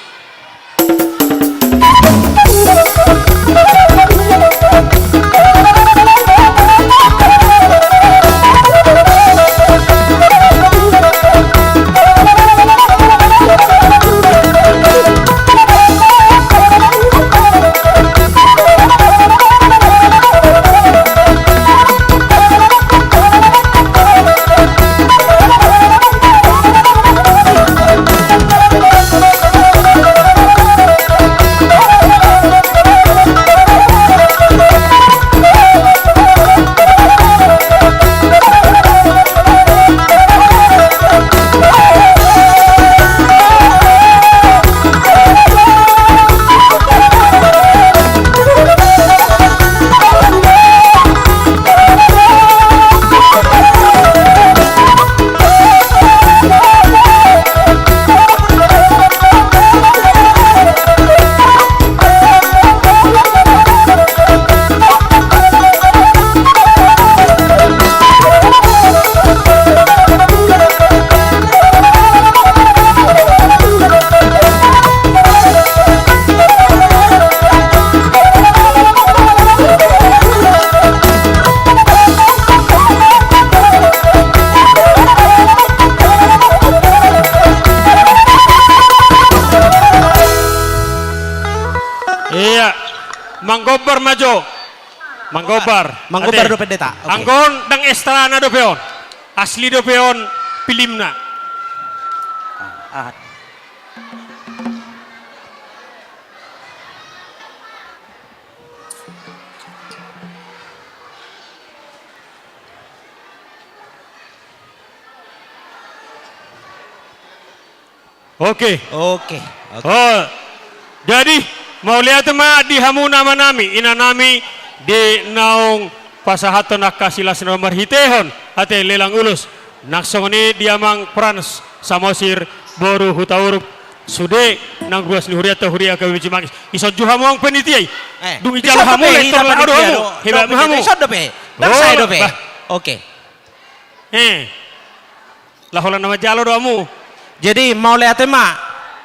Iya, manggombar ma jo. Manggombar. Manggombar. Ate. Do, Pendeta. Oke. Anggo on ndang estrana dope on. Asli dope on filmna. Ah, ah. Oke. Oke. Oke. Oh, jadi, mauliate ma di hamu amanami, inanami, di naung pasahathon angka silas na marhitehon, ate, lelang ulos. Nang songon i di Amang Frans Samosir boru Hutauruk, sude nang ruas ni hurianta, huria K B B J Manggis. Dison jo hamu, Amang panitia i. Eh, dung ijalo hamu, lektor, do hamu. Hebat ma hamu. Dison dope. Ndang sae dope. Oke. Eh. Laho holan na manjalo do hamu. Jadi, mauliate ma.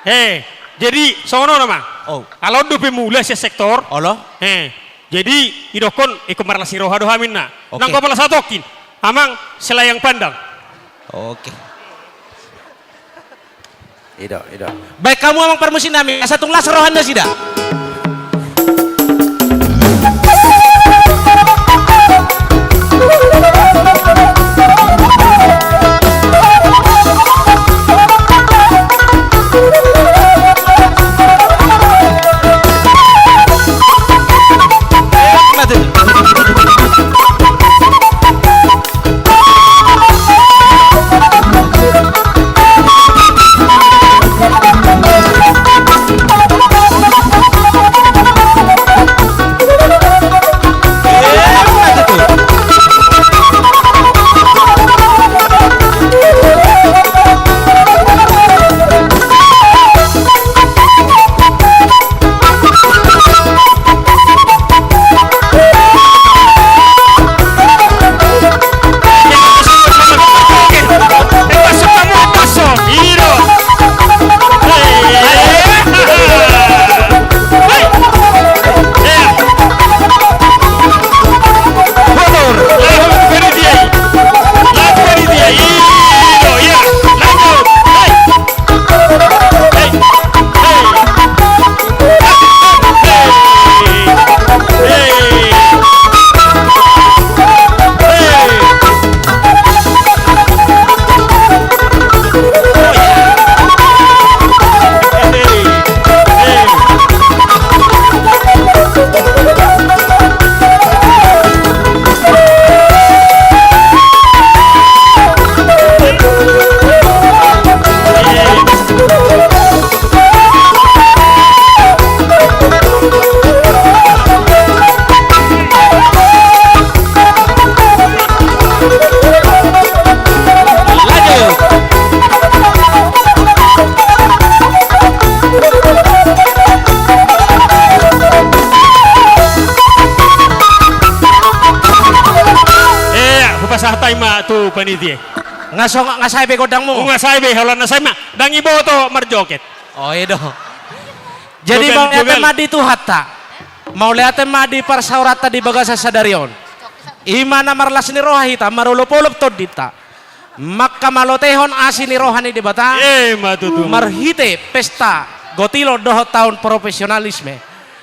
Eh, jadi, songon on, Amang. Oh. Ala on dope mula sian sektor. Olo. Eh, jadi, didokkon, ingkon marlas ni roha do hami, ninna. Oke. Nang palas hatongkin, Amang, selayang pandang. Oke. I do, i do. Baen hamu, Amang parmusiknami, asa tung las roha nasida. Panitia. Nga so, nga sae be gondangmu? Nga sae be, holan na sae ma. Ndang diboto marjoget. O, i do. Jadi, jogal, mauliate, jogal, ma di Tuhanta. Mauliate ma di parsaoranta di bagasan sadari on. I ma na marlas ni roha hita, marolopolop tondinta, mangkamalotehon asi ni roha ni Debata. Emma tutu. Marhite pesta gotilon dohot taon profesionalisme.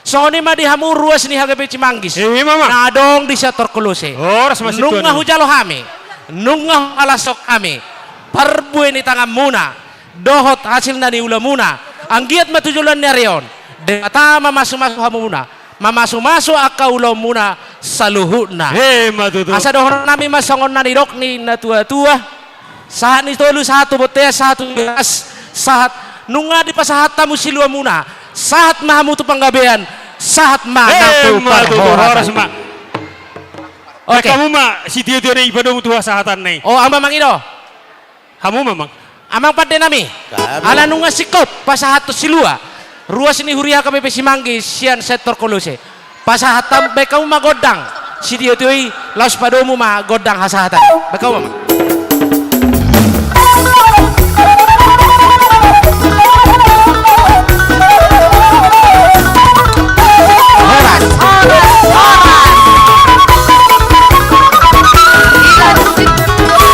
Songon i ma di hamu ruas ni H K B P Cimanggis. Emma, Amang. Na adong di sektor Kolose. Horas ma sintua. Nunga hujalo hami, nunga huhalashon hami parbue ni tanganmuna dohot hasil na niulamuna. Anggiat ma tu joloan ni ari on Debata mamasumasu hamuna, mamasumasu angka ulaonmuna saluhutna. Emma tutu. Asa dohononnami ma songon na nidok ni natuatua: Sahat ni tolu sahat tu bontean, sahat tu las, sahat nunga dipasahat hamu siluamuna, sahat ma hamu tu panggabean, sahat ma nang tu parhorasan. Emma tutu, horas ma. Oke. Baen hamu ma sitiotio na i, padomu tu hasahatan na i. O, amang, i do. Hamu ma, Amang. Amang pandenami. Kami. Ala nunga singkop pasahathon silua ruas ni huria H K B P Cimanggis sian sektor Kolose. Pasahat hamu, baen hamu ma gondang sitiotio i, laos padomu ma gondang hasahatan. Baen hamu ma, Amang. Horas. Horas. Horas.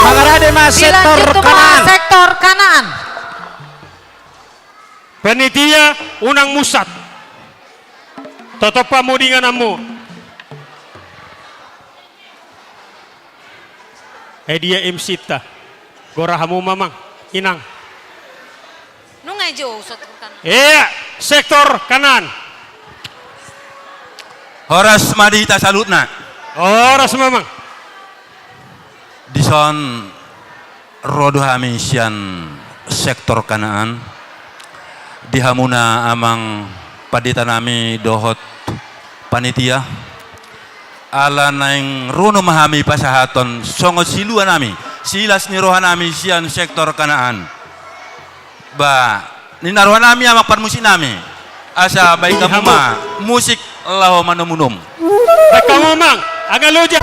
Mangarade ma sektor Kanaan. Dilanjut tu ma sektor Kanaan. Panitia, unang musat. Totop hamu di ingananmu. Eh, dia M C-ta? Gora hamu ma, Amang, Inang. Nunga i jo, sektor Kanaan. Iya, sektor Kanaan. Horas ma di hita saluhutna. Horas ma, Amang. Dison ro do hami sian sektor Kanaan, di hamuna amang panditanami dohot panitia, ala naeng ro ma hami pasahathon songon siluanami, silas ni rohanami sian sektor Kanaan. Ba, ninna rohanami amang parmusiknami, asa baen hamu ma musik laho manomunomu. Baen hamu, Amang, angka loja.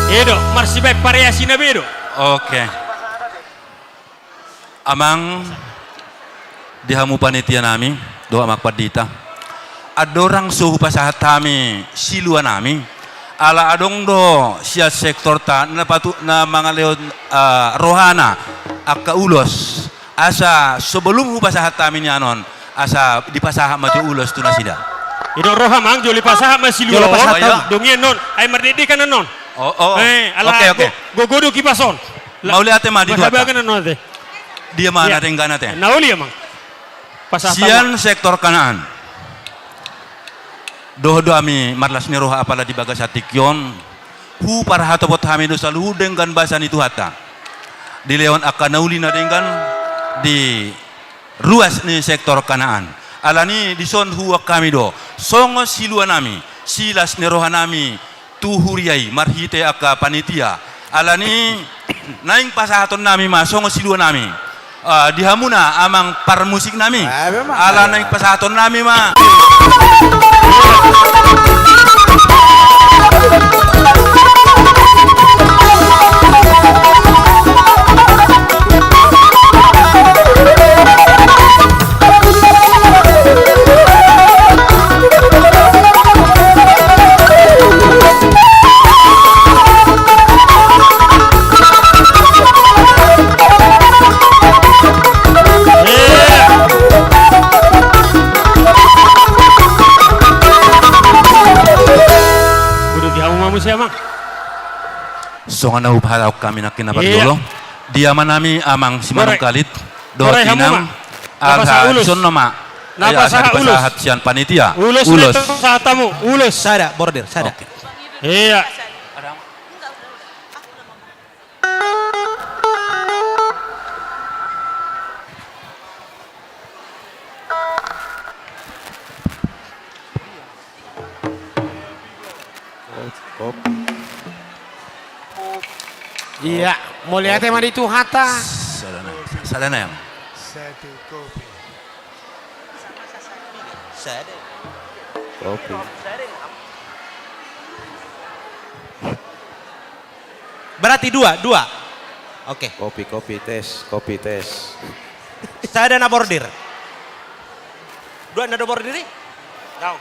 I do, marsibaen variasina be do. Oke. Amang, di hamu panitianami dohot amang pandita, andorang so hupasahat hami siluanami, ala adong do sian sektorta na patu-, na mangalehon, eh, rohana angka ulos, asa sebelum hupasahat hami nian on, asa dipasahat ma jo ulos tu nasida. I do roha, Amang, jolo dipasahat ma silua. Jolo pasahat. Dung i annon, ai mardekdekan annon. Oh, oh. Eh, ala, oke, oke. Go-, gogo do kipas on. Mauliate ma di Tuhanta. Dia ma na denggan ate? Na uli, Amang. Pasahat hamu. Sian sektor Kanaan, dohot do hami marlas ni roha apala di bagasan tingki on, huparhatopot hami do saluhut denggan basa ni Tuhanta, dilehon angka na uli na denggan di ruas ni sektor Kanaan. Alani dison huboan hami do songon siluanami, silas ni rohanami tu huria i marhite angka panitia. Alani naeng pasahatonnami ma songon siluanami, eh, di hamuna amang parmusiknami. Ala naeng pasahatonnami ma. Songon na hupasahat hami nangkin na parjolo. Iya. Di amanami Amang Simanungkalit dohot inang, na pasahat ulos. Aha, dison nama. Na pasahat ulos. Dipasahat sian panitia. Ulos. Ulos. Pasahat hamu ulos. Sada bordir, sada. Oke. Iya. Kopi. Iya, mauliate ma di Tuhanta. Sada nai, sada nai. Satu kopi. Sada. Kopi. Berarti dua, dua. Oke. Kopi, kopi, tes, kopi, tes. Sada na bordir. Dua na do bordir i? Dao.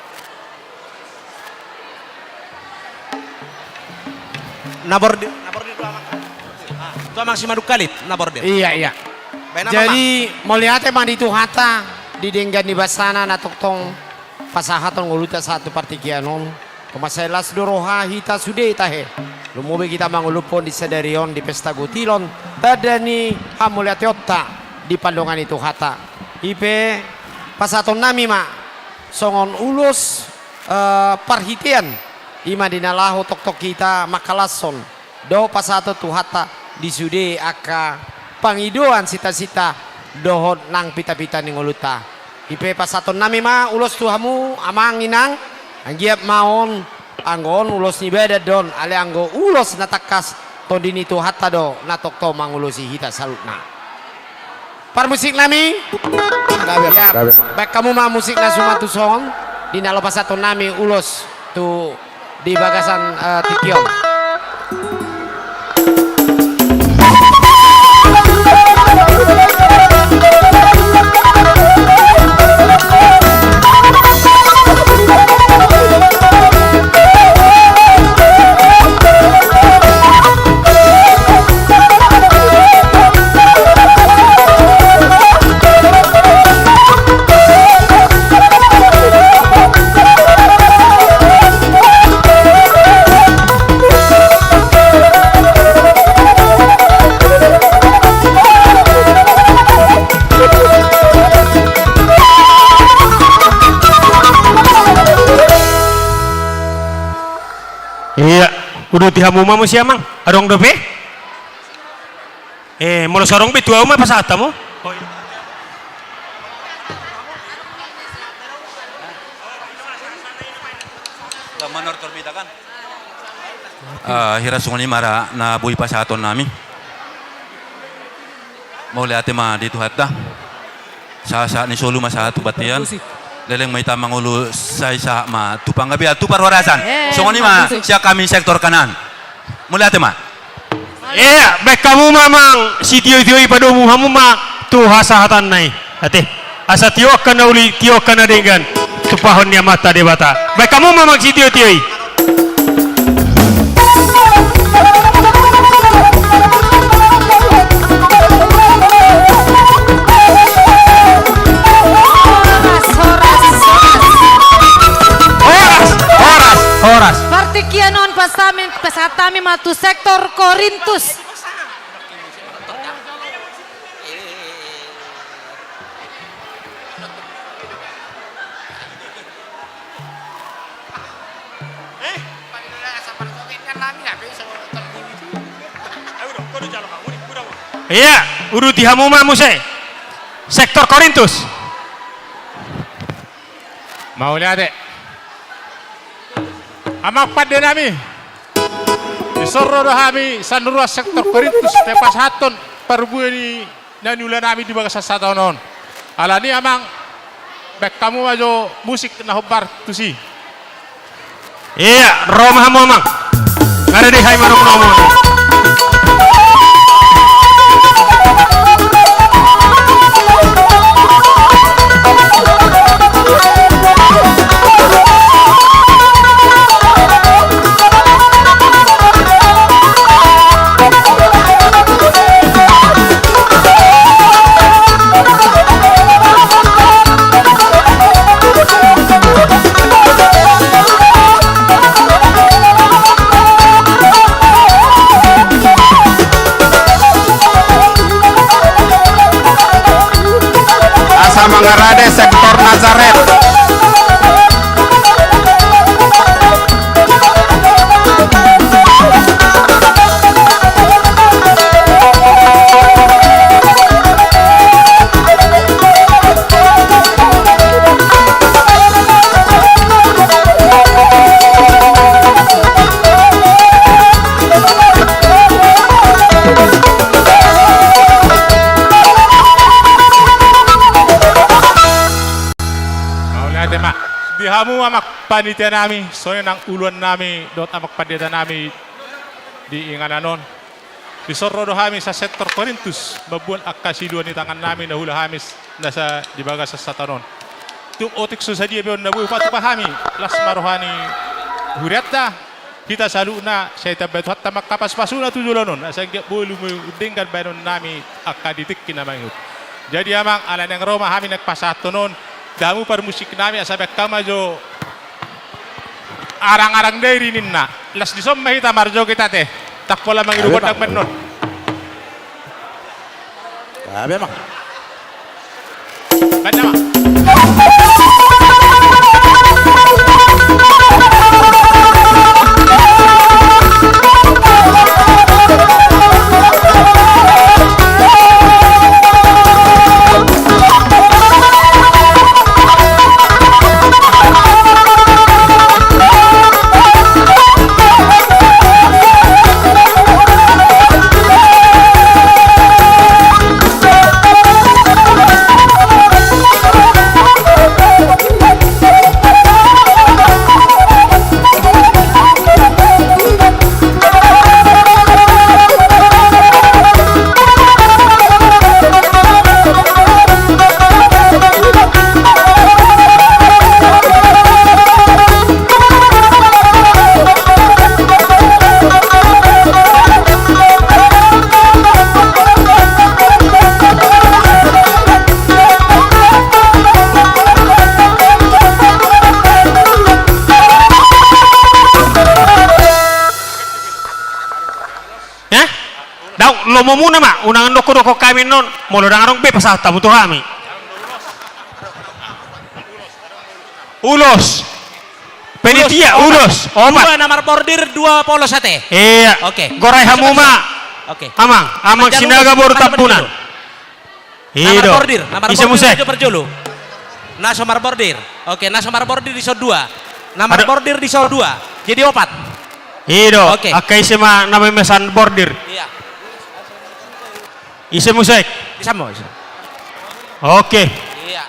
Na bordir, na bordir dua, Amang. Ah, tu Amang Simanungkalit, na bordir. Iya, iya. Baen, Amang. Jadi, mauliate ma di Tuhanta, di denggan ni basana na tongtong pasahathon ngolunta sahat tu partingkian on. Mansai las do roha hita sude tahe, lumobi hita manguluphon di sadari on di pesta gotilon, tanda ni hamauliateonta di pandongan ni Tuhanta. I pe pasahatonnami ma songon ulos, eh, parhitean, i ma di na laho tongtong hita mangkalashon dohot pasahathon tu Tuhanta di sude angka pangidoan, sita-sita dohot nang pita-pita ni ngolunta. I pe pasahatonnami ma ulos tu hamu, Amang, Inang, anggiat ma on, anggo on ulos ni badan do on, alai anggo ulos na tangkas, Tondi ni Tuhanta do na tongtong mangulosi hita saluhutna. Parmusiknami. Gabe, ya, gabe. Baen hamu ma musikna suman tu son, di na laho pasahatonnami ulos tu di bagasan, eh, tingki on. Iya, uduti hamu ma muse, Amang. Adong dope? Eh, molo so adong pe tu ahu ma pasahat hamu. Ah, hira songon i ma ra na boi pasahatonnami. Mauliate ma di Tuhanta. Sahat-sahat ni solu ma sahat tu bontean. Leleng ma hita mangolu, sai sahat ma tu panggabean, tu parhorasan. Eh, songon i ma sian hami sektor kanan. Mauliate ma. Iya, baen hamu ma, Amang, sitio-tio i, padomu hamu ma tu hasahatanna i. Ate. Asa tio angka na uli, tio angka na denggan, tumpahon ni Amanta Debata. Baen hamu ma, Amang, sitio-tio i. Horas, horas, horas. Partingkian on pasahat hami, pasahat hami ma tu sektor Korintus. Iya, uduti hamu ma muse. Sektor Korintus. Mauliate. Amang pandenami, dison ro do hami sian huria sektor Korintus, pasahathon parbue ni na niulanami di bagasan sataon on. Alani, Amang, baen hamu ma jo musik na hombar tusi. Iya, ro ma hamu, Amang. Nga rade hami manomu-nomu. Mangarade sektor Nazaret. Mauliate ma di hamu amang panitia nami, songon i nang uluan nami dohot amang pandita nami di inganan on. Dison ro do hami sa sektor Korintus mamboan angka siluan ni tangan nami na huula hami na sa di bagasan sataon on. Tung otik so sadia pe on na boi hupatupa hami, las ma roha ni hurianta. Hita saluhutna sai ditambai Tuhanta ma angka pasupasuna tu joloan on, asa anggiat boi lumobi denggan bahenon nami angka di tingki na mangihut. Jadi amang, ala naeng ro ma hami naeng pasahathon on di hamu parmusik nami, asa bahen hamu ma jo arangarang Dairi ninna. Las dison ma hita marjoget ate. Ndang pola mangido gondang bahenon. Gabe ma. Eh? Daong, lomomuna ma, unang dokhon-dokhon hami annon, molo ndang adong be pasahat hamu tu hami. Ulos. Panitia, ulos. Ulos. Opat. Dua na marbordir, dua polos ate. Iya. Oke. Gorai hamu ma. Oke. Amang, amang Sinaga boru Tampunan. I do. Na marbordir, na marbordir. Ise muse? Parjolo. Na so marbordir. Oke, na so marbordir dison dua. Na marbordir dison dua. Jadi opat. I do. Oke. Angka ise ma na memesan bordir? Iya. Ise muse? Ise muse? Oke. Iya.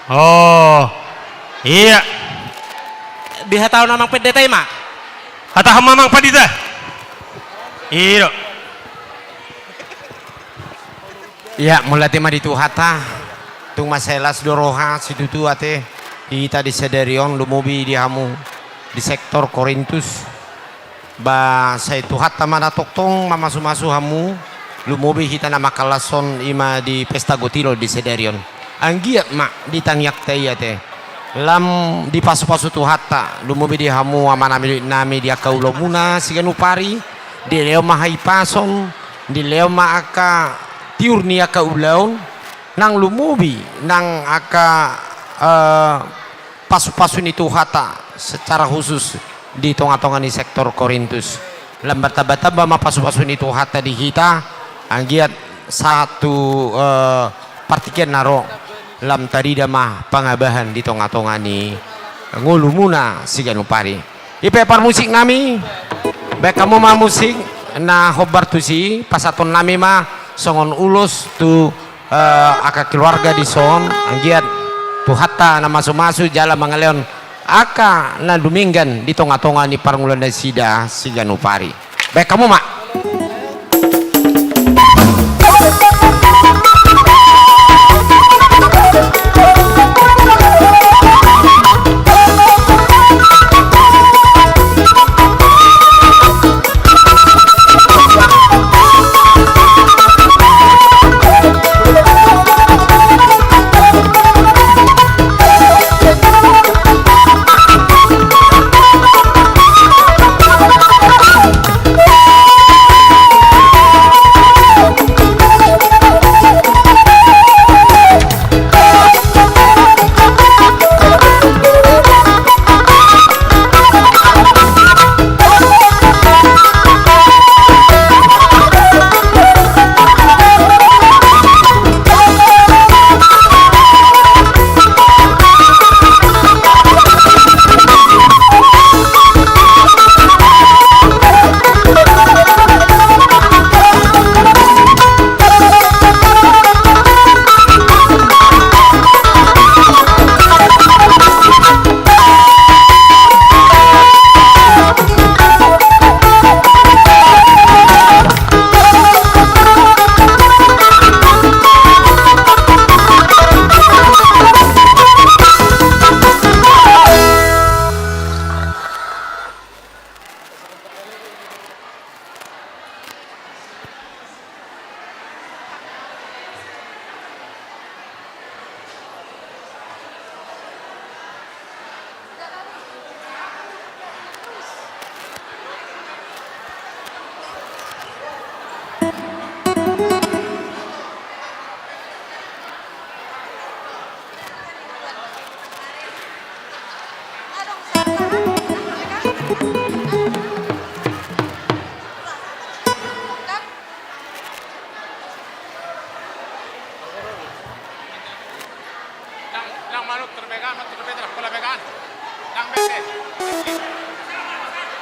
Oh. Iya. Dihatahon amang pendeta i ma. Hatahon ma amang pandita. I do. Iya, mauliate ma di Tuhanta. Tung mansai las do roha situtu ate di hita di sadari on, lumobi di hamu di sektor Korintus. Ba sai Tuhanta ma na tongtong mamasumasu hamu, lumobi hita na mangkalashon i ma di pesta gotilo di sadari on. Anggiat ma di tangiangta i ate lam dipasupasu Tuhanta, lumobi di hamu amanami, doinami, di angka ulaonmuna siganup ari, dilehon ma hahipason, dilehon ma angka tiur ni angka ulaon, nang lumobi nang angka, eh, pasupasu ni Tuhanta secara khusus di tongatonga ni sektor Korintus. Lam martambatamba ma pasupasu ni Tuhanta di hita, anggiat sahat tu, eh, partingkian na ro lam tarida ma pangabahan di tongatonga ni ngolumuna siganup ari. I pe parmusik nami, bahen hamu ma musik na hombar tusi, pasahaton nami ma songon ulos tu, eh, angka keluarga dison, anggiat Tuhanta na masumasu jala mangalehon angka na dumenggan di tongatonga ni parngoluan nasida siganup ari. Bahen hamu ma.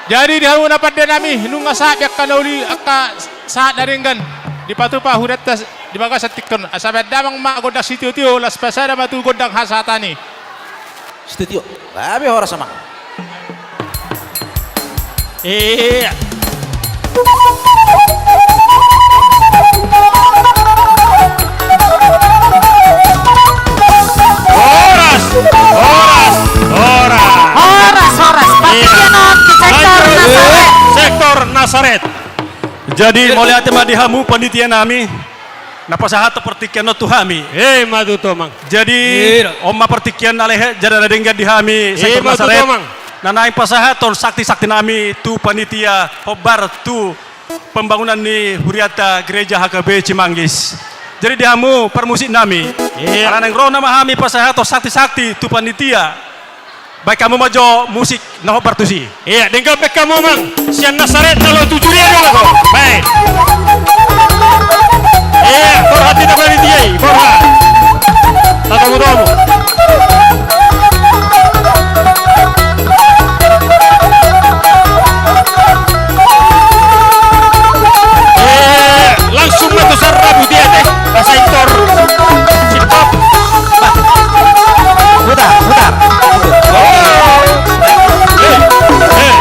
Jadi di hamu na pande nami, nunga sahat be angka na uli, angka sahat na denggan, dipatupa hurianta di bagasan tingki on. Asa baen damang ma gondang sitiotio, laos pasada ma tu gondang hasahatan i. Sitiotio. Gabe horas, amang. Iya. Horas, horas, horas. Horas, horas. Iya. Partingkian on di sektor Nasaret. Sektor Nasaret. Jadi, mauliate ma di hamu panitia nami. Na pasahat partingkian on tu hami. Ima tutu, amang. Jadi, ima tutu, amang. On ma partingkian na lehet jala na denggan di hami, ima tutu, sektor Nasaret, amang. Na naeng pasahathon sakti-sakti nami tu panitia hombar tu pembangunan ni hurianta Gereja H K B Cimanggis. Jadi di hamu parmusik nami. Iya. Ala naeng ro nama hami pasahathon sakti-sakti tu panitia. Baen hamu ma jo musik na hombar tusi. Iya, denggan baen hamu, amang. Sian Nasaret na laho tu Juriado do ho. Baen. Iya, borhat di na panitia i, borhat. Tatomu-tomu. Eh, langsung ma tu Sarrabu dia deh, bahasa Intor. Cipop. Putar, putar. Oh. Eh, eh. Eh,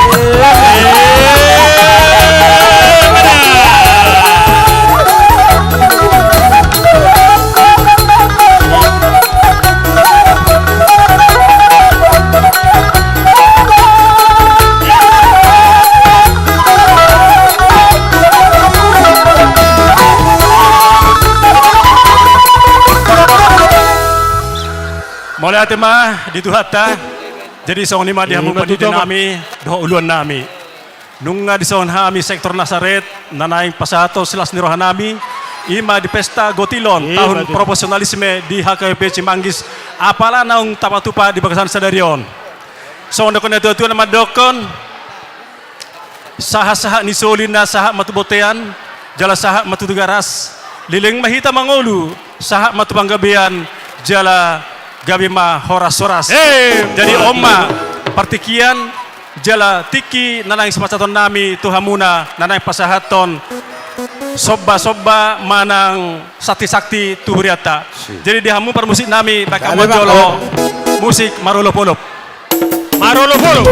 mana? Mauliate ma di Tuhanta. Jadi songon i ma di hamu panitia nami dohot uluan nami. Nunga disongon hami sektor Nasaret, na naeng pasahathon silas ni roha nami, i ma di pesta gotilon, tahun profesionalisme di H K B P Cimanggis, apala naung tapatupa di bagasan sadari on. Songon didok ni natua-tua na mandokkon, sahat-sahat ni soli na sahat ma tu bontean, jala sahat ma tu Tigaras, leleng ma hita mangolu, sahat ma tu panggabean, jala gabe ma horas-horas. Jadi on ma partingkian, jala tingki na naeng sipasahaton nami tu hamuna, na naeng pasahathon somba-somba manang sakti-sakti tu hurianta. Jadi di hamu parmusik nami, baen hamu ma jolo musik marolop-olop. Marolop-olop.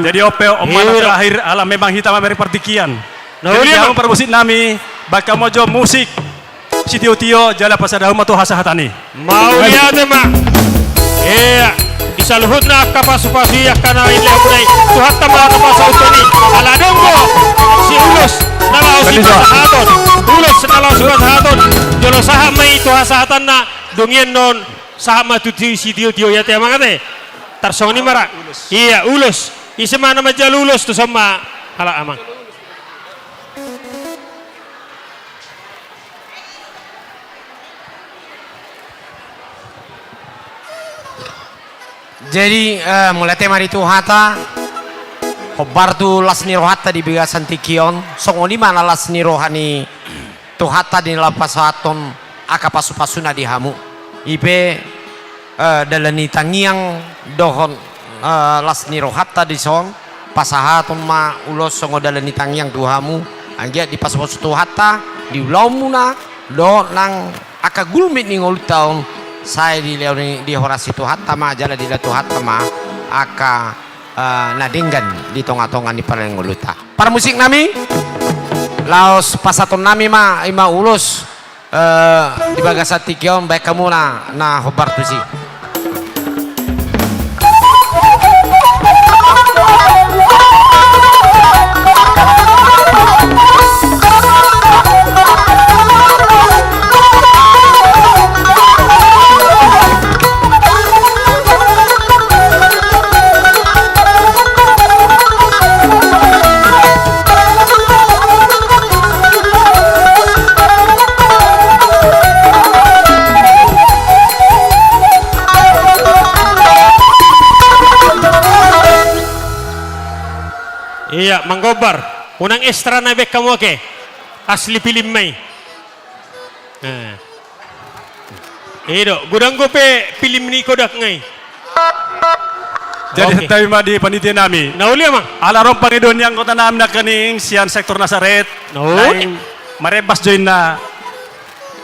Jadi on pe, on ma na terakhir, ala memang hita mamereng partingkian. Jadi di hamu parmusik nami, baen hamu jo musik sitiotio, jala pasada hamu ma tu hasahatan i. Mauliate ma. Iya. Di saluhutna angka pasu-pasu i, angka na nilehon muna i, Tuhanta ma na pasahathon i. Ala adong do si ulos na laho sipasahaton. Ulos na laho sipasahaton. Jolo sahat ma i tu hasahatanna, dung i annon sahat ma tu sitiotio i, ate amang ate. Tarsongon i ma ra. Iya, ulos. Ise ma na manjalo ulos tu son ma, halak amang. Jadi, eh, mauliate ma di Tuhanta, hombar tu las ni rohanta di bagasan tingki on, songon i ma na las ni roha ni Tuhanta di na laho pasahathon angka pasu-pasuna di hamu. I pe, eh, dalan ni tangiang dohot, eh, las ni rohanta dison, pasahaton ma ulos songon dalan ni tangiang tu hamu, anggiat dipasupasu Tuhanta di ulaonmuna dohot nang angka gulmit ni ngolunta on, sai dilehon, dihorasi Tuhanta ma jala dilehon Tuhanta ma angka, eh, na denggan di tongatonga ni pardenggan ngolunta. Parmusik nami, laos pasahaton nami ma, i ma ulos, eh, di bagasan tingki on, baen hamu na, na hombar tusi. Iya, manggombar. Unang extra na baen hamu, oke. Asli film ma i. Eh. I do, godang dope film ni Kodak nga i. Jadi, oke, santabi ma di panitia nami. Na uli, Amang. Ala ro pangidoan ni anggota nami nangkaning sian sektor Nasaret. Na uli. Naeng marebas jo inna.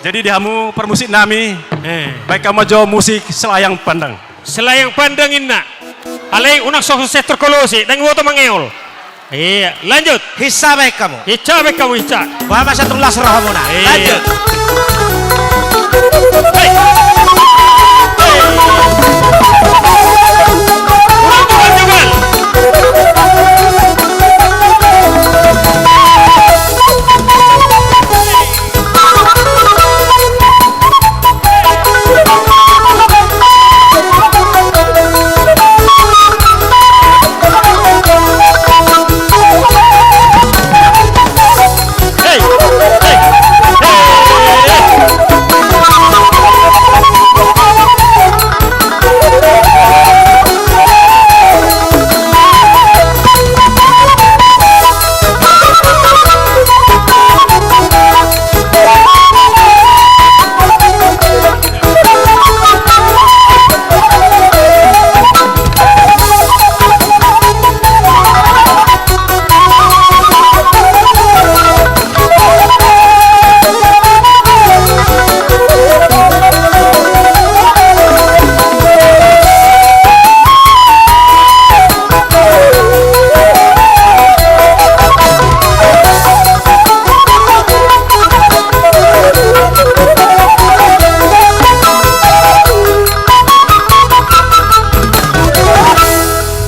Jadi di hamu parmusik nami. Eh. Baen hamu ma jo musik Selayang Pandang. Selayang Pandang inna. Alai unang so sektor Kolose, ndang diboto mangeol. Iya, lanjut. Hinsa baen hamu. Hinsa baen hamu, hinsa. Boha ma santun las rohamuna. Iya. Lanjut. Hei. Hei. Unang bukan juga.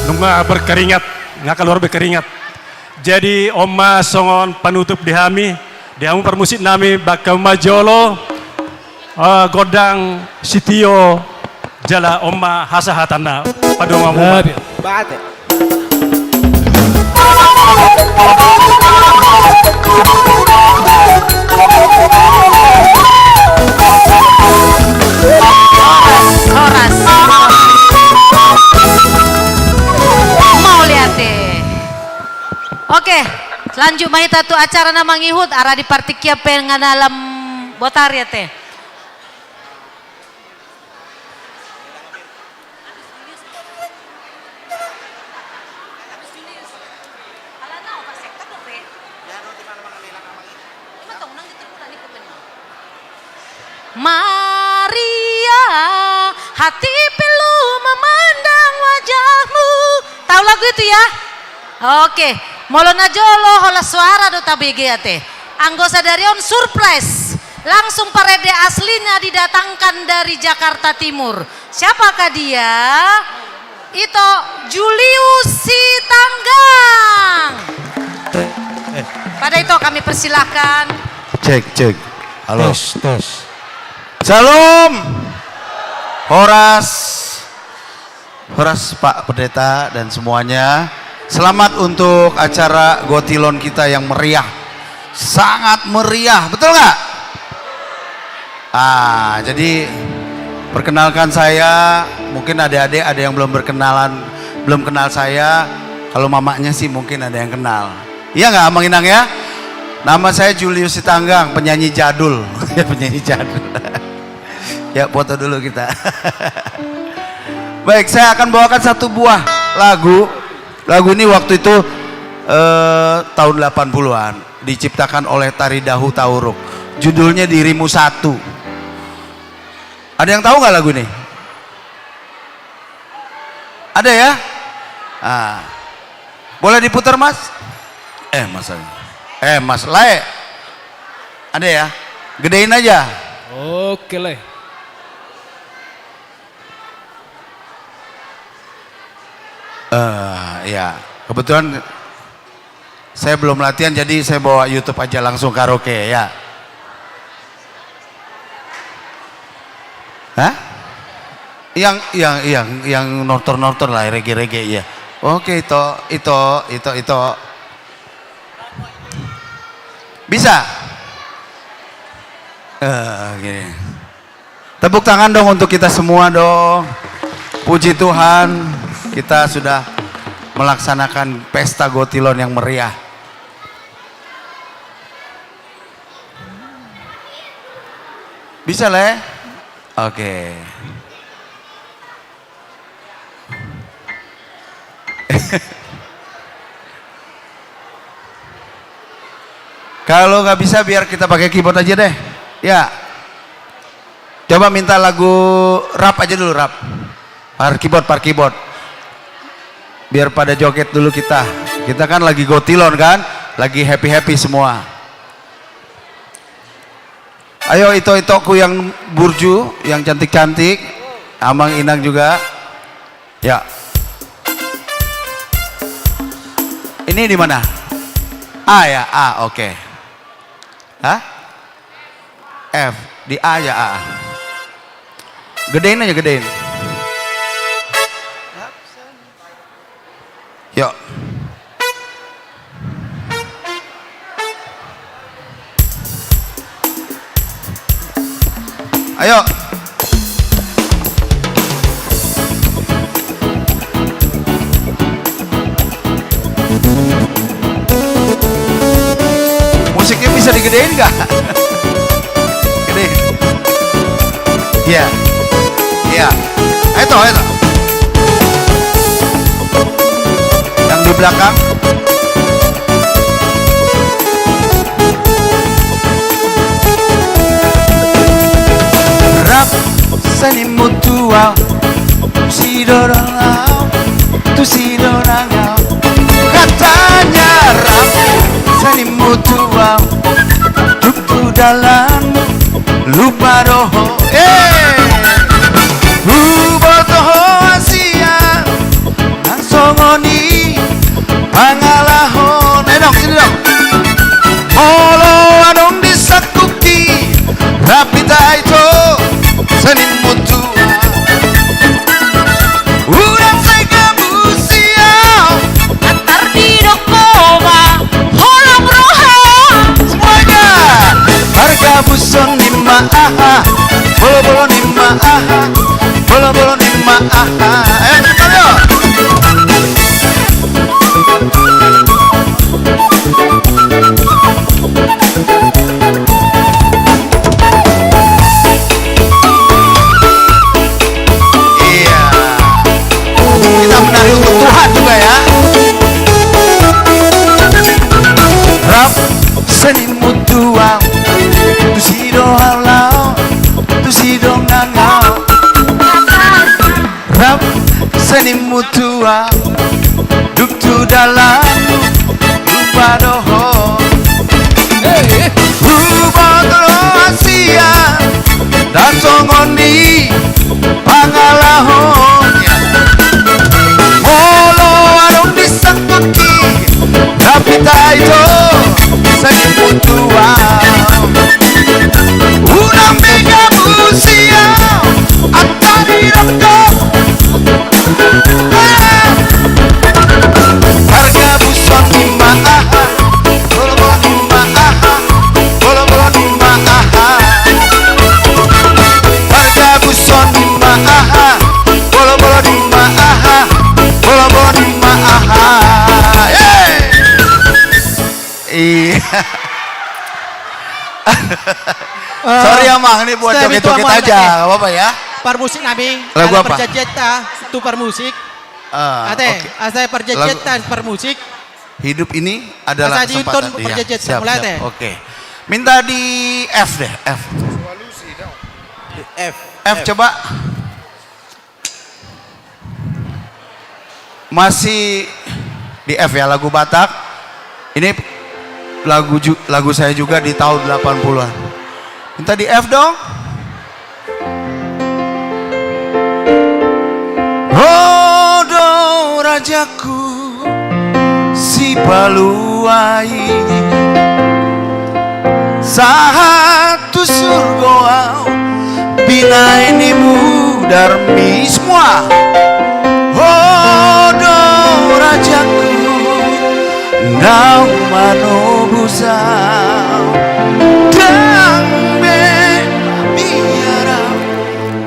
Nunga berkeringat, nga keluar berkeringat. Jadi on ma songon panutup di hami, di hamu parmusik nami, baen hamu ma jolo, eh, gondang sitio, jala on ma hasahatanna, padomu ma. Bate. Horas. Mauliate. Oke, lanjut ma hita tu acara na mangihut, ala di partingkian pe nga na lam botari ate. Maria, hati pilu memandang wajahmu. Tahu lagu itu ya? Oke, molo na jolo holan suara do tabege ate. Anggo sadari on surprise. Langsung parende aslinya didatangkan dari Jakarta Timur. Siapakah dia? Ito Julius Sitanggang. Eh. Pada Ito kami persilahkan. Cek, cek. Halo. Tes, tes. Shalom. Horas. Horas Pak Pendeta dan semuanya. Selamat untuk acara Gotilon kita yang meriah. Sangat meriah, betul nggak? Ah, jadi perkenalkan saya, mungkin adik-adik ada yang belum berkenalan, belum kenal saya. Kalau mamanya sih mungkin ada yang kenal. Iya nggak, Amang Inang ya? Nama saya Julius Sitanggang, penyanyi jadul. Ya, penyanyi jadul. Ya, foto dulu kita. Baik, saya akan bawakan satu buah lagu. Lagu ini waktu itu, eh, tahun delapan puluhan, diciptakan oleh Tari Dahu Tauruk. Judulnya Dirimu Satu. Ada yang tahu nggak lagu ini? Ada ya? Ah. Boleh diputar, Mas? Eh, Mas. Eh, Mas Lae. Ada ya? Gedein aja. Oke, Lae. Eh, ya. Kebetulan saya belum latihan, jadi saya bawa YouTube aja, langsung karaoke, ya. Hah? Yang, yang, yang, yang nortor-nortor lah, reggae-reggae, ya. Oke, itu, itu, itu, itu. Bisa? Eh, gini. Tepuk tangan dong untuk kita semua dong. Puji Tuhan, kita sudah melaksanakan pesta Gotilon yang meriah. Bisa, Le? Oke. Kalau nggak bisa, biar kita pakai keyboard aja deh. Ya. Coba minta lagu rap aja dulu, rap. Par keyboard, par keyboard. Biar pada joget dulu kita. Kita kan lagi Gotilon kan, lagi happy-happy semua. Ayo, ito-itoku yang burju, yang cantik-cantik, amang inang juga. Ya. Ini di mana? A ya, A, oke. Hah? F, di A ya, A. Gedein aja, gedein. Yuk. Ayo. Musiknya bisa digedein nggak? Gede. Iya. Iya. Ayo toh, ayo toh. Yang di belakang. Rap seni mutual. Tusi do dang au, tusi do dang au. Hatanya rap seni mutual. Duk tu dalanmu lupa do ho. Eh. Huboto ho sian nang songon i pangalahon. Eh, dong, sini dong. Molo adong di sangkuki rap hita ito seni mutual. Unang sai gabu sian. Atar didok ho ma holong roha. Semuanya. Pargabuson ni ma aha, bolobolo ni ma aha, bolobolo ni ma aha. Ayo, cepat, ayo. Iya. Kita menari untuk Tuhan juga, ya. Rap seni mutual. Tusi do hau lao, tusi do dang au. Rap seni mutual. Duk tu dalanmu lupa do ho. Huboto ho sian nang songon i pangalahon. Molo adong di sangkuki rap hita ito seni mutual. Unang be gabu sian. Atar didok ho. Pargabuson ni ma aha, bolobolo ni ma aha, bolobolo ni ma aha. Pargabuson ni ma aha, bolobolo ni ma aha, bolobolo ni ma aha. Iya. Eh, sorry, Amang, ini buat joget-joget aja, nggak apa-apa ya. Parmusik nami, lagu apa? Perjanjian ta, tu parmusik. Ah, ate, oke. Asa perjanjian ta, parmusik. Hidup ini adalah kesempatan. Asa diuntun perjanjian ta, mulai, ate. Oke. Minta di F deh, F. F. F, coba. Masih di F ya, lagu Batak. Ini lagu ju-, lagu saya juga di tahun delapan puluhan. Minta di F dong. Ho do rajaku Sipalua i, sahat tu surgo au binaen ni mudarmi. Semua. Ho do rajaku, naung manobus au, ndang be mabiar au.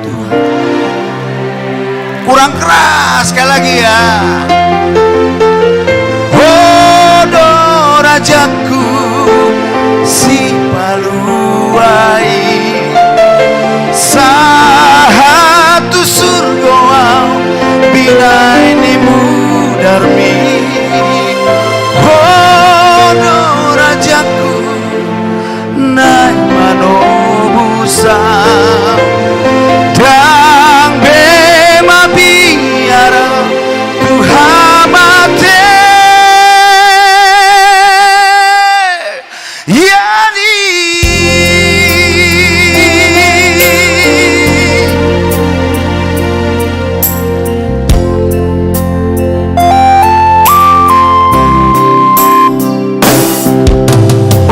Tuhan. Kurang keras, sekali lagi ya. Ho do rajaku Sipalua i, sahat tu surgo au binaen ni mudarmi. Ho do rajaku, naeng manobus au, ndang be mabiar au tu hamatean i.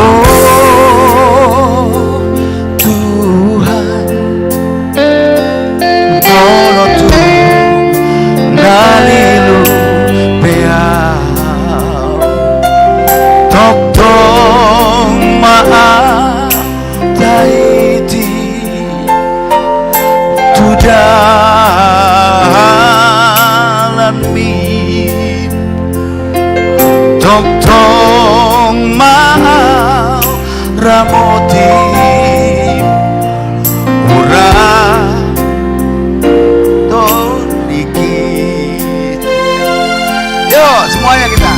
O Tuhan, molo tung na lilu pe au, tongtong ma au tahiti tu dalanmi. Tongtong ma au ramoti, ura tondingki. Yo, semuanya kita.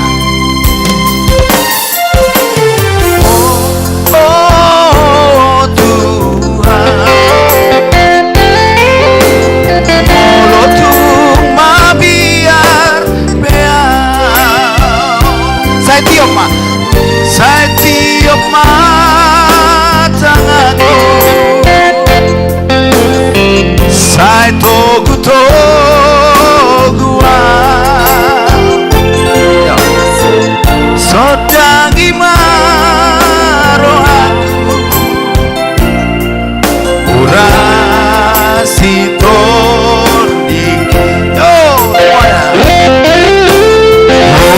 O Tuhan, molo tung mabiar pe au. Sai tiop ma. Sai tiop ma tanganku. Sai togu-togu au. Sondangi ma rohangku. Ura sitondingki. Yo, semuanya. Ho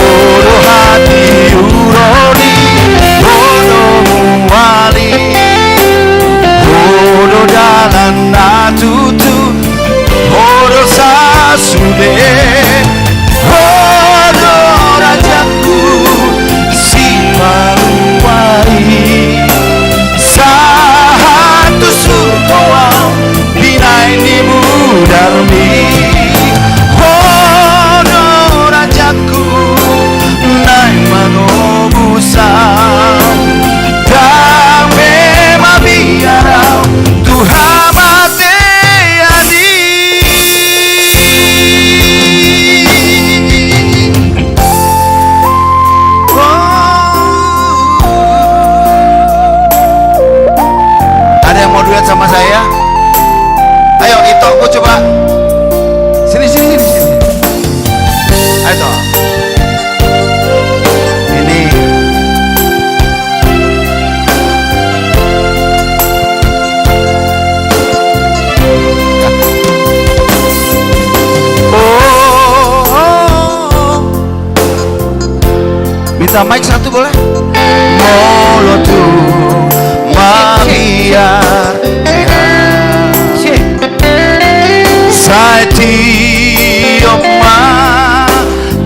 do hatiuroni, ho do muali, ho do dalan na tutu, ho do sasude, ho do rajaku Sipalua i, sahat tu surgo au binaen ni mudarmi. Ho do rajaku, naeng manobus au, ndang be mabiar au tu hamatean i. Ada yang mau duet sama saya? Ayo, Ito, gua coba. Sini, sini, sini, sini. Ayo, Ito. Ini. Oh, oh, oh. Minta mic satu boleh? Molo tung mabiar, sai tiop ma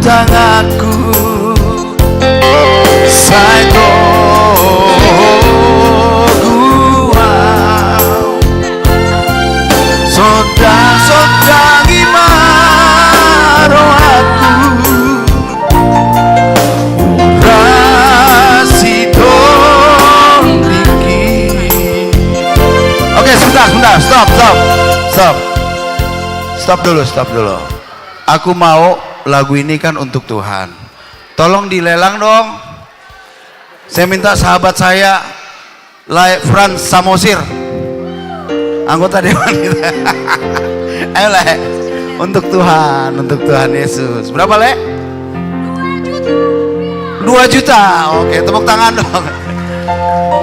tanganku. Sai togu Ah, stop, stop, stop. Stop dulu, stop dulu. Aku mau lagu ini kan untuk Tuhan. Tolong dilelang dong. Saya minta sahabat saya, Lae Frans Samosir, anggota dewan kita. Ayo, Lae. Untuk Tuhan, untuk Tuhan Yesus. Berapa, Le? Dua juta. Oke, tepuk tangan dong.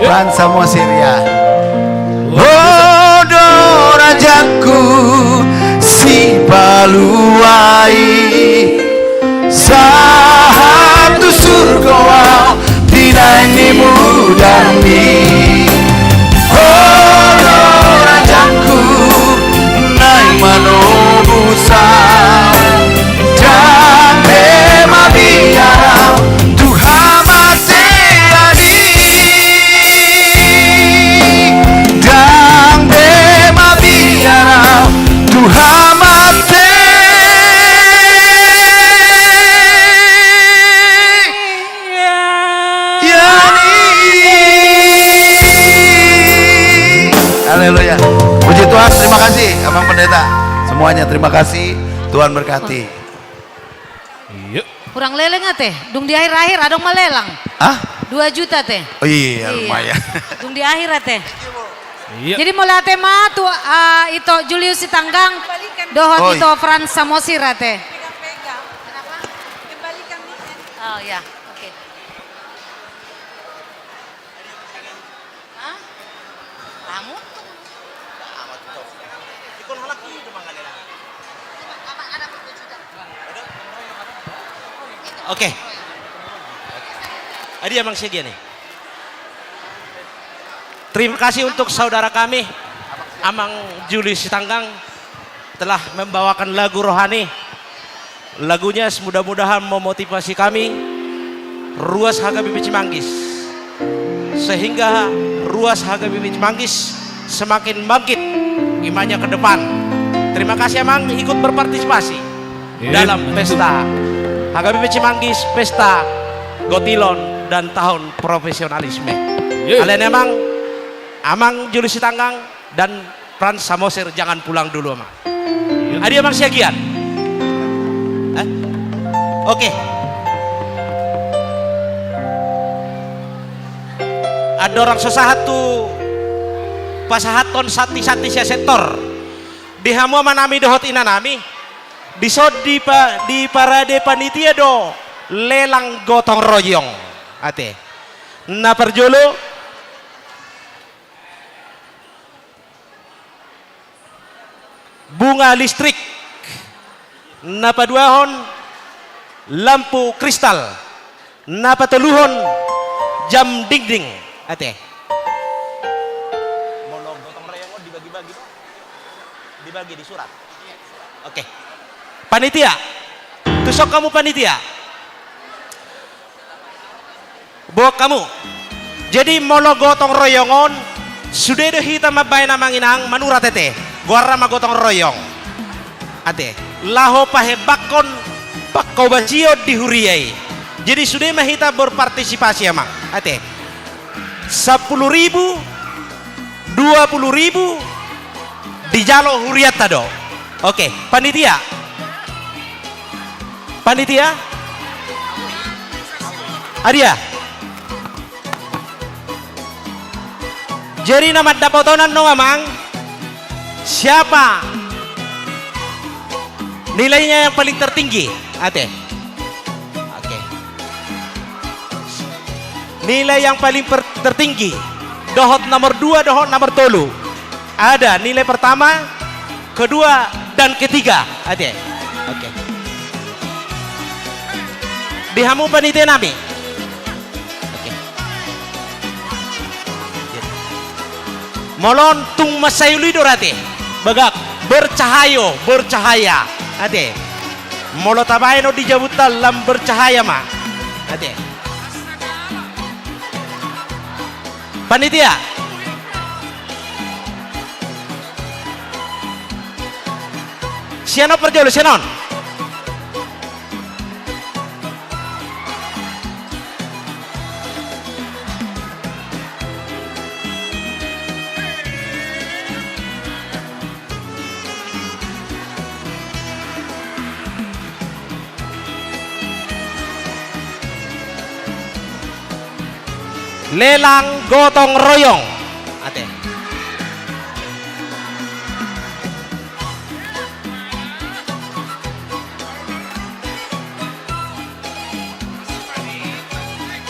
Yuk. Frans Samosir, ya. O do rajangku, Sipalu ahu, sahat tu surgo ahu, di naeng ni mudam i. O do rajangku, naeng manobus ahu, ndang be mabiar ahu tu hamatean i. Ndang be mabiar ahu tu hamatean i. Haleluya. Puji Tuhan, terima kasih Abang Pendeta. Semuanya terima kasih. Tuhan berkati. Iya. Hurang leleng ate, dung di akhir-akhir adong ma lelang. Hah? Dua juta ate. Oh iya, lumayan. Dung di akhir ate. Iya. Jadi molo ate ma tu, ah, ito Julius Sitanggang dohot ito Frans Samosir ate. Oh iya, oke. Hah? Bangun. Oke. Adi amang segia nih. Terima kasih untuk saudara kami, Amang Julius Sitanggang, telah membawakan lagu rohani. Lagunya mudah-mudahan memotivasi kami, ruas H K B P Cimanggis, sehingga ruas H K B P Cimanggis semakin bangkit imannya ke depan. Terima kasih Amang ikut berpartisipasi dalam pesta H K B P Cimanggis, pesta Gotilon dan tahun profesionalisme. Alani Amang, Amang Julius Sitanggang dan Frans Samosir, jangan pulang dulu, Amang. Adi amang siagian. Eh? Oke. Andorang so sahat tu pasahathon santi-santi sian sektor, di hamu amanami dohot inanami, dison di pa, di parade panitia do lelang gotong royong. Ate. Na parjolo, bunga listrik, na paduahon lampu kristal, na patoluhon jam dinding. Ate. Molo gotong royong on dibagi-bagi, dibagi di surat. Oke. Panitia. Tuson hamu panitia. Boan hamu. Jadi molo gotong royong on, sude do hita mambaen amang inang manurat ate. Goarna ma gotong royong. Ate. Laho pahembangkon pangkobasion di huria i. Jadi sude ma hita berpartisipasi amang. Ate. Sampulu ribu, dua pulu ribu, dijalo hurianta do. Oke, panitia. Panitia? Adia. Jadi na mandapoton annon amang, siapa nilainya yang paling tertinggi? Ate. Oke. Nilai yang paling per-, tertinggi. Dohot nomor dua, dohot nomor tolu. Ada nilai pertama, kedua, dan ketiga. Ate. Oke. Di hamu panitia nami. Oke. Molo on tung mansai uli do ate. Bagak. Bercahaya, bercahaya. Ate. Molo tabaen on di jabunta lam bercahaya ma. Ate. Panitia. Sian on parjolo, sian on. Lelang gotong royong. Ate.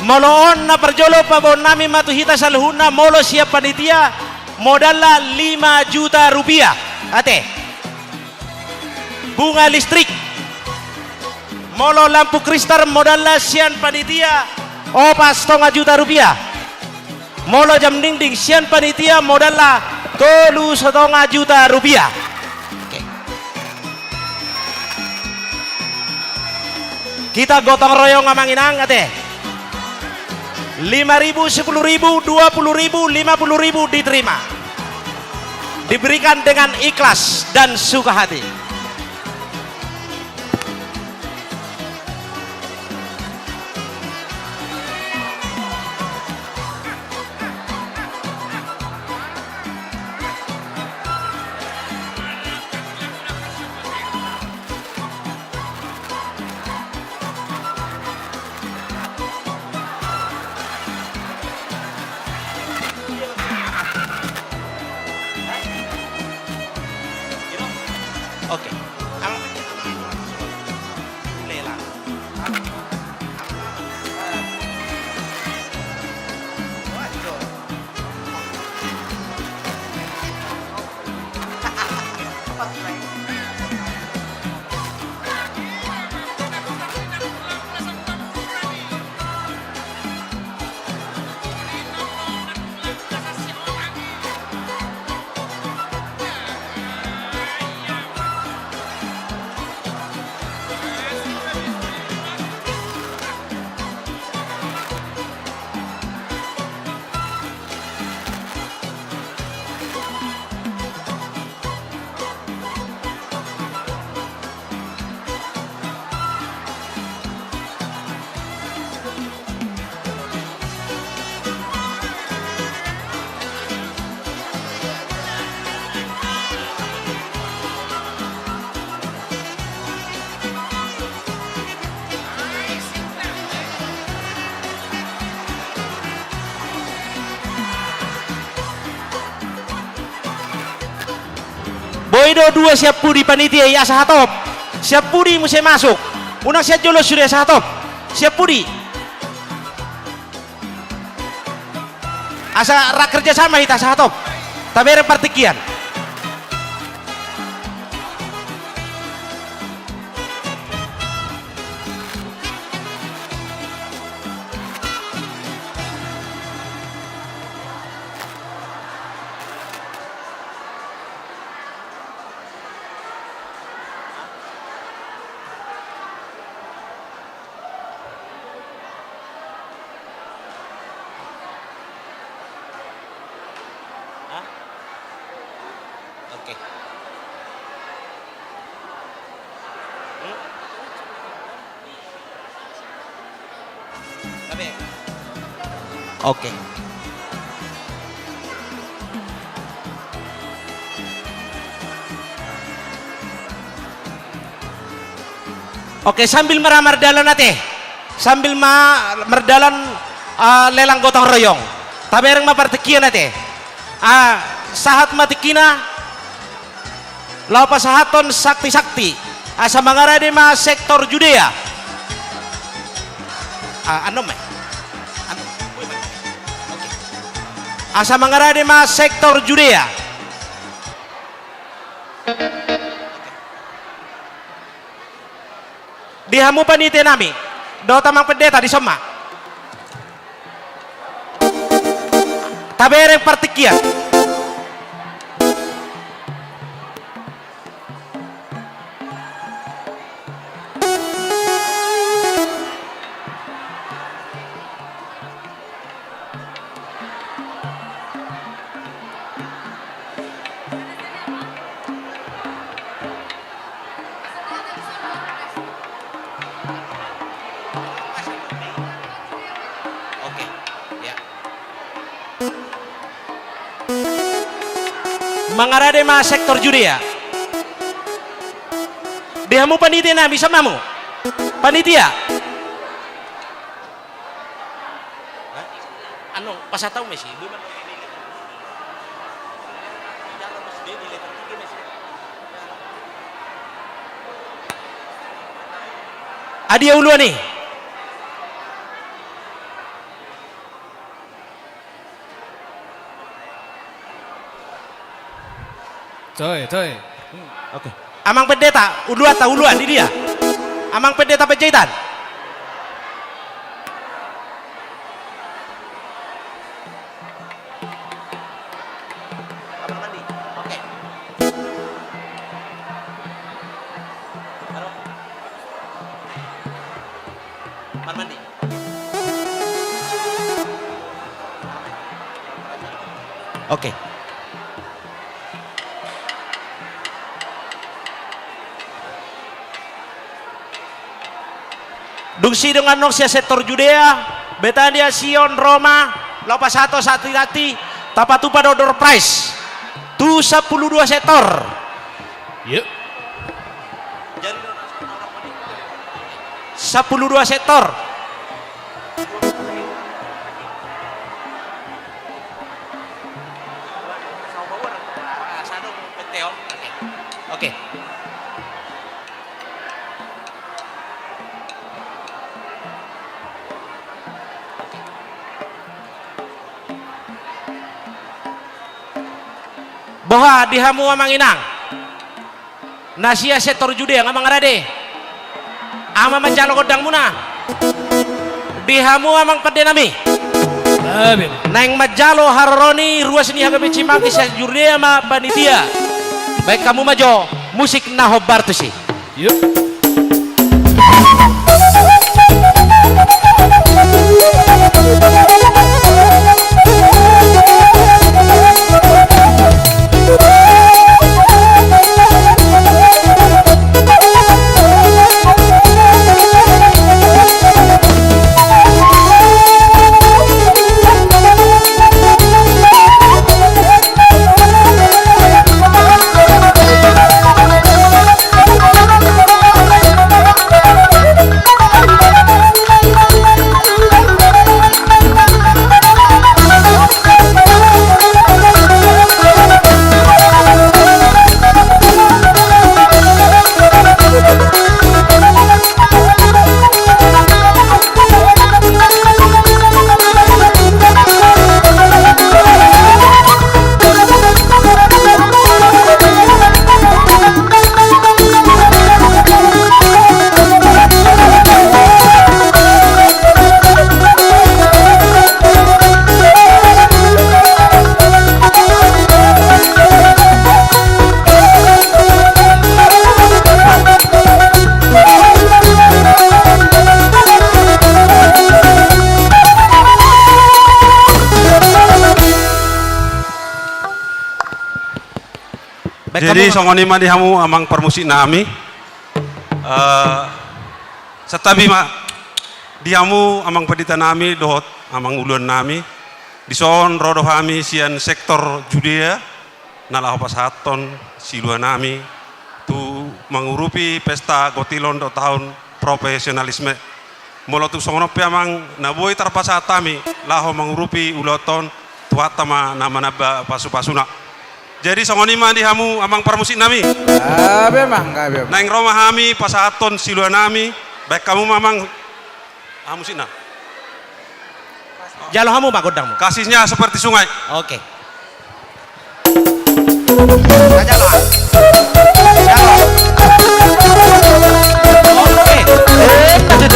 Molo on na parjolo paboaonnami ma tu hita saluhutna, molo sian panitia modalna lima juta rupiah. Ate. Bunga listrik. Molo lampu kristal modalna sian panitia opat stonga juta rupiah. Molo jam dinding sian panitia modalna tolu stonga juta rupiah. Oke. Hita gotong royong amang inang ate. Lima ribu, sepuluh ribu, dua puluh ribu, lima puluh ribu diterima. Diberikan dengan ikhlas dan suka hati. Oke. Lelang. Boi do dua sian pudi panitia i asa hatop. Sian pudi muse masuk. Unang sian jolo sude asa hatop. Sian pudi. Asa ra kerja sama hita asa hatop. Tabereng partingkian. Hah? Oke. Hmm? Oke. Oke, sambil ma mardalan ate. Sambil ma mardalan, ah, lelang gotong royong. Tabereng ma partingkian ate. Ah, sahat ma tingkina. Laho pasahathon sakti-sakti. Asa mangarade ma sektor Judea. Ah, annon ma. Annon. Oke. Asa mangarade ma sektor Judea. Di hamu panitia nami, dohot amang pendeta, dison ma. Tabereng partingkian. Oke, ya. Mangarade ma sektor Judea. Di hamu panitia nami, dison ma hamu. Panitia. Hah? Annon, Pasatau Messi. Adia uluan i. Toe, toe. Oke. Amang Pendeta, uluan ta, uluan, di dia. Amang Pendeta Panjaitan. Kamar mandi. Oke. Halo. Kamar mandi. Oke. Dung sidung annon sian sektor Judea, Betania, Sion, Roma, laho pasahathon sahat tu hita, tapatupa do door prize tu sampulu dua sektor. Yuk. Sampulu dua sektor. Oke. Boha di hamu amang inang na sian sektor Judea, nga mangarade? Ahu ma manjalo gondangmuna. Di hamu amang pandenami. Amin. Naeng manjalo haroro ni ruas ni H K B Cimanggi sian Judea ma panitia. Baen hamu ma jo musik na hombar tusi. Yuk. Jadi songon i ma di hamu amang parmusik nami. Eh, santabi ma di hamu amang pandita nami dohot amang uluan nami. Dison ro do hami sian sektor Judea na laho pasahathon silua nami tu mangurupi pesta gotilon dohot taon profesionalisme. Molo tung songon on pe amang na boi tarpasahat hami laho mangurupi ulaon on, Tuhanta ma na manamba pasupasuna. Jadi songon i ma di hamu amang parmusik nami. Gabe ma, gabe ma. Naeng ro ma hami pasahathon silua nami, baen hamu ma amang. Ah, musikna. Jalo hamu ma gondangmu. Kasihnya seperti sungai. Oke. Jalo. Jalo. Oke.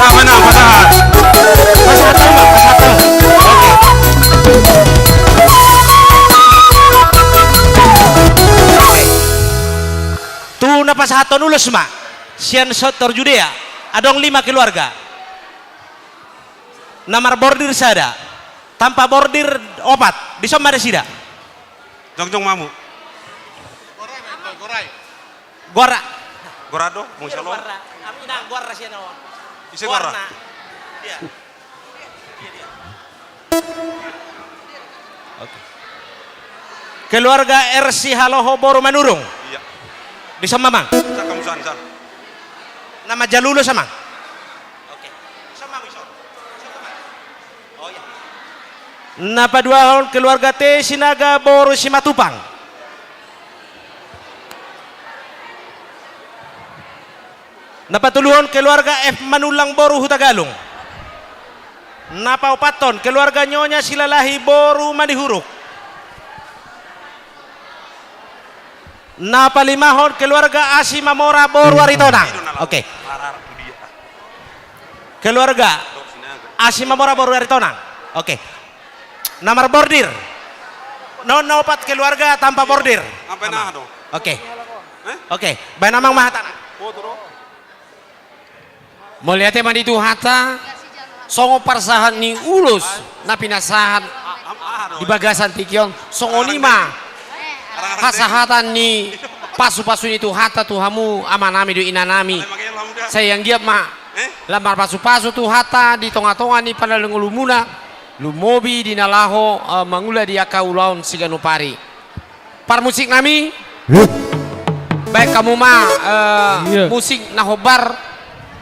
Pasahat ma, pasahat. Pasahat ma, pasahat ma. Oke. Tu na pasahathon ulos ma sian sektor Judea, adong lima keluarga. Na marbordir sada, tanpa bordir opat, dison ma nasida. Jongjong ma hamu. Gora. Gora do, mung salo. Gora. Ami na gora sian on. Ise gora? Warna. Iya. Oke. Keluarga R. Sihaloho boru Manurung. Iya. Dison ma, Amang. Sa kamu san, san. Na manjalo ulos, Amang. Oke. Dison ma, Amang, dison. Dison ma, Amang. Oh, iya. Na paduahon keluarga T. Sinaga boru Simatupang. Na patoluhon keluarga F. Manullang boru Hutagalung. Na paopathon keluarga Nyonya Silalahi boru Manihuruk. Na palimahon keluarga A. Simamora boru Aritonang. Oke. Keluarga A. Simamora boru Aritonang. Oke. Na marbordir. Na on na opat keluarga tanpa bordir. Amang. Oke. Eh? Oke. Baen Amang ma hatana. Mauliate ma di Tuhanta, songon parsahat ni ulos na pinasahat di bagasan tingki on, songon i ma hasahatan ni pasupasu ni Tuhanta tu hamu amanami dohot inanami. Sai anggiat ma lam marpasupasu Tuhanta di tongatonga ni pardalanan ngolumuna, lumobi di na laho, eh, mangula di angka ulaon siganup ari. Parmusiknami, baen hamu ma, eh, musik na hombar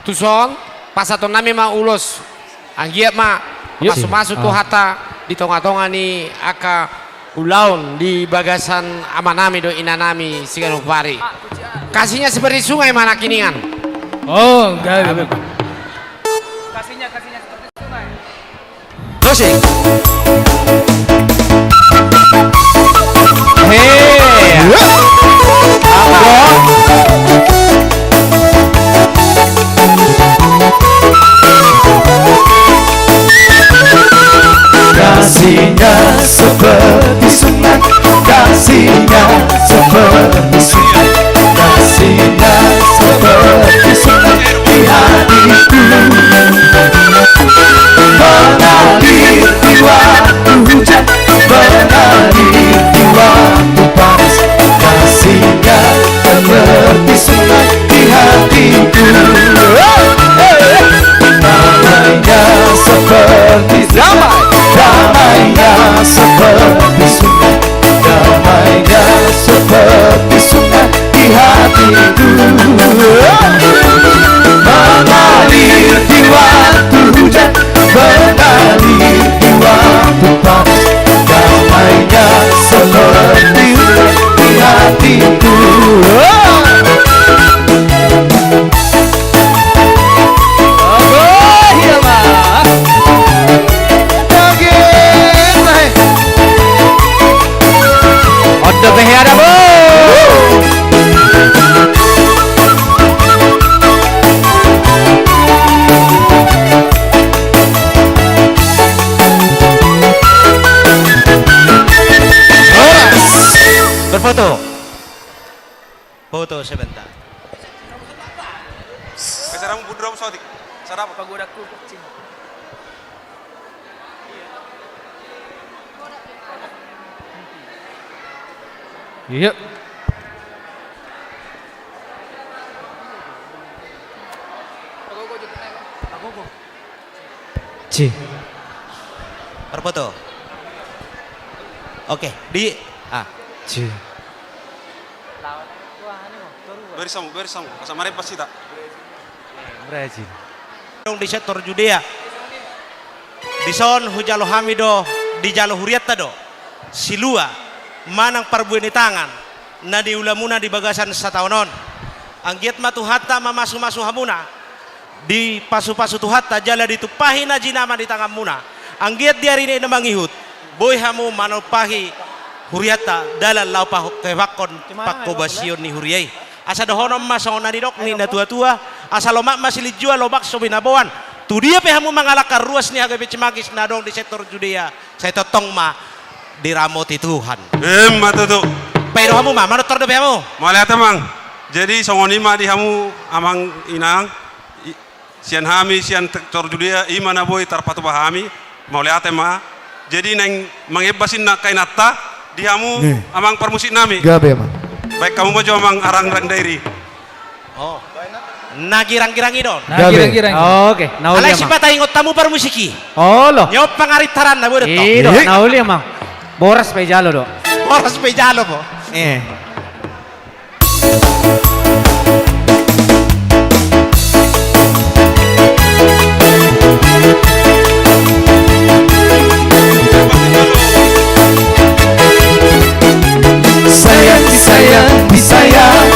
tuson, pasahatonnami ma ulos. Anggiat ma pasupasu Tuhanta di tongatonga ni angka ulaon di bagasan amanami dohot inanami siganup ari. Kasihnya seperti sungai ma nangkiningan. Oh, gabe. Kasihnya, kasihnya seperti sungai. Musik. Hei. Kasihnya seperti sungai, kasihnya seperti sungai, kasihnya seperti sungai di hatiku. Mengalir di waktu hujan, mengalir di waktu panas, kasihnya seperti sungai di hatiku. Damainya seperti sungai, damainya seperti sungai, damainya seperti sungai di hatiku. Mengalir di waktu hujan, mengalir di waktu panas, damainya seperti di hatiku. Oke, iya, Bang. Oke, baik. Ondo pe hea da, Bos. Berfoto. Foto sebentar. Acara mu budu ramu sotik. Sarap. Pagodakku kucing. Iya. Ci. Marfoto. Oke, di, ah. Ci. Beri samu, beri samu. Asa marempas hita. Brazil. Adong di sektor Judea. Dison hujalo hami do, dijalo hurianta do silua manang parbue ni tangan na niulamuna di bagasan sataon on. Anggiat ma Tuhanta mamasumasu hamuna, dipasupasu Tuhanta jala ditumpahi na jinama ni tanganmuna. Anggiat di ari na mangihut boi hamu manumpahi hurianta dalan laho pahebakkon pangkobasion ni huria i. Asa dohonon ma songon na nidok ni natuatua, asa lomak ma silinjuang, lomak so binaboan, Tudia pe hamu mangalangka ruas ni hagabe cimanggis na adong di sektor Judea, sai tongtong ma diramoti Tuhan. Emma tutu. Paida hamu ma, manortor dope hamu. Mauliate amang. Jadi songon i ma di hamu amang inang, i-, sian hami, sian sektor Judea, i ma na boi tarpatupa hami, mauliate ma. Jadi naeng mangemba sinna kainanta, di hamu amang parmusik nami. Gabe amang. Baen hamu ma jo amang arangrang dairi. Oh. Na girang-girang i do. Na girang-girang. Oke, na uli amang. Alai sipata ingot hamu parmusik i. Olo. Nyopa ngarit taranna bodo to. I do, na uli amang. Boras pe jalo do. Boras pe jalo bo. Eh. Sayang, disayang, disayang.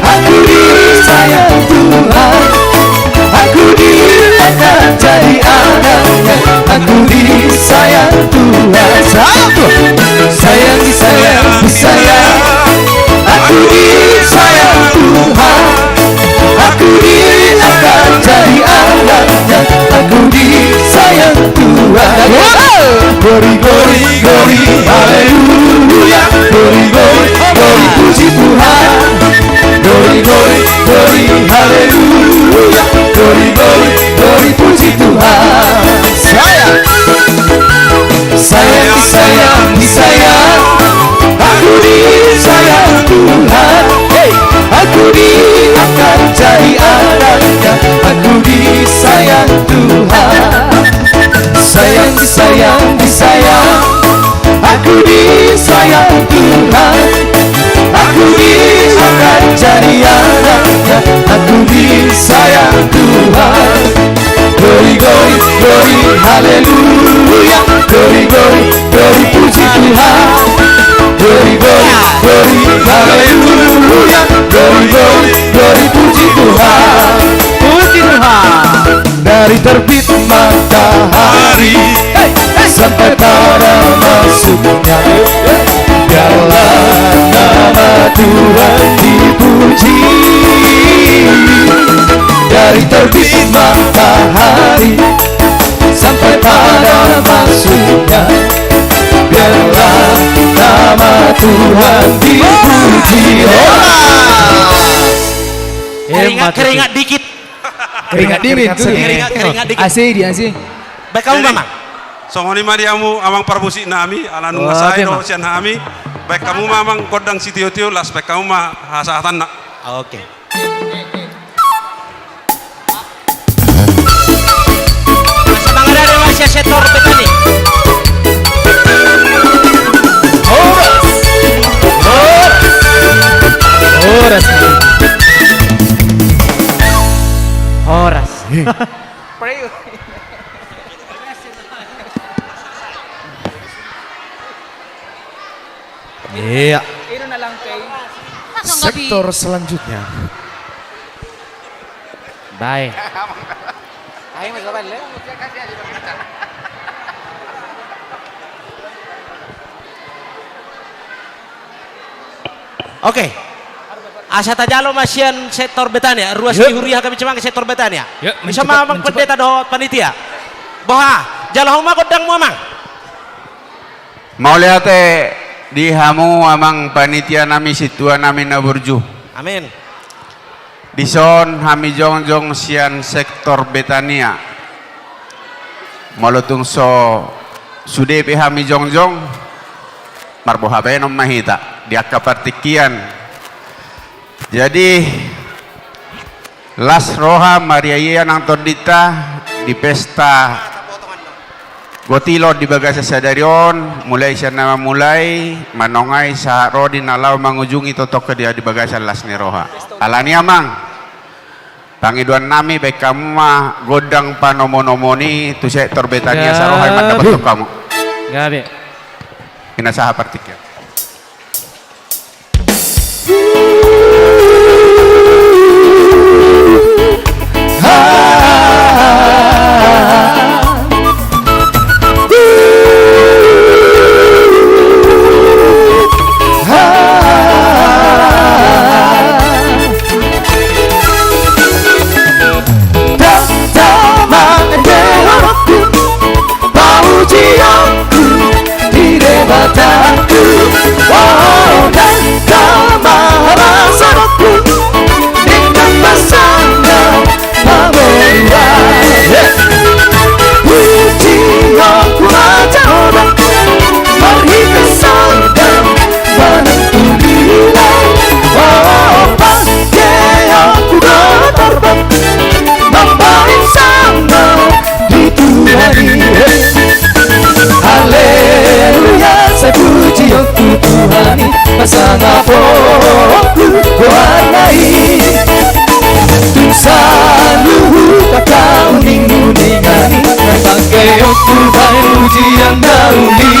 Aku disayang Tuhan. Aku diangkat jadi anaknya. Aku disayang Tuhan. Satu. Sayang, disayang, disayang. Aku disayang Tuhan. Aku diangkat jadi anaknya. Aku disayang Tuhan. Gori, gori, gori, haleluya. Gori, gori, gori, puji Tuhan. Gori, gori, gori, haleluya. Gori, gori, gori, puji Tuhan. Sayang. Sayang, disayang, disayang. Aku disayang Tuhan. Hey. Aku diangkat jadi anaknya. Aku disayang Tuhan. Sayang, disayang, disayang. Aku disayang Tuhan. Aku diangkat jadi anaknya. Aku disayang Tuhan. Gori, gori, gori, haleluya. Gori, gori, gori, puji Tuhan. Gori, gori, gori, haleluya. Gori, gori, gori, puji Tuhan. Puji Tuhan. Dari terbit matahari, hey, hey, sampai pada masuknya, biarlah nama Tuhan dipuji. Dari terbit matahari sampai pada masuknya, biarlah nama Tuhan dipuji. Hola. Keringat, keringat dikit. Keringat dingin, keringat, keringat dingin. A C di, A C. Baen hamu ma amang. Songon i ma di hamu amang parmusik nami, ala nunga sae do sian hami. Baen hamu ma amang gondang sitiotio, laos baen hamu ma hasahatanna. Oke. Semangat dari Mas Yasetor Betani. Horas. Horas. Horas. Horas. Iya. Sektor selanjutnya. Baik. Oke. Asa tajalo ma sian sektor Betania, ruas ni huria hagabe cimanggis sektor Betania. Bisa ma amang pendeta dohot panitia. Boha, jalo hamu ma gondangmu amang. Mauliate di hamu amang panitia nami, sintua nami na burju. Amin. Dison hami jongjong sian sektor Betania. Molo tung so sude pe hami jongjong, marboha baenon ma hita di angka partingkian. Jadi las roha, marria-ria nang tondinta di pesta Gotilon di bagasan sadari on, mulai sian na mamulai, manongai sahat ro di na laho mangujungi tongtong dia di bagasan las ni roha. Alani amang, pangidoan nami baen hamu ma gondang panomo-nomon i tu sektor Betania, saroha i mandapothon hamu. Gabe. Pinasahat partingkian. Tuhan ujian dauli.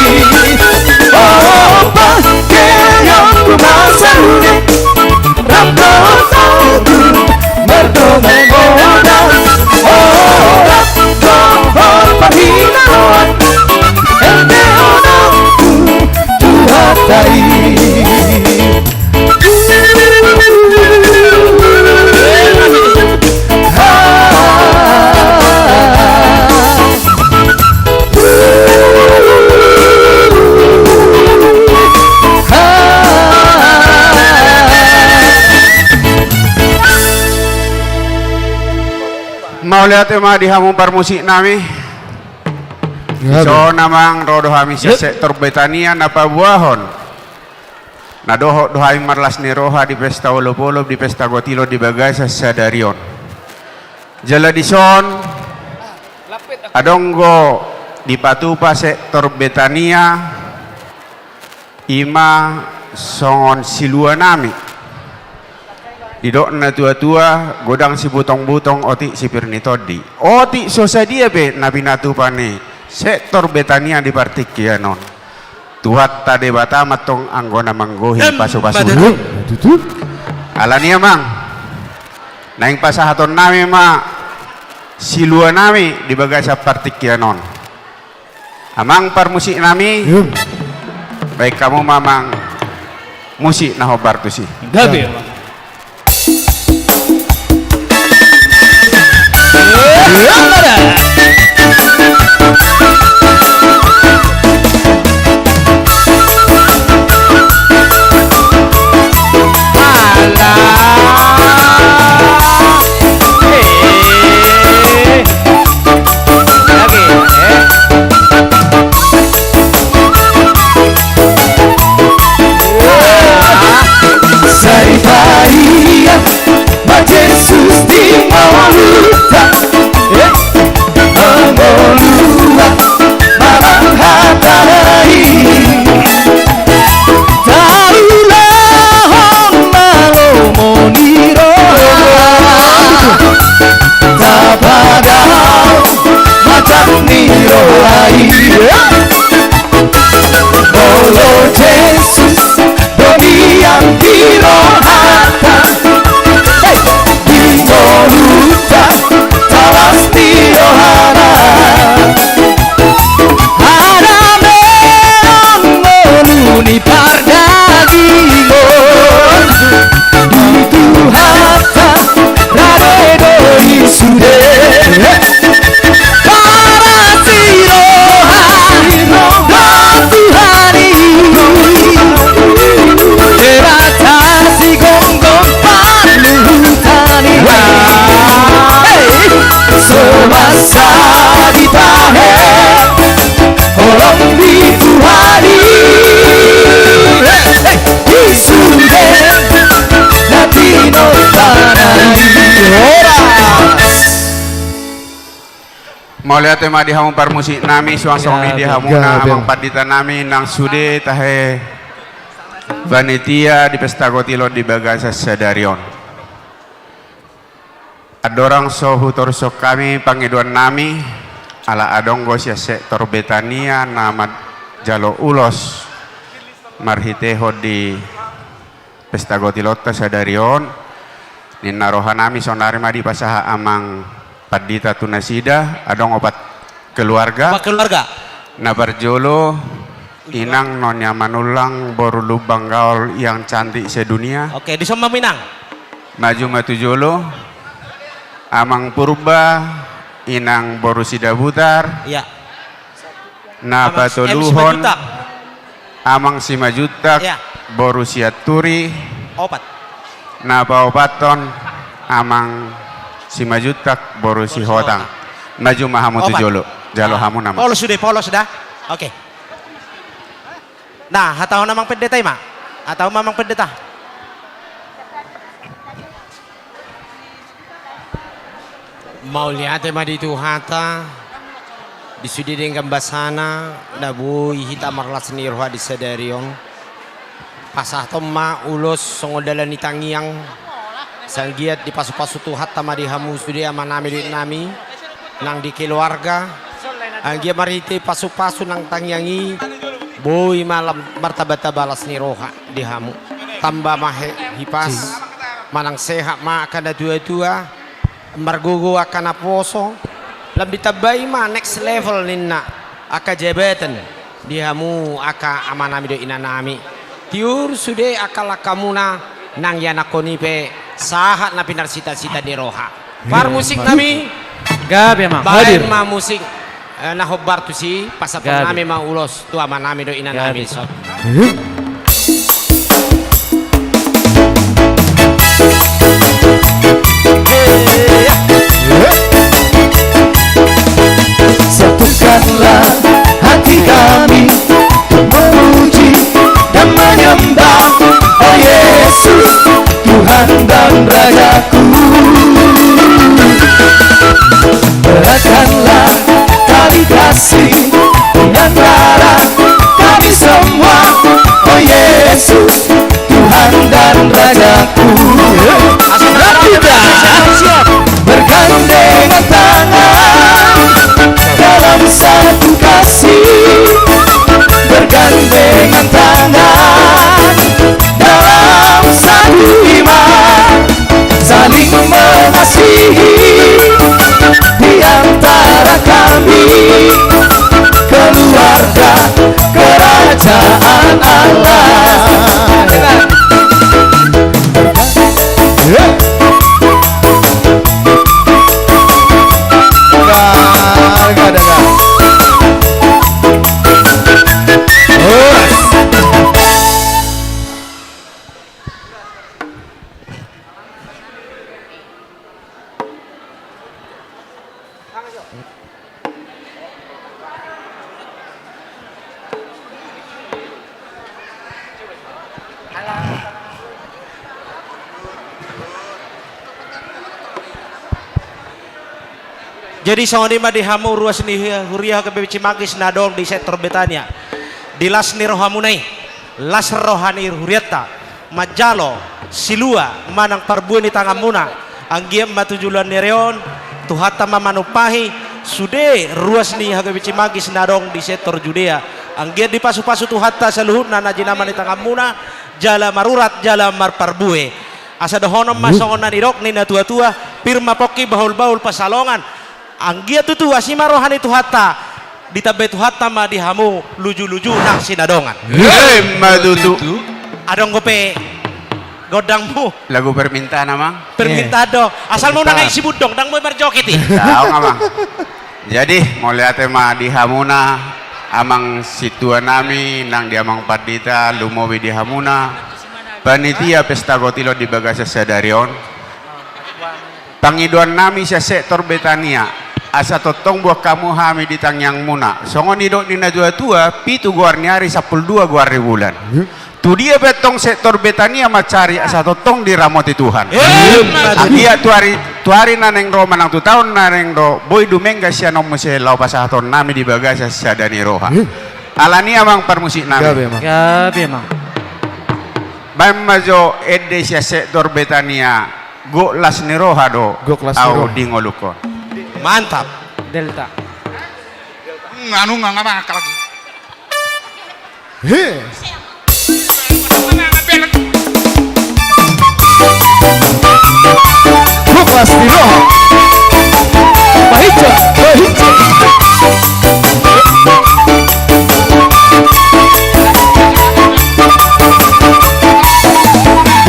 Oh, pangkeon ku masa uli. Rap dohot au mardongan monas. Oh, rap dohot parhinaloan. Ende ona ku Tuhanta i. Mauliate ma di hamu parmusik nami. Dison amang ro do hami sian sektor Betania na paboahon na dohot do hami marlas ni roha di pesta olopolop, di pesta gotilon di bagasan sadari on. Jala dison adong do dipatupa sektor Betania, i ma songon silua nami. Didok natuatua, godang sibutongbutong otik sipir ni tondi. Otik so sadia pe na pinatupa ni sektor Betania di partingkian on, Tuhanta Debata ma antong anggo na manggohi pasupasu. Alani i amang, naeng pasahaton nami ma silua nami di bagasan partingkian on. Amang parmusik nami, baen hamu ma amang musik na hombar tusi. Gabe. Sai paria ma Jesus di ngolunta, mangolua manang hata i. Taulahon ma lomo ni roha, tapadao ma jat ni roha i. Molo Jesus do mian di rohanta, di ngolunta talas ni rohana. Harameon ngolu ni pardagingon, di Tuhanta rade do i sude. Paras ni roha dohot Tuhan i, Debata sigomgom parluhutan i. Hei! So masa ditahe holong ni Tuhan i. Hei! Di sude na tinopa nami. Horas. Mauliate ma di hamu parmusik nami, suang songon i di hamuna amang pandita nami, nang sude tahe panitia di pesta gotilon di bagasan sadari on. Andorang so hutorushon hami pangidoan nami, ala adong do sian sektor Betania na manjalo ulos marhitehon di pesta gotilonta sadari on, ninna roha nami saonari ma dipasahat amang pandita tu nasida, adong opat keluarga. Opat keluarga. Na parjolo, inang Nonya Manullang boru Lumban Gaol yang cantik sedunia. Oke, dison ma inang. Maju ma tu jolo. Amang Purba, inang boru Sidabutar. Iya. Na patoluhon, Amang Simanjuntak, boru Sianturi. Opat. Na paopathon, Amang Simanjuntak boru Sihotang. Maju ma hamu tu jolo. Jalo hamu nama. Polos sude, polos da. Oke. Nah, hatahon amang pendeta i ma. Hatahon ma amang pendeta. Mauliate ma di Tuhanta, di sude denggan basana na boi hita marlas ni roha di sadari on. Pasahaton ma ulos songon dalan ni tangiang, sai anggiat dipasupasu Tuhanta ma di hamu sude amanami, doinami, nang di keluarga. Anggiat marhite pasu-pasu nang tangiang i, boi ma lam-, martamba-tamba las ni roha di hamu. Tamba ma he-, hipas, manang sehat ma angka na tua-tua, margogo angka naposo, lam ditambai ma next level ninna angka jabatan di hamu angka amanami dohot inanami. Tiur sude angka langkamuna nang ianakhon i pe sahat na pinarsita-sita ni roha. Parmusiknami. Gabe ma. Baen ma musik, eh, na hombar tusi, pasahatonnami ma ulos tu amanami dohot inanami. Gabe. Satukanlah hati kami untuk memuji dan menyembah, oh Yesus, Tuhan dan Rajaku. Eratkanlah tali kasih di antara kami semua, oh Yesus, Tuhan dan Rajaku. Bergandengan tangan dalam satu kasih, bergandengan tangan dalam satu iman, saling mengasihi di antara kami, keluarga kerajaan Allah. Jadi songon i ma di hamu ruas ni huria H K B P Cimanggis na adong di sektor Betania. Di las ni rohamuna i, las roha ni hurianta, manjalo silua manang parbue ni tanganmuna. Anggiat ma tu joloan ni ari on, Tuhanta ma manumpahi sude ruas ni H K B P Cimanggis na adong di sektor Judea. Anggiat dipasu-pasu Tuhanta saluhutna na jinama ni tanganmuna, jala marurat, jala marparbue. Asa dohonon ma songon na nidok ni na tua-tua, pir ma pongki, bahul-bahul pansalongan. Anggiat tutu asi ma roha ni Tuhanta, ditambai Tuhanta ma di hamu luju-luju nang sinadongan. Emma tutu. Adong dope gondangmu? Lagu permintaan, Amang. Permintaan do. Asal muna ngai sibundong, ndang boi marjoget i. Daong, Amang. Jadi, mauliate ma di hamuna, Amang Situanami, nang di Amang Pandita, lumobi di hamuna panitia Pesta Gotilo di bagasan sadari on. Pangidoannami sian sektor Betania, asa tongtong boan hamu hami di tangiangmuna. Songon nidok ni na tua-tua, pitu goar ni ari, sampulu dua goar ni bulan. Tu dia pe antong sektor Betania mansari, asa tongtong diramoti Tuhan. Emma tutu. Anggiat tu ari, tu ari na naeng ro manang tu taon na naeng ro, boi dumenggan sian on muse laho pasahatonnami di bagasan sada ni roha. Alani, Amang parmusiknami. Gabe, Amang. Gabe, Amang. Baen ma jo ende sian sektor Betania. Gok las ni roha do. Gok las ni roha. Au di ngolungkon. Mantap. Delta. Nganu nganga mangka lagi. He. Gok las ni roha. Pahinja, pahinja.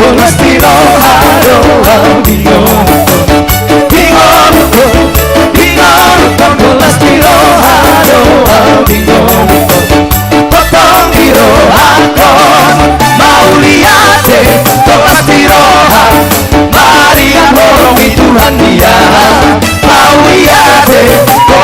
Gok las ni roha do au di ngolungkon, di ngolungkon, di ngolungkon. Gok las ni roha do au di ngolungkon, tongtong di rohangkon. Mauliate. Gok las ni roha, marriang holong i Tuhan dia. Mauliate. Gok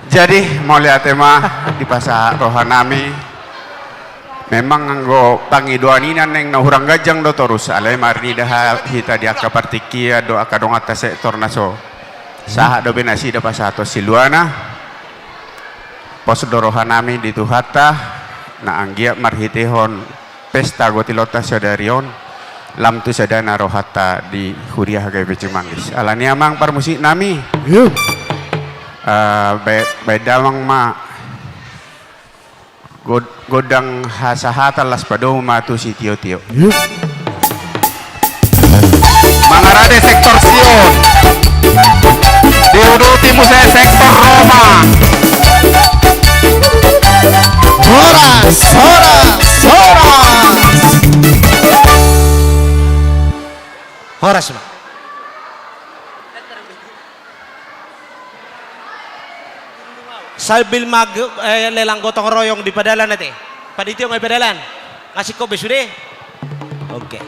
Jadi, mauliate ma dipasahat rohanami. Memang anggo pangidoan i na naeng na hurang ganjang do torus, alai marnida hita di angka partingkian do angka donganta sektor na so sahat dope nasida pasahathon siluana. Pos do rohanami di Tuhanta, na anggiat marhitehon pesta gotilonta sadari on, lam tu sadana rohanta di huria H K B Cimanggis. Alani i amang parmusiknami. Yuh. Eh, baen, baen damang ma. God-, godang hasahatan las padomu ma tu sitiotio. Yuh. Mangarade sektor Sion. Diuduti muse sektor Roma. Horas, horas, horas. Horas ma. Sambil mag-, eh, lelang gotong royong di padalan ate. Panitia nga di padalan. Nga singkop be sude. Oke.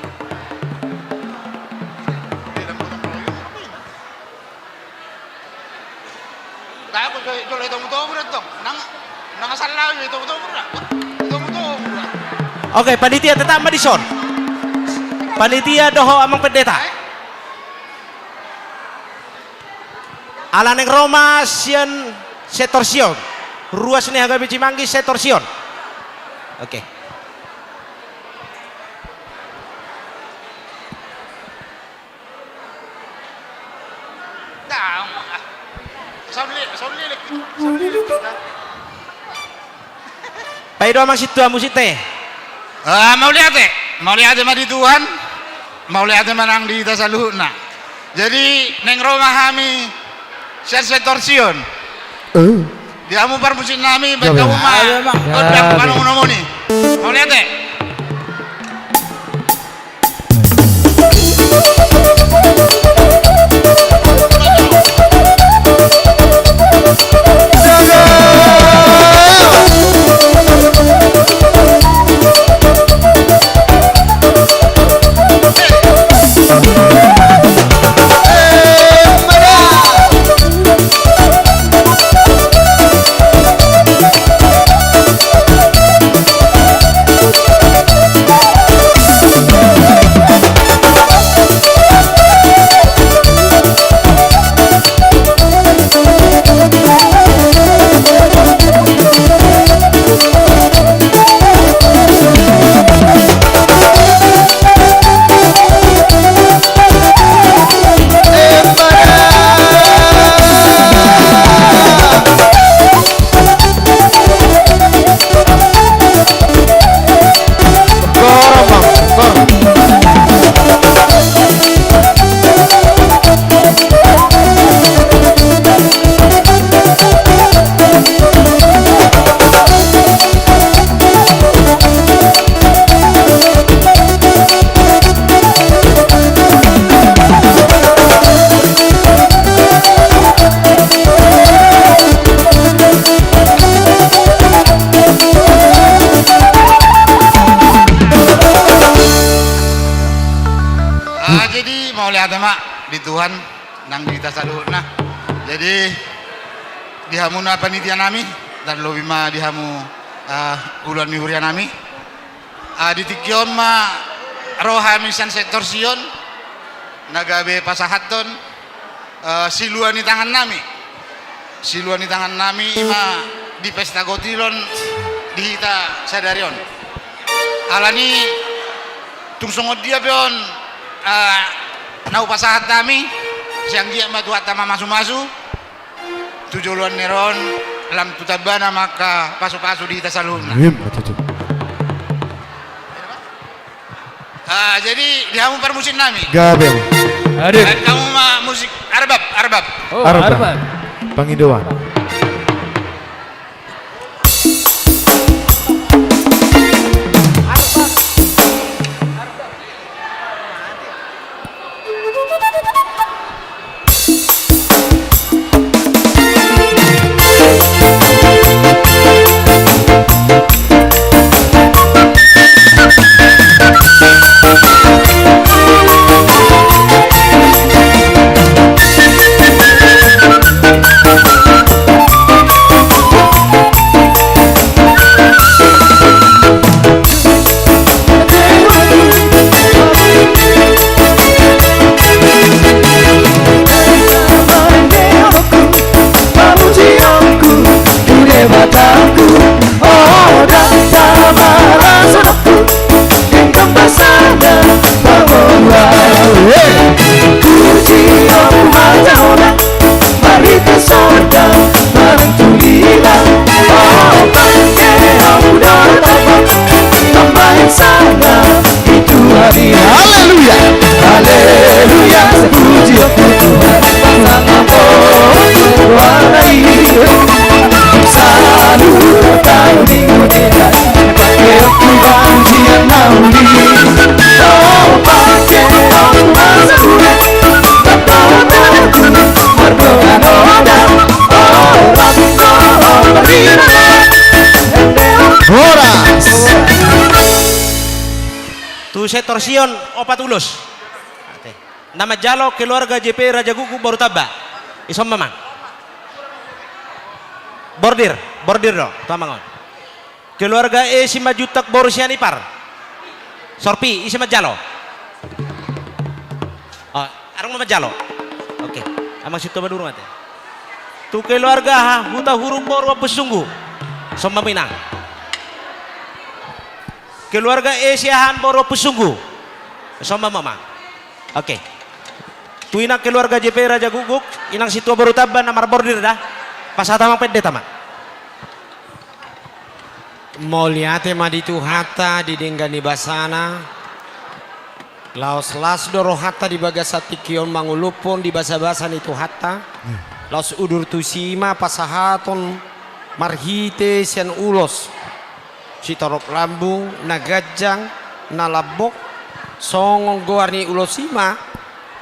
Oke, panitia tetap ma dison. Panitia dohot amang pendeta. Ala naeng ro ma sian sektor Sion. Ruas ni H K B Cimanggis sektor Sion. Oke. Paida ma sintua musik te. Ah, mauliate. Mauliate ma di Tuhan. Mauliate ma nang di hita saluhutna. Jadi, naeng ro ma hami sian sektor Sion. Eh. Di hamu parmusiknami, baen hamu ma. Gabe. Gabe, Bang. Gabe. Mauliate. Ah, jadi mauliate ma di Tuhan nang di hita saluhutna. Jadi di hamuna panitia nami, tarlobi ma di hamu, ah, uluan ni huria nami. Ah, di tingki on ma ro hami sian sektor Sion, na gabe pasahathon, eh, silua ni tangan nami. Silua ni tangan nami i ma di pesta gotilon di hita sadari on. Alani tung songon dia pe on, eh, na hupasahat hami, sai anggiat ma Tuhanta mamasumasu tu joloan ni ari on, lam tu tambana ma angka pasupasu di hita saluhutna. Emma tutu. Ah, jadi di hamu parmusik nami. Gabe. Hadir. Baen hamu ma musik arbab, arbab. Oh, arbab. Arbab. Pangidoan. Tu sektor Sion opat ulos. Ate. Na manjalo keluarga J P Raja Gukguk boru Tamba. Dison ma amang. Bordir, bordir do tu amang on. Keluarga E Simanjuntak boru Sianipar. Sorpi, ise manjalo? Oh, adong na manjalo. Oke, amang Sintua Madurung ate. Tu keluarga Hutauruk boru Ompu Sunggu. Dison ma amang. Keluarga E Siahaan boru Ompu Sunggu. Dison ma amang. Oke. Tu inang keluarga J P Raja Gukguk, inang Sintua boru Tamba na marbordir da. Pasahat amang pendeta ma. Mauliate ma di Tuhanta di denggan ni basana. Laos las do rohanta di bagasan tingki on manguluphon di basabasa ni Tuhanta. Laos udur tusi ma pasahaton marhite sian ulos sitorop lambung na ganjang na lambok songon goar ni ulos i ma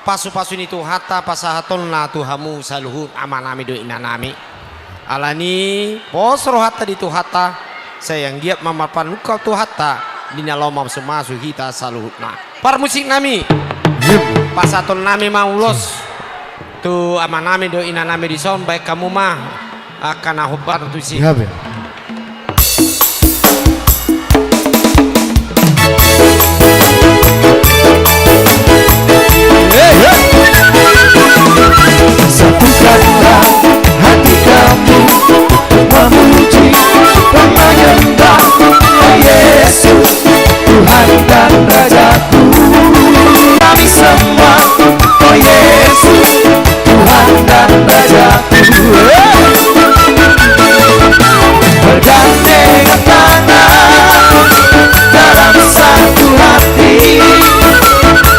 pasupasu ni Tuhanta pasahatonna tu hamu saluhut amanami dohot inanami. Alani i pos rohanta di Tuhanta, sai anggiat ma marpanungkap Tuhanta di na laho mamasumasu hita saluhutna. Parmusiknami, pasahatonnami ma ulos tu amanami dohot inanami dison, baen hamu ma angka na hombar tusi. Gabe. Satukanlah hati kami untuk memuji dan menyembah, oh Yesus, Tuhan dan Rajaku. Kami sembah, oh Yesus, Tuhan dan Rajaku. Bergandengan tangan dalam satu hati,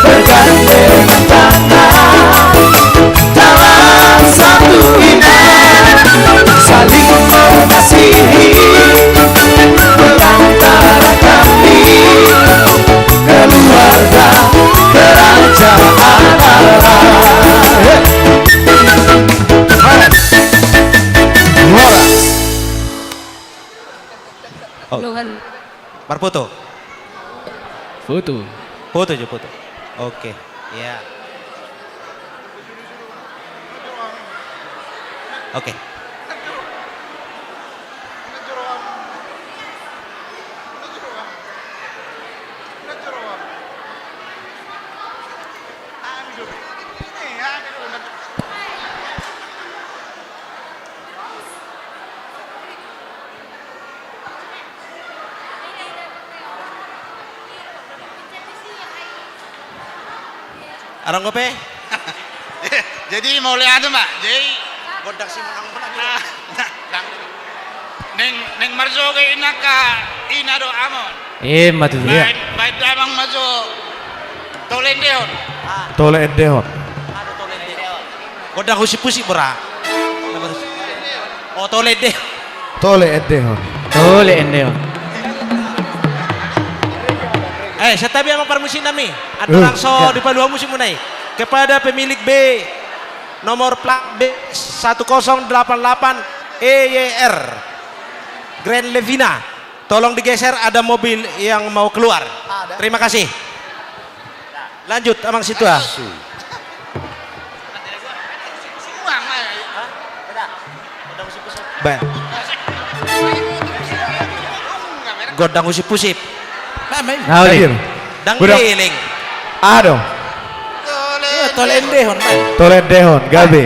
bergandengan tangan dalam satu iman, saling mengasihi berantara kami, keluarga kerajaan Allah. Horas. Oh. Lohan. Marfoto. Foto. Foto jo, foto. Oke. Iya. Oke. Adong dope? Jadi mauliate ma. Jadi gondang si menang menang. Nah, nah, nah. Neng, neng marjoge inaka ina do amon. Eh, matu dia. Baen, baen damang ma jo. Tole endehon. Tole endehon. Gondang husip-husip, bora. Oh, tole ende. Tole endehon. Tole endehon. Eh, santabi amang parmusiknami. Andorang so dipalua musikmuna i. Kepada pemilik B nomor plat B satu kosong delapan delapan E Y R Grand Levina. Tolong digeser, ada mobil yang mau keluar. Ada. Terima kasih. Lanjut, Amang Sintua. Baen. Gondang husip-husip. Nah, oli. Hadir. Dang gondang keliling. Adong. Iya, tole endehon, baen. Tole endehon, gabe.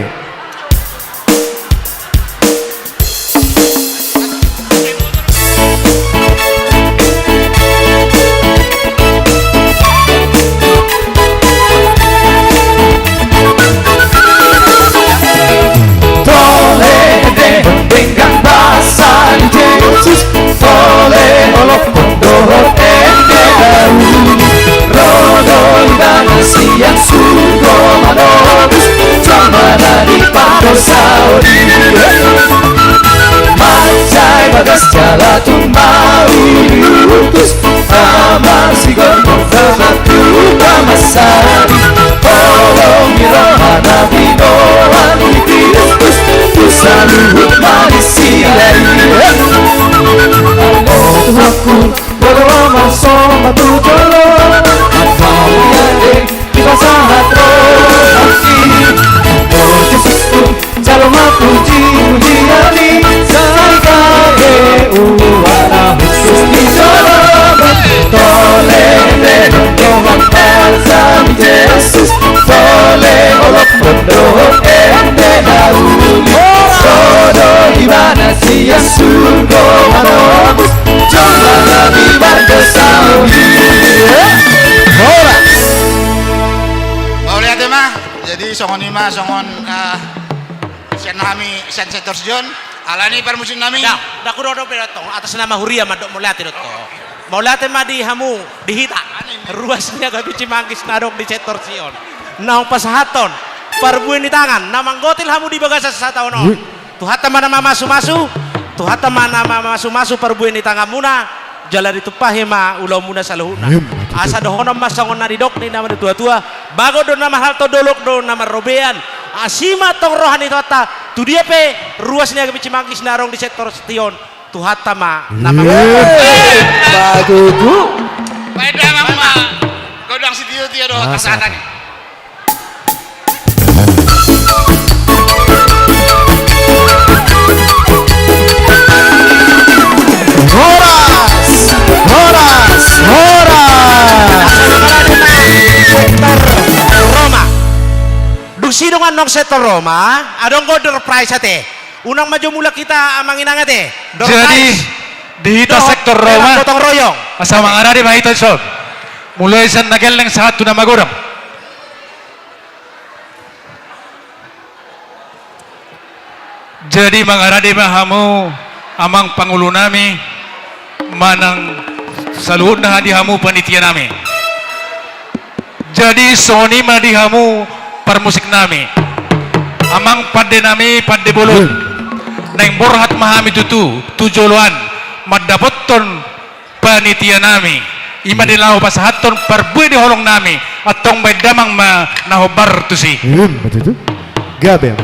Tole endehon denggan basa ni Jesus, tole holong dohot ende daun. Ro do ibana sian surgo manobus jolma na dipardosa on i. Mansai bagas jala tung ma utus, amang sigomgom dohot tu pamansari. Holong ni rohana binoan ni Kristus tu saluhut manisia i. Tuhanku, Boru amang, somal tu jolo, Ma songon, eh, sian hami sian sektor Sion, alani parmusik nami. Ndang, ndang hudok dope do tong, atas nama huria mandok mauliate do tong. Mauliate ma di hamu, di hita. Ruas ni Agapi Cimanggis na adong di sektor Sion. Naung pasahathon parbue ni tangan na manggotil hamu di bagasan sataon on. Wih. Tuhanta ma na mamasumasu, Tuhanta ma na mamasumasu parbue ni tanganmuna, jala ditumpahi ma ulaonmuna saluhutna. Em, betul. Asa dohonon ma songon na nidok ni na martuatua, bagot do na marhalto, dolok do na marrobean. Asi ma tong roha ni Tuhanta, tu dia pe ruas ni Agapi Cimanggis na adong di sektor Sion, Tuhanta ma na, em, manggotil. Bagot. Baen damang ma godang sitiotio dohot hasahatan i. Horas! Horas! Horas! Sektor Roma. Dung sidung annon sektor Roma, adong do door prize ate. Unang ma jo mulak hita amang inang ate. Jadi, di hita sektor Roma, gotong royong. Asa mangarade ma hita dison. Mulai sian na gelleng sahat tu na magodang. Jadi mangarade ma hamu amang pangulunami manang saluhutna di hamu panitianami. Jadi songon i ma di hamu parmusiknami, amang pandenami, pande bolon. Naeng borhat ma hami tutu tu joloan mandapothon panitianami, i ma di na laho pasahathon parbue ni holongnami, antong baen damang ma na hombar tusi. Em, betul tu. Gabe.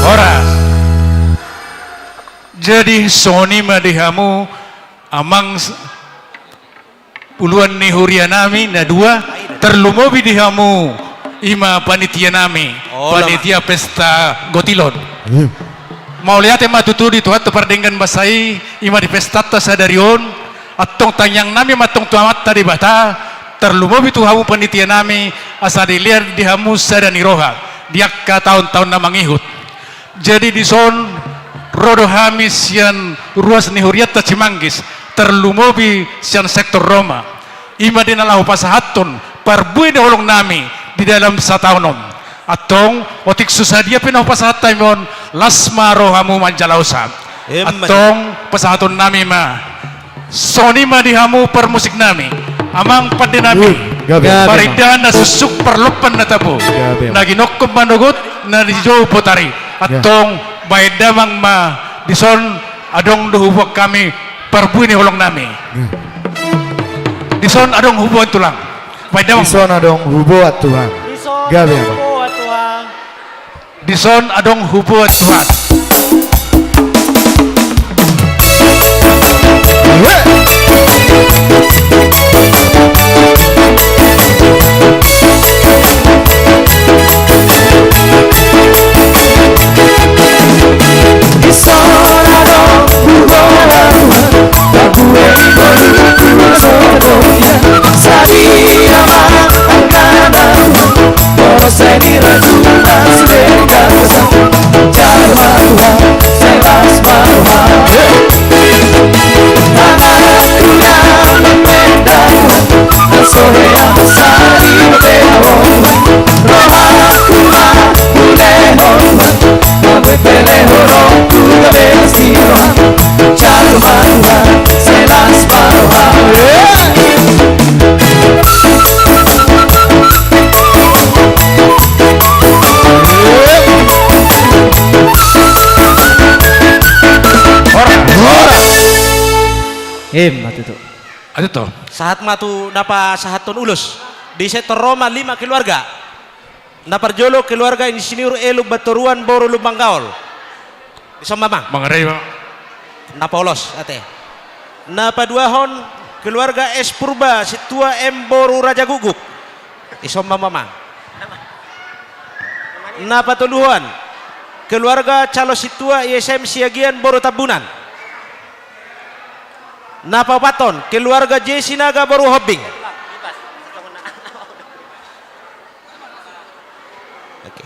Horas. Jadi songon i ma di hamu amang s-, uluan ni hurianami na dua, tarlumobi di hamu i ma panitianami, panitia pesta gotilon. Mauliate ma tutu di Tuhanta pardenggan basa i, i ma di pestanta sadari on. Antong tangiangnami ma antong tu Amanta Debata, tarlumobi tu hamu panitianami, asa dilehon di hamu sada ni roha di angka taon-taon na mangihut. Jadi dison ro do hami sian ruas ni hurianta Cimanggis, tarlumobi sian sektor Roma, i ma di na laho pasahathon parbue ni holongnami di dalam sataon on. Antong otik so sadia pe na hupasahat hami on, las ma rohamu manjalaosa. Antong pasahatonnami ma. Songon i ma di hamu parmusiknami, amang pandenami. Gabe. Parindahan na suksuk, parlompan na tabo. Gabe. Na ginokkon manogot, na nijou botari. Antong baen damang ma, dison adong do huboan hami parbue ni holongnami. Dison adong huboan tulang. Baen damang. Dison adong huboan tulang. Gabe ma. Dison adong huboan tulang. Emma tutu. Aduh, to. Sahat ma tu na pasahathon ulos. Di sektor Roma lima keluarga. Na parjolo keluarga Insinyur E Lumbantoruan boru Lumbangaol. Dison ma, Amang. Mangarai, Bang. Na polos, ate. Na paduahon keluarga S Purba Sintua M boru Rajagukguk. Dison ma, Amang. Na patoluhon keluarga Calo Sintua I S M Siagian boru Tambunan. Na paopathon keluarga J Sinaga boru Hombing. Oke.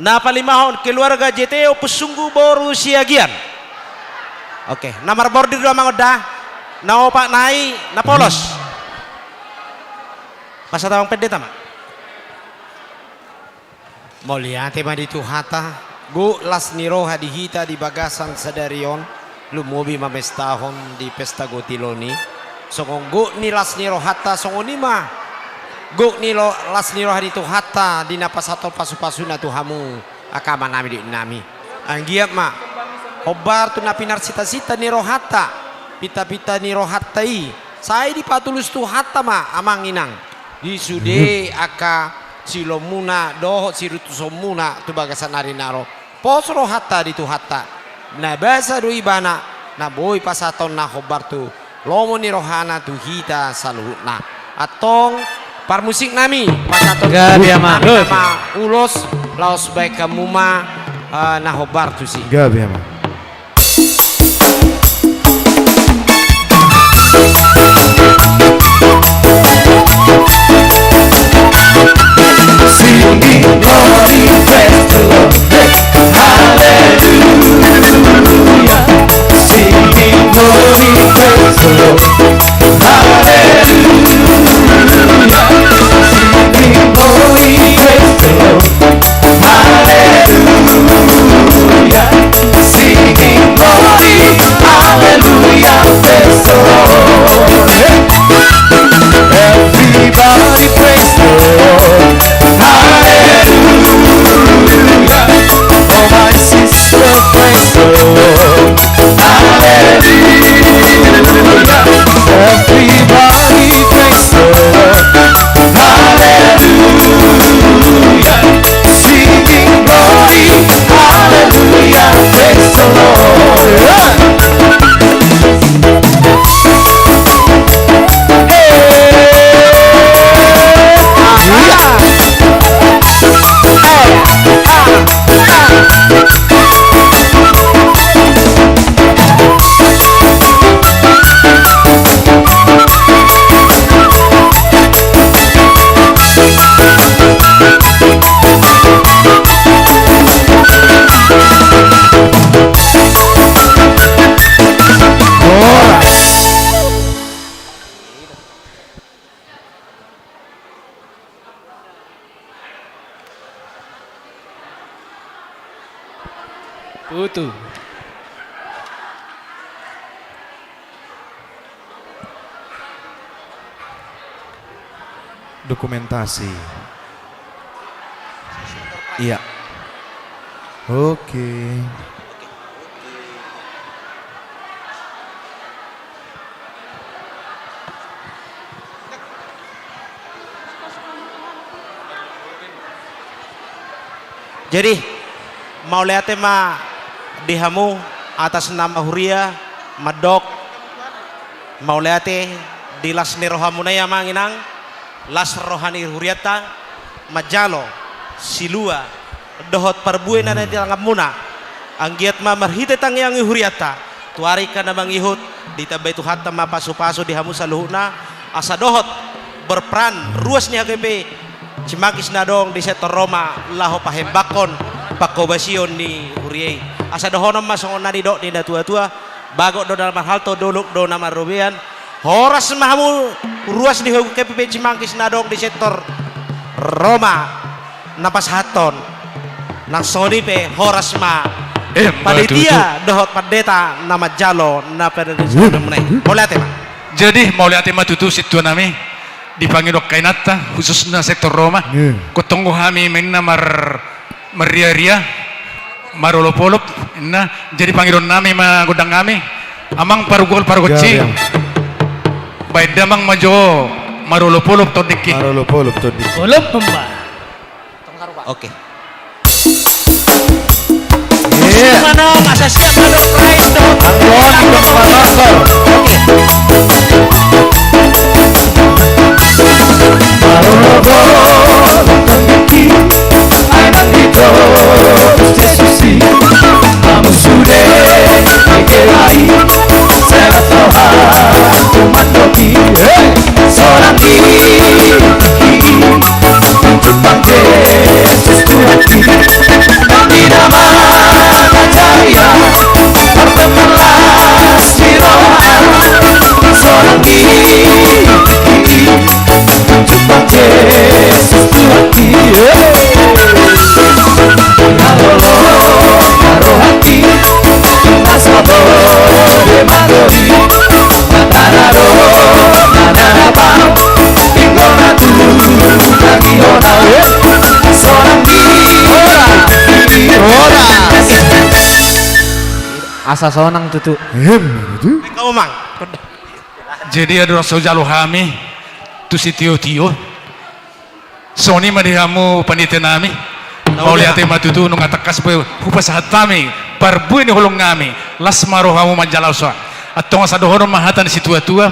Na palimahon keluarga J T Ompusunggu boru Siagian. Oke, na marbordir do, Amang, on da. Na opat nai na polos. Pasahat Amang Pendeta ma. Mauliate ma di Tuhanta, gok las ni roha di hita di bagasan sadari on, lumobi mamestahon di pesta gotil on i. Songon gok ni las ni rohanta, songon i ma gok ni lo-, las ni roha ni Tuhanta di na pasahathon pasu-pasuna tu hamu angka amanami dohot inanami. Anggiat ma hombar tu na pinarsinta-sinta ni rohanta, pinta-pinta ni rohanta i, sai dipatulus Tuhanta ma, Amang Inang, di sude angka siulaonmuna dohot sirintusonmuna tu bagasan ari na ro. Pos rohanta di Tuhanta, na basa do Ibana na boi pasahathon na hombar tu lomo ni rohana tu hita saluhutna. Antong parmusiknami, pasahathon. Gabe, Amang. Nami ma ulos, laos baen hamu ma, eh, na hombar tusi. Gabe, Amang. Singing glory, praise the Lord. Hallelujah. Singing glory, praise the Lord. Hallelujah. Singing glory, praise the Lord. Hallelujah. Singing glory, hallelujah, praise the Lord. Everybody praise the Lord. Hallelujah. Oh, my sister, praise the Lord. Hallelujah. Everybody praise the Lord. Hallelujah. Singing glory. Hallelujah. Praise the Lord. Hey. Putu. Dokumentasi. Iya. Oke. Jadi, mauliate ma di hamu atas nama huria, mandok mauliate di las ni rohamuna i, Amang Inang, las roha ni hurianta, manjalo silua dohot parbue na di tanganmuna. Anggiat ma marhite tangiang ni hurianta, tu ari angka na mangihut, ditambai Tuhanta ma pasupasu di hamu saluhutna, asa dohot berperan ruas ni H K P Cimanggis na adong di sektor Roma laho pahembangkon pangkobasion ni huria i. Asa dohonon ma songon na nidok ni natuatua, bagot do na marhalto, dolok do na marrobean. Horas ma hamu ruas ni H K P P Cimanggis na adong di sektor Roma na pasahathon. Nang songon i pe horas ma panitia dohot pandeta na manjalo na panitia. Mauliate ma. Jadi mauliate ma tutu sintuanami, dipangido angka inanta khususna sektor Roma. Ingkon tonggo hami ma inna mar-, marriaria, marolopolop inna. Jadi pangidoannami ma gondangnami, Amang pargual pargonsi. Gabe, amang. Baen damang ma jo marolopolop tondingki. Marolopolop tondingki. Olop, Mbah. Oke. Iya. Mana masa siap, mana prize dong? Anggon, anggon, sponsor. Oke. Marolopolop tondingki, anak di Jesus i. Hamu sude digelai, selamat Tuhan, umat doki, eh, sorang i, i, i, tunjuk Tuhan Jesus Tuhan i, di nama jaya, pertemulah si roha, sorang i, i, i, Asa sonang tutu. Em, tutu. Jadi, andorang so jalo hami tu sitiotio, songon i ma di hamu panitia nami. Mauliate ma tutu, nunga tangkas be hupasahat hami parbue ni holong nami. Las ma rohamu manjalosa. Antong asa dohonon ma hata ni situatua: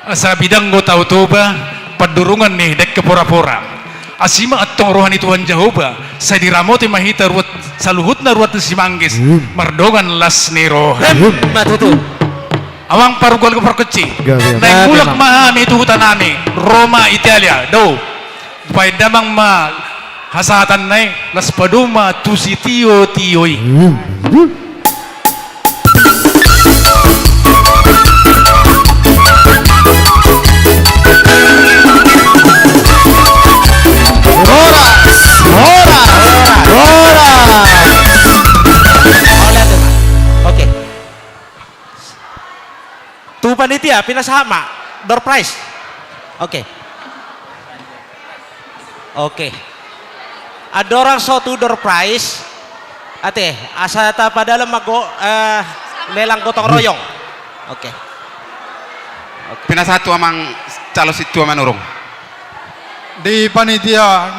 Asa bidang do Tao Toba, pandurungan ni dengke porapora. Asi ma antong roha ni Tuhan Jahowa, sai diramoti ma hita ruat, saluhutna ruat ni simanggis, mardongan las ni roha. Em, ma tutu. Amang pargual pargonsi. Gabe, gabe. Naeng mulak ma hami tu huta nami, Roma, Italia, do. Baen damang ma hasahatan na i, laos padomu ma tu sitiotio i. Horas, horas, horas. Oke. Tu panitia, pinasahat ma door prize. Oke. Oke. Andorang so tu door prize, ate, asa tapadalhon ma go-, eh, lelang gotong royong. Oke. Oke. Pinasahat tu amang calo sintua Manurung. Di panitia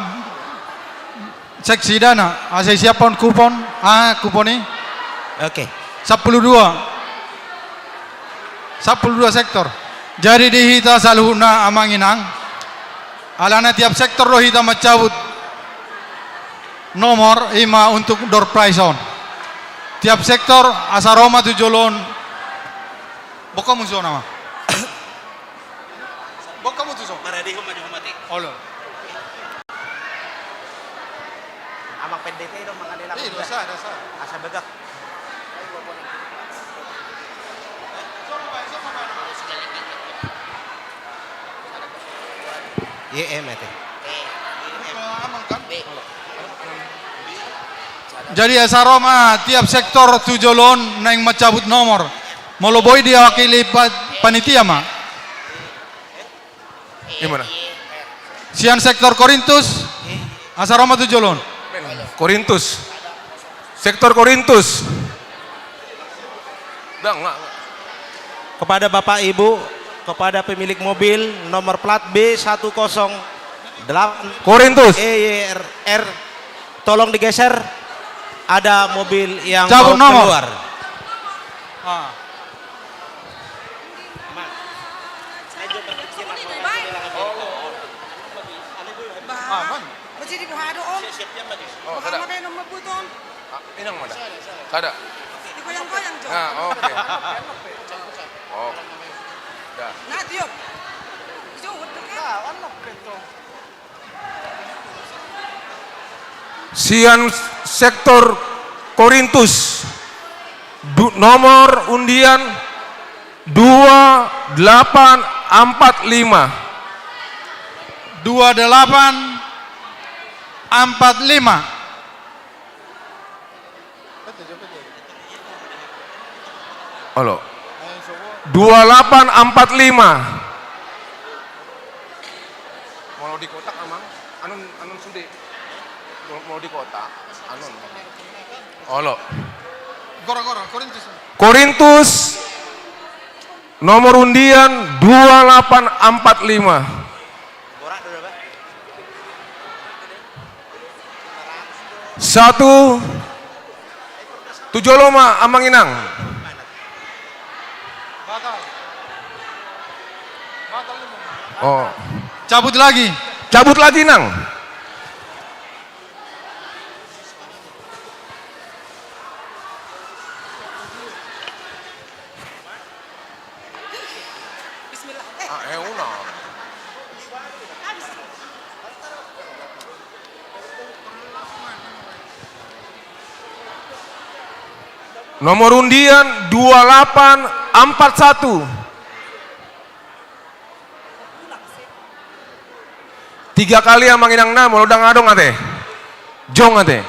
seksi dana, asa disiaphon kupon, ah, kupon i. Oke. Sampulu dua. Sampulu dua sektor. Jadi di hita saluhutna amang inang, alana tiap sektor do hita mancabut nomor, i ma untuk door prize on. Tiap sektor asa ro ma tu jolo on. Boan hamu tu son, amang. Boan hamu tu son. Paradehon ma di hamu, ate. Olo. Amang pendeta i do mangalelang. Ih, dosa, dosa. Asa bagak. Ye, em, ate. Jadi asa ro ma tiap sektor tu jolo on naeng mancabut nomor. Molo boi diwakili pa-, panitia ma. Di mana? Sian sektor Korintus, asa ro ma tu jolo on. Korintus. Sektor Korintus. Dah, enggak, enggak. Kepada Bapak Ibu, kepada pemilik mobil nomor plat B satu kosong delapan Korintus. E Y R R, tolong digeser. Ada mobil yang mau keluar. Cabut nomor. Ah. Bah, jadi buha do, Om. Oh, buha sada. Apa yang nomor buton? Ah, inang mana? Sada. Digoyang-goyang, Jo. Nah, oke. Oh. Dah. Nah, tiup. Jo, udah kan? Sian sektor Korintus, du-, nomor undian dua delapan empat lima. Dua delapan empat lima. Olo. Dua delapan empat lima. Molo di kotak, amang, anun, anun sude. Molo, molo di kotak, anun. Olo. Gora, gora, Korintus. Korintus Nomor undian dua lapan ampat lima. Satu. Tu jolo ma, Amang Inang. Oh. Cabut lagi. Cabut lagi, Nang. Bismillah. Eh. Ah, eh, ulang. Nomor undian dua lapan ampat satu. Tiga kali, Amang Inang, na molo ndang adong ate. Jong ate.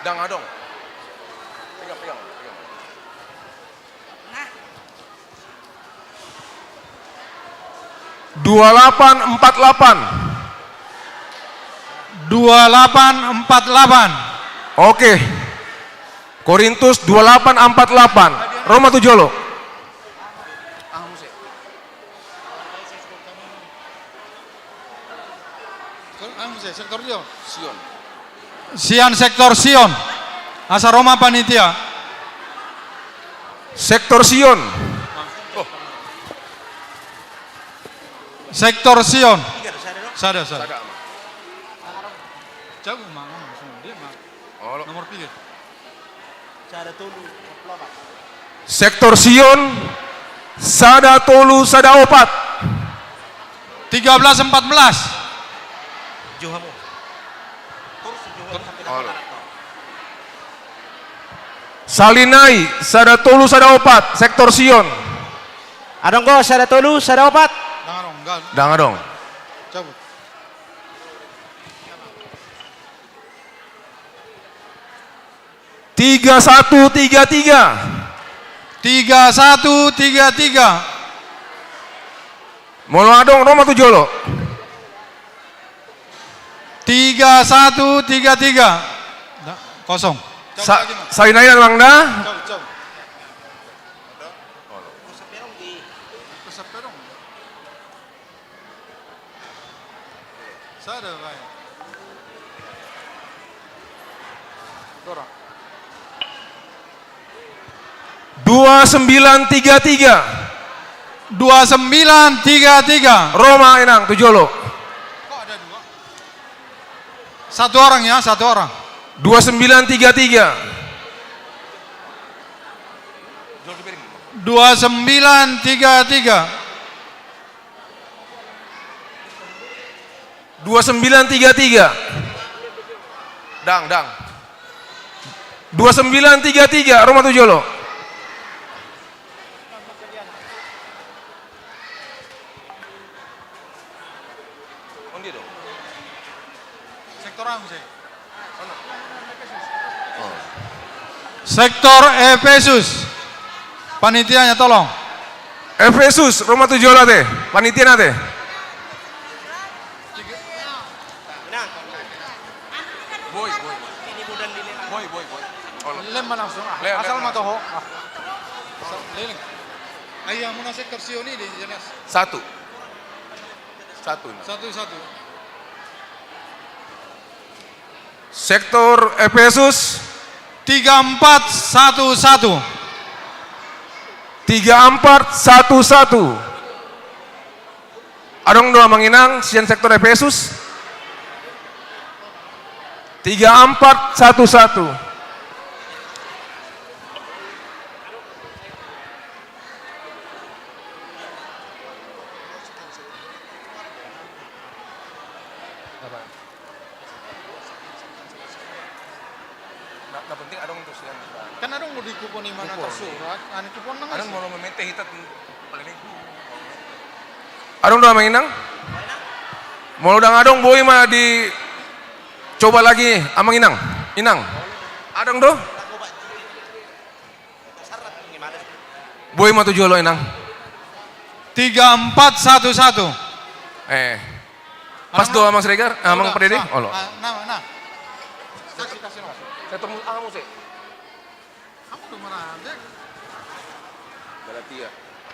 Ndang adong. Pegang, pegang, pegang. Dua lapan empat lapan. Dua lapan empat lapan. Oke. Korintus dua lapan ampat lapan. Ro ma tu jolo. Sian sektor Sion. Asa ro ma panitia. Sektor Sion. Sektor Sion. Sada, sada. Jago ma, dia ma. Nomor tiga. Sektor Sion, sada tolu sada opat. Tiga belas empat belas. Salinai, sada tolu sada opat, sektor Sion. Adong do sada tolu sada opat? Ndang adong. Cabut. Tiga satu tiga tiga. Tiga satu tiga tiga. Molo adong, ro ma tu jolo. Tiga satu tiga tiga. Kosong. Salinai, Amang, da. Sada, baik. Dua sembilan tiga tiga. Dua sembilan tiga tiga. Ro ma, Inang, tu jolo. Kok ada dua? Satu orang ya, satu orang. Dua sembilan tiga tiga. Dua sembilan tiga tiga. Dua sembilan tiga tiga. Dang, dang. Dua sembilan tiga tiga, ro ma tu jolo. Sektor anu, sih. Sektor Efesus. Panitianya, tolong. Efesus, ro ma tu jolo ate. Panitia na ate. Boi, boi, boi. Boi, boi, boi. Lem ma langsung, ah. Lem, lem, asal ma toho. Ah. Asal leleng. Ayo, muna sektor Sion i, jelas. Satu. Satu. Satu, satu. Sektor Efesus. Tiga empat satu satu. Tiga empat satu satu. Adong do, Amang Inang, sian sektor Efesus? Tiga empat satu satu. Na, na penting adong tu sian. Kan adong do di kupon i mana tarsurat, anu kupon nang adong isi. Molo memente hita tu paling. Adong do, Amang Inang? Molo ndang adong, boi ma dicoba lagi, Amang Inang. Inang. Adong do? Boi ma tujuh olo, Inang. Tiga empat satu satu. Eh. Pas do, Amang Siregar, Amang Pardede. Olo. Nah, nah. Kasih, kasih, Mas. Saya tunggu, ah, musik.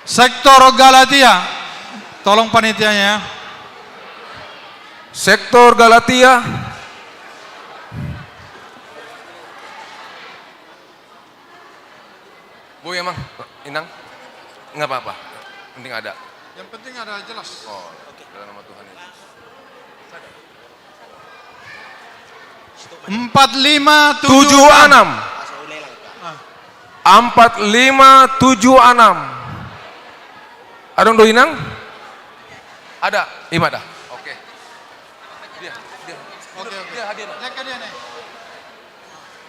Sektor Galatia. Tolong panitianya, ya. Sektor Galatia. Boi, Amang, Inang. Nggak apa-apa. Penting ada. Yang penting ada jelas. Oh, oke. Dalam nama Tuhan Yesus. Empat lima tujuh enam. Empat lima tujuh enam. Adong do, Inang? Ada, ima da. Oke. Dia, dia. Oke, oke. Dia hadir.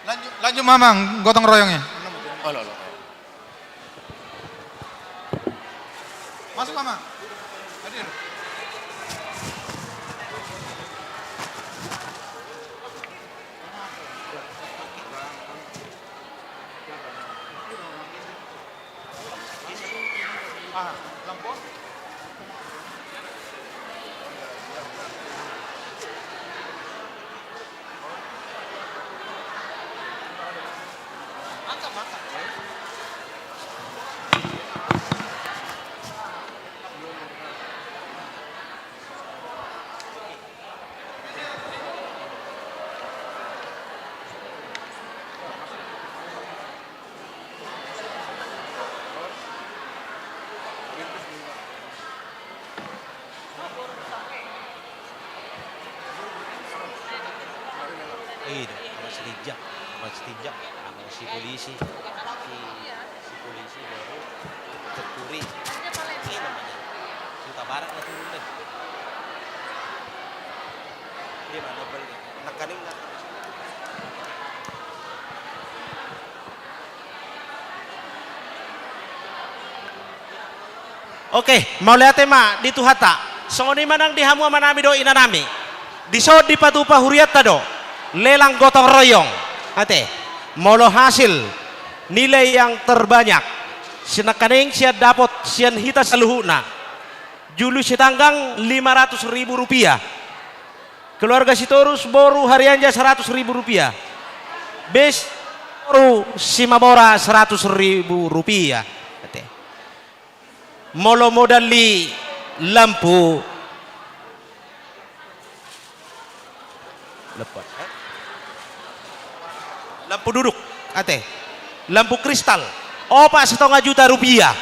Lanjut, lanjut, Amang, gotong royongnya. Olo, olo. Masuk, Amang. Hadir. Ah, lampu. Eh, itu, sama si Rijak, sama si Rijak, sama si polisi. Si, si polisi baru terturi. Ini namanya. Huta Barat lah turun deh. Dia mana beli? Nakaning, nakaning. Oke, mauliate ma di Tuhanta. Songon i ma nang di hamu amanami dohot inanami. Dison dipatupa hurianta do lelang gotong royong. Ate, molo hasil nilai yang terbanyak, sian nangkaning sian dapot sian hita saluhutna. Julu Sitanggang lima ratus ribu rupiah. Keluarga Sitorus boru Harianja seratus ribu rupiah. Bes boru Simamora seratus ribu rupiah. Ate. Molo modal ni lampu. Lepas, eh? Lampu duduk, ate. Lampu kristal. Opat satonga juta rupiah.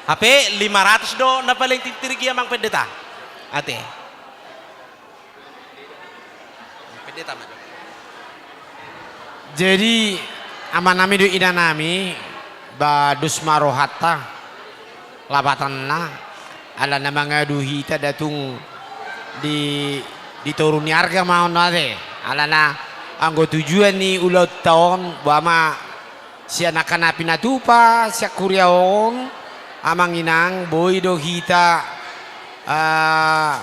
Hape lima ratus do na paling tirtirgi, Amang Pendeta. Ate. Pendeta ma. Jadi, amanami dohot inanami, ba dos ma rohanta, lapatanna, alana mangadu hita da tung di, di toru ni arga ma on ate, alana anggo tujuan ni ulaonta on, ba ma sian angka na pinatupa, sian huria on, amang inang, boi do hita, ah,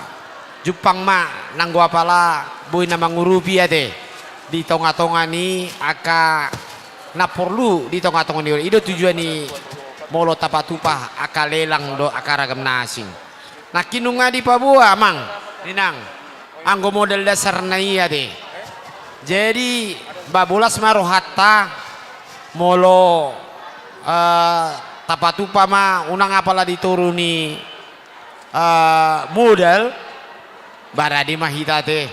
jumpang ma, nanggo apala boi na mangurupi ate, di tonga-tonga ni angka na porlu, di tonga-tonga ni, i do tujuan ni molo tapatupa angka lelang dohot angka ragam na asing. Nangkin nunga dipaboa, amang, inang. Anggo modal dasarna i ate. Jadi, ba bolas ma rohanta, molo, eh, tapatupa ma unang apala di toru ni, eh, modal, ba rade ma hita ate.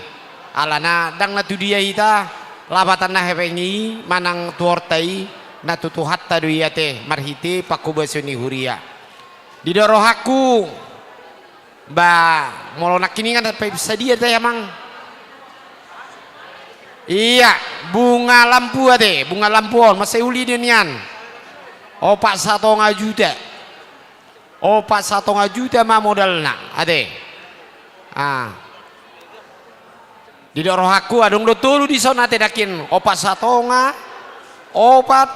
Alana ndang na tu dia hita, lapatanna hepeng i, manang tuorta i, na tu Tuhanta do i ate, marhite panghobason ni huria. Didok rohangku, ba, molo nangkiningan pe sadia ate, amang. Ia, bunga lampu ate, bunga lampu on, mansai uli do nian. Opat satonga juta. Opat satonga juta ma modalna, ate. Ah. Didok rohangku, adong do tolu dison ate nangkin, opat satonga, opat,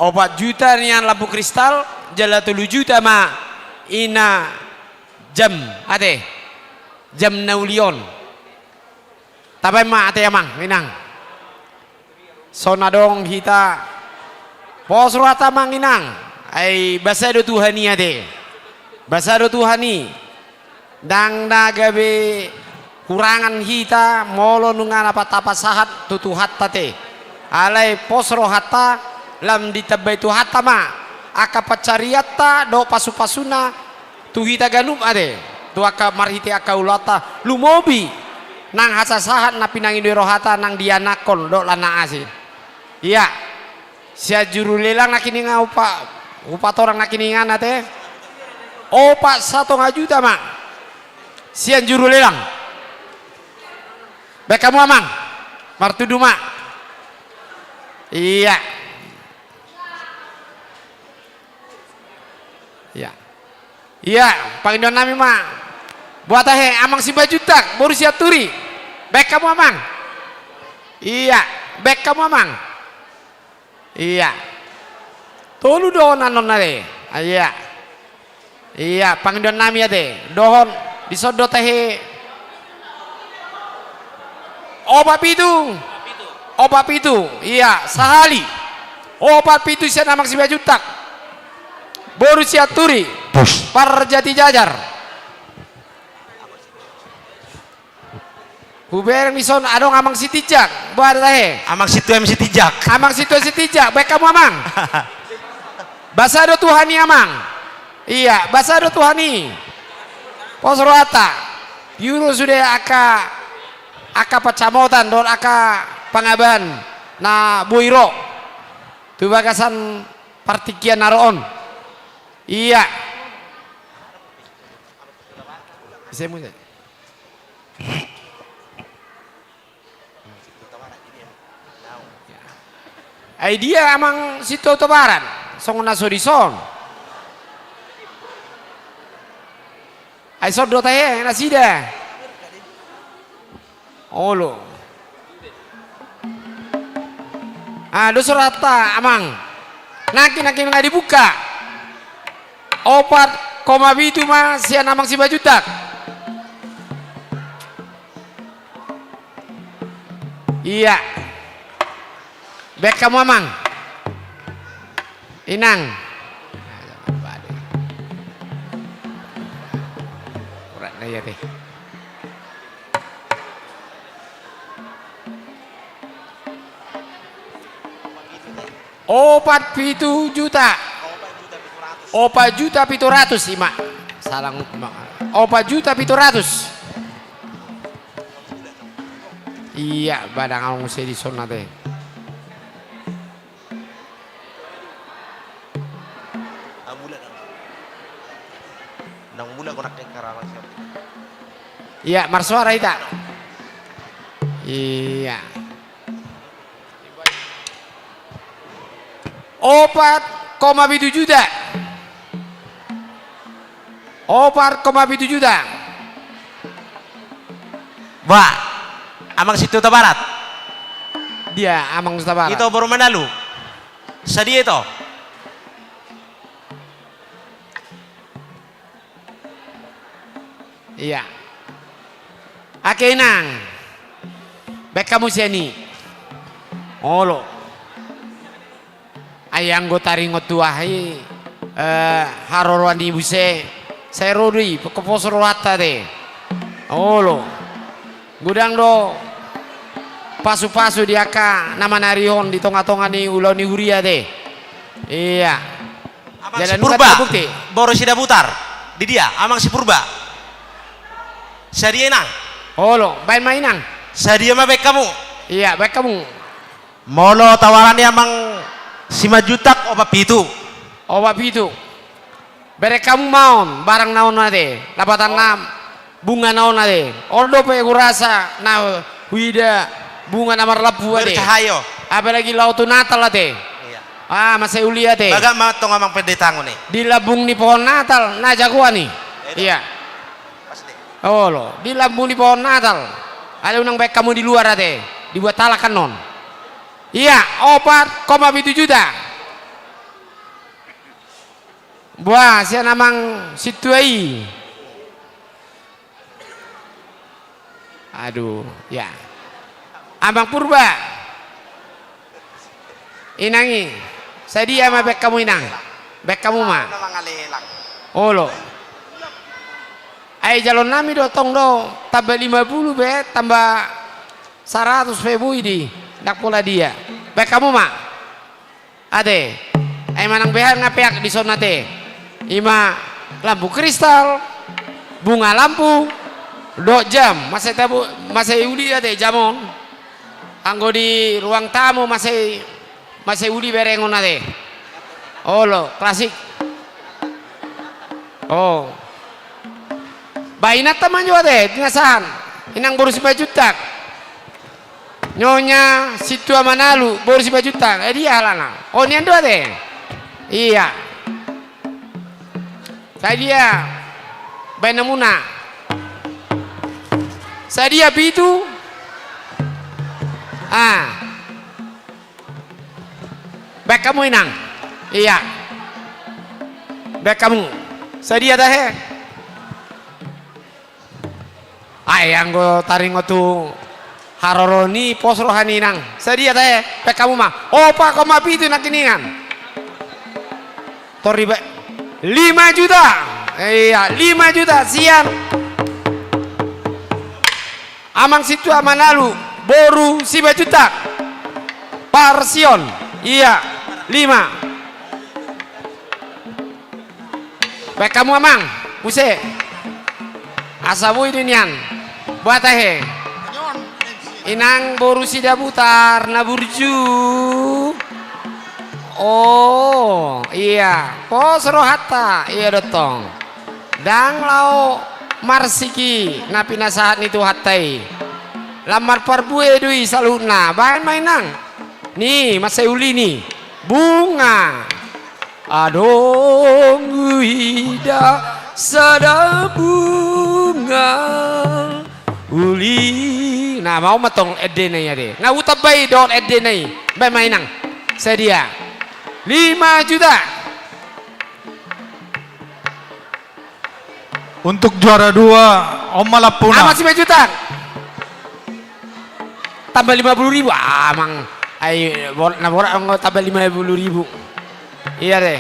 opat juta nian lampu kristal, jala tolu juta ma ina jam, ate, jam na uli on. Tabaen ma ate amang, inang. Songon na adong hita, pos rohanta amang inang, ai basa do Tuhan i ate. Basa do Tuhan i. Ndang na gabe hurangan hita molo nunga na patapasahat tu Tuhanta ate. Alai pos rohanta, lam ditambai Tuhanta ma angka pansarianta dohot pasupasuna tu hita ganup ate, tu angka marhite angka ulaonta, lumobi nang hasasahat na pinangido ni rohanta nang di anakkon dohot lanakna ate. Ia, sian juru lelang na kiningan, upa-, upa torang na kiningan ate. Opat satonga juta ma sian juru lelang. Baen hamu amang, martudu ma. Ia. Ia. Ia, pangidoan nami ma. Boha tahe, amang Simanjuntak, boru Sianturi. Baen hamu amang. Ia, baen hamu amang. Ia. Tolu do annon ate. Ia. Ia, pangidoan nami ate. Dohot, dison do tahe. Opat pitu. Opat pitu. Ia, sahali. Opat pitu sian amang Simanjuntak, boru Sianturi. Pus. Parjati Jajar. Hubereng dison adong amang Sitinjak. Boha do tahe? Amang Sintua M Sitinjak. Amang Sintua Sitinjak, baen hamu amang. Basa do Tuhan i amang. Ia, basa do Tuhan i. Pos rohanta. Juru sude angka, angka pansamotan dohot angka pangabahan na boi ro tu bagasan partingkian na ro on. Ia. Ise muse? Ai dia amang Sintua Hutabarat, songon na so dison. Ai son do tahe nasida. Olo. Ah, dos rohanta amang. Nangkin, nangkin nunga dibuka. Opat koma pitu ma sian amang Simanjuntak. Ia. Baen hamu amang. Inang. Urat na ia te. Opat pitu juta. Opat juta pitu ratus ima. Salah nguk ma. Opat juta pitu ratus. Ia, badang au muse dison ate. Ia, marsoara hita. Ia. Opat koma pitu juta. Opat koma pitu juta. Bah, amang Sintua Hutabarat. Dia amang Sintua Hutabarat. Ito boru Manalu. Sadia ito. Ia. Ake inang. Baen hamu sian i. Olo. Ai anggo taringot tu aha i, eh, haroroan i muse. Sai ro do i, pos rohanta ate. Olo. Godang do pasupasu di angka na manarihon di tongatonga ni ulaon ni huria ate. Ia. Amang Sipurba. Boru Sidabutar. Di dia, amang Sipurba. Sadia inang. Olo, baen ma inang. Sadia ma baen hamu. Ia, baen hamu. Molo tawaran ni amang Simanjuntak opat pitu. Opat pitu. Bereng hamu ma on, barang na on ate. Lapatanna bunga na on ate. On dope hurasa na huida bunga na marlampu ate. Bercahaya. Apalagi laho tu Natal ate. Ia. Ah, mansai uli ate. Bagak ma tong amang pendeta on i. Di lambung ni pohon Natal na jagoan i. Ia. Olo, di lambung ni pohon Natal. Alai unang baen hamu di luar ate. Dibuat halak annon. Ia, opat koma pitu juta. Boha sian amang Sintua i. Aduh, ia. Amang Purba. Inang i, sadia ma baen hamu inang? Baen hamu ma. Olo. Ai jaloonnami do tong do, tambah lima puluh pe, tambah saratus pe boi di, ndang pola dia. Baen hamu ma. Ate. Ai manang beha nga peak dison ate. Ima lampu kristal, bunga lampu, dohot jam. Mansai tabu, mansai uli ate jam on. Anggo di ruang tamu mansai, mansai uli berengon ate. Olo, klasik. O. Ba inanta ma jo ate, pinasahan. Inang boru Simanjuntak. Nyonya Sintua Manalu, boru Simanjuntak. Eh, dia halana. O, nian do ate. Ia. Sadia baen hamuna? Sadia pitu? Ah. Baen hamu inang. Ia. Baen hamu. Sadia tahe? Ai anggo taringot tu haroro ni pos roha ni inang. Sadia tahe, baen hamu ma. Opa koma pitu nangkiningan. Tor iba lima juta. Ia, lima juta sian Amang Sintua Manalu, boru Simanjuntak. Parsion. Ia, lima. Baen hamu amang, muse. Asa boi do nian. Boha tahe? Inang boru Sidabutar na burju. O, ia. Pos rohanta, ia do tong. Ndang laho marsik i na pinasahat ni Tuhanta i. Lam marparbue do i saluhutna. Baen ma inang. Ni, mansai uli ni. Bunga. Adong huida sada bunga uli. Na, ma on ma tong endena i ate. Nga hutambai dohot endena i. Baen ma inang. Sadia? Lima juta. Untuk juara dua, on ma lampuna. Amang Simanjuntak. Tambah lima puluh ribu, amang. Ai, bor-, na borat anggo tambah lima puluh ribu. Ia deh.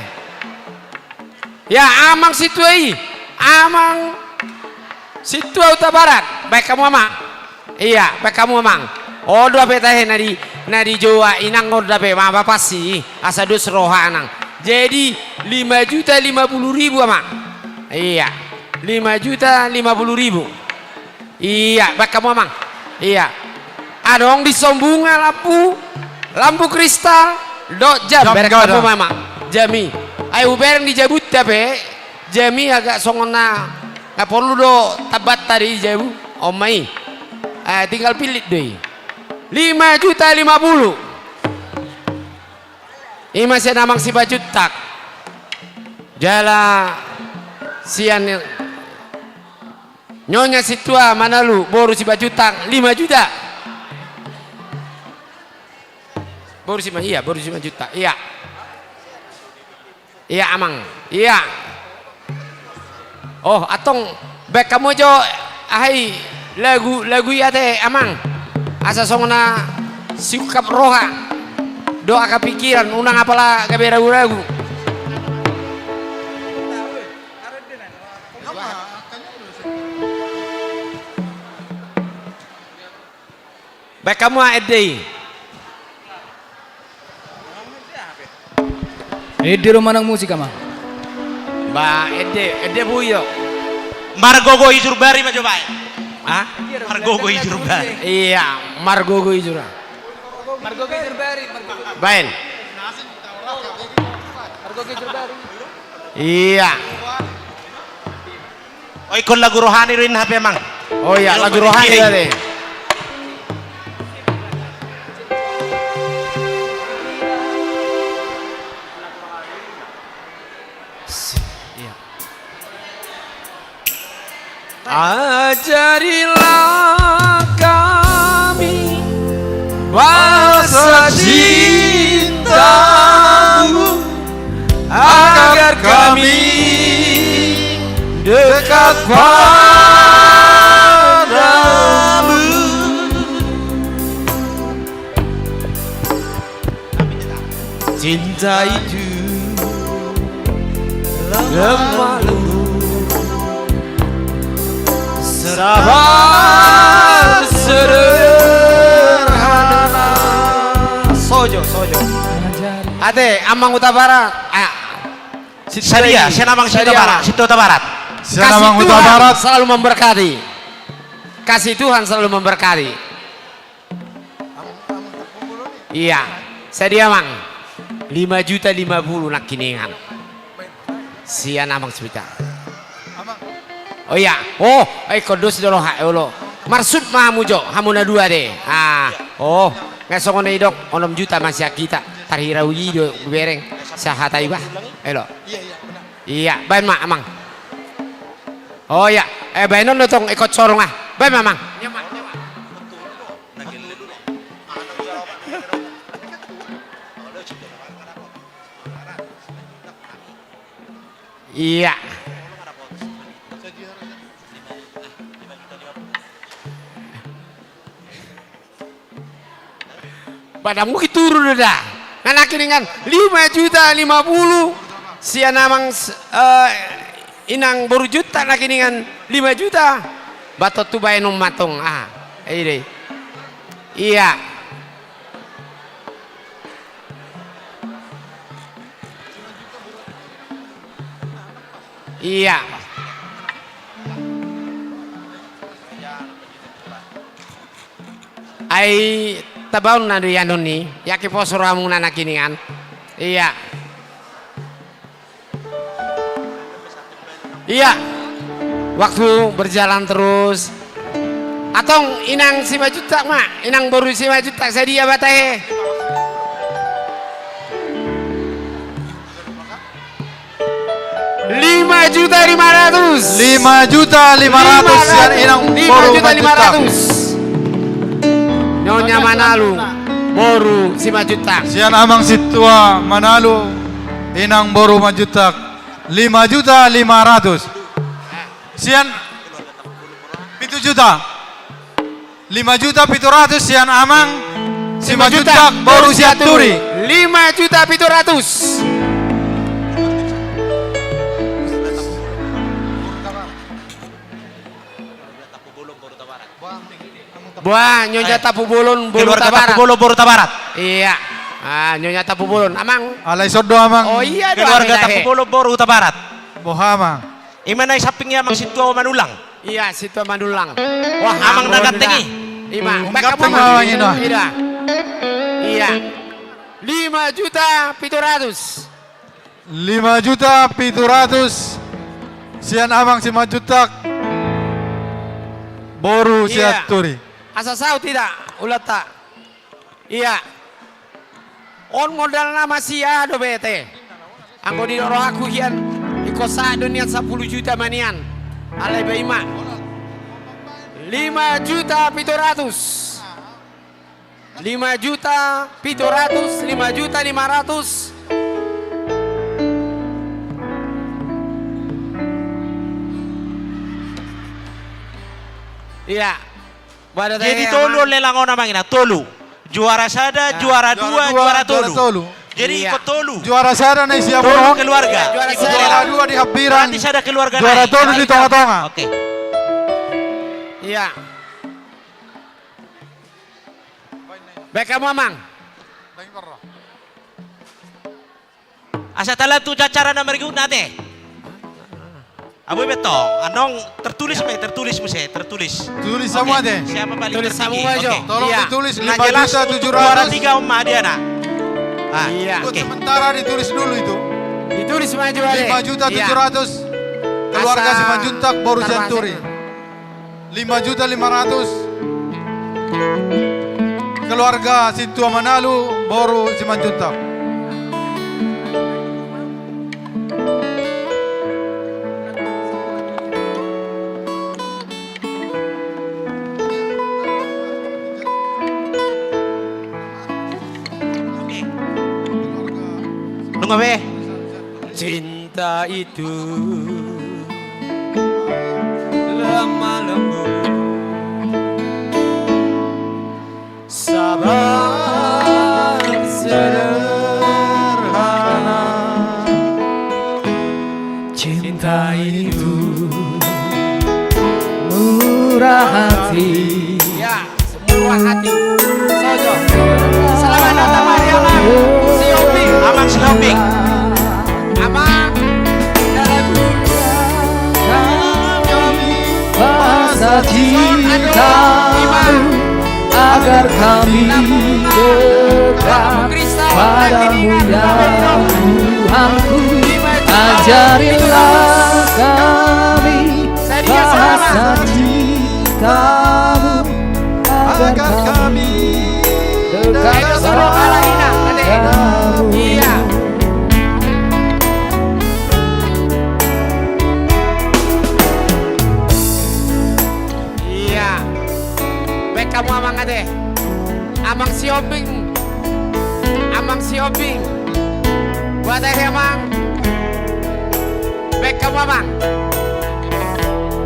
Ia, Amang Sintua i. Amang Sintua Hutabarat. Baen hamu amang. Ia, baen hamu amang. On do hape tahe na di, na dijou inang on do hape, ma, ma pos i, asa dos roha nang. Jadi, lima juta lima puluh ribu amang. Ia, lima juta lima puluh ribu. Ia, baen hamu amang. Ia. Adong dison bunga lampu, lampu kristal, dohot jam. Jam bereng gadang. Hamu amang. Jam i. Ai hubereng di jabunta pe, jam i agak songon na, na porlu do tambanta di jabu. On ma i. Eh, tinggal pillit do i. Lima juta lima puluh. I ma sian Amang Simanjuntak. Jala sian Nyonya Sintua Manalu, boru Simanjuntak, lima juta. Boru Sima-, ia, boru Simanjuntak, ia. Ia, amang, ia. Oh, antong, baen hamu jo, aha i, lagu, lagu i ate, amang. Asa songon na siungkap roha. Dohot angka pikiran, unang apala gabe ragu-ragu. Baen hamu ma ende i. Ende do manang musik, amang? Ba, ende, ende boi do. Margogo Ijurbari ma jo baen. Ha? Margogo Ijurbari. Ia, Margogo Ijur-, Margogo Ijurbari, Margogo. Baen. Margogo Ijurbari. Ia. O, ingkon lagu rohani do inna hape, amang. O ia, lagu rohani tadi. Ia. Ajarilah kami bahasa cintamu, agar kami dekat padamu. Cinta itu lemah lembut, sabar sederhana. Sojo, sojo. Ate, Amang Hutabarat. Ah. Sadia, sian Amang Sintua Barat, Sintua Hutabarat. Sian Amang Hutabarat. Selalu memberkati. Kasih Tuhan selalu memberkati. Iya, sadia, Mang? Lima juta lima puluh nangkiningan. Sian Amang Sintua. Oh iya, oh, ai kodos do roha, olo. Marsut ma hamu jo, hamu na dua de. Ah, oh, nga songon i dok, onom juta ma sian hita, tarhira uji do bereng, sahata iba. Elo. Iya, baen ma, Amang. Oh iya, eh, baenon do tong, ikot sorong ah. Baen ma, Amang. Iya. Padang Bukit turu do da. Nga nangkiningan lima juta lima puluh. Sian Amang s-, eh, Inang boru Juntak nangkiningan lima juta. Baton tu baenon ma tong. Ah, iya. Iya. Iya. Ai tabaon na do ianonni, yaki poso rohamuna nangkiningan. Iya. Iya. Waktu berjalan terus. Antong Inang Simanjuntak ma, Inang boru Simanjuntak sadia bata he. Lima juta lima ratus. Lima juta lima ratus sian Inang boru Simanjuntak. Nyonya Manalu boru Simanjuntak. Sian Amang Sintua Manalu, Inang boru Manjuntak. Lima juta lima ratus. Sian pitu juta. Lima juta pitu ratus sian Amang Simanjuntak boru Sianturi. Lima juta pitu ratus. Boha, Nyonya Tampubolon boru Hutabarat. Keluarga Tampubolon boru Hutabarat. Iya. Ah, Nyonya Tampubolon, Amang. Alai sondo, Amang. Oh iya, keluarga Tampubolon boru Hutabarat. Boha, Amang? Ima na i samping i Amang Sintua Manullang. Iya, Sintua Manullang. Wah, Amang na ganteng i. Ima, ganteng ma Amang i. Iya. Lima juta pitu ratus. Lima juta pitu ratus sian Amang Simanjuntak boru Sianturi. Asa saut hita, ulanta. Iya. On modal na masih aha dope ate. Anggo di rohangku hian, ingkon sahat do nian sampulu juta ma nian. Alai ba ima. Lima juta pitu ratus. Lima juta pitu ratus, lima juta lima ratus. Iya. Jadi tolu on lelang on, Amang, ina tolu. Juara sada, juara dua, juara tolu. Jadi ingkon tolu. Juara sada na i Siaburon. Tolu keluarga. Juara dua di Hambirang. Berarti sada keluarga. Juara tolu di tonga-tonga. Oke. Iya. Baik, hamu, Amang. Asa talanjut tu acara na marigutna ate. Abu beto, anong tertulis me, tertulis muse, tertulis. Tulis hamu ate. Siapa paling tertinggi? Tolong ditulis lima juta tujuh ratus. Juara tiga on ma dia na. Ah, iya. Buat sementara ditulis dulu itu. Ditulis ma jo ate. Lima juta tujuh ratus. Keluarga Simanjuntak boru Sianturi. Lima juta lima ratus. Keluarga Sintua Manalu boru Simanjuntak. Nunga be. Cinta itu lemah lembut, sabar sederhana. hati. Ya, semurah hati. Sojo. Selamat datang, Amang Sihombing. Amang Sihombing. Amang. Bahasa cinta agar kami dekat padamu, ya Tuhanku. Ajarilah kami bahasa cintamu agar kami dekat padamu. Iya. Iya. Baen hamu, Amang, ate. Amang Sihombing. Amang Sihombing. Boha tahe, Amang? Baen hamu, Amang.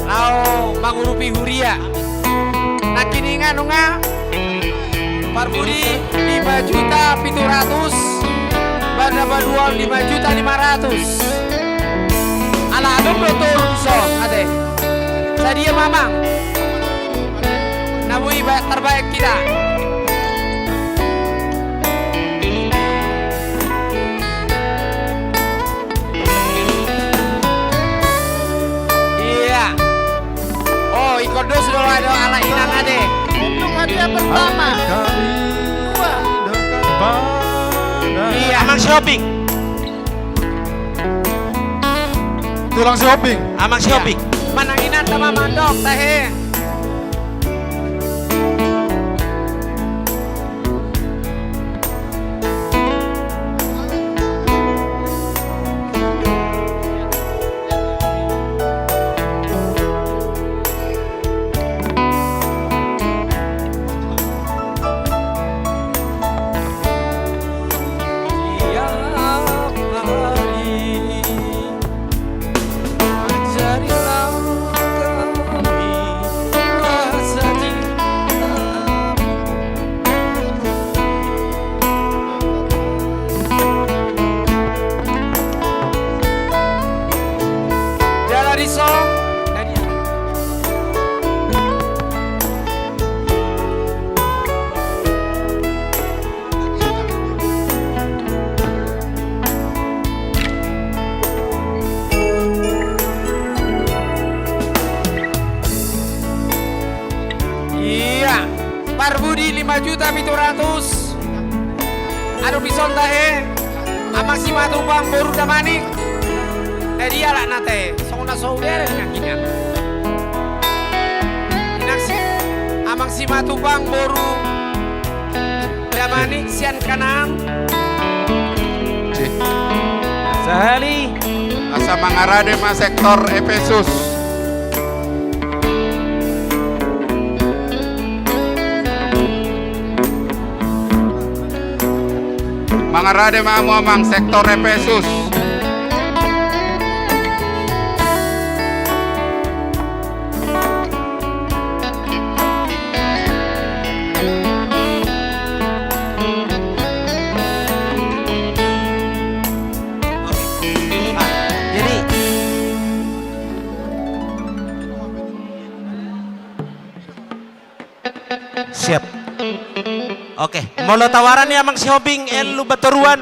Laho mangurupi huria. Nangkiningan nunga. Parbudi lima juta pitu ratus. Baen ma dua lima juta lima ratus. Ala adong do toru dison, ate. Sadia ma, Amang? Na boi ba-, tarbaen hita. Iya. Oh, ingkon dos do, ado ala inang, ate. Untuk hadiah pertama. Dua. Iya. Amang Sihombing. Tulang Sihombing. Amang Sihombing. Manang inanta ma mandok tahe. Iya, parbudi lima juta pitu ratus. Adong dison tahe, Amang Simatupang boru Damanik. Jadi alak nate, songon na so udereng nangkiningan. Inang si, Amang Simatupang boru Damanik sian Kanaan. Sahali. Asa mangarade ma sektor Epesus. Mangarade ma hamu, Amang, sektor Epesus. Jadi, siap. Oke, molo tawaran ni Amang Sihombing, elo umbahen toruan,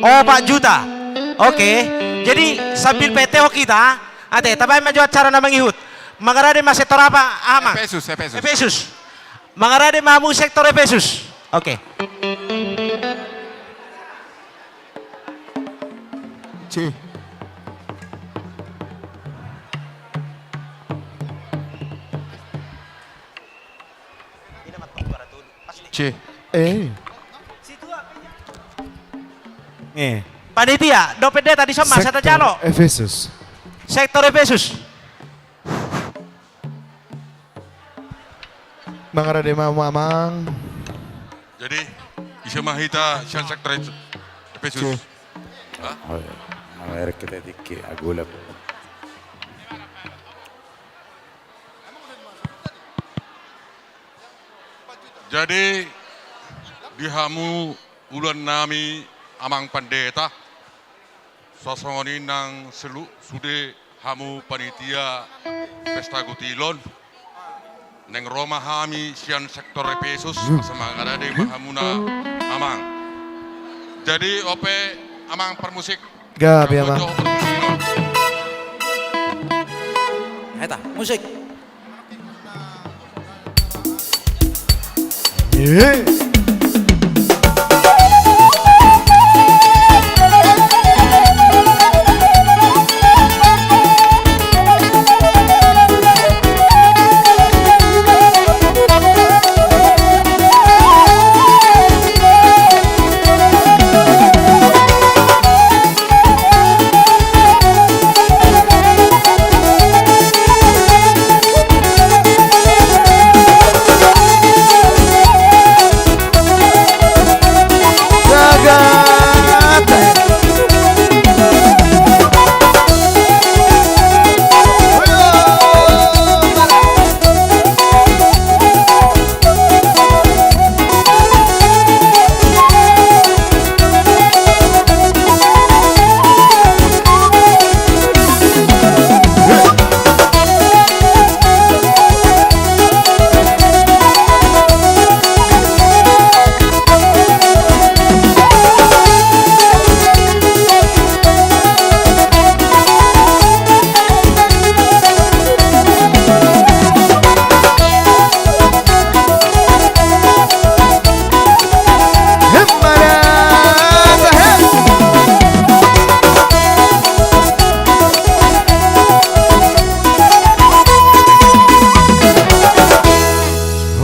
opat juta. Oke, jadi sambil petehon hita, ate, tabaen ma jo acara na mangihut. Mangarade ma sektor aha, Amang? Epesus, Epesus. Epesus. Mangarade ma hamu sektor Epesus. Oke. C. Eh. Eh. Panitia, dope de tadi sama, sektor sata jalo. Epesus. Sektor Epesus. Mangarade ma hamu, Amang. Jadi, ise ma hita sian sektor Epesus? Hah? Oh, iya. Mamerek kita dikit, agulap. Jadi, di hamu uluan nami, Amang Pandeta, songon i nang selu-, sude hamu panitia pesta gutilon. Naeng ro ma hami sian sektor Efesus, hmm, asa mangaradei ma hamuna, amang. Jadi, on pe, amang parmusik. Gabe, amang. Eta, musik. Eh.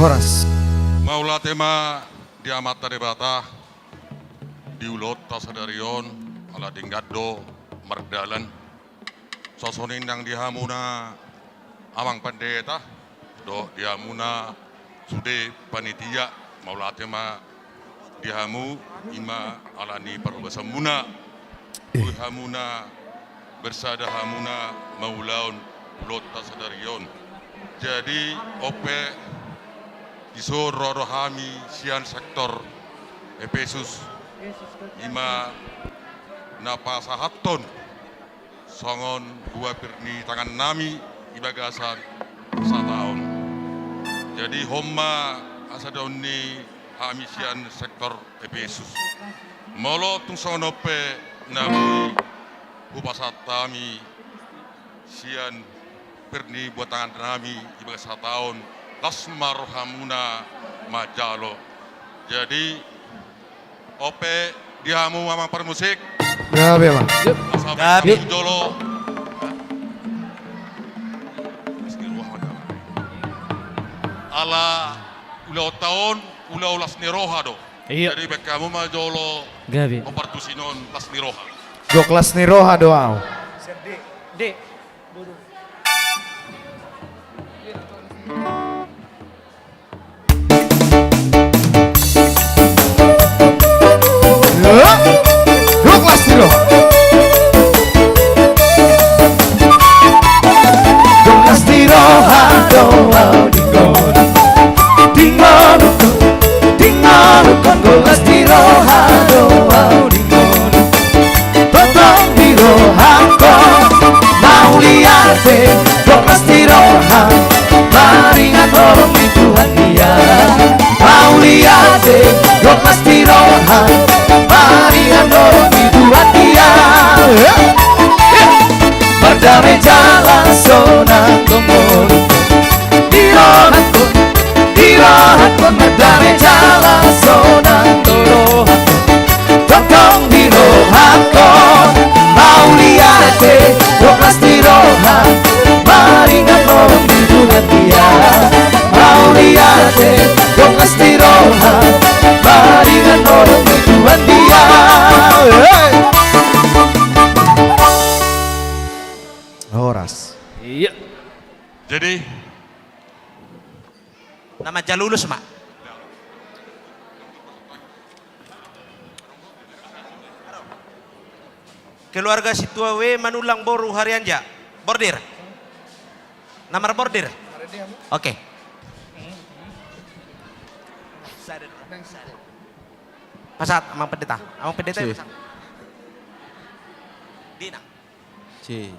Horas. Mauliate ma di Amanta Debata, di ulaonta sadari on, ala denggan do mardalan. Songon i nang di hamuna amang pandita, dohot di hamuna sude panitia, mauliate ma di hamu, i ma ala ni parhobasanmuna. Eh. Boi hamuna bersada hamuna mangulahon ulaonta sadari on. Jadi, on pe, dison ro do hami sian sektor Efesus, i ma na pasahathon songon buah pir ni tangannami di bagasan sataon. Jadi, on ma hasadahon ni hami sian sektor Efesus. Molo tung songon on pe na boi hupasahat hami sian pir ni buah tangannami di bagasan sataon, las ma rohamuna manjalo. Jadi, on pe di hamu amang parmusik. Gabe, amang. Asa gabe. Baen hamu jolo. Ala ulaonta on, ulaon las ni roha do. Iya. Jadi, baen hamu ma jolo. Gabe. Hombar tusi on las ni roha. Gok las ni roha do au. Dek. Gok las ni roha. Gok las ni roha do au di ngolungku. Di ngolungku, di ngolungku, gok las ni roha do au di ngolungku. Tongtong di rohangku, mauliate, gok las ni roha, maringan holong ni Tuhan Dia. Mauliate, gok las ni roha, maringan holong ni Tuhan Dia. Mardame jala sonang do ngolungku. Di rohangku, di rohangku, mardame jala sonang do rohangku. Tongtong di rohangku, mauliate, gok las ni roha, maringan holong ni Tuhan Dia. Mauliate, gok las ni roha, maringan holong ni Tuhan Dia. Hei. Horas. Iya. Jadi, na manjalo ulos ma. Keluarga sintua W Manullang boru Harianja. Bordir. Na marbordir. Oke. Pasahat, amang pendeta. Amang pendeta. Si. Pasahat. Dina. Si.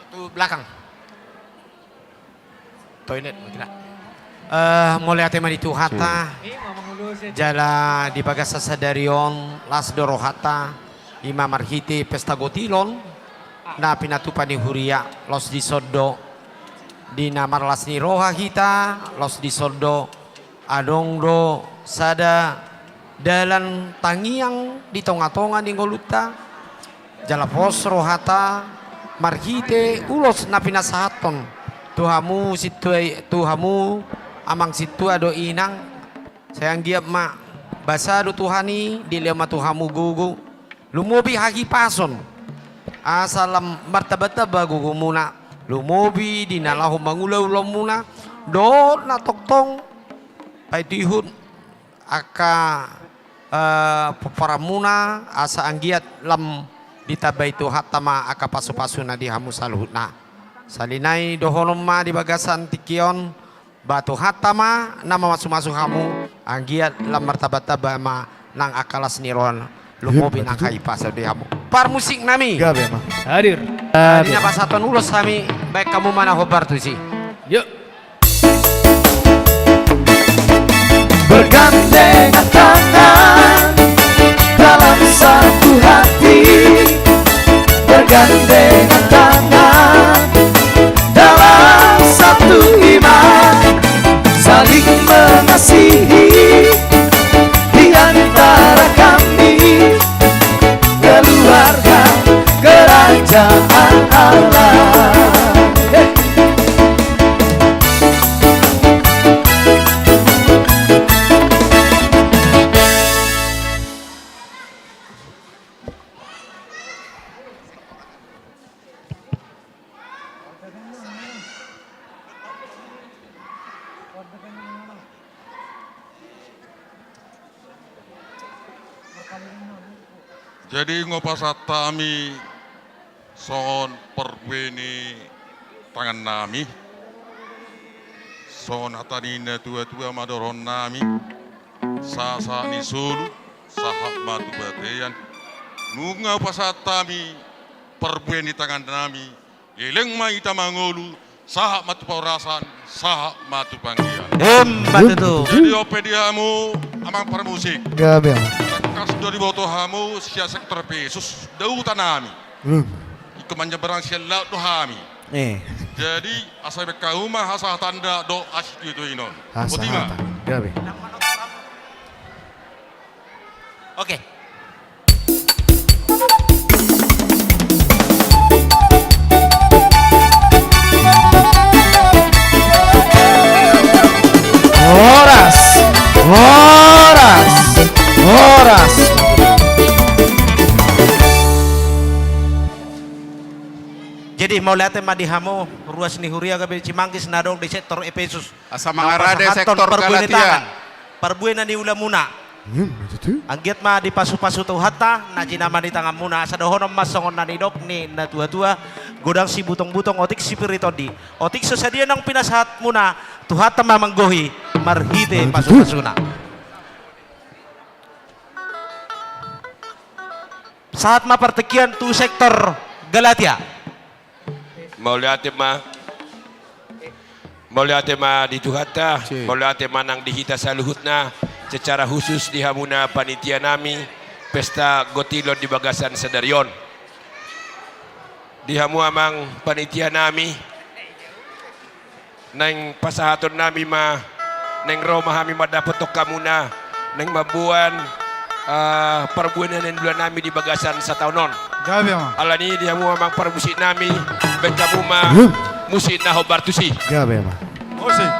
Tu belakang. Toilet ma kira. Eh, mauliate ma di Tuhanta. Jala di bagasan sadari on las do rohanta, ima marhite pesta gotilon na pinatupa ni huria, laos dison do di na marlas ni roha hita, laos dison do adong do sada dalan tangiang di tongatonga ni ngolunta. Jala pos rohanta marhite ulos na pinasahathon tu hamu sintua, tu hamu amang sintua dohot inang. Sai anggiat ma basa do Tuhan i, dilehon ma tu hamu gogo, lumobi hahipason, asa lam martabataba gogomuna, lumobi di na laho mangula ulaonmuna, dohot na tongtong paihutihut angka, eh, pomparanmuna, asa anggiat lam ditambai Tuhanta ma angka pasupasuna di hamu saluhutna. Sahali nai dohonon ma di bagasan tingki on, ba Tuhanta ma na mamasumasu hamu, anggiat lam martabataba ma nang angka las ni roha, lumobi nang hahipason di hamu. Parmusik nami. Gabe ma. Hadir. Di na pasahathon ulos hami, baen hamu ma na hombar tusi. Yuk. Bergandengan tangan dalam satu hati, bergandengan tangan dalam satu iman, saling mengasihi di antara kami, keluarga kerajaan Allah. Hei. Jadi, nunga pasahat hami songon parbue ni tangannami, songon hata ni natuatua ma dohononnami, sahat-sahat ni solu, sahat ma tu bontean. Nunga pasahat hami parbue ni tangannami, leleng ma hita mangolu, sahat ma tu parhorasan, sahat ma tu panggabean. Emma tutu. Jadi, on pe di hamu amang parmusik. Gabe. Tangkas do diboto hamu sian sektor Efesus, dautanami. Ingkon manyabrang sian laut do hami. Eh. Jadi, asa baen hamu ma hasahatan dohot hasituituaon. Hasahatan. Boti ma. Gabe. Oke. Horas, horas, horas. Jadi, mauliate ma di hamu ruas ni huria gabe Cimanggis na adong di sektor Efesus. Asa mangarade sektor Galatia. Parbue na niulamuna. Anggiat ma dipasupasu Tuhanta na jinama ni tanganmuna, asa dohonon ma songon na nidok ni natuatua, godang sibutong-butong, otik sipir ni tondi, otik so sadia naung pinasahatmuna, Tuhanta ma manggohi marhite pasupasuna. Sahat ma partingkian tu sektor Galatia. Mauliate ma. Mauliate ma di Tuhanta, mauliate ma nang di hita saluhutna, secara khusus di hamuna panitianami pesta gotilon di bagasan sadari on. Di hamu amang panitianami, naeng pasahatonnami ma, naeng ro ma hami mandapothon hamuna, naeng mamboan, eh, parbue na niulanami di bagasan sataon on. Gabe ma. Alani i di hamu amang parmusiknami, baen hamu ma musik na hombar tusi. Gabe ma. Musik.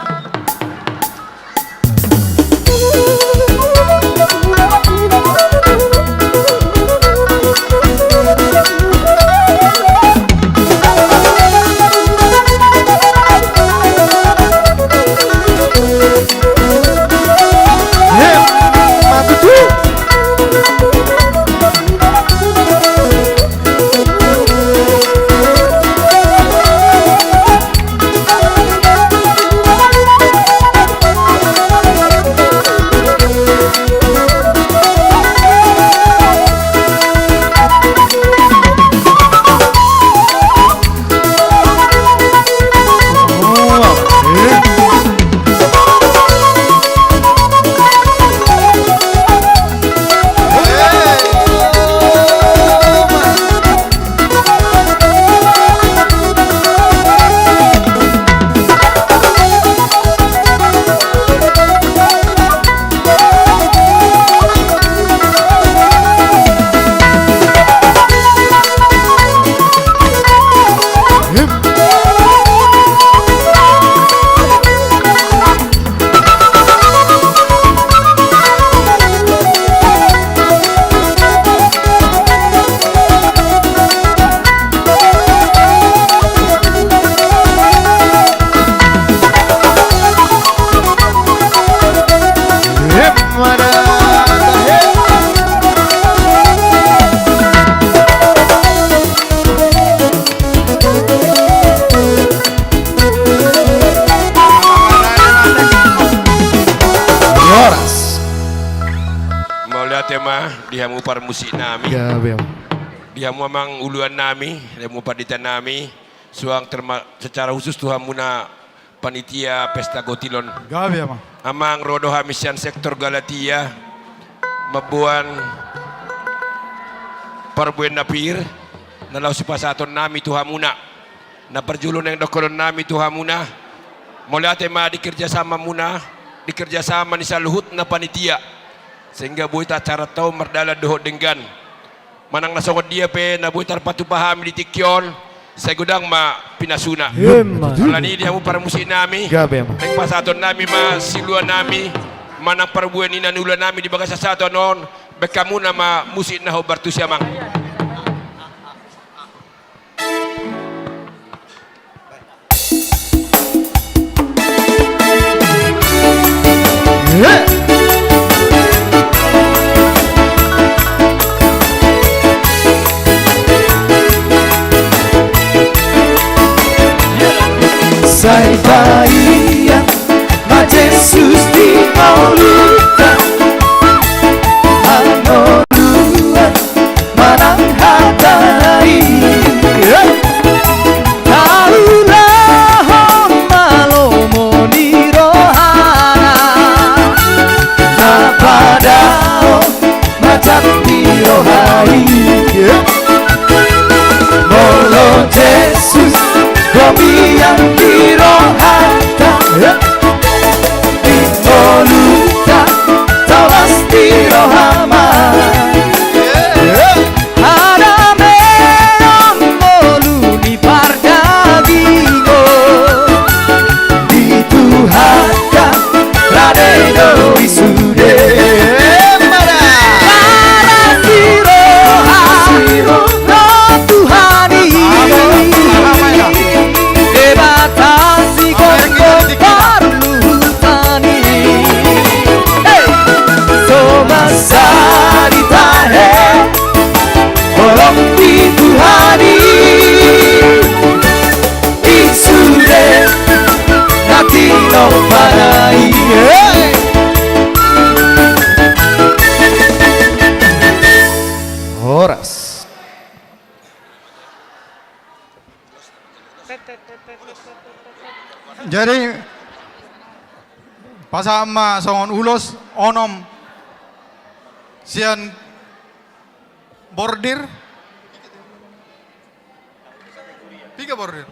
Horas. Mauliate ma di hamu parmusik nami. Gabe, Amang. Di hamu amang uluan nami, di hamu pandita nami, suang terma-, secara khusus tu hamuna panitia pesta gotil on. Gabe, Amang. Amang, ro do hami sian sektor Galatia, mamboan parbue na pir, na laho sipasahaton nami tu hamuna. Na parjolo naeng dohonon nami tu hamuna, mauliate ma di kerjasamamuna, di kerjasama ni saluhutna panitia, sehingga boi acara ta on mardalan dohot denggan. Manang na songon dia pe na boi tarpatupa hami di tingki on, sai godang ma pinasuna. Emma tutu. Alani i di hamu parmusik nami. Gabe, Amang. Naeng pasahaton nami ma silua nami, manang parbue ni na niula nami di bagasan sahat on, baen hamuna ma musik na hombar tusi, Amang. Sai paima ma Jesus di ngolunta, hangoluan manang hata i. Taulahon ma lomo ni rohana, na padao ma jat ni roha i. Molo Jesus do mian di rohanta, di ngolunta tau las ni roha ma. Hadameon ngolu ni pardagingon, di Tuhanta rade do i sude. Paras ni roha, roha Tuhan i, Debata sigomgom parluhutan i. Hei! So masa ditahe holong ni Tuhan i, i sude na tinompana i. Hei! Horas. Jadi, pasahat ma songon ulos onom sian bordir. Piga bordir?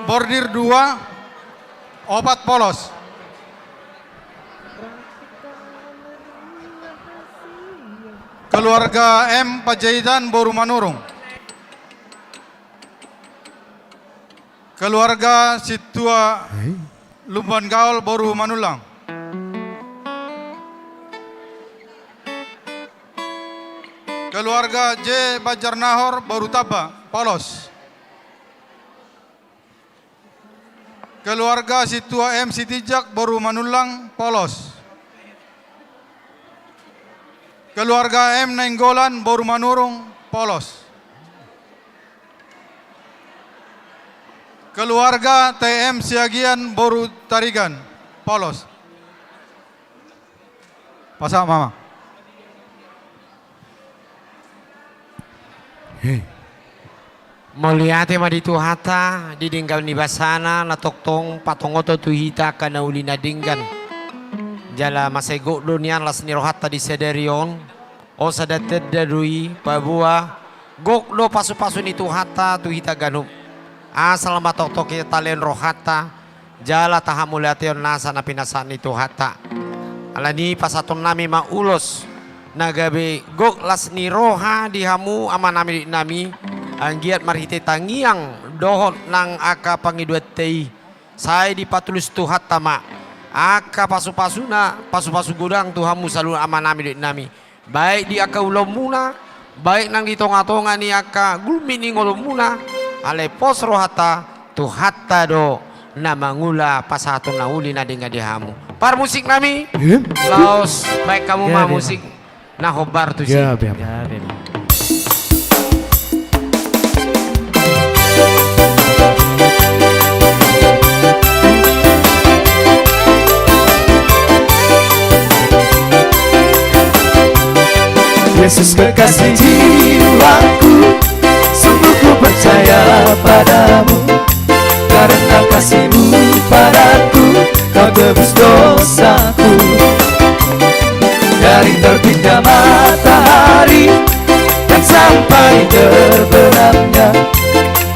Bordir dua, opat polos. Keluarga M Panjaitan boru Manurung. Keluarga Sintua Lumban Gaol boru Manullang. Keluarga J Banjarnahor boru Tamba, polos. Keluarga Sintua M Sitinjak boru Manullang, polos. Keluarga M Nainggolan boru Manurung, polos. Keluarga T M Siagian boru Tarigan, polos. Pasahat ma, Amang. Hei. Mauliate ma di Tuhanta, di denggan ni basana, na tongtong patongothon tu hita angka na uli na denggan. Jala mansai gok do nian las ni rohanta di sadari on, on sada tanda do i paboa gok do pasupasu ni Tuhanta tu hita ganup. Asal ma tongtong hita talehon rohanta, jala tahamauliateon nasa na pinasahat ni Tuhanta. Alani i pasahaton nami ma ulos na gabe gok las ni roha di hamu amanami dohot inanami, anggiat marhite tangiang dohot nang angka pangidoanta i, sai dipatulus Tuhanta ma angka pasupasuna, pasupasu godang tu hamu saluhut amanami dohot inanami. Baik di angka ulaonmuna, baik nang di tongatonga ni angka gulmit ni ngolumuna, alai pos rohanta, Tuhanta do na mangula pasahaton na uli na denggan di hamu. Parmusik nami, laos baen hamu ma musik na hombar tusi. Gabe, Amang. Gabe, Amang. Yesus kekasih jiwaku, sungguh ku percaya padamu. Karena kasih-Mu padaku, Kau tebus dosaku. Dari terbitnya matahari dan sampai terbenamnya,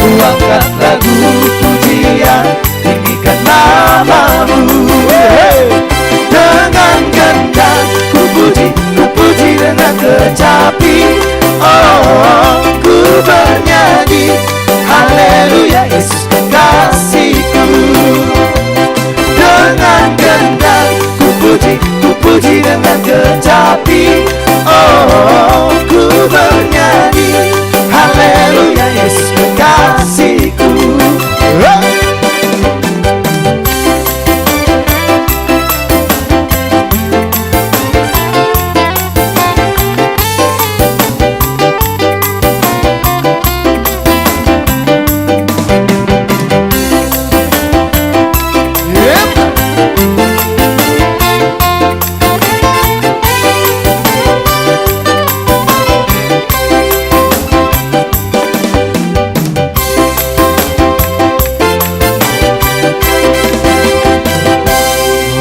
ku angkat lagu pujian, tinggikan nama-Mu. Dengan gendang ku puji, ku puji dengan kecapi. Oh, ku bernyanyi, haleluya, Yesus kekasihku. Dengan gendang ku puji, ku puji dengan kecapi. Oh, ku bernyanyi, haleluya, Yesus kekasihku.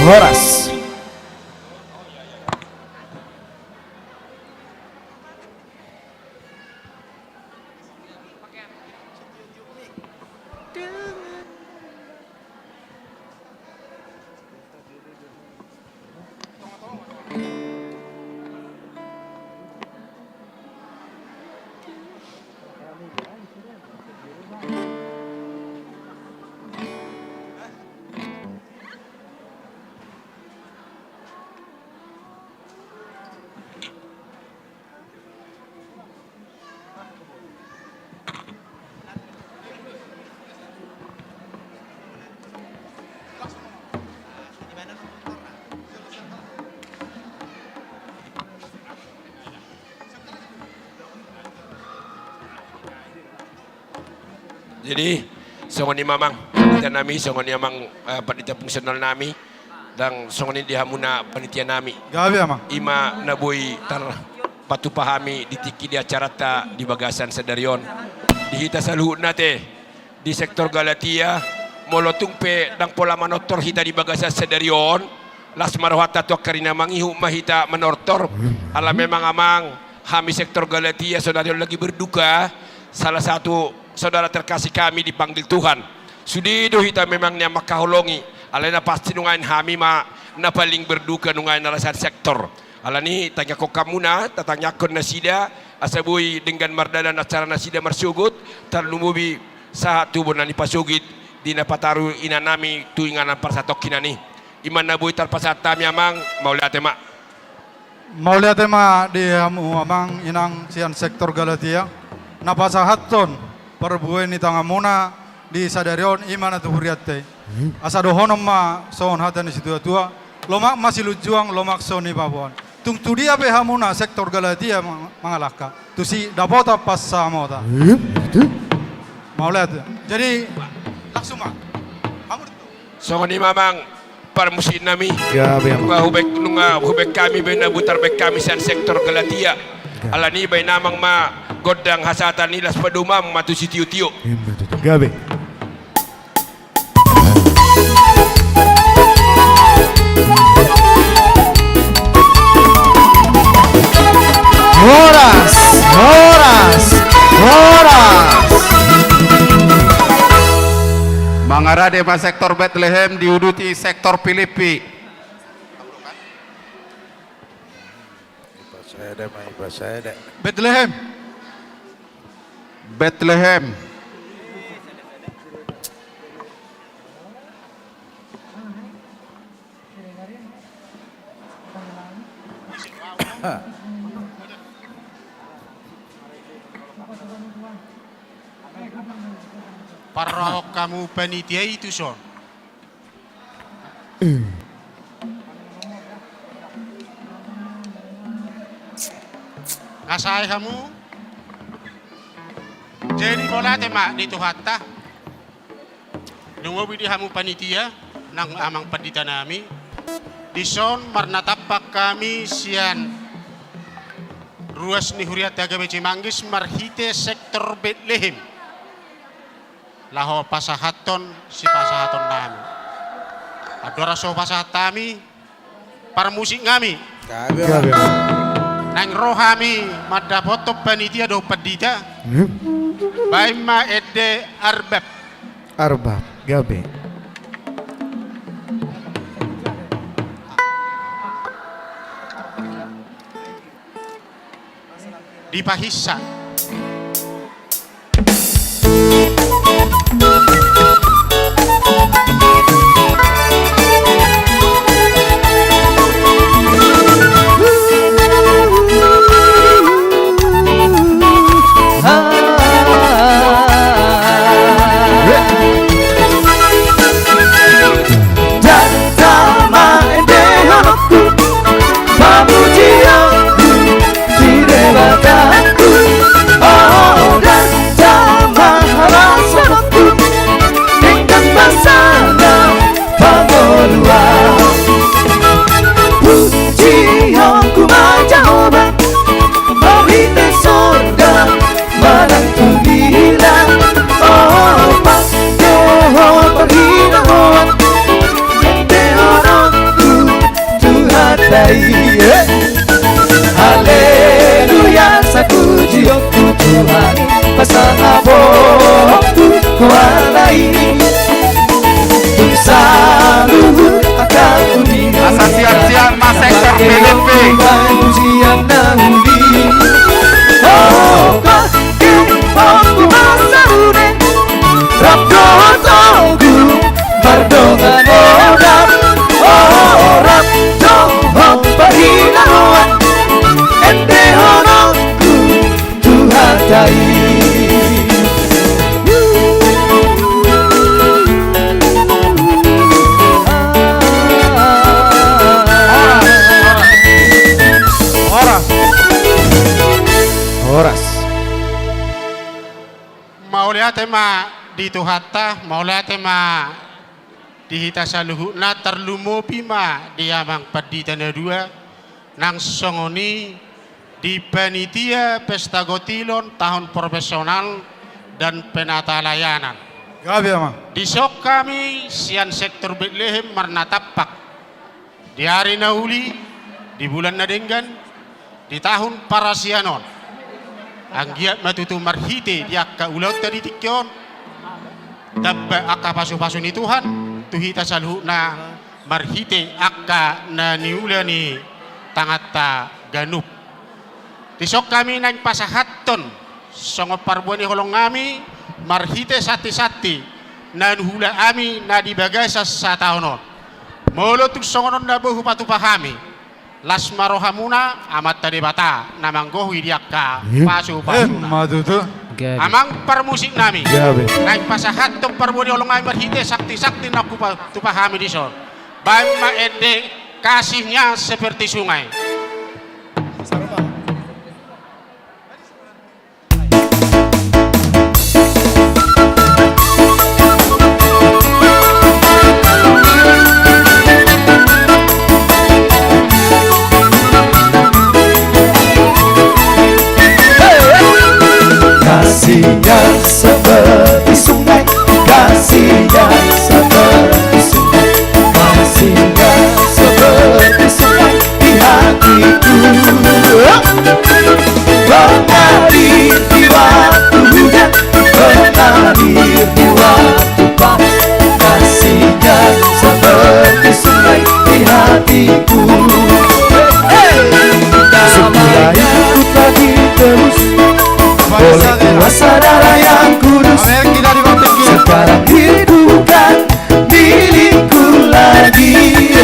Horas. Jadi, songon i ma amang, pandita nami, songon i amang, eh, pandita fungsional nami, ndang songon i di hamuna panitia nami. Gabe, amang. I ma na boi tarpatupa hami di tingki di acaranta di bagasan sadari on. Di hita saluhutna ate, di sektor Galatia, molo tung pe ndang pola manortor hita di bagasan sadari on, las ma rohanta tu angka ari na mangihut ma hita manortor. Ala memang amang, hami sektor Galatia saonari on lagi berduka, salah satu saudara terkasih kami dipanggil Tuhan. Sude do hita memang nian mangkaholongi, alai na pasti nuaeng hami ma na paling berduka nuaeng alasan sektor. Alani i tangiangkon hamuna, tatangiangkon nasida, asa boi denggan mardalan acara nasida marsogot, tarlumobi sahat tu bona ni pasogit di na pataru inanami tu inganan parsatongkinan i. I ma na boi tarpasahat hami amang, mauliate ma. Mauliate ma di hamu amang inang sian sektor Galatia, na pasahathon parbue ni tanganmuna di sadari on i ma na tu hurianta i. Hmm. Asa dohonon ma songon hata ni situatua, lomak ma silunjuang, lomak so nipaboan. Tung tu dia pe hamuna sektor Galatia mang-, mangalangka, tusi dapotan pansamotan. Hmm, betul. Mauliate. Jadi, langsung ma. Hamu do. Songon i ma amang parmusik nami. Gabe, amang. Nunga hubaen, nunga hubaen hami baen na boi tarbaen hami sian sektor Galatia. Gabe. Alani i baen amang ma gondang hasahatan i, laos padomu amang ma tu sitiotio. Ima tutu. Gabe. Horas, horas, horas. Mangarade ma sektor Betlehem, diuduti sektor Pilippi. Betlehem. Betlehem. Parrohahon hamu panitia i tuson. Nga sae hamu. Jadi mauliate ma di Tuhanta. Lumobi di hamu panitia nang amang pandita nami. Dison marnatampak hami sian Ruas ni hurianta G B C Manggis marhite sektor Betlehem. Laho pasahathon sipasahatonnami. Andorang so pasahat hami, parmusiknami. Gabe. Gabe. Naeng ro hami mandapothon panitia dohot pandita. Hmm. Baen ma ende arbab. Arbab, gabe. Dipahinsa. Dang tama endehononku, pamujionku di Debatangku. O, dang tama halashononku, denggan basana pangoluan. Pujionku ma Jahowa, marhite sorga manang tu ngila. O, pande ho parhinahoan, endehononku Tuhanta i. Haleluya, sai pujionku Tuhan, pasangaponku ho Ama i. Tung saluhut angka pudi. Asa sian-sian ma sektor P D P. Pujian na uli. O, pangkihonku ma sarude, rap dohot togu mardongan odap. O, rap dohot parhinahoan, endehononku Tuhanta i. Horas. Horas. Mauliate ma di Tuhanta, mauliate ma di hita saluhutna, tarlumobi ma di amang pandita na dua, nang songon i di panitia pesta gotilon tahun profesional dan penata layanan. Gabe, amang. Dison hami sian sektor Betlehem marnatampak di ari na uli, di bulan na denggan, di tahun parasian on. Anggiat ma tutu marhite di angka ulaonta di tingki on, tamba angka pasupasu ni Tuhan tu hita saluhutna marhite angka na niula ni tanganta ganup. Dison hami naeng pasahathon songon parbue ni holongnami marhite santisanti na niula hami na di bagasan sataon on. Molo tung songon on na boi hupatupa hami, las ma rohamuna, Amanta Debata na manggohi di angka pasupasuna. Emma tutu. Gabe. Amang parmusiknami. Gabe. Naeng pasahathon parbue ni holongnami marhite santisanti na hupatupa hami dison. Baen ma ende Kasihnya Seperti Sungai. Kasihnya seperti sungai, kasihnya seperti sungai, kasihnya seperti sungai di hatiku. Mengalir di waktu hujan, mengalir di waktu panas, kasihnya seperti sungai di hatiku. Semula hidupku telah ditebus oleh kuasa darah yang kudus. Sekarang hidup bukan milikku lagi.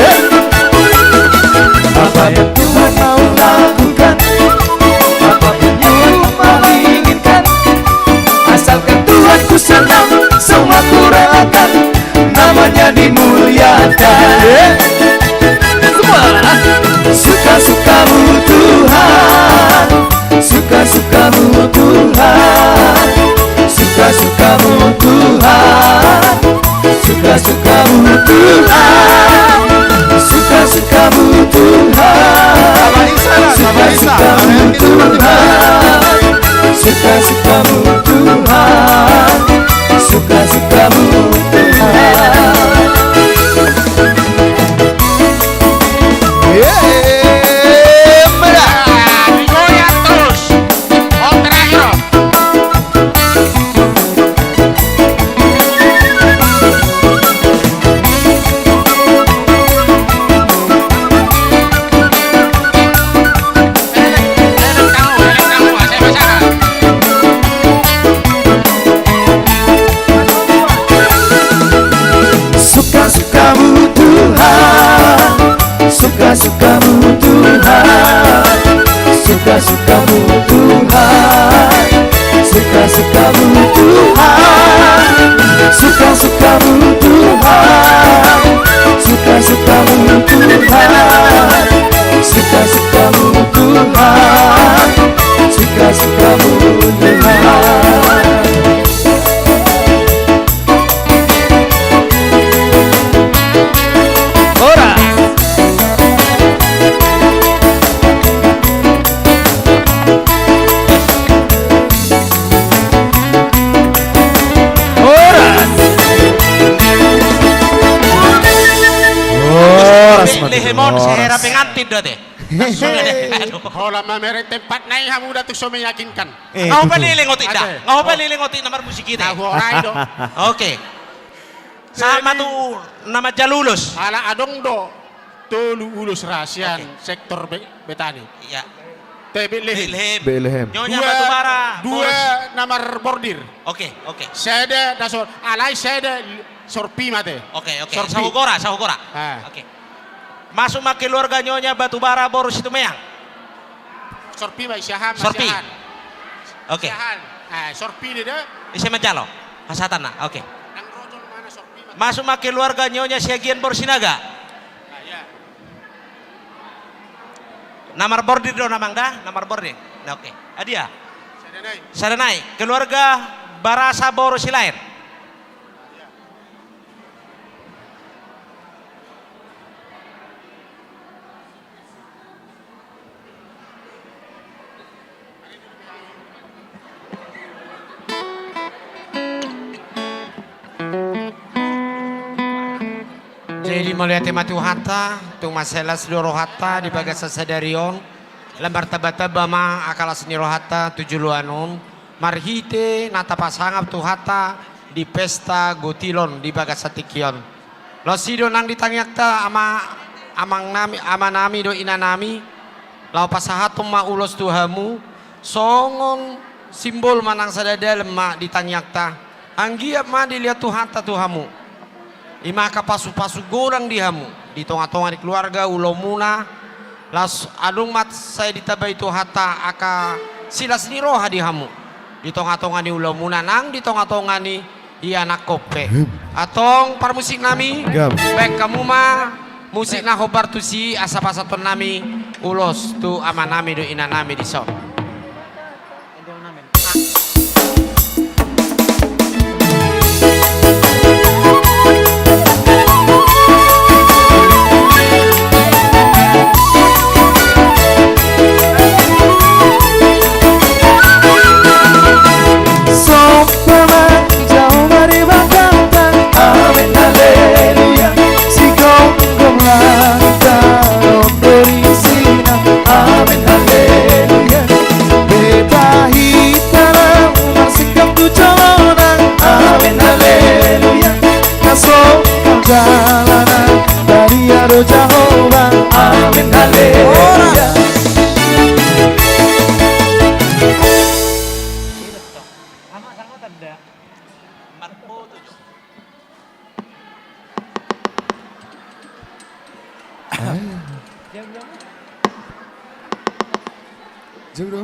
Apa yang Tuhan mau lakukan, apa yang Tuhan mau inginkan, asalkan Tuhanku senang, semua kurelakan, namanya dimuliakan. Semua. Suka-sukamu Tuhan, suka-sukamu Tuhan, suka-sukamu Tuhan, suka-sukamu Tuhan, suka-sukamu Tuhan, suka-sukamu Tuhan. Suka-sukamu Tuhan, suka-sukamu Tuhan, suka-sukamu Tuhan, suka-sukamu Tuhan, suka-sukamu Tuhan, suka-sukamu Tuhan. Horas. Horas. Horas. Lehemon sehera pengantin do ate. Holan mamereng tempatna i hamu da tung so meyakinkan. Eh, nga hupa leleng otik da. Nga hupa leleng otik na marmusik i da. Oke. Sahat ma tu na manjalo ulos. Ala adong do tolu ulos ra sian sektor Betani. Iya. Te Betlehem. Betlehem. Nyonya Batubara. Dua na marbordir. Oke, oke. Sada da sor, alai sada sorpi ma te. Oke, oke. Saugora, saugora. Oke. Masuk ma keluarga Nyonya Batubara boru Situmeang. Sorpi ma, ise aha ma? Sorpi. Oke. Ise aha? Sorpi do da. Ise manjalo hasahatanna? Oke. Masuk ma keluarga Nyonya Siagian boru Sinaga. Na marbordir do na amang da, na marbordir. Na oke. Adia. Sada nai. Keluarga Barasa boru Silaen. Jadi mauliate ma Tuhanta, tung mansai las do rohanta di bagasan sadari on. Lam martamba-tamba ma angka las ni rohanta tu joloan on, marhite na tapasangap Tuhanta di pesta gotil on di bagasan tingki on. Laos i do nang di tangiangta, ama, amang nami, ama nami dohot ina nami, laho pasahathon ma ulos tu hamu, songon simbol ma nang sada dalan ma di tangiangta, anggiat ma dilehon Tuhanta tu hamu. I ma angka pasu-pasu godang di hamu, di tonga-tonga ni keluarga, ulaonmuna, laos adong ma sai ditambai Tuhanta angka silas ni roha di hamu, di tonga-tonga ni ulaonmuna nang di tonga-tonga ni ianakhon pe. Antong parmusik nami, baen hamu ma musik na hombar tusi asa pasahaton nami ulos tu ama nami dohot ina nami dison. Somba ma Jahowa di bagasan. Amen, haleluya. Sigomgom langit tano do isina. Amen, haleluya. Beta hita na marsingkap tu jolona. Amen, haleluya. Na so mardalan na badia do Jahowa. Amen, haleluya. Jam berapa?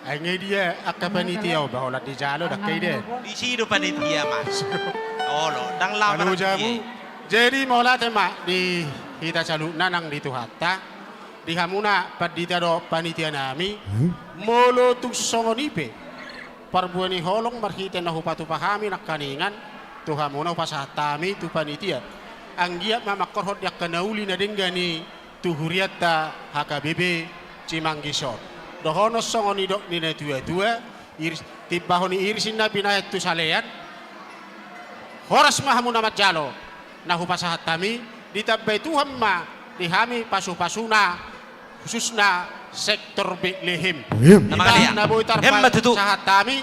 Ai nge dia angka panitia, o ba holan dijalo dang kai de. Disi do panitia, Mas. Olo, dang laho. Jadi mauliate ma di hita saluhutna nang di Tuhanta. Di hamuna pandita dohot panitia nami, molo tung songon i pe parbue ni holong marhite na hupatupa hami nangkaningan, tu hamuna hupasahat hami tu panitia. Anggiat ma mangkorhon di angka na uli na denggan i tu hurianta H K B B Cimanggis on. Dohonon songon nidok ni na tua-tua, iris, timbahon ni iris ninna binahen tu salean. Horas ma hamu na manjalo na hupasahat hami, ditambai Tuhan ma di hami pasu-pasuna, khususna sektor Betlehem. Ima na boi tarpasahat hami,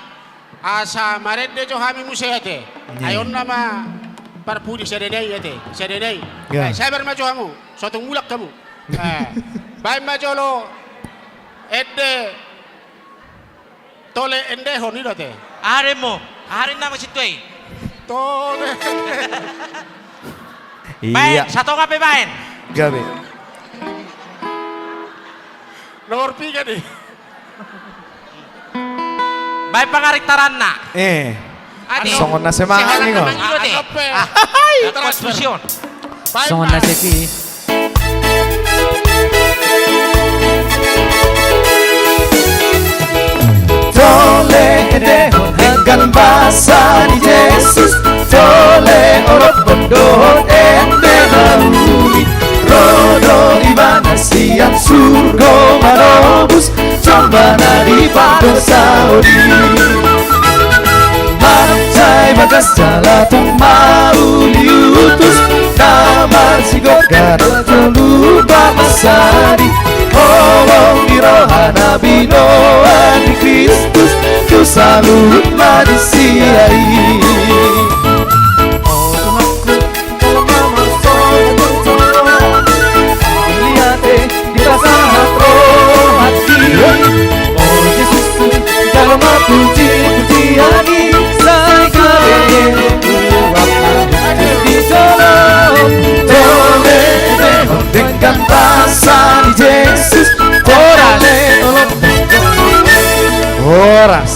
asa marende jo hami muse ate. Ai on nama parpudi sada nai ate, sada nai. Sabar ma jo hamu, so tung mulak hamu. Baen ma jolo ende. Tole endehon i do ate. Aha do inna, aha do inna ma sintua i? Tole. Iya. Baen, satonga pe baen. Gabe. Nomor piga nih? Baen pangarintaranna. Eh. Adi. Songon na semangat ni ho. Songon na sepi. Tole endehon denggan basa ni Jesus, tole olophon dohot ende na uli. Ro do Ibana sian surgo manobus jolma na dipardosa uli. Mansai bagas jala tung mauliutus, na marsigor gadot tolu pamasadi. Holong ni roha na binoan ni Kristus tu saluhut na disi ai. Denggan basa ni Jesus. Horas.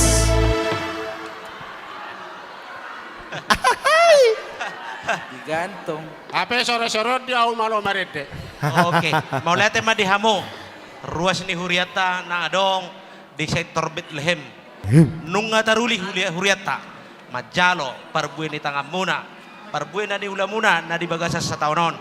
Digantung. Hape sore-sore on di au malo marende. Oke, mauliate ma di hamu ruas ni hurianta na adong di sektor Betlehem. Nunga taruli hurianta manjalo parbue ni tanganmuna, parbue na niulamuna na di bagasan sataon on.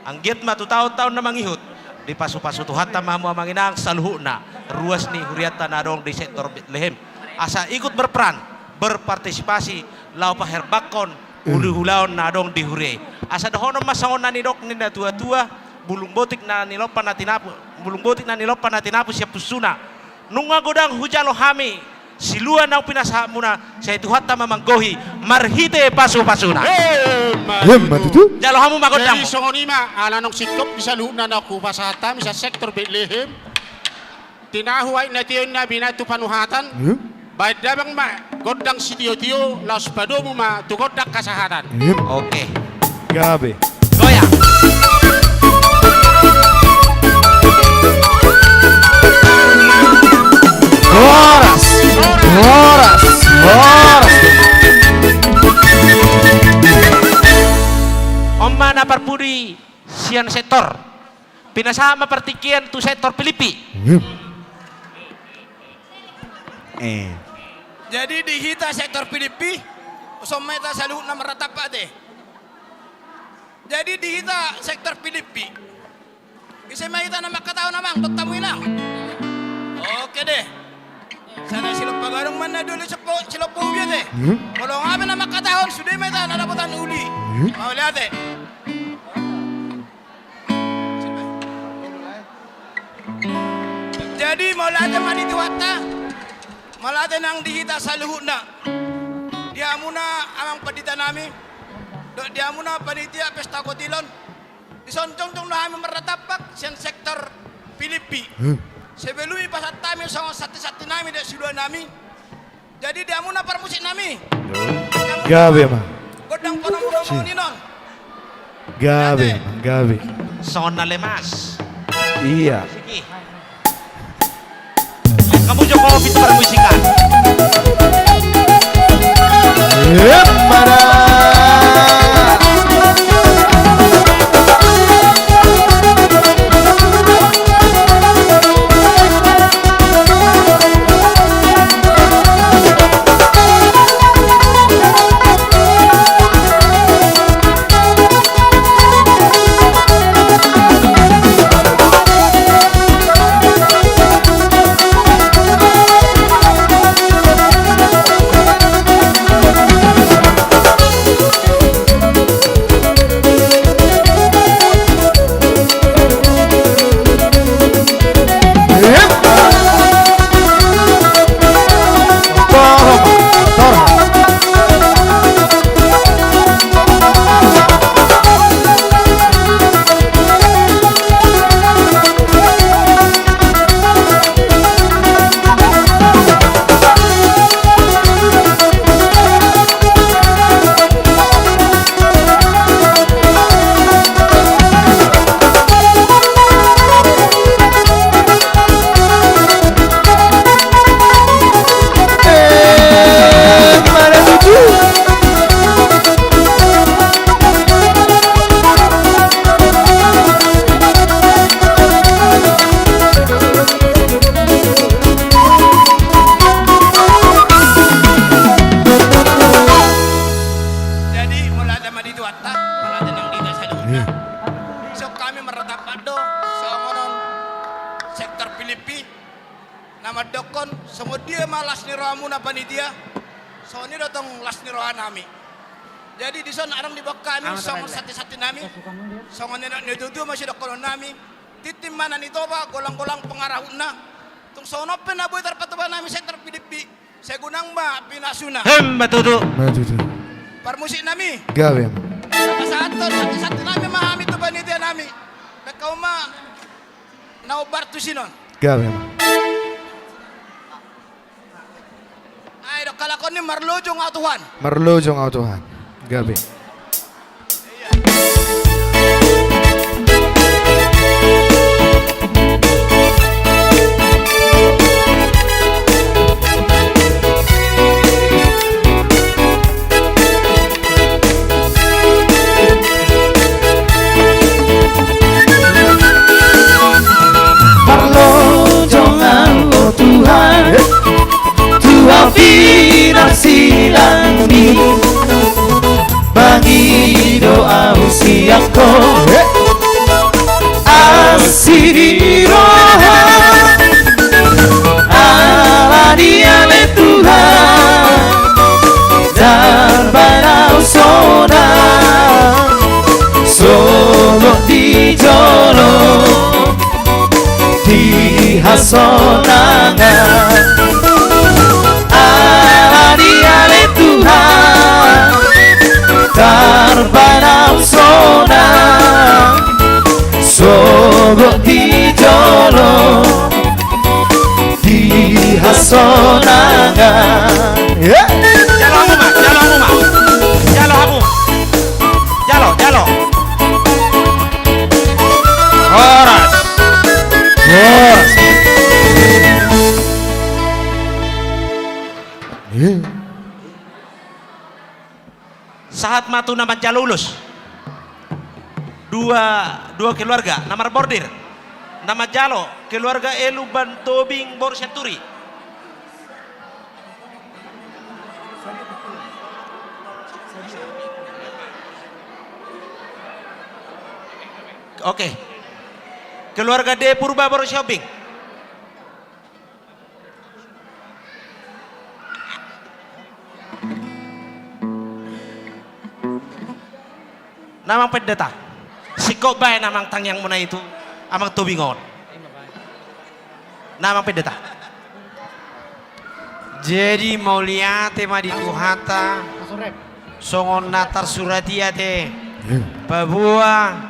Anggiat ma tu taon-taon na mangihut dipasupasu Tuhanta ma hamu amang inang saluhutna ruas ni hurianta na adong di sektor Betlehem, asa ikut berperan, berpartisipasi laho paherbangkon ulaulaon na adong di huria i. Asa dohonon ma songon na nidok ni natuatua, bulung botik na nilompa na tinapu, bulung botik na nilompa na tinapu sian pusuna. Nunga godang hujalo hami silua naung pinasahatmuna, sai Tuhanta ma manggohi marhite pasupasuna. Emma tutu. Jalo hamu ma gondang. Jadi songon i ma, ala naung singkop di saluhutna naung hupasahat hami sian sektor Betlehem. Tinahu aek na tio i na binaen tu panuhatan. Baen damang ma gondang sitiotio, laos padomu ma tu gondang hasahatan. Oke. Gabe. Goyang. Horas. Horas. Horas. On ma na parpudi sian sektor. Pinasahat ma partingkian tu sektor Pilippi. Eh. Jadi di hita sektor Pilippi, uson ma hita saluhutna marratampak ate. Jadi di hita sektor Pilippi, ise ma hita na mangkatahon amang dohot hamu inang? Oke deh. Sada silompa gadong ma na doli sepo, silompa ubi ate. Molo nga be na mangkatahon sude ma hita na dapotan uli. Mauliate. Jadi mauliate ma di Tuhanta. Mauliate nang di hita saluhutna. Di hamuna amang pandita nami dohot di hamuna panitia pesta kotil on. Dison jongjong do hami marratampak sian sektor Pilippi. Sebelum i pasahat hami songon santisanti nami dohot silua nami. Jadi di hamuna parmusik nami. Gabe ma. Gondang parmusik nami non. Gabe ma, gabe. Songon na lemas. Iya. Kamu joko fit parmusikan. Emma da. hamuna panitia, songon i do tong las ni roha nami. Jadi dison adong diboan hami songon santi-santi nami, songon nidok ni natua-tua ma sidohonon nami, tintin ma na nitoba, golang-golang pangarahutna. Tung songon on pe na boi tarpatupa nami sai tarpilippi, sai godang ma pinasuna. Emma tutu. Emma tutu. Parmusik nami. Gabe ma. Pasahathon santi-santi nami ma hami tu panitia nami. Baen hamu ma na hombar tusi on. Gabe ma. Ai, didok halak on i, marlojong ahu Tuhan. Marlojong ahu Tuhan. Gabe. Marlojong ahu, o Tuhan, tu ahu pinarsilangmi, mangido ahu sian Ho, asi ni roha. Alani ale Tuhan, ndang baen ahu sonang, sogot di jolo di hasonangan. Alani ale Tuhan, ndang baen ahu sonang, sogot di jolo di hasonangan. Jalo hamu ma, jalo hamu ma. Jalo hamu. Jalo, jalo. Horas. Horas. Sahat ma tu na manjalo ulos. Dua, dua keluarga na marbordir. Na manjalo keluarga Elu Bantobing boru Sianturi. Oke. Keluarga De Purba boru Sihombing. Na amang pendeta, singkop baen amang tangiangmuna i tu amang Tobing on. Na amang pendeta. Jadi mauliate ma di Tuhanta. Songon na tarsurat i ate, paboa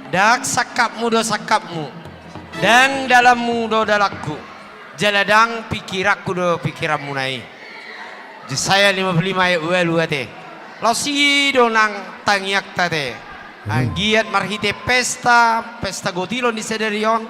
ndang sangkapmu do sangkapmu, ndang dalanmu do dalanku, jala ndang pingkiranku do pingkiranmuna i. Jesaya lima puluh lima ayat ualu ate. Laos i do nang tangiangta ate. Anggiat marhite pesta, pesta gotilon di sadari on,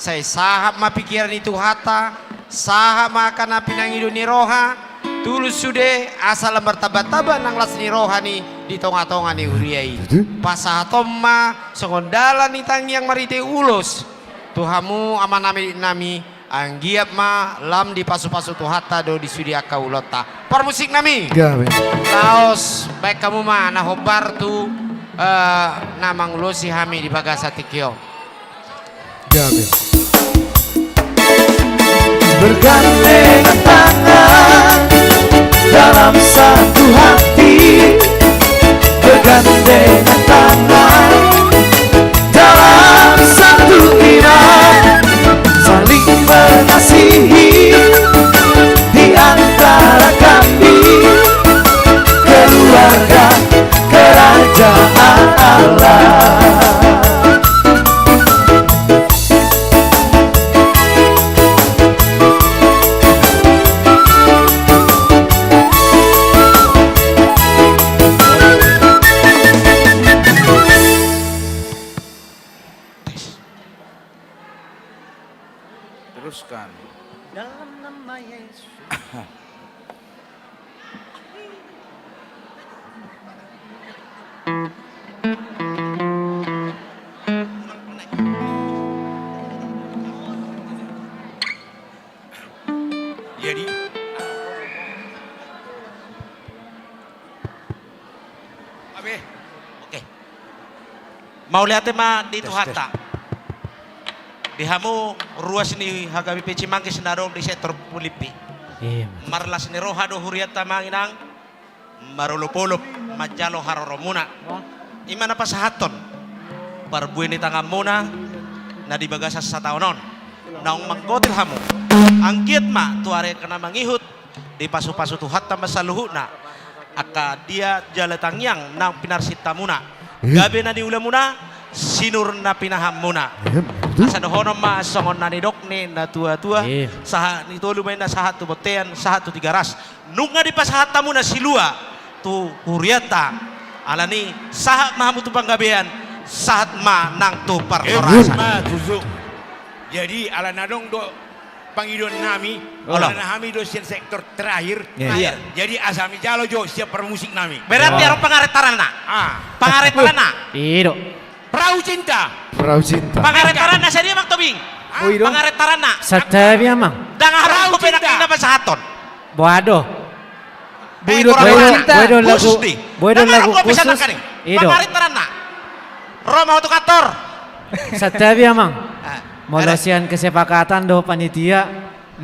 sai sahat ma pingkiran ni Tuhanta, sahat ma angka na pinangido ni roha, tulus sude, asa lam martamba-tamba nang las ni roha ni di tonga-tonga ni huria i. Pasahaton ma songon dalan ni tangiang marhite ulos tu hamu amanami, inanami, anggiat ma lam dipasu-pasu Tuhanta do di sude angka ulaonta. Parmusiknami. Gabe. Laos baen hamu ma na hombar tu, eh, na mangulosi hami di bagasan tingki on. Gabe. Bergandengan tangan dalam satu hati, bergandengan tangan dalam satu iman, saling mengasihi di antara kami, keluarga kerajaan Allah. Teruskan. Dalam nama Yesus. Jadi. Abe. Oke. Mauliate ma di Tuhanta. Di hamu ruas ni H K B P Cimanggis na adong di sektor Pulip i. Marlas ni roha do hurianta, amang inang, marolopolop manjalo haroromuna. Ima na pasahathon parbue ni tanganmuna na di bagasan sataon on, naung manggotil hamu. Anggiat ma tu ari angka na mangihut dipasupasu Tuhanta ma saluhutna, angka dia jala tangiang naung pinarsinta muna, gabe na niula muna, sinur na pinahan muna. Asa dohonon ma songon na nidok ni na tua-tua, sahat ni tolu ma inna sahat tu bontean, sahat tu Tigaras. Nunga dipasahat hamuna silua tu hurianta. Alani sahat ma hamu tu panggabean, sahat ma nang tu parhorasan. Jadi ala na adong do pangidoan nami, ala na hami do sian sektor terakhir. Jadi asa hami jalo jo sian parmusik nami. Berarti adong pangaretaranna. Pangaretaranna. Ido. Perahu cinta. Perahu cinta. Pangaretaranna sadia, Amang Tobing? Pangaretaranna. Santabi, Amang. Ndang adong perahu cinta. Nang na pasahathon. Boa do. Boi do lagu, boi do lagu khusus. Ido. Pangaretaranna. Ro ma ho tu kantor. Santabi, Amang. Molo sian kesepakatan dohot panitia,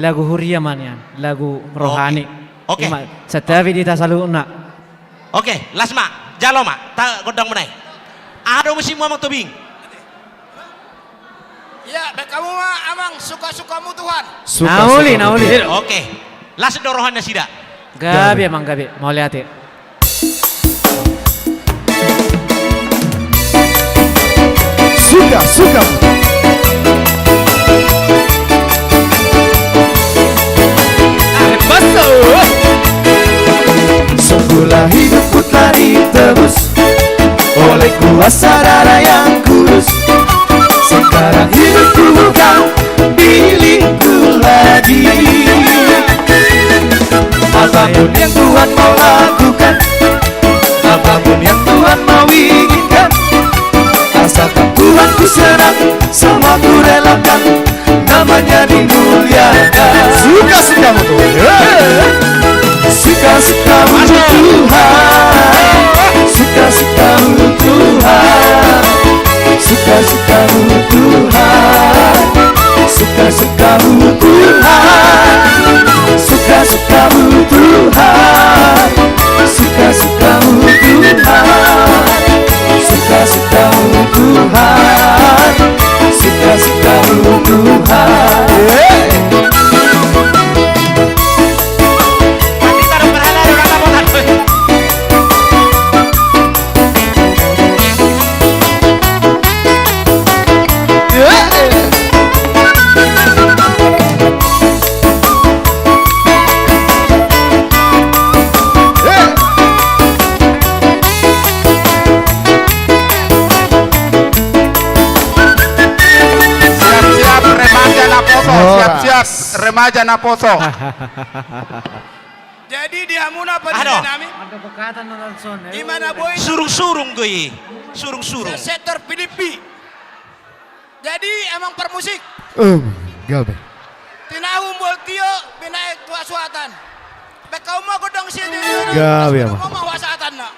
lagu huria ma nian, lagu rohani. Oke. Ima, santabi di hita saluhutna. Oke, las ma, jalo ma, ta gondang muna i. Aha do musikmu, Amang Tobing? Ia, baen hamu ma, Amang, Suka-sukamu Tuhan. Nauli, nauli. Oke. Las do roha nasida. Gabe, Amang, gabe. Mauliate. Suka-sukamu. Sungguhlah hidupku telah ditebus oleh kuasa darah yang kudus. Sekarang hidupku bukan milikku lagi. Apapun yang Tuhan mau lakukan, apapun yang Tuhan mau inginkan, asalkan Tuhan ku serahkan, semua ku relakan, namanya dimuliakan. Suka-sukamu Tuhan. Suka-sukamu Tuhan. Suka-sukamu Tuhan. Suka-sukamu Tuhan. Suka-sukamu Tuhan. Suka-sukamu Tuhan. Suka-sukamu Tuhan. Suka-sukamu Tuhan. Suka-sukamu Tuhan. Siap-siap remaja naposo, siap-siap remaja naposo. Jadi di hamuna panitia nami. Ima na boi. Surung-surung do i. Surung-surung. Sektor P D P. Jadi amang parmusik. Gabe. Tinahum bol tio, binaen tu hasuhatan. Baen hamu ma gondang sian tio. Gabe amang. Hamu ma hasuhatanna.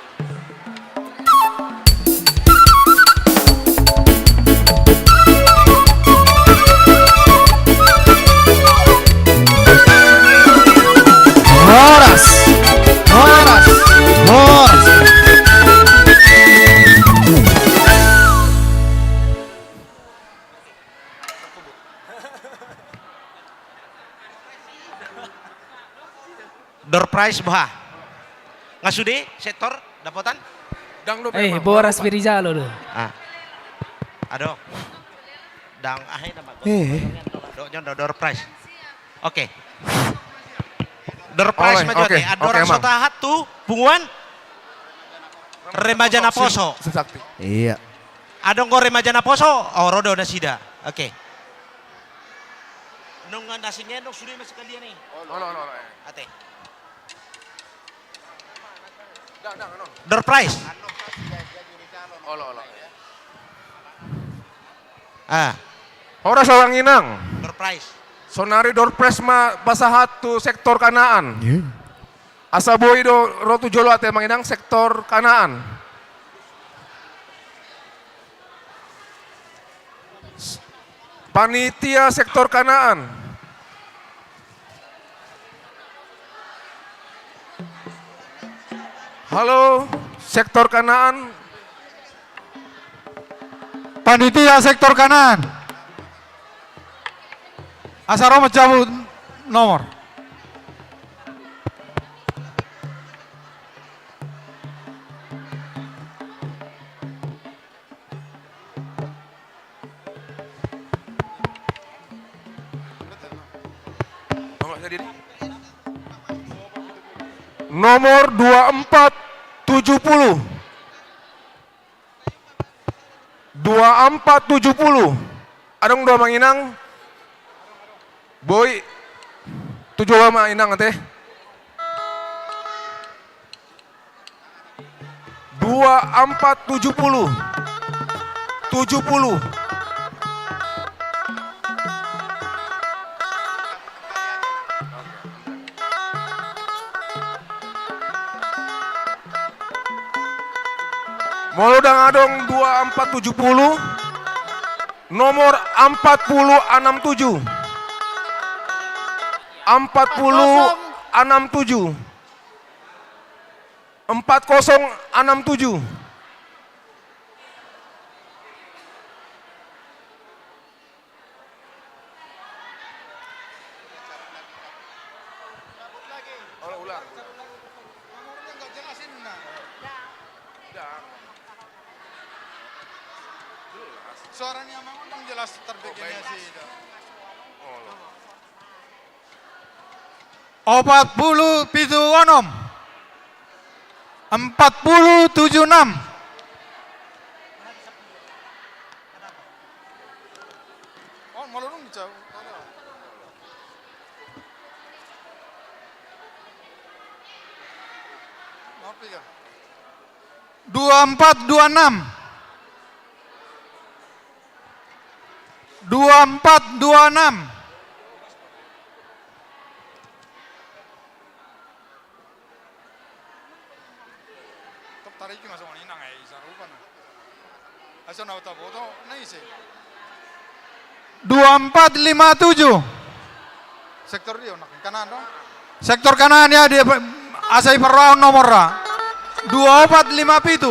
Horas, horas, horas. Door prize boha? Nga sude sektor dapotan? Ndang dope. Eh, boras pe dijalo do. Ah. Adong. Ndang aha i nama. Eh. Do, nyon do door prize. Oke. Door prize ma jo ate. Andorang so tahat tu punguan remaja naposo. Iya. Adong do remaja naposo, oh, ro do nasida. Oke. Nunga na singendong sude ma sekalian i. Olo, olo, olo. Ate. Door prize. Olo, olo. Ah. Horas amang inang. Door prize. Sonari door prize ma pasahat tu sektor Kanaan. Iya. Asa boi do ro tu jolo ate amang inang sektor Kanaan. Panitia sektor Kanaan. Halo, sektor Kanaan. Panitia sektor Kanaan. Asa ro manjabut nomor. Nomor dua empat tujuh puluh. Dua empat tujuh puluh. Adong do amang inang? Boi. Tujuh amang inang ate. Dua empat tujuh puluh. Tujuh puluh. Molo ndang adong dua empat tujuh puluh, nomor empat puluh enam tujuh. Empat puluh enam tujuh. Empat kosong enam tujuh. Ulang, ulang. Suara ni amang on ndang jelas. Opat puluh pitu onom. Empat puluh tujuh enam. Dua empat dua enam. Dua empat dua enam. Tong tariki masuk ni nang ai sarupa na. Asa na taboto na ise. Dua empat lima tujuh. Sektor dia nak kanan dong. Sektor kanan ya dia asa iparrohahon nomor ra. Dua empat lima pitu.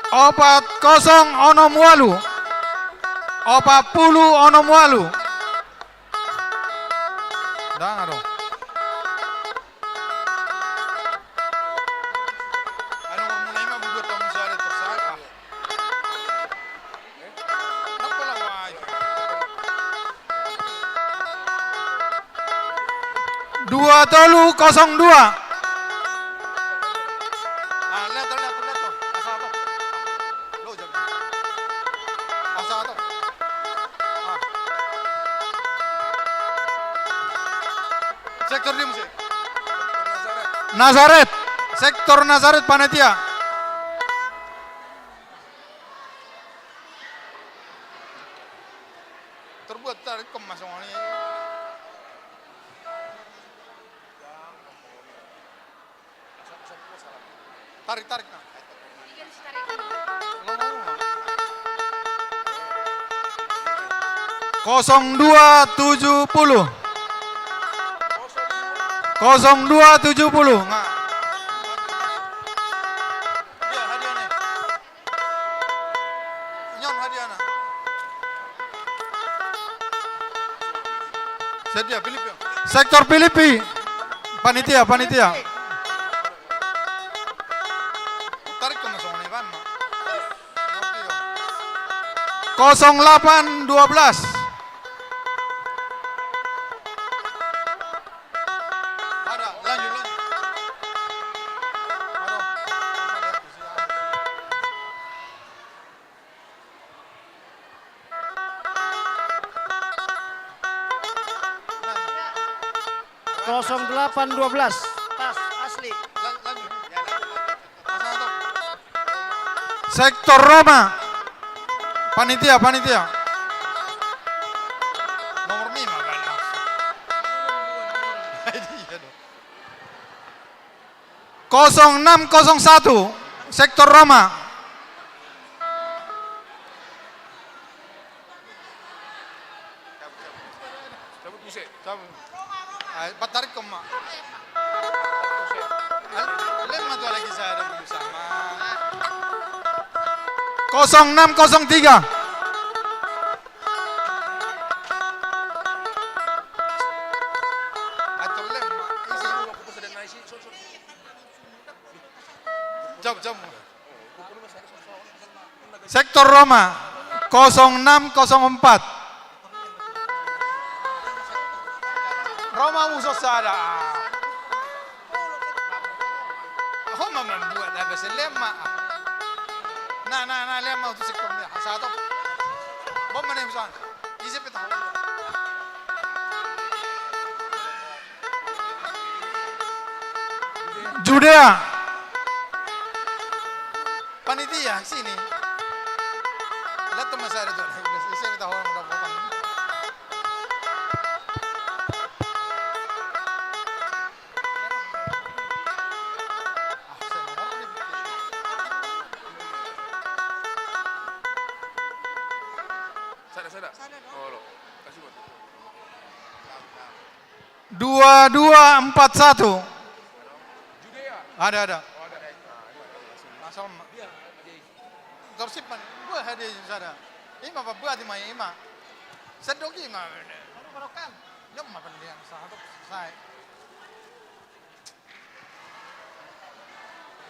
Opat kosong onom walu. Opat puluh onom walu. Ndang adong. Dua tolu kosong dua. Sektor dia mesti. Nazaret. Sektor Nazaret panitia. Terbuat tarik kemas ini. Tarik, tarik, nah. Kosong dua tujuh puluh. Kosong dua tujuh puluh. Nah. Sektor Pilipi. Panitia, panitia. Kosong delapan dua belas. Kosong delapan dua belas. Pas, asli. Sektor Roma. Panitia, panitia. Nomor lima kan. Kosong enam kosong satu, Sektor Roma. Coba. Ah, patarikkon ma. Lem ma tu lagi saya ada bersama. Kosong enam kosong tiga. Atur lem ma. Isi dulu, aku sedang naik, isi. Jam, jam. Sektor Roma, kosong enam kosong empat. Roma musuh sada. Ho ma membuat, dah, biasa lem ma. Nah, nah, nah, lem ma untuk sektor dia. Satu. Bom mana yang bisa? Isi peta. Judea. Panitia, sini. Lihat teman saya ada tuh. Saya minta orang udah potong. Sada, sada. Oh, lo. Kasih buat. Dua dua empat satu. Ada, ada. Asal ma-, torsip man. Gua hadir sada. Ima, Pak, buat ima, ima. Sedok ima. Ima, Pak, dia satu, saya.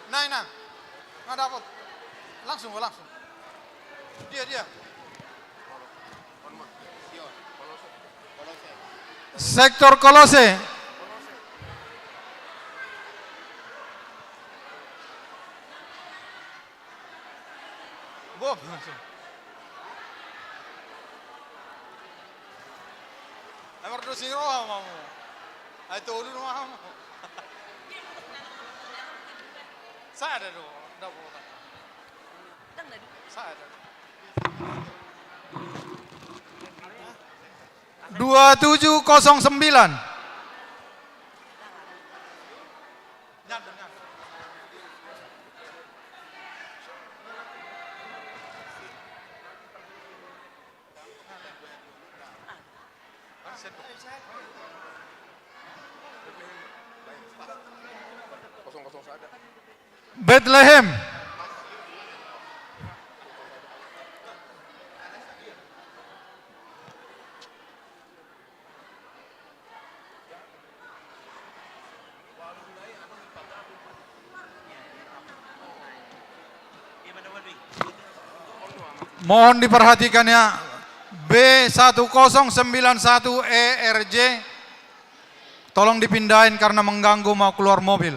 Nah, nah. Nggak dapet. Langsung, langsung. Dia, dia. Sektor Kolose. Bob, langsung. Nomor dua siro mamu. Ai tolu mamu. Sada do, dapot. Sada. Dua tujuh kosong sembilan. Betlehem. Mohon diperhatikan ya, B satu kosong sembilan satu E R J, tolong dipindahin karena mengganggu, mau keluar mobil.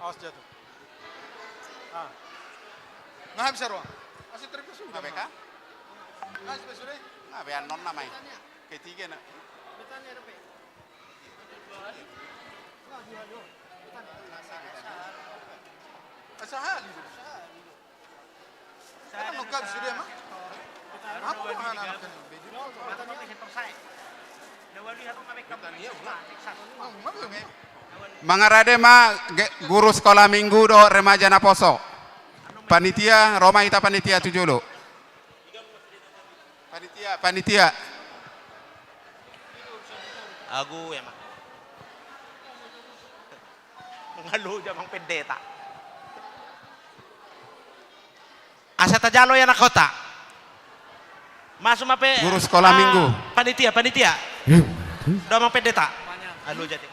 Awas jatuh. Ah. Nggak bisa ruang. Masih terpaksa udah. Apa, Kak? Nggak bisa sudah. Nggak, be annon namanya. Ketiga, nak. Sahali. Mangarade ma ge-, guru sekolah minggu dohot remaja naposo. Panitia, ro ma hita panitia tu jolo. Panitia, panitia. Agu, ya, Mak. Ngalo jamang pendeta. Asa tajalo, ya, anak kota. Masuk ma pe. Guru sekolah minggu. Panitia, panitia. Damang pendeta. Alu jadi.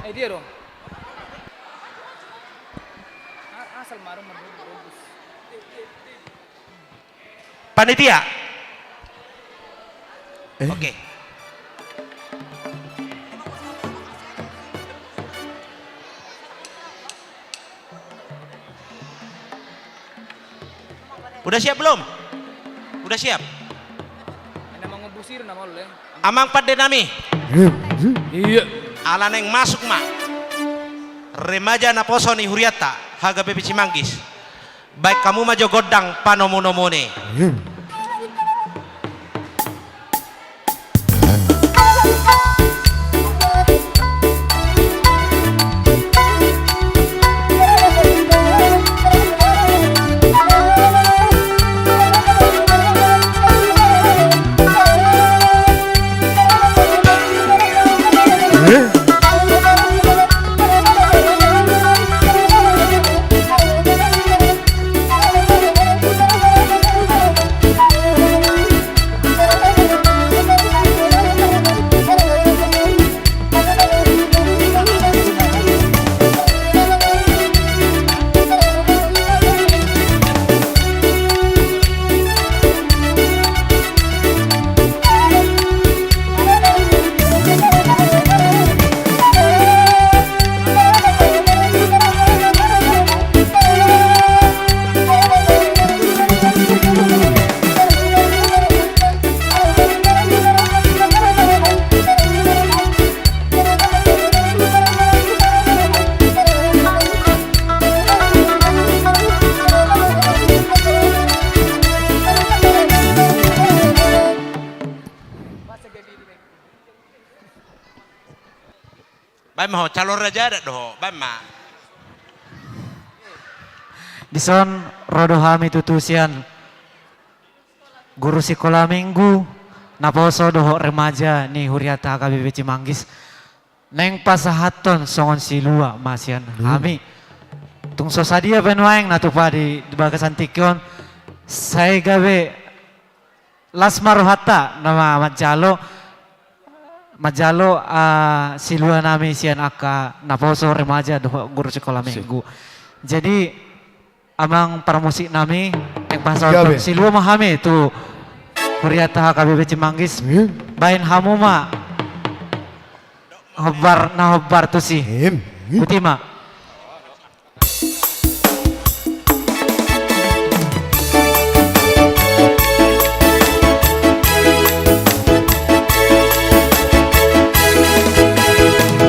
Eh, dia dong. A-, asal marung marung. Panitia. Eh. Oke. Udah siap belum? Udah siap. Amang pande nami. Iya. Ala naeng masuk ma remaja naposo ni hurianta H K B P Cimanggis. Baen hamu ma jo gondang panomunomuna i. Baen ma ho, calon raja adat do ho, baen ma. Dison ro do hami tutu sian guru sikola minggu, naposo dohot remaja ni hurianta H K B P Cimanggis. Naeng pasahathon songon silua ma sian hami. Tung so sadia pe nuaeng na tupa di, di bagasan tingki on, sai gabe las ma rohanta na ma-, manjalo, manjalo, ah, silua nami sian angka naposo, remaja dohot guru sikola minggu. Jadi, amang parmusik nami, naeng pasahathon silua ma hami tu hurianta H K B P Cimanggis. Baen hamu ma hombar na hombar tusi. Botima.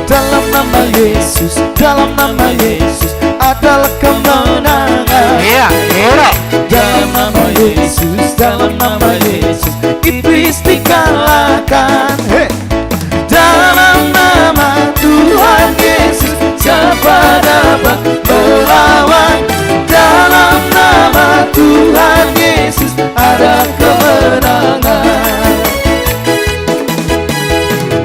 Dalam nama Yesus, dalam nama Yesus, adalah kemenangan. Iya, iya. Dalam nama Yesus, dalam nama Yesus, iblis dikalahkan. Hei. Dalam nama Tuhan Yesus, siapa dapat melawan? Dalam nama Tuhan Yesus, ada kemenangan.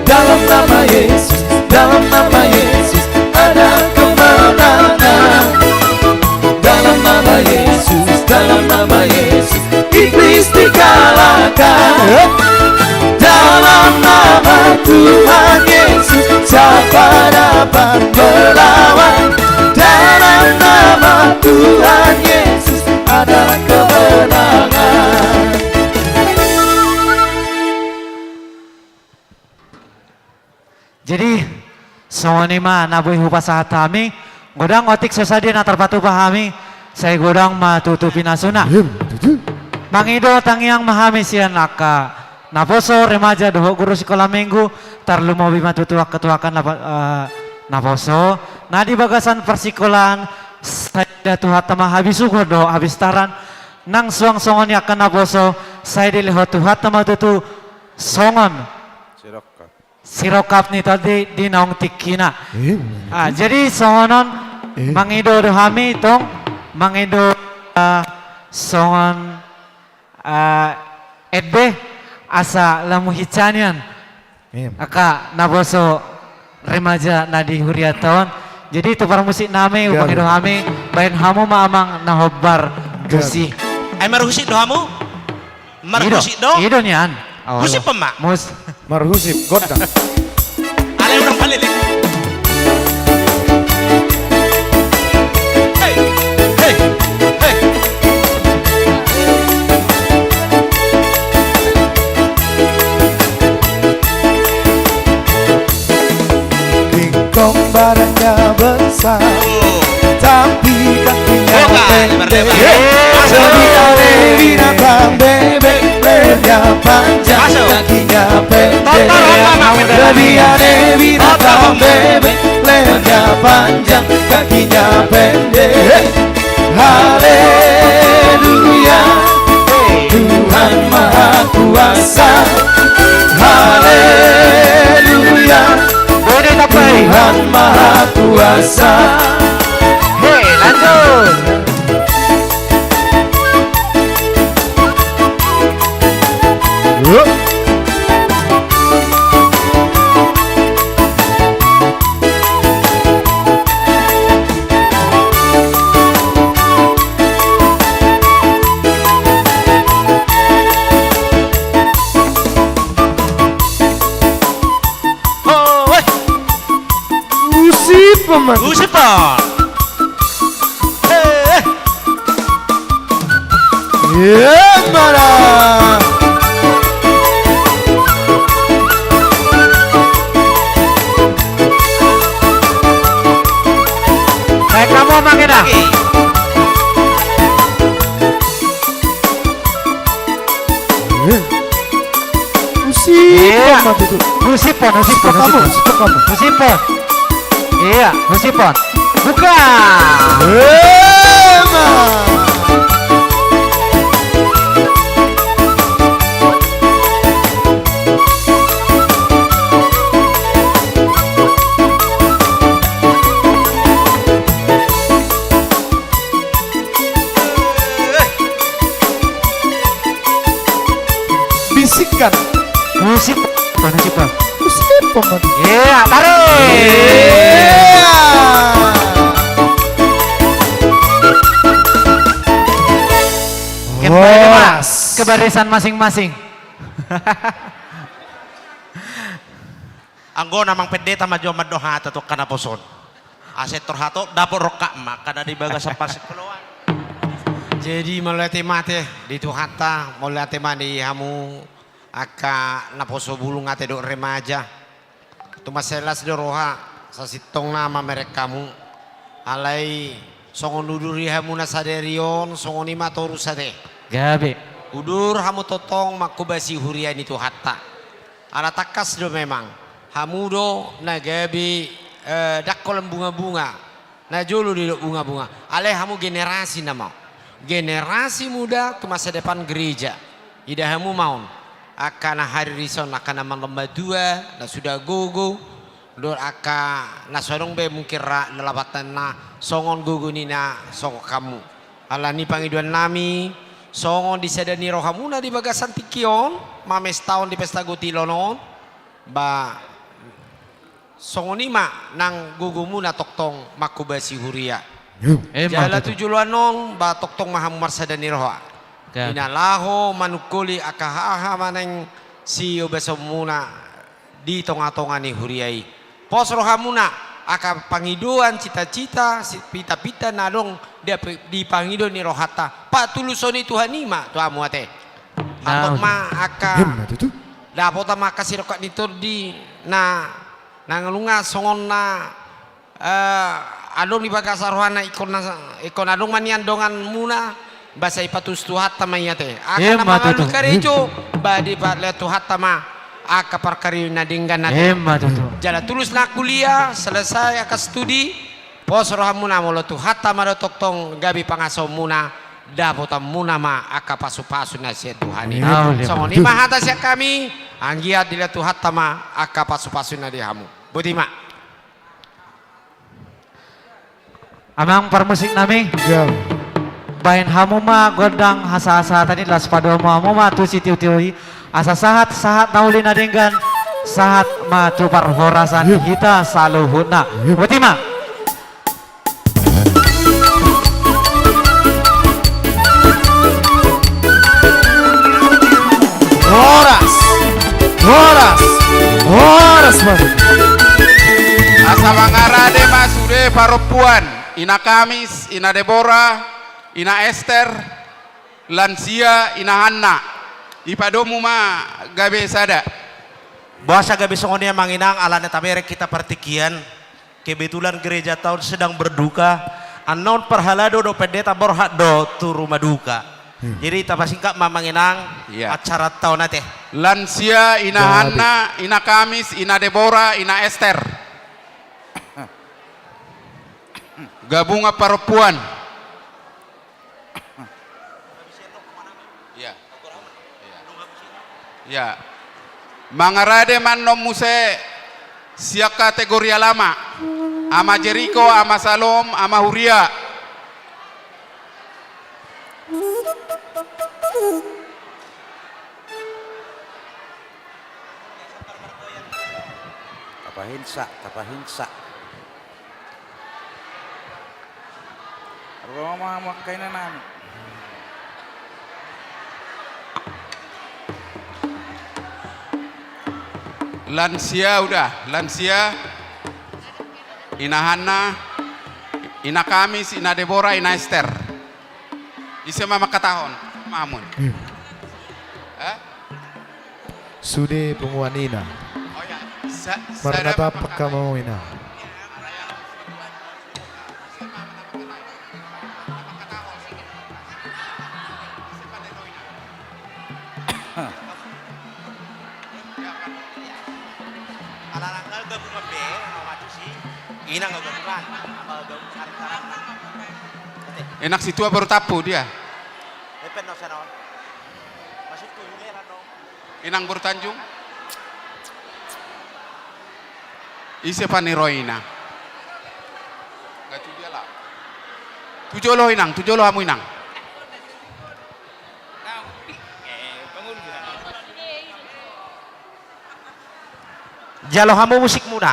Dalam nama Yesus, dalam nama Yesus, ada kemenangan. Dalam nama Yesus, dalam nama Yesus, iblis dikalahkan. Dalam nama Tuhan Yesus, siapa dapat melawan? Dalam nama Tuhan Yesus, ada kemenangan. Jadi, songon i ma na boi hupasahat hami, godang otik so sadia na tarpatupa hami, sai godang ma tutu pinasuna. Mangido tangiang ma hami sian angka naposo, remaja dohot guru sikola minggu, tarlumobi ma tutu angka tu angka napa-, eh, naposo. Na di bagasan parsikolaan, sai da Tuhanta ma habisuhon dohot habistaran, nang suang songon i angka naposo, sai dilehon Tuhanta ma tutu songon sirongkap ni tondi di naung tingkina. Ah, jadi songon on, mangido do hami tong, mangido, ah, songon, ah, ende asa lam hinsa nian angka naposo, remaja na di hurianta on. Jadi tu parmusik nami, hupangido hami, baen hamu ma amang na hombar tusi. Ai marhusip do hamu? Marhusip do? I do nian. Husiphon ma. Mus. Marhusip, gondang. Alai unang paliling. Hei, hei, hei. Engkong badannya besar, tapi kakinya pendek. Lebih aneh binatang bebek, lehernya panjang, kakinya pendek. Lebih aneh binatang bebek, lehernya panjang, kakinya pendek. Haleluya, Tuhan Maha Kuasa. Haleluya, Tuhan Maha Kuasa. Hei, lanjut. Husiphon ma. Husiphon. Hei. Emma da. Baen hamu ma, Geda. Husiphon ma tutu. Husiphon, husiphon, husiphon. Husiphon. Iya, husiphon. Buka. Emma. Ikan. Musik. Mana sih, Pak? Musik apa, Mas? Iya, taruh. Iya. Kembali, Mas, horas, ke barisan masing-masing. Anggo na, Amang Pendeta, ma jo mandok hata tu angka naposo on. Asa torhat on dapot rongkap ma angka na di bagasan parsikoloan. Jadi mauliate ma ate di Tuhanta, mauliate ma di hamu angka naposo bulung ate dohot remaja. Tung mansai las do roha, sasintongna mamereng hamu. Alai songon uduri hamu na sadari on, songon i ma torus ate. Gabe. Udur hamu tongtong manghobasi huria ni Tuhanta. Ala tangkas do memang, hamu do na gabe, eh, ndang holan bunga-bunga, na jolo didok bunga-bunga. Alai hamu generasi nama on. Generasi muda tu masa depan gereja. Ida hamu ma on. Angka na haririson, angka na mangallang matua, na suda gogo, dohot angka na so adong be mungkin ra lalapatanna songon gogo ni na songon hamu. Alani pangidoan nami, songon di sada ni rohamuna di bagasan tingki on, mamestahon di pesta gotilon on, ba, songon i ma nang gogomuna tongtong manghobasi huria. Emma tutu. Jala tu joloan on, ba, tongtong ma hamu marsada ni roha. Gabe. Ina laho manungkoli angka haha ma naeng siobasonmuna di tonga-tonga ni huria i. Pos rohamuna, angka pangidoan, cita-cita, si-, pinta-pinta na adong di, di pangido ni rohanta, patuluson i Tuhan i ma tu hamu ate. Dapot ma angka, emma tutu, dapot ma angka sirongkap ni tondi na, na nunga songon na, eh, adong di bagasan rohana, ingkon na, ingkon adong ma nian donganmuna, ba sai ipatulus Tuhanta ma i ate. Angka na mangalului karejo, ba dipalehon Tuhanta ma angka parkarejo na denggan ate. Emma tutu. Jala tulus na kuliah, selesai angka studi, pos rohamuna molo Tuhanta ma do tongtong gabe pangasahonmuna, dapotanmuna ma angka pasupasu na sian Tuhan i. Emma tutu. Songon i ma hata sian hami, anggiat dilehon Tuhanta ma angka pasupasuna di hamu. Boti ma. Amang parmusik nami. Iya. Baen hamu ma gondang hasahatan i, laos padomu hamu ma tu sitiotio i. Asa sahat, sahat na uli na denggan, sahat ma tu parhorasan, iya, hita saluhutna. Iya. Boti ma. Horas, horas, horas ma. Asa mangarade ma sude parompuan, Ina Kamis, Ina Debora, Ina Ester, lansia, Ina Hanna. Dipadomu ma gabe sada. Boasa gabe songon i, Amang Inang, alana tabereng hita partingkian. Kebetulan gerejanta on sedang berduka. Annon parhalado dohot pendeta borhat do tu rumah duka. Hmm. Jadi tapasingkat ma, Amang Inang, iya, acaranta on ate. Lansia, Ina Hanna, Ina Kamis, Ina Debora, Ina Ester. Gabungan parompuan. Iya. Iya. Iya. Mangarade ma annon muse sian kategori alama. Ama Jeriko, Ama Salom, Ama Huria. Tapahinsa, tapahinsa. Ro ma mangkainanami. Lansia udah, lansia. Ina Hanna, Ina Kamis, Ina Debora, Ina Ester. Ise ma mangkatahon? Mamun. Hmm. Hah? Sude punguan ina. Marnatampak hamu ina. Enak si tua baru tapu dia. Inang Boru Tanjung. Ise paniroi na? Nga tu dia lah. Tu jolo inang, tu jolo hamu inang. Jalo hamu musikmuna.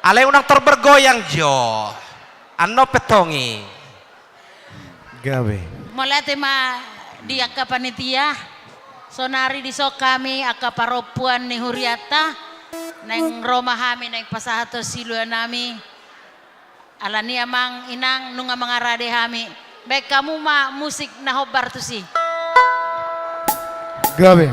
Alai unang tor bergoyang jo. Annon pe tong i. Gabe. Mauliate ma di angka panitia. Saonari dison hami angka parompuan ni hurianta. Naeng ro ma hami naeng pasahathon siluanami. Alani amang inang nunga mangarade hami. Baen hamu ma musik na hombar tusi. Gabe.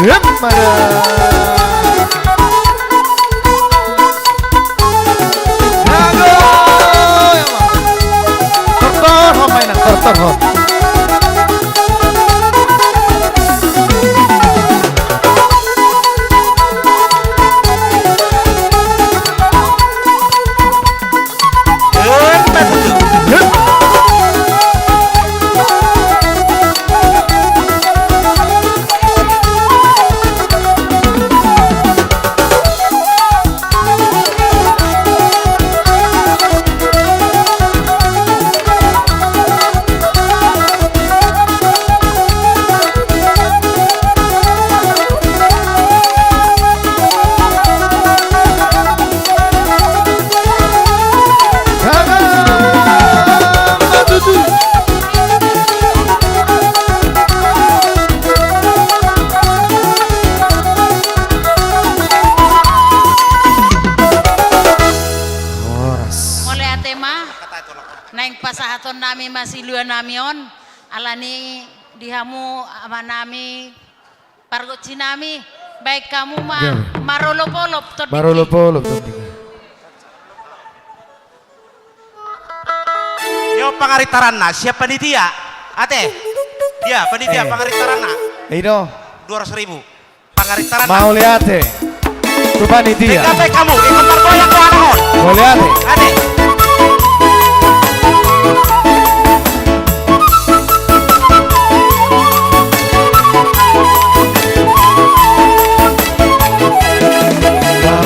Emma da. Jago. Tortor ho, main tortor ho. Mauliate ma. Naeng pasahatonnami ma siluanami on. Alani di hamu amanami. Pargonsinami, baen hamu ma. Gabe. Marolopolop tondingki. Marolopolop tondingki. Yo pangaritaranna, siap panitia. Ate. Ya, panitia. Eh. Pangaritaranna. Ino. Dua ratus ribu. Pangaritaranna. Mauliate. Tu panitia. Baen hamu, ikut margoyang tu anak on. Mauliate. Ate.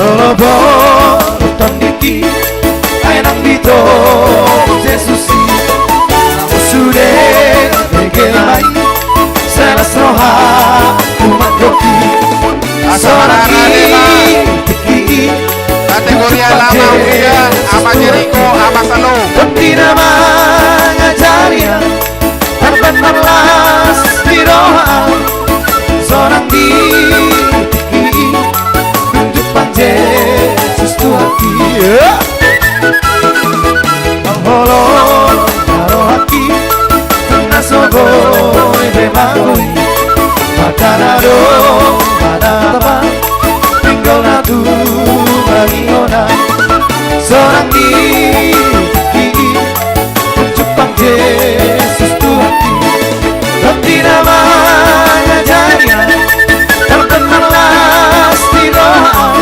Parolopolop tondingki, ai nang ditoru Jesus i. Namo sude dege ma i, sai las rohangku mandok i. Sonang i. Kategori alana usia, Ama Jeriko, Ama Salo. Tondi na mangajari au, tarbaen marlas ni roha, sonang di tingki i, nunjuk Tuhan Jesus Tuhanki. Mangholong ma rohangki, na so boi be mangoli, mata na do, mata na tama, pinggol na tu bagi ona, sonang di tingki i, nunjuk Tuhan Jesus Tuhanki. Tondi na mangajari au, tarbaen marlas ni roha,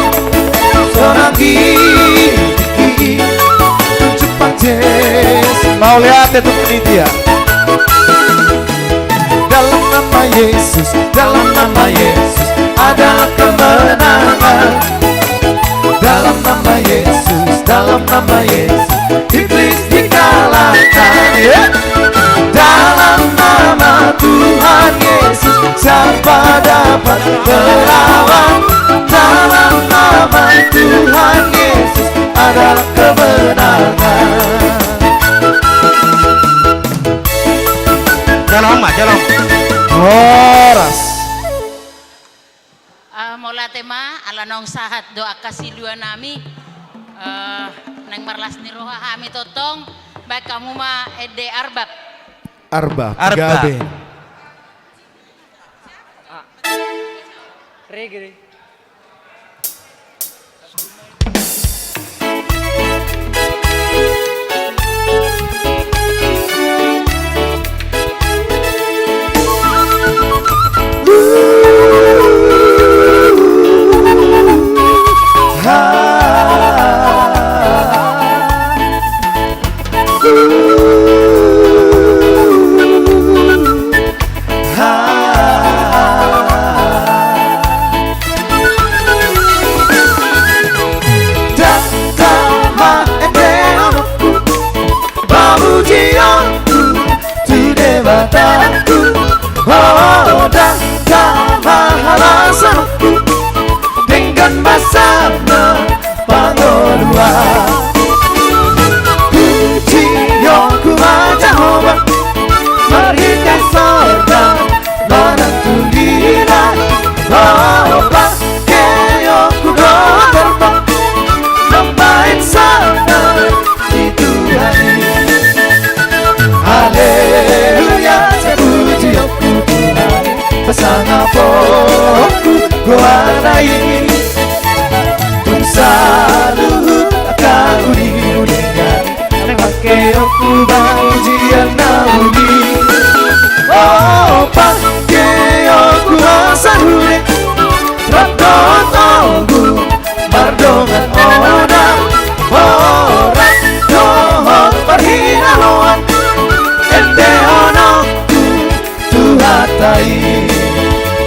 sonang di tingki i, nunjuk Tuhan Jesus. Mauliate tu panitia. Dalam nama Yesus, dalam nama Yesus, adalah kemenangan. Dalam nama Yesus, dalam nama Yesus, iblis dikalahkan. Ya. Dalam nama Tuhan Yesus, siapa dapat melawan? Dalam nama Tuhan Yesus, adalah kemenangan. Jalo, Ama, jalo. Horas. Eh, mauliate ma, ala naung sahat do angka siluanami. Eh, naeng marlas ni roha hami tongtong, baen hamu ma ende arbab. Arbab, arbab. Gabe. Rege, rege. Pasangaponku goarna i. Tung saluhut angka uli-ulingan, pangkeonku bagian na uli. O, pangkeonku masa uli. Rap dohot ombun, mardongan oda, horas dohot parhinaloan. Endehononku Tuhanta i.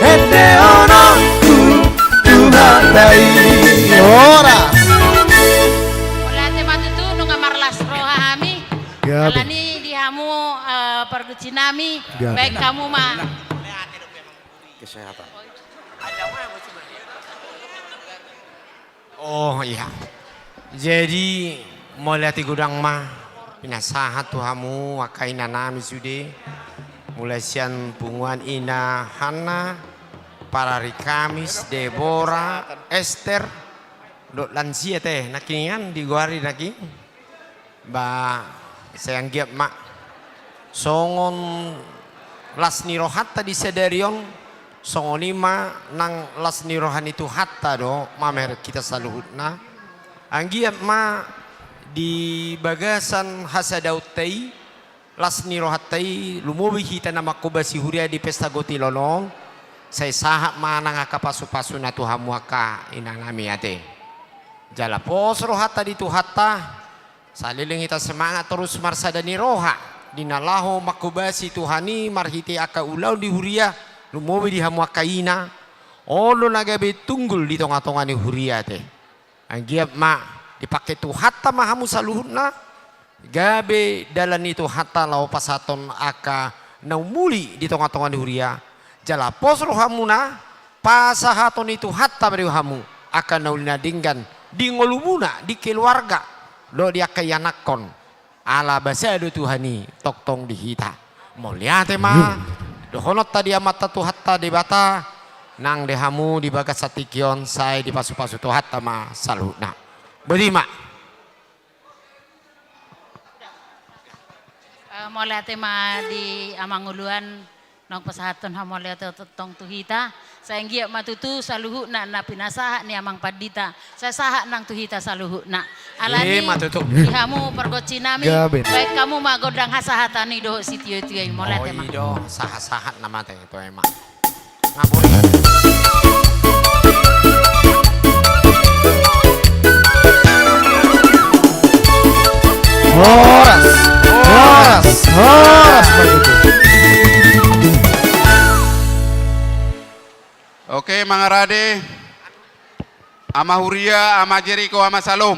Endehononku Tuhanta i. Horas. Mauliate ma tutu, nunga marlas roha hami. Gabe. Alani di hamu, eh, pargonsi nami. Gabe. Baen hamu ma. Kesehatan. Oh, iya. Jadi, mauliate godang ma pinasahat tu hamu angka ina nami sude. Mulai sian punguan Ina Hanna, Parari Kamis, Debora, Ester, dohot lansia te, nangkiningan digoari nangkin. Ba, sai anggiat ma songon las ni rohanta di sadari on, songon i ma nang las ni roha ni Tuhanta do mamereng hita saluhutna. Anggiat ma di bagasan hasadaonta i, las ni rohanta i, lumobi hita na manghobasi huria di pesta gotilon on, sai sahat ma nang angka pasu-pasu na tu hamu angka ina nami ate. Jala pos rohanta di Tuhanta, saleleng hita semangat torus marsada ni roha di na laho manghobasi Tuhan i marhite angka ulaon di huria, lumobi di hamu angka ina, on do na gabe tunggul di tonga-tonga ni huria ate. Anggiat ma dipangke Tuhanta ma hamu saluhutna, gabe dalan ni Tuhanta laho pasahathon angka na umuli di tonga-tonga ni huria, jala pos rohamuna, pasahaton ni Tuhanta ma di hamu angka na uli na denggan di ngolumuna, di keluarga, dohot di angka ianakhon. Ala basa do Tuhan i tongtong di hita. Mauliate ma dohononta di Amanta Tuhanta Debata, nang di hamu di bagasan tingki on sai dipasu-pasu Tuhanta ma saluhutna. Boti ma. Eh, mauliate ma di amang uluan, naung pasahathon hamauliateon tongtong tu hita. Sai anggiat ma tutu saluhutna na pinasahat ni amang pandita sai sahat nang tu hita saluhutna. Alani i ma tutu. Di hamu pargonsi nami, gabe, baen hamu ma gondang hasahatan i dohot sitio-tio i. Mauliate ma. Oh, i do sahat-sahat nama te. Toe ma. Horas, horas, horas. Oke, mangarade. Ama Huria, Ama Jeriko, Ama Salom.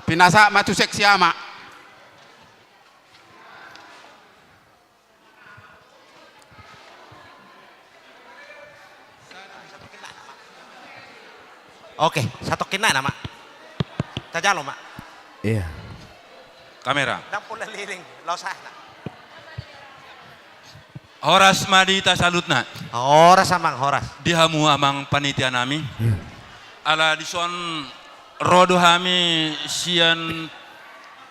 Pinasahat ma tu seksi ama. Oke, satongkin nai nama. Tajalo ma. Iya. Kamera. Ndang pola leleng, laos ah. Horas ma di hita saluhutna. Horas amang, horas. Di hamu amang panitia nami. Iya. Ala dison ro do hami sian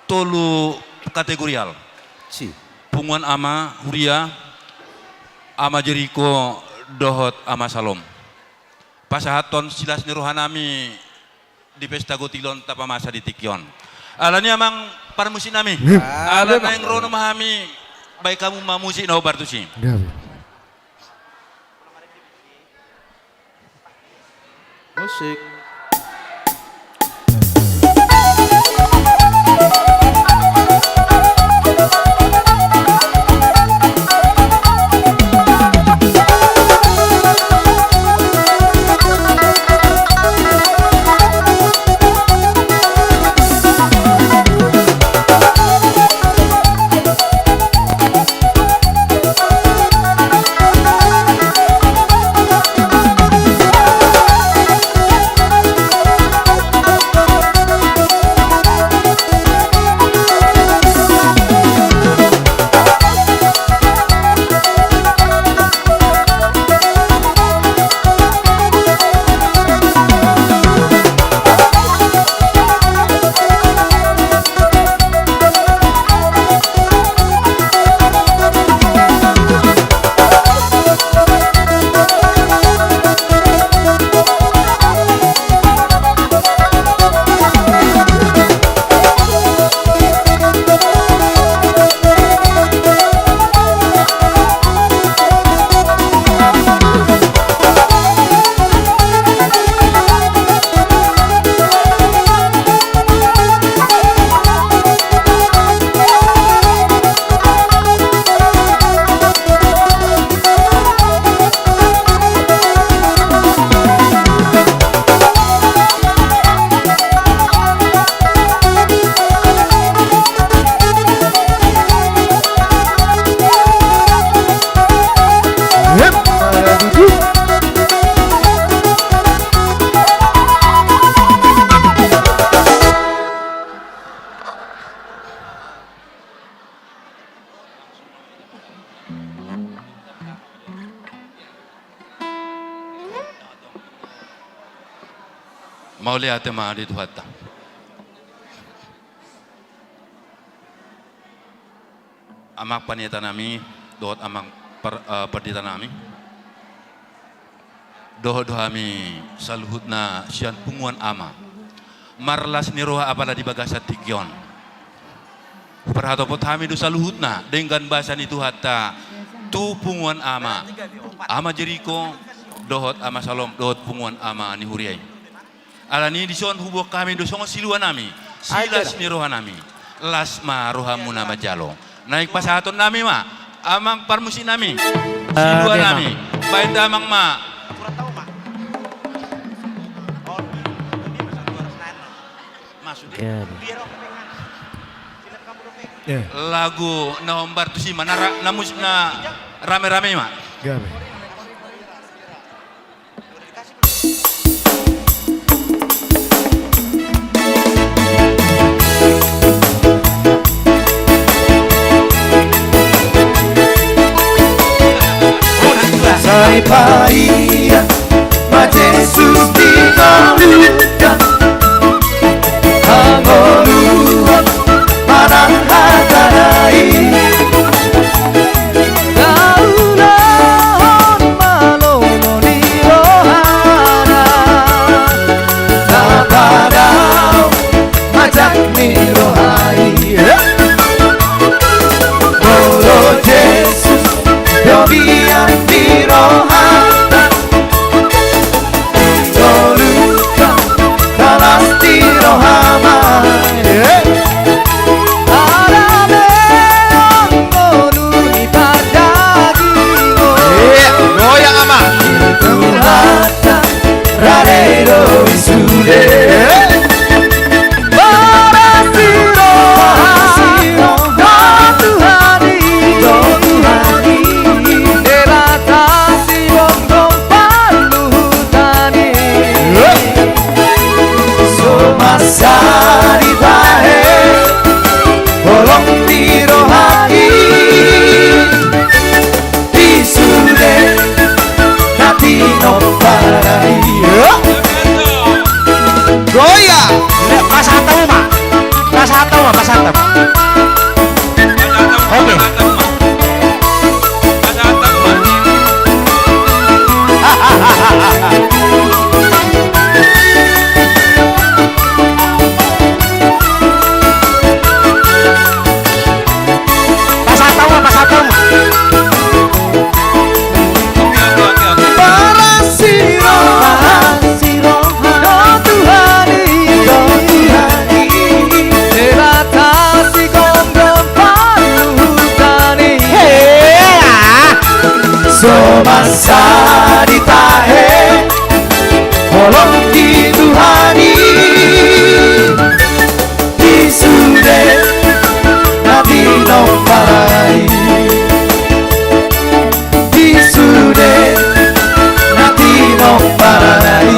tolu kategorial. Si. Punguan Ama Huria, Ama Jeriko, dohot Ama Salom. Pasahathon silas ni roha nami di pesta gotilon tapamasa di tingki on. Alani amang parmusik nami. Iya. Ala naeng ro nama hami, baen hamu ma musik na hombar tusi. Iya. Musik. Mauliate ma di Tuhanta. Amang panitia nami, dohot amang par-, eh, pandita nami. Dohot do hami saluhutna sian punguan ama. Marlas ni roha apala di bagasan tingki on. Huparhatopot hami do saluhutna denggan basa ni Tuhanta tu punguan ama. Ama Jeriko, dohot ama Salom, dohot punguan ama ni huria i. Alani dison huboan hami do songon silua nami, silas ni roha nami, las ma rohamuna manjalo. Naeng pasahaton nami ma, amang parmusik nami, silua nami, baen damang ma. Lagu na hombar tusi ma, na ra-, na musik na rame-rame ma. Sai paia ma Jesus di ngolunta, hangoluan manang hatana i. Taulahon ma lomo ni rohana, tapadao ma jak ni roha i. Molo Jesus do biang di rohanta, ngolunta, talas di roha ma. Harameon ngolu ni pardagingon. Goyang, amang. Di Tuhanta rade do i sude. Marasi roha, do Tuhan i, do Tuhan i. Dibatasi gomgom parluhutan i. So mansai tahe holong ni roha i. Di sude na tinomparan i. Goyang. Pasahat hamu ma. Pasahat hamu ma, pasahat hamu. Oke. Pasahat hamu ma, pasahat hamu ma. Marasi roha, marasi roha, do Tuhan i, do Tuhan i. Dibatasi gomgom parluhutan i. Hea. So mansai tahe holong ni Tuhan i. Di sude na tinomparan i. Di sude na tinomparan i.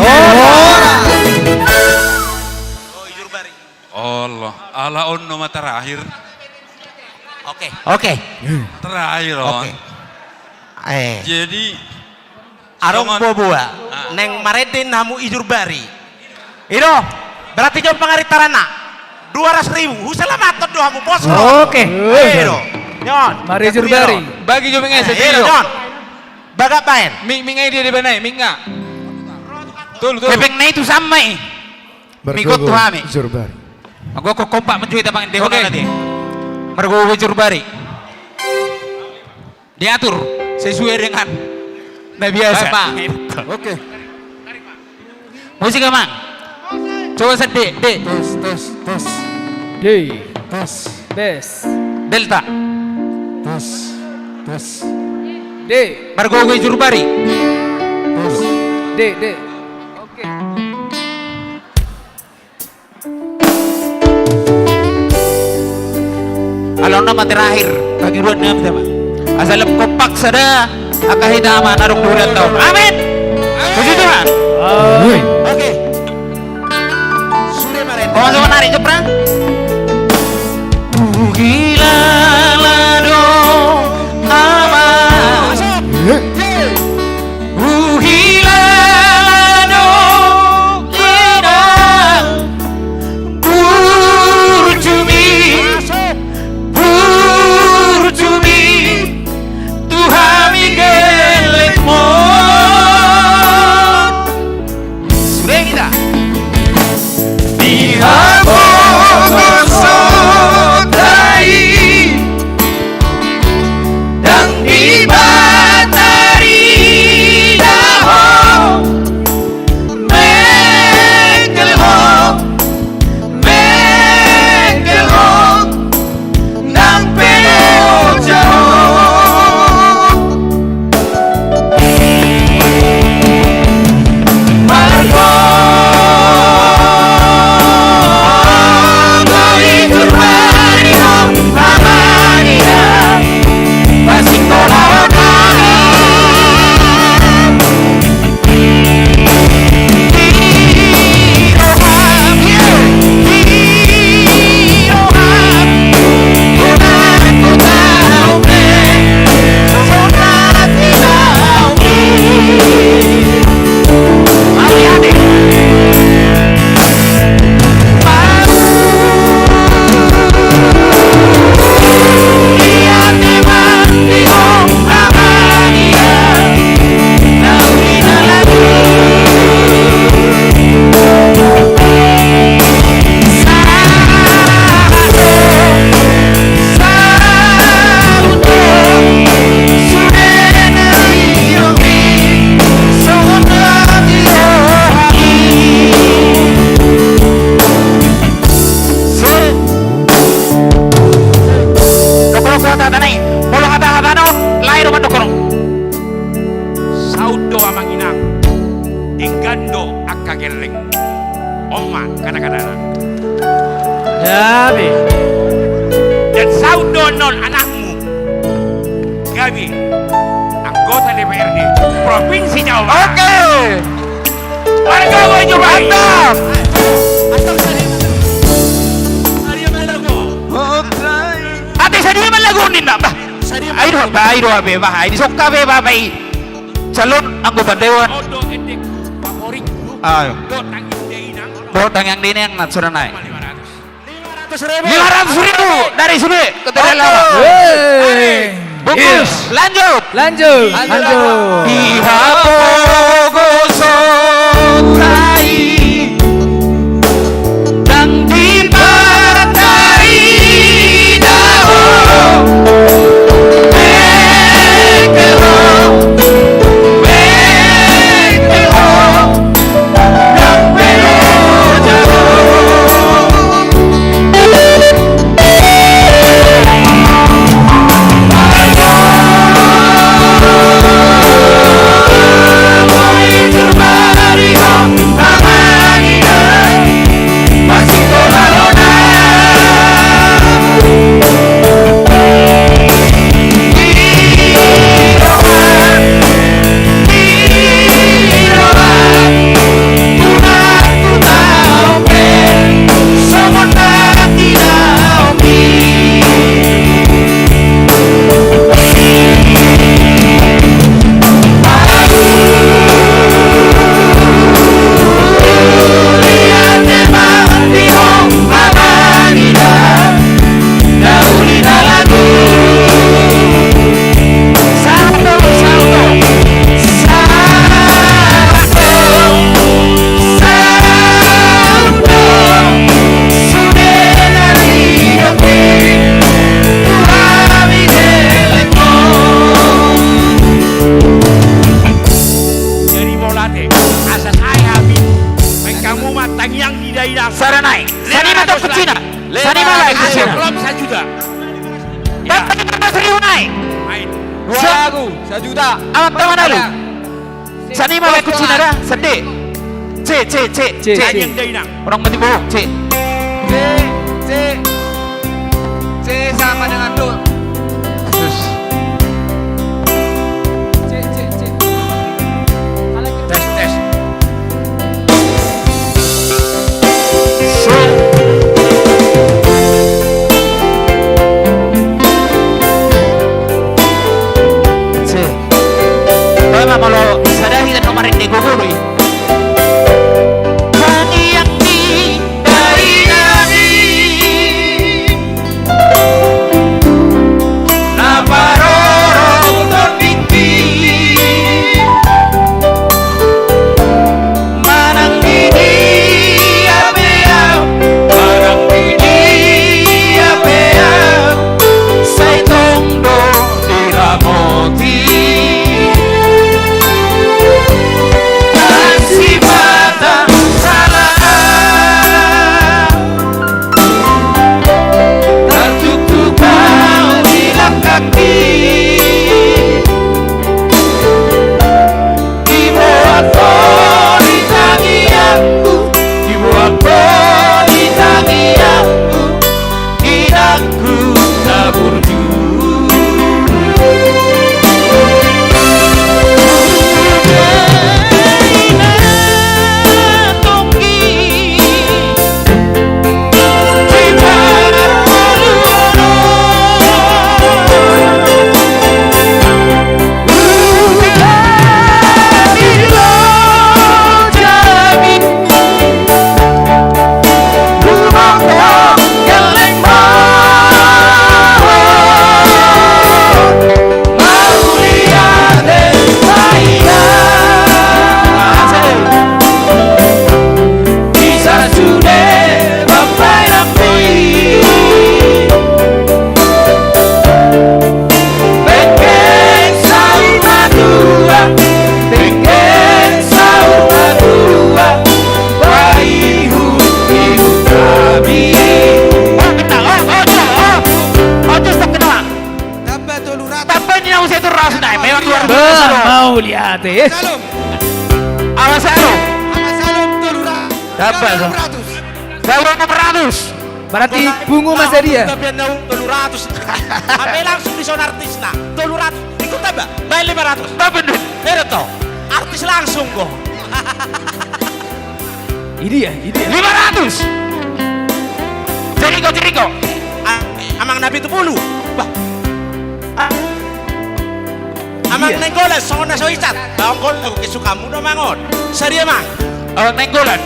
Olo, ala on nama terakhir. Oke. Oke. Terakhir on. Oke. Eh. Jadi, adong songon boboa, ah, naeng marende hamu Ijur Bari. I do, berarti jom pangarintaranna. Dua ratus ribu, husalamathon do hamu, bos. Oke. I do. Nyon. Mari Ijur Bari. Bagi jo mik nga, eh, i do, nyon. Bagak baen. Mik, mik nga i dia, dia baen, mik nga. Tolu, tolu. Hepeng na i tu sama i. Mik on tu hami. Ijur Bari. Aku, aku kompak mencuit abang, dia. Oke. Margogo Ijur Bari. Diatur sesuai dengan na biasa. Baik, Bang. Oke. Musik, Amang. Coba set, D, D. Tes, tes, tes. D. Tes. Bes. Delta. Tes, tes. D. Margogo Ijur Bari. Tes. D, D. Oke. Ala on nama terakhir, pangidoan nami, Amang. Asa lam kompak sada, angka hita, Amang, na adong di ulaon taon. Amin. Puji Tuhan. Amin. Oke. Sude ma, Ren. Oh, masuk menarik, Jepra. Huhilala do, Amang. Masuk. Huhilala do, Amang. Gelleng. On ma kata-katana. Gabe. Dan saut do annon anakmu gabe anggota D P R D Provinsi Jawa Barat. Oke. Marga Bojonggorot. Mantap. Ate sadia ma lagu ninna, bah. Ai do, bah, ai do, bah, bah, ai disongka be, bah, bah, i. Calon anggota dewan. Ayo. Dohot tangiang ni inang na sude nai. Lima ratus ribu. Lima ratus ribu dari sude. Keterangan lama. Hei. Bungkus. Lanjut. Lanjut. Lanjut. Di hapogoson nai. Ndang dipataida ho. Bengkel ho. Bengkel ho. Jadi molo ate, asa sae hami, baen hamu ma tangiang ni dainang. Sada nai. Sani ma tu kuncina. Sani ma baen kuncina. Amplop sajuta. Tambai lima ratus ribu nai. Dua lagu, sajuta. Amang Tamanalu. Sani ma baen kuncina da, sende. C, C, C, C. Tangiang dainang. Orang mati bohong, C. C, C. C sama dengan do. Sus. Tes, tes. Baen ma molo sada hita na marende gogoi. Tangiang ni dainang i. Na parorot tondingki. Manang di dia pe ahu, manang di dia pe ahu, sai tong do diramoti. Nang sipata sala. Tartuktuk ahu di langkangki. Diboan ho di tangiangku, diboan ho di tangiangku, inangku na burju. Tamba tolu ratus. Tamba ni na muse tu ratus nai, memang luar biasa. Bah, mauliate. Salam. Awa Salom. Awa Salom, tolu Tambah, so. Tambah enam ratus. Berarti pungu ma sadia? Tapi na tolu ratus. Hape langsung dison artisna. Tolu ratus. Ikut tambah. Baen lima ratus. Tambah, Dut. Ero to. Artis langsung, go. Ini ya, ini ya. Lima ratus. Jeriko, Jeriko. A-, amang na pitu pulu. Bah. A-, amang Nainggolan, songon na so icat. Bah, ongkol, eh, kesukaanmu do, Amang, on. Sadia, Amang? Amang Nainggolan.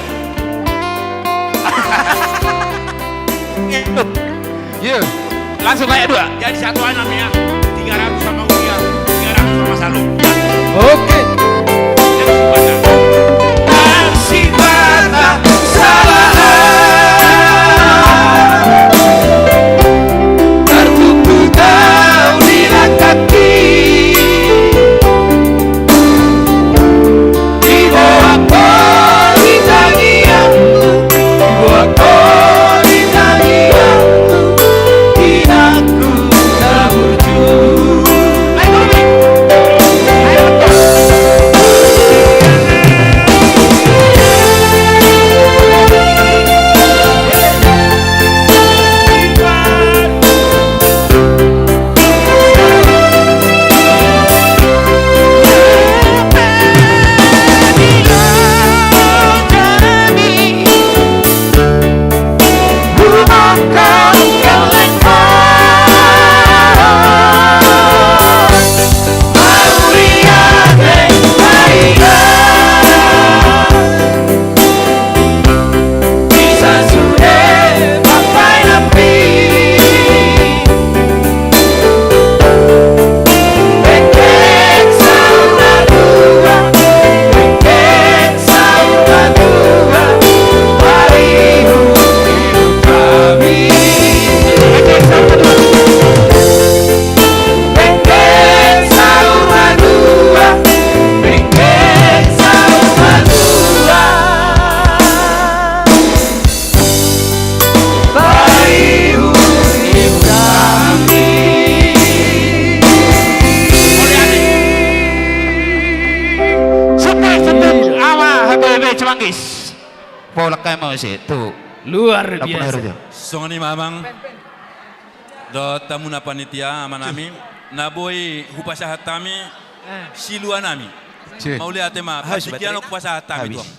Iya. Langsung ayat dua. Jadi satu aja namanya. Tiga ratus sama Uya, tiga ratus sama Salum. Oke. Yang sempurna. Nang sipata salahan. Tartutu tau di langkangki. Diboan ho di tangiangku, diboan ho di tangiangku, inangku na burju. Sumpah, sumpah, Ama H B B Cimanggis. Bolak kai mau si tu. Luar biasa. Songon i ma, Amang. Dohot hamuna panitia, amanami. Na boi hupasahat hami, eh, siluanami. Cih. Mauliate ma, habis, patingkian baterai. Hupasahat hami, habis, tuang.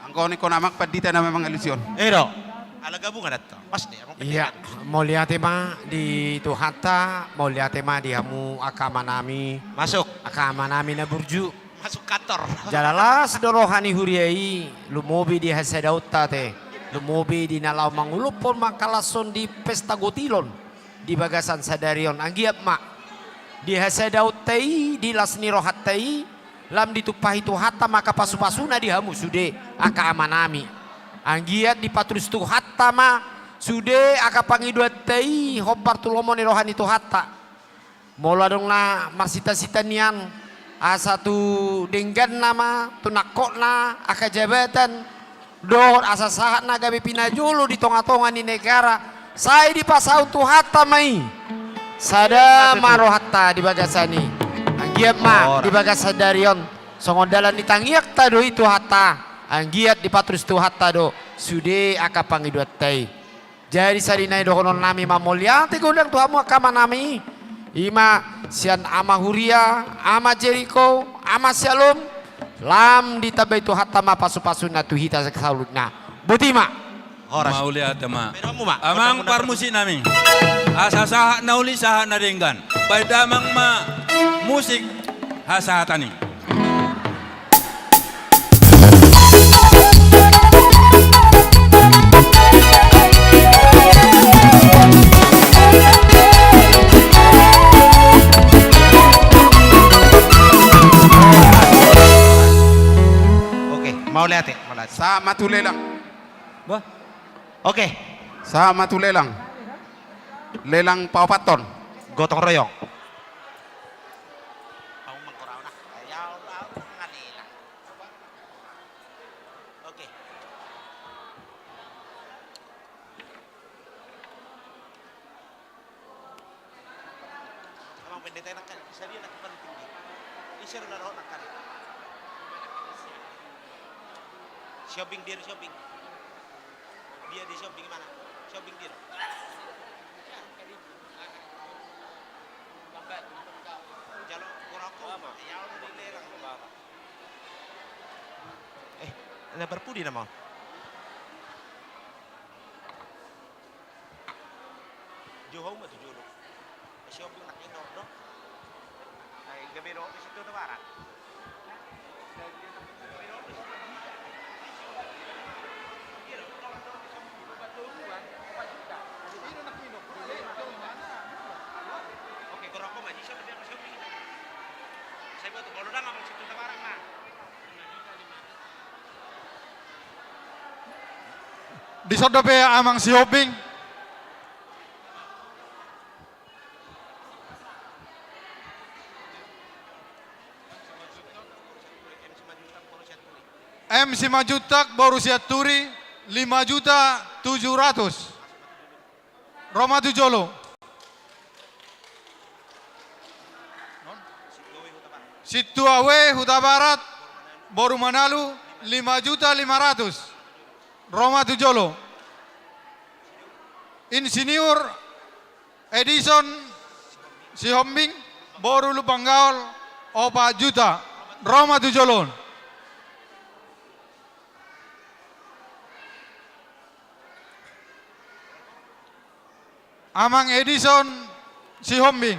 Anggo on ingkon, Amang, pandita na memang alusion. Ero. Ala gabungan antong. Pas deh, Amang, iya, pandita. Mauliate ma di Tuhanta, mauliate ma di hamu angka amanami. Masuk. Angka amanami na burju. Masuk kantor. Jala las do roha ni huria i, lumobi di hasadaonta ate. Lumobi di na laho manguluphon mangkalashon di pesta gotilon di bagasan sadari on. Anggiat ma di hasadaonta i, di las ni rohanta i, lam ditumpahi Tuhanta ma angka pasupasuna di hamu sude angka amanami. Anggiat dipatulus Tuhanta ma sude angka pangidoanta i, hombar tu lomo ni roha ni Tuhanta. Molo adong na marsitasita nian, asa tu dengganna ma, tu nangkokna angka jabatan, dohot asa sahat na gabe pinajolo di tongatonga ni negara, sai dipasaut Tuhanta ma i. Sada ma rohanta di bagasan i. Anggiat ma di bagasan sadari on, songon dalan ni tangiangta do i Tuhanta. Anggiat dipatulus Tuhanta do sude angka pangidoanta i. Jadi sadina i dohononnami ma mauliate gondang tu hamu angka amanami, i ma sian Ama Huria, Ama Jeriko, Ama Syalom, lam ditambai Tuhanta ma pasupasuna tu hita saluhutna. Boti ma. Horas. Mauliate ma. Amang parmusiknami. Asa sahat na uli, sahat na denggan. Baen damang ma musik hasahatan i. Oke, mauliate, mauliate. Sahat ma tu lelang. Bah. Oke. Sahat ma tu lelang. Lelang paopathon. Gotong royong. Oke. Amang pendeta, nangkin, sadia nangkin paling tinggi. Ise do na dohot nangkin. Shopping dia, shopping. Dia di shopping mana? Shopping dia. Jalo kurang kau. Ya, udah dilelang. Eh, na parpudi nama. Johau ma tu jolo. Shopping nak indoor do. Ai gabe do di situ tu barang. Oke, kurang kau maju shopping. Saya buat kalau dah ngambil situ tu barang mah. Dison dope amang si Hombing. M Simanjuntak boru Sianturi, lima juta tujuh ratus. Ro ma tu jolo. Sintua W Hutabarat, boru Manalu, lima juta lima ratus. Ro ma tu jolo. Insinyur Edison Sihombing, boru Lumban Gaol, opat juta. Ro ma tu jolo. Amang Edison Sihombing.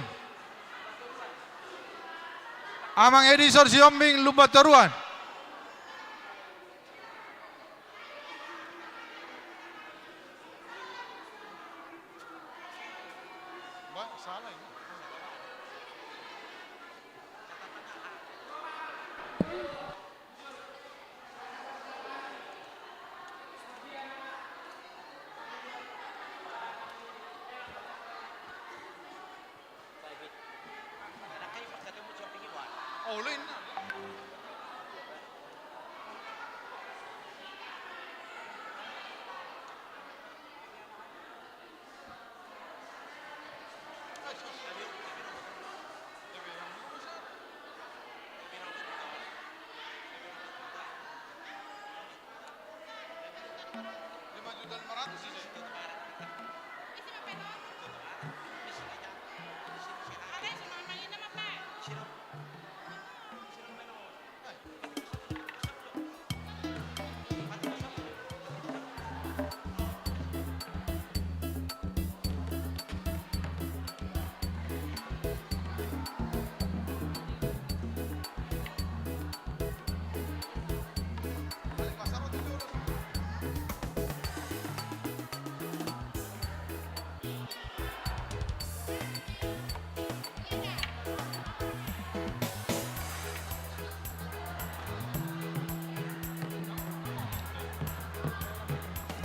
Amang Edison Sihombing, Lumban Toruan.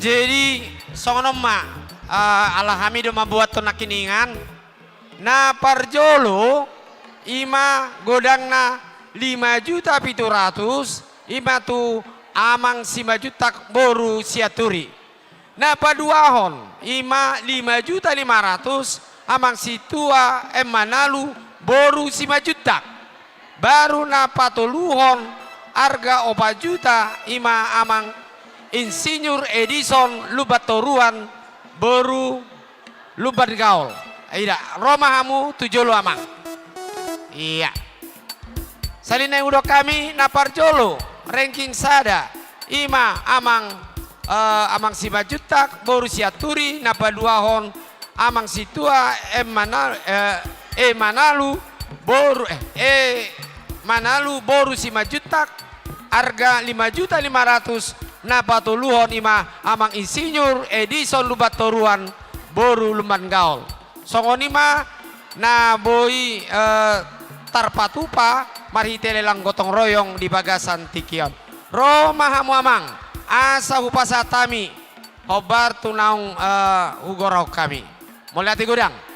Jadi songon on ma, eh, ala hami do mambuat tu nangkiningan. Na parjolo i ma godangna lima juta pitu ratus, i ma tu Amang Simanjuntak boru Sianturi. Na paduahon i ma lima juta lima ratus, Amang Sintua M Manalu boru Simanjuntak. Baru na patoluhon arga opat juta i ma Amang Insinyur Edison Lumban Toruan boru Lumban Gaol. Ida, ro ma hamu tu jolo amang. Iya. Sahali nai hudok hami na parjolo, ranking sada, i ma amang, eh, Amang Simanjuntak boru Sianturi, na paduahon Amang Sintua M Mana-, eh, E Manalu boru, eh, E Manalu boru Simanjuntak, arga lima juta lima ratus, na patoluhon i ma Amang Insinyur Edison Lumban Toruan boru Lumban Gaol. Songon i ma na boi, eh, tarpatupa marhite lelang gotong royong di bagasan tingki on. Ro ma hamu amang, asa hupasahat hami hombar tu naung, eh, hugorahon hami. Mauliate godang.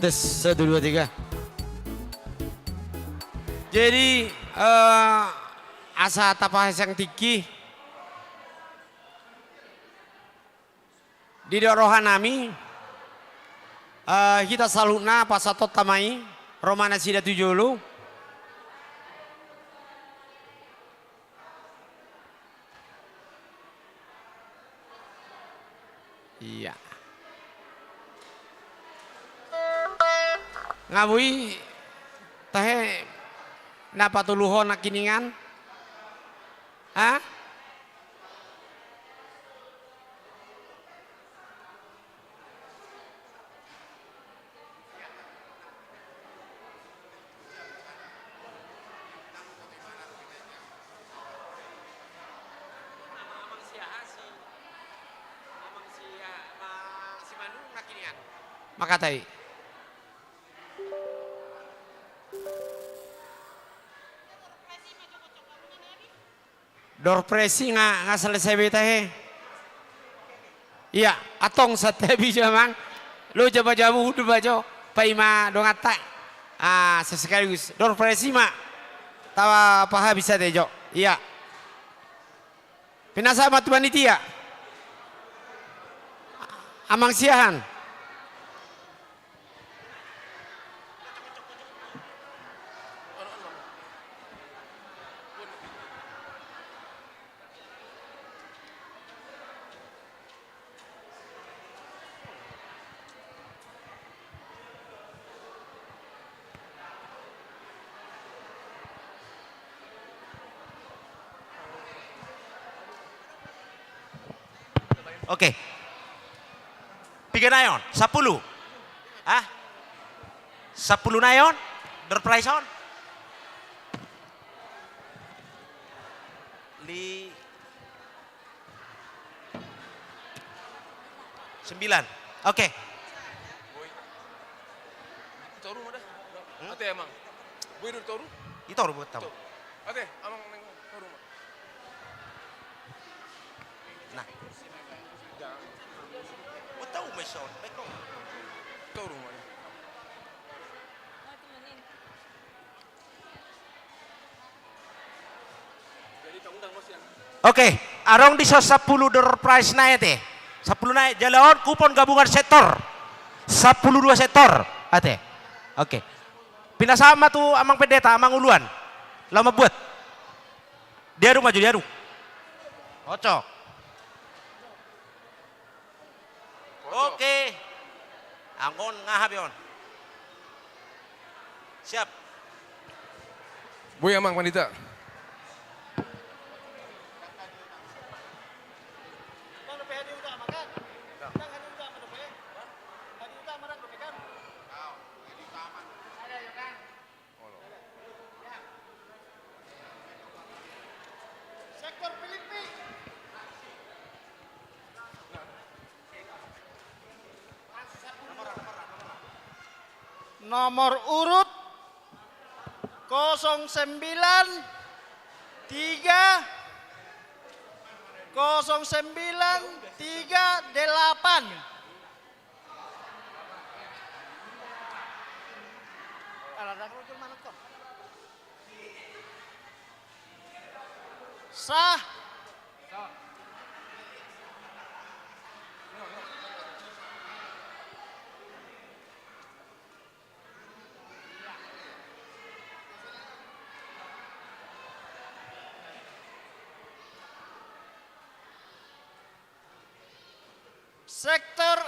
Tes, satu, dua, tiga. Jadi, eh, asa tapahehe sian tingki di roha nami, eh, hita saluhutna pasahathon ma i ro ma nasida tu jolo. Iya. Nga boi tahe na patoluhon nangkiningan? Ha? Mangkatai. Door prize i nga, nga selesai be tahe. Iya, antong santabi jo amang. Lo jama jamu udu bajo. Paima donganta. Ah, sekaligus. Door prize i ma. Tapahabis ate jo. Iya. Pinasahat ma tu panitia. Amang Siahaan. Oke. Piga nai on? Sampulu? Hah? Sampulu nai on? Door prize on? Li- Sembilan. Oke. Boi. Toru ma da. Hmm? Ate, amang. Boi, do toru? I toru buat tamu. Toru. Ate, amang, neng toru ma. Nah. Jangan. Buat tahu, Mason. Baik, kok. Toru ma da. Oke, adong dison sampulu door prize nai ate. Sampulu nai, jala on kupon gabungan sektor. Sampulu dua sektor ate. Oke. Pinasahat ma tu amang pendeta, amang uluan. Laho mambuat. Diaduk ma jo, diaduk. Ocok. Oke. Anggo on nga hape on. Siap. Boi, amang pandita. Nomor urut kosong sembilan tiga, kosong sembilan tiga delapan. Sah. Sektor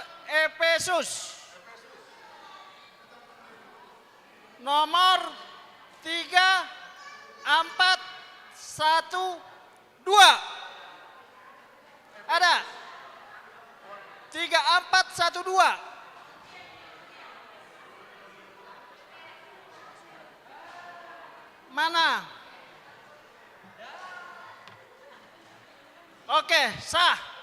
Efesus. Nomor tiga empat satu dua. Ada? Tiga empat satu dua. Mana? Oke, sah.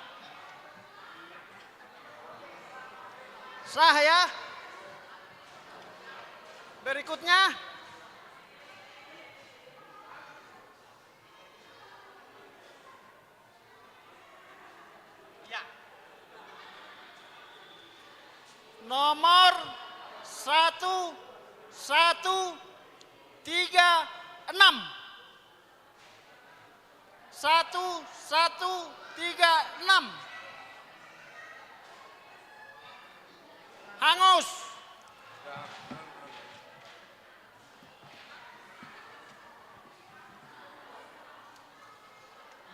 Sah ya. Berikutnya. Nomor satu tiga enam. Satu satu tiga enam. Hangus.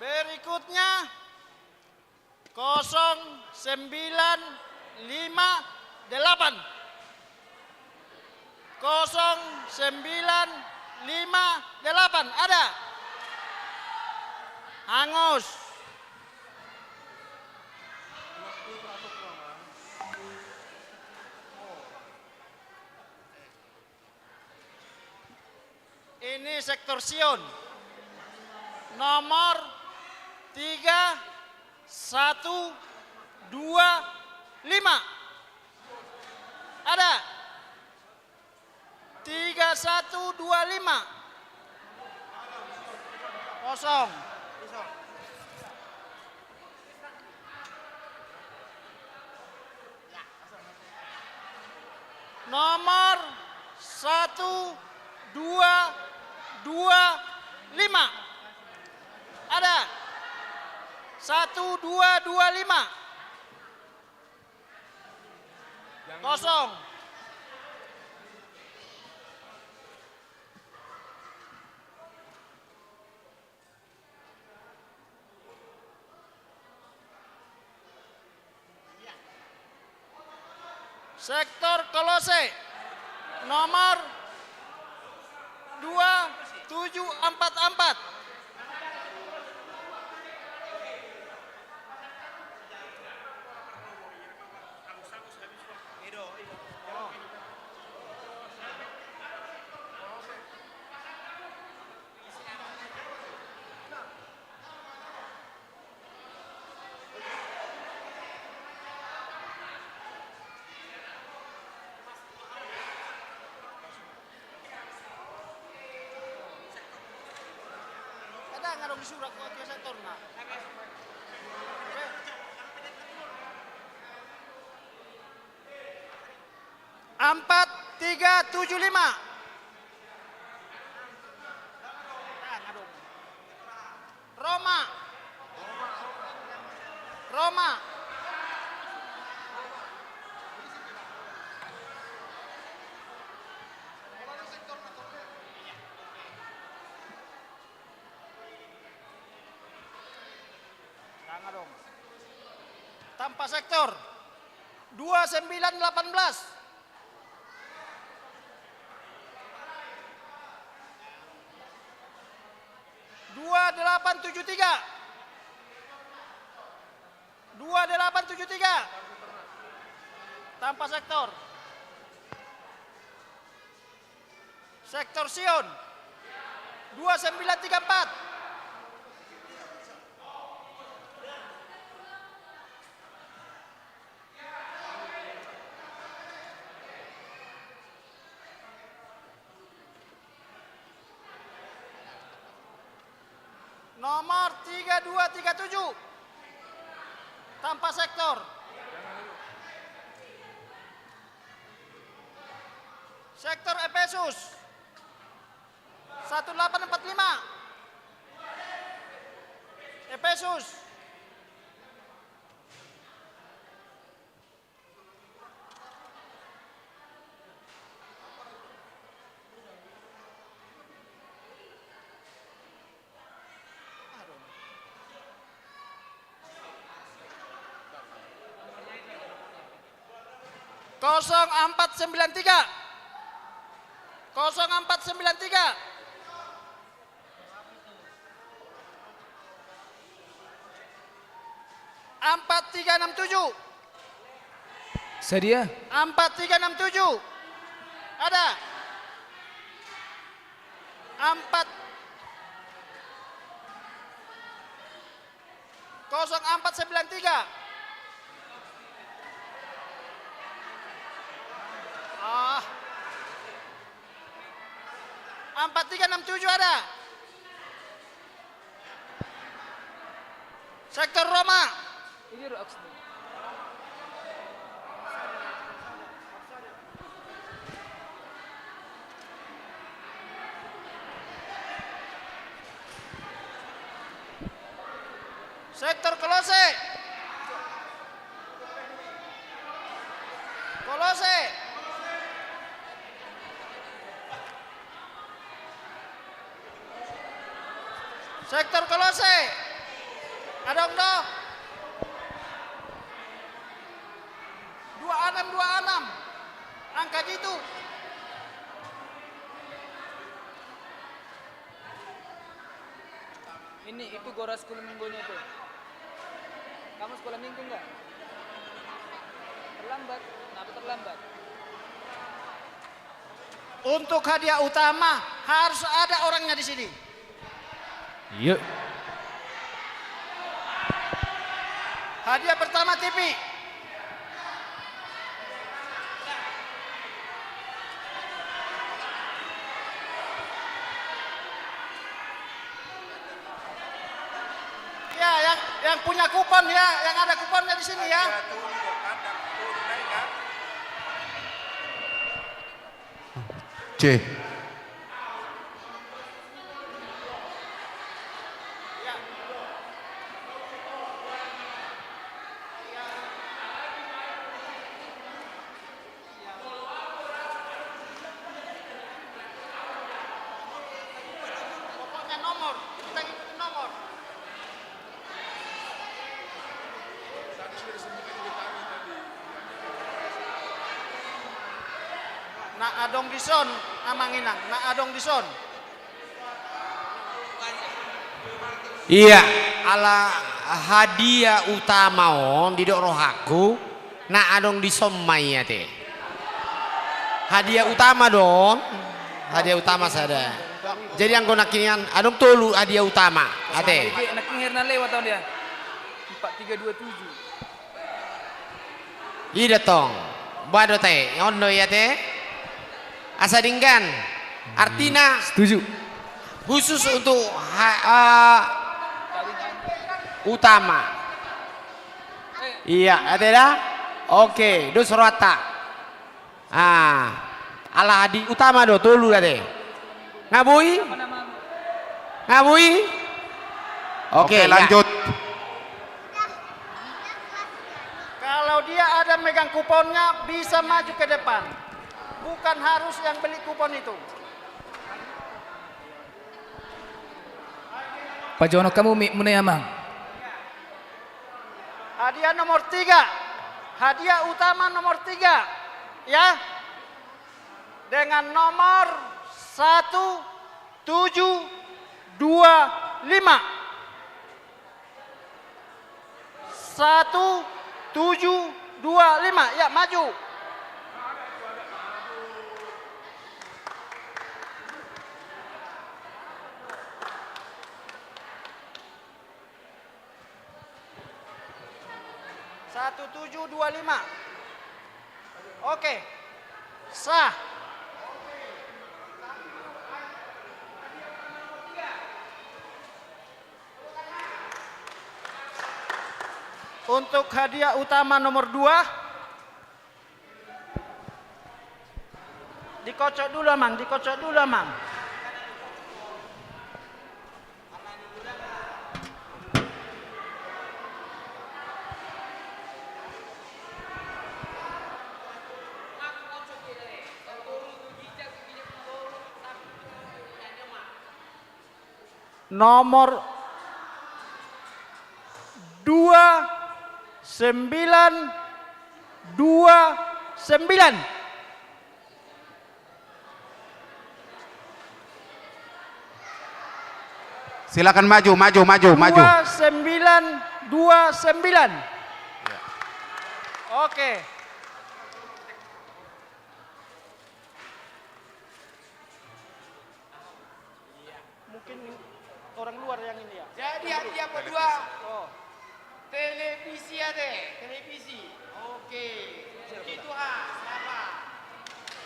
Berikutnya, kosong sembilan lima delapan. Kosong sembilan lima delapan, ada? Hangus. Ini sektor Sion. Nomor tiga satu dua lima. Ada? Tiga satu dua lima. Kosong. Nomor satu dua dua lima. Ada? Satu dua dua lima. Kosong. Sektor Kolose, nomor dua tujuh empat empat. Kadang adong di surat kok, dia sektorna. Empat tiga tujuh lima. Roma. Roma. Tanpa sektor. Dua sembilan delapan belas. Dua delapan tujuh tiga. Dua delapan tujuh tiga. Tanpa sektor. Sektor Sion. Dua sembilan tiga empat. Nomor tiga dua tiga tujuh. Tanpa sektor. Sektor Efesus. Satu delapan empat lima. Efesus. Kosong empat sembilan tiga. Kosong empat sembilan tiga. Empat tiga enam tujuh. Sadia? Empat tiga enam tujuh. Ada. Empat. Kosong empat sembilan tiga. Ah. Empat tiga enam tujuh ada. Sektor Roma. Ini Roma. Sektor Kolose. Kolose. Sektor Kolose. Adong do. Dua anam, dua anam. Angka jitu. Ini, itu gora sekolah minggunya itu. Kamu sekolah minggu nggak? Terlambat. Kenapa terlambat? Untuk hadiah utama harus ada orangnya di sini. Iya. Hadiah pertama T V. Ya, yang, yang punya kupon ya, yang ada kuponnya di sini ya. C. Pokoknya nomor, kita ngikutin nomor. Na adong dison, Amang Inang, na adong dison. Iya, ala hadiah utama on didok rohangku, na adong dison ma i ate. Hadiah utama do on, hadiah utama sada. Jadi anggo nangkiningan adong tolu hadiah utama ate. Nangkin, nangkin hernal lewat on dia. Empat tiga dua tujuh. Ida tong. Ba do te, on do i ate. Asa denggan. Artina. Setuju. Khusus untuk ha-, eh, utama. Iya, ate da? Oke, dos rohanta. Ah, ala hadiah utama do, tolu do ate. Nga boi? Nga boi? Oke, oke, ya. Lanjut. Kalau dia ada megang kuponnya, bisa maju ke depan. Bukan harus yang beli kupon itu. Pajonok hamu mic muna i, Amang. Hadiah nomor tiga. Hadiah utama nomor tiga. Ya. Dengan nomor satu tujuh dua lima. Satu tujuh dua lima. Ya, maju. Satu tujuh dua lima. Oke. Sah. Untuk hadiah utama nomor dua. Dikocok dulu, Amang, dikocok dulu, Amang. Nomor dua sembilan dua sembilan. Silakan maju, maju, maju, maju. Dua sembilan dua sembilan. Oke. Mungkin orang luar yang ini ya. Jadi hadiah kedua. Oh. Televisi ate, televisi. Oke. Puji Tuhan, selamat.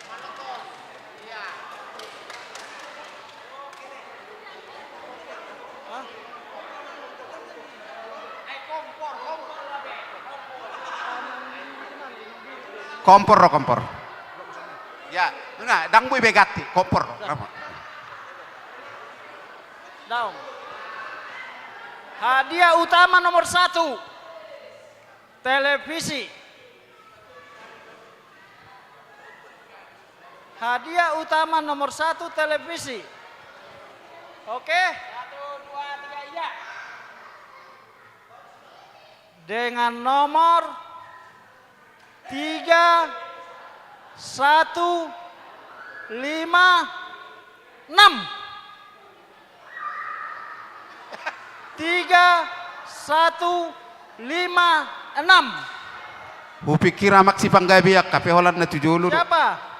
Menonton. Iya. Hah? Eh, kompor, kompor lah, Be. Kompor. Kompor do, kompor. Ya, nunga, ndang boi be ganti, kompor do. Daong. Hadiah utama nomor satu, televisi. Hadiah utama nomor satu, televisi. Oke? Satu, dua, tiga, iya. Dengan nomor tiga, satu, lima, enam. Tiga, satu, lima, enam. Hupikir amak si panggabean, hape holan na tu jolo do. Siapa?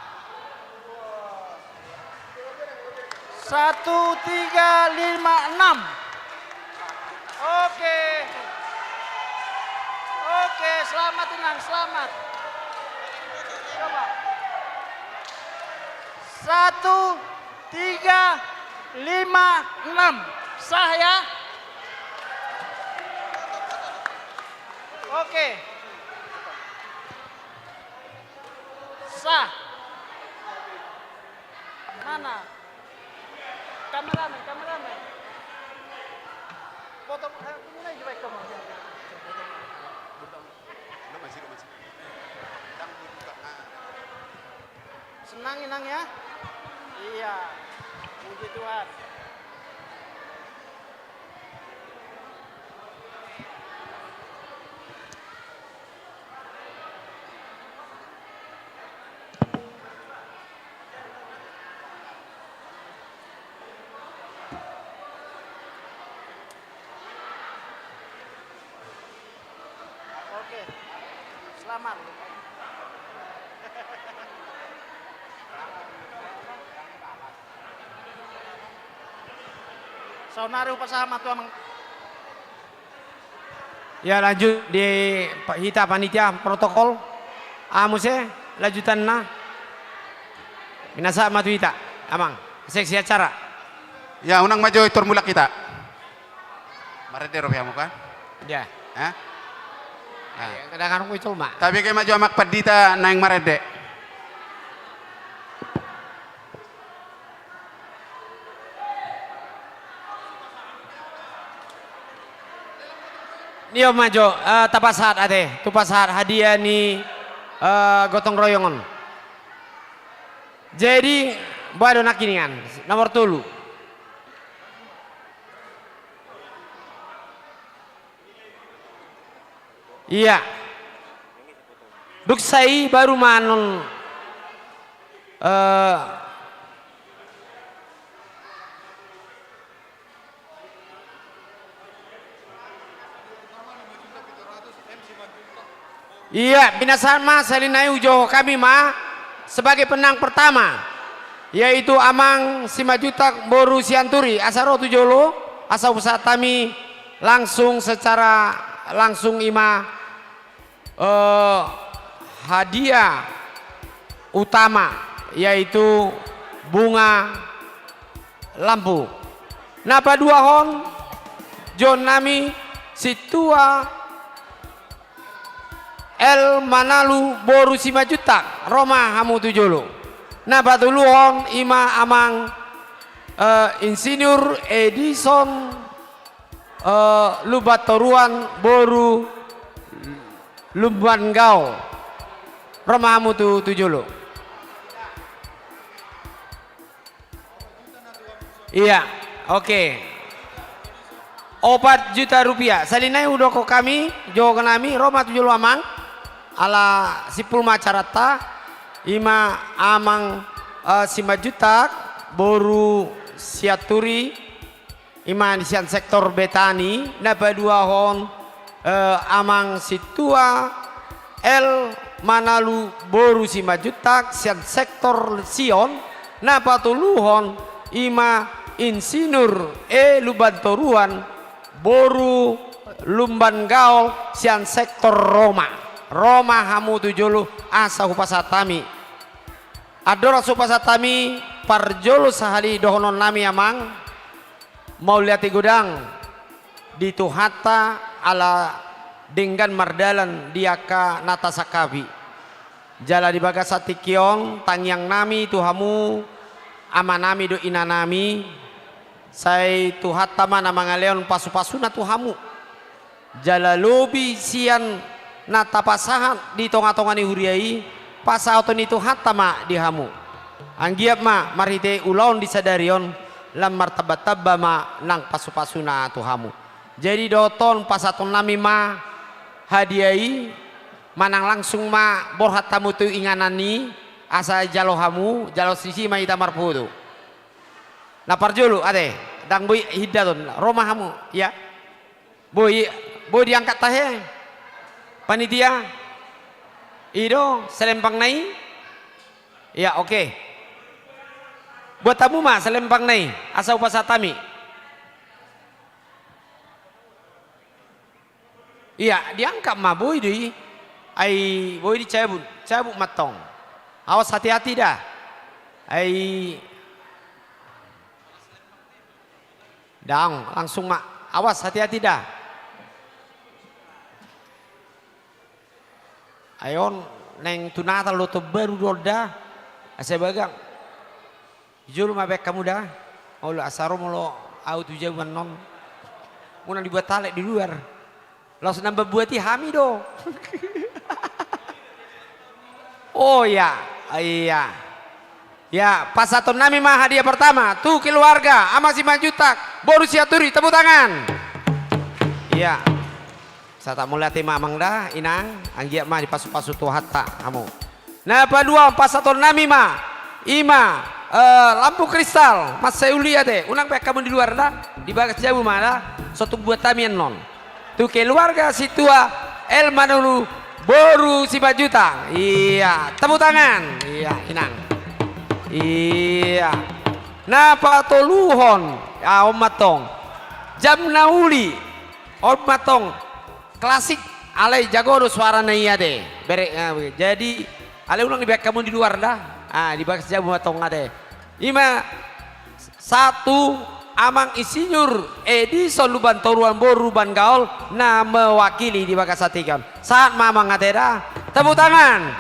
Satu, tiga, lima, enam. Oke. Oke, selamat, Inang, selamat. Coba. Satu, tiga, lima, enam. Sah, ya? Oke. Sah. Mana? Kameramen, kameramen. Foto, eh, ini lagi baik kamu. Senang, Inang, ya? Iya. Puji Tuhan. Oke. Selamat. Saonari hupasahat ma tu amang. Ya, lanjut di pa-, hita panitia protokol. Ah, muse, lanjutanna. Pinasahat ma tu hita, amang. Seksi acara. Ya, unang ma jo i, tor mulak hita. Marende dope hamu kan? Ya. Hah? Nah. Ya, kadang-kadang gue cuma. Tabege ma jo amak pandita naeng marende. Ia ma jo, eh, tapasahat ate, tu pasahat hadiah ni, eh, gotong royong on. Jadi, boha do nangkiningan, nomor tolu. Ia. Dung sai baru ma annon, eh, ia, pinasahat ma, sahali nai hujou hami ma sebagai pemenang pertama, yaitu Amang Simanjuntak boru Sianturi, asa ro tu jolo, asa hupasahat hami langsung secara langsung i ma, eh, hadiah utama, yaitu bunga lampu. Na paduahon, jou nami, Sintua L Manalu boru Simanjuntak, ro ma hamu tu jolo. Na patoluhon, i ma Amang, eh, Insinyur Edison, eh, Lumban Toruan boru Lumban Gaol. Ro ma hamu tu, tu jolo. Ia, oke. Opat juta rupiah. Sahali nai hudokhon hami, jou nami, ro ma tu jolo amang. Ala simpul ma acaranta, i ma Amang, eh, Simanjuntak boru Sianturi, i ma sian sektor Betani, na paduahon, eh, Amang Sintua L Manalu boru Simanjuntak sian sektor Sion, na patoluhon, i ma Insinyur E Lumban Toruan boru Lumban Gaol sian sektor Roma. Ro ma hamu tu jolo asa hupasahat hami. Andorang so hupasahat hami, parjolo sahali dohonon nami amang, mauliate godang di Tuhanta ala denggan mardalan di angka na tasangkapi. Jala di bagasan tingki on, tangiang nami tu hamu, ama nami dohot ina nami, Sai Tuhanta ma na mangalehon pasupasuna tu hamu. Jala lobi sian na tapasahat di tongatonga ni huria i, pasahaton ni Tuhanta ma di hamu. Anggiat ma marhite ulaon di sadari on, lam martambatamba ma nang pasupasuna tu hamu. Jadi dohot on pasahatonnami ma hadiah i, manang langsung ma borhat hamu tu inganan i, asa jalo hamu, jalo sisi ma hita marfoto. Na parjolo ate, ndang boi hindaton, ro ma hamu, ya. Boi, boi diangkat tahe? Panitia? I do, selempangna i? Ya, oke. Buat hamu ma selempangna i, asa hupasahat hami. Iya, diangkat ma, boi do i. Ai, boi dicabut, cabut ma tong. Awas hati-hati da. Ai, ndang, langsung ma. Awas hati-hati da. Ai on, naeng tu Natal do, Taon Baru do on da. Asa bagang. Jolo ma baen hamu da. Olo, asa ro molo au tu jabu annon. Unang dibuat halak di luar. Laos na mambuat i hami do. Oh ya, iya. Ya, pasahatonnami ma hadiah pertama tu keluarga Amang Simanjuntak, boru Sianturi, tepuk tangan. Iya. Sahat mauliate ma amang da, inang, anggiat ma dipasupasu Tuhanta hamu. Na paduahon pasahatonnami ma, i ma, eh, lampu kristal, mansai uli ate, unang baen hamu di luar da, di bagas jabu ma da, so tung buat hami annon. Tu keluarga sintua El Manurung, boru Simanjuntak. Iya, tepuk tangan. Iya, inang. Iya. Na patoluhon, ah, on ma tong. Jam na uli. On ma tong. Klasik, alai jago do suarana i ate. Bere, ah, jadi, alai unang dibaen hamu di luar da. Ah, di bagas jabu ma tong ate. I ma sahat tu Amang Insinyur Edison Lumban Toruan boru Lumban Gaol na mewakili di bagasan tingki on. Sahat ma amang ate da. Tepuk tangan.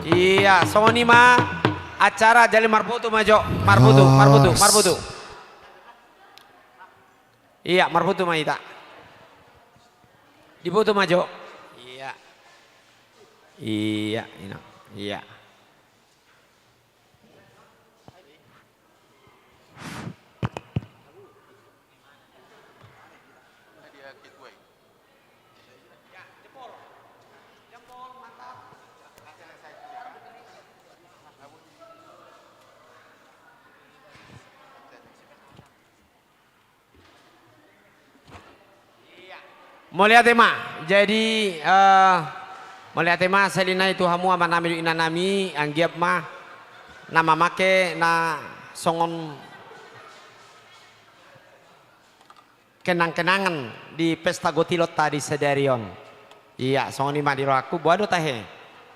Iya, songon i ma acara, jadi marfoto ma jo. Marfoto, marfoto, marfoto. Iya, marfoto ma hita. Difoto ma jo. Iya. Iya, inang. Iya. Mauliate ma. Jadi, eh, mauliate ma sahali nai tu hamu amanami dohot inanami, anggiat ma na mamangke na songon kenang-kenangan di pesta gotilonta di sadari on. Iya, songon i ma di rohangku, boha do tahe.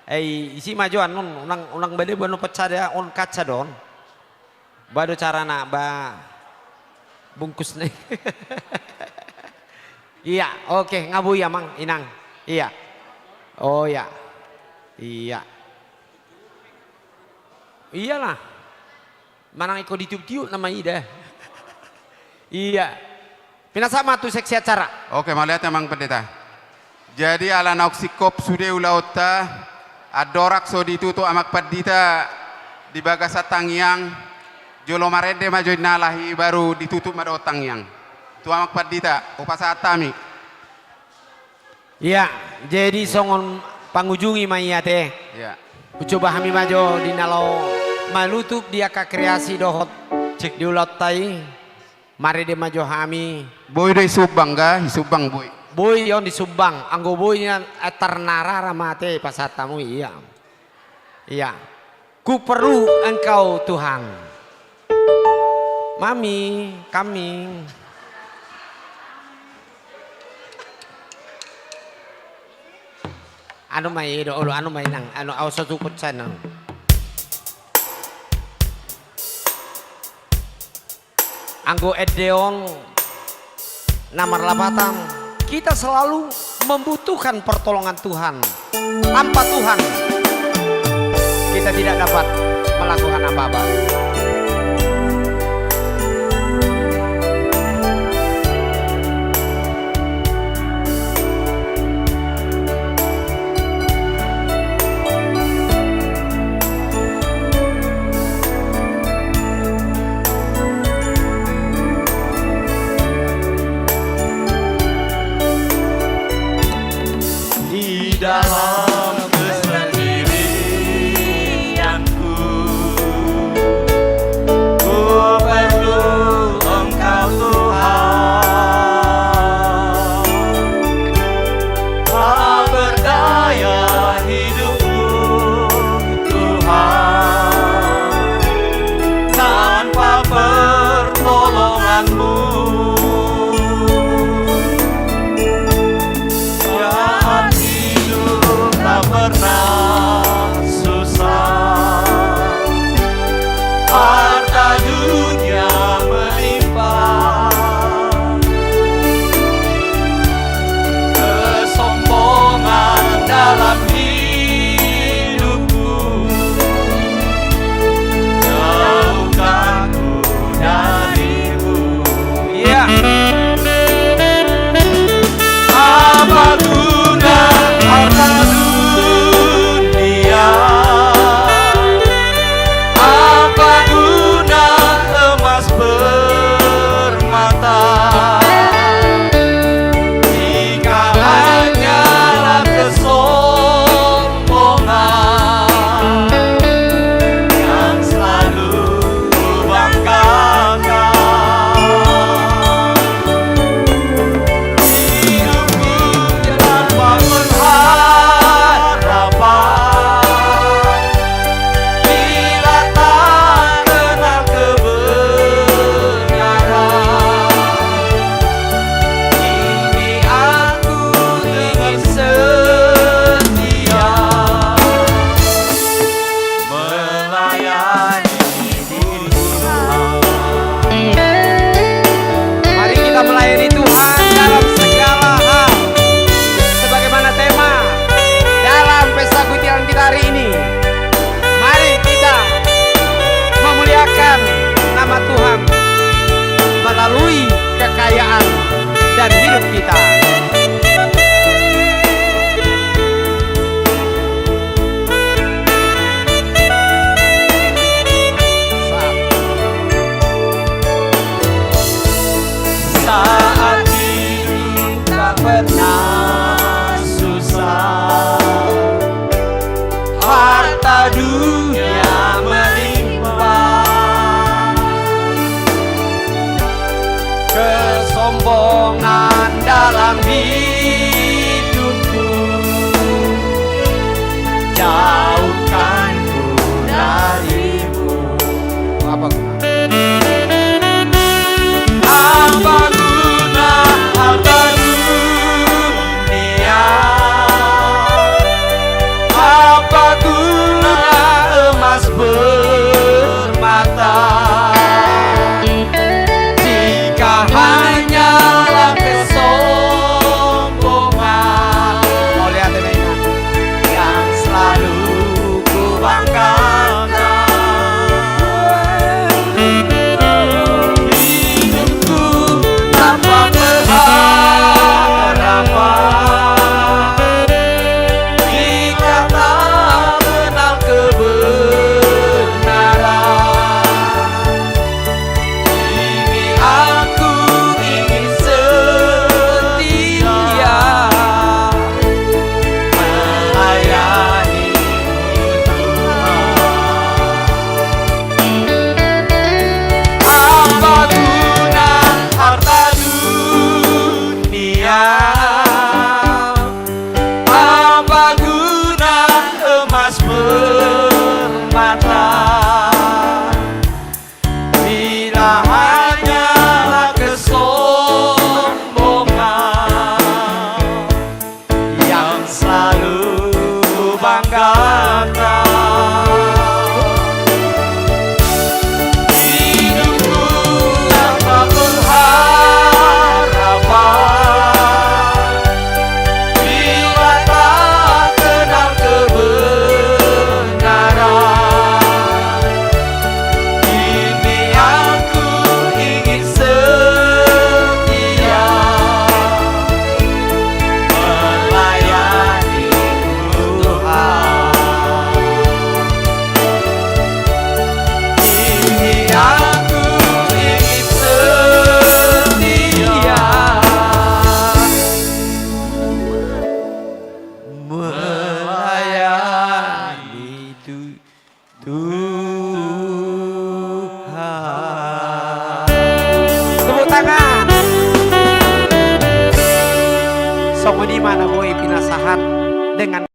Ai, isi ma jo annon, unang, unang bale boha, annon pecah da, on kaca do on. Boha do carana, ba bungkus ni. Iya, oke, nga boi amang, inang. Iya. Oh ya. Iya. Iyalah. Manang ingkon ditiup-tiup nama i da. Iya. Pinasahat ma tu seksi acara. Oke, mauliate amang pendeta. Jadi ala naung singkop sude ulaonta, andorang so ditutup amang pandita di bagasan tangiang, jolo marende ma jo innalah i, baru ditutup ma dohot tangiang. Tu amang pandita, hupasahat hami. Iya, jadi songon pangujungi ma i ate. Iya. Hucoba hami ma jo di na laho manutup di angka kreasi dohot, cek, di ulaonta i. Marende ma jo hami. Boi do i sumbang ga, i sumbang boi. Boi on i sumbang, anggo boi na, eh, tarnarara ma ate pasahat hamu, iya. Iya. Ku perlu Engkau Tuhan. Mami, coming. Anu ma i do, olo, anu ma inang, anu, au so tukut sana. Anggo ende on na marlapatan, kita selalu membutuhkan pertolongan Tuhan. Tanpa Tuhan, kita tidak dapat melakukan apa-apa. Nan dalam hidupku, jauhkan ku darimu. Apa guna? Apa guna harta dunia? Apa guna emas permata? Jika hanyalah kesombongan, mauliate ma inang, yang selalu kubanggakan. Hidupku tanpa pengharapan, jika tak benar kebenaran. Kini aku ingin setia melayani-Mu, Tuhan. Apa guna harta dunia? Apa guna emas permata, bila hanyalah kesombongan yang selalu banggakan? Hidupku tanpa pengharapan, bila tak kenal kebenaran. Kini aku ingin setia melayani-Mu, Tuhan. Kini aku ingin setia melayani, Tuhan. Tepuk tangan. Songon i ma na boi pinasahat dengan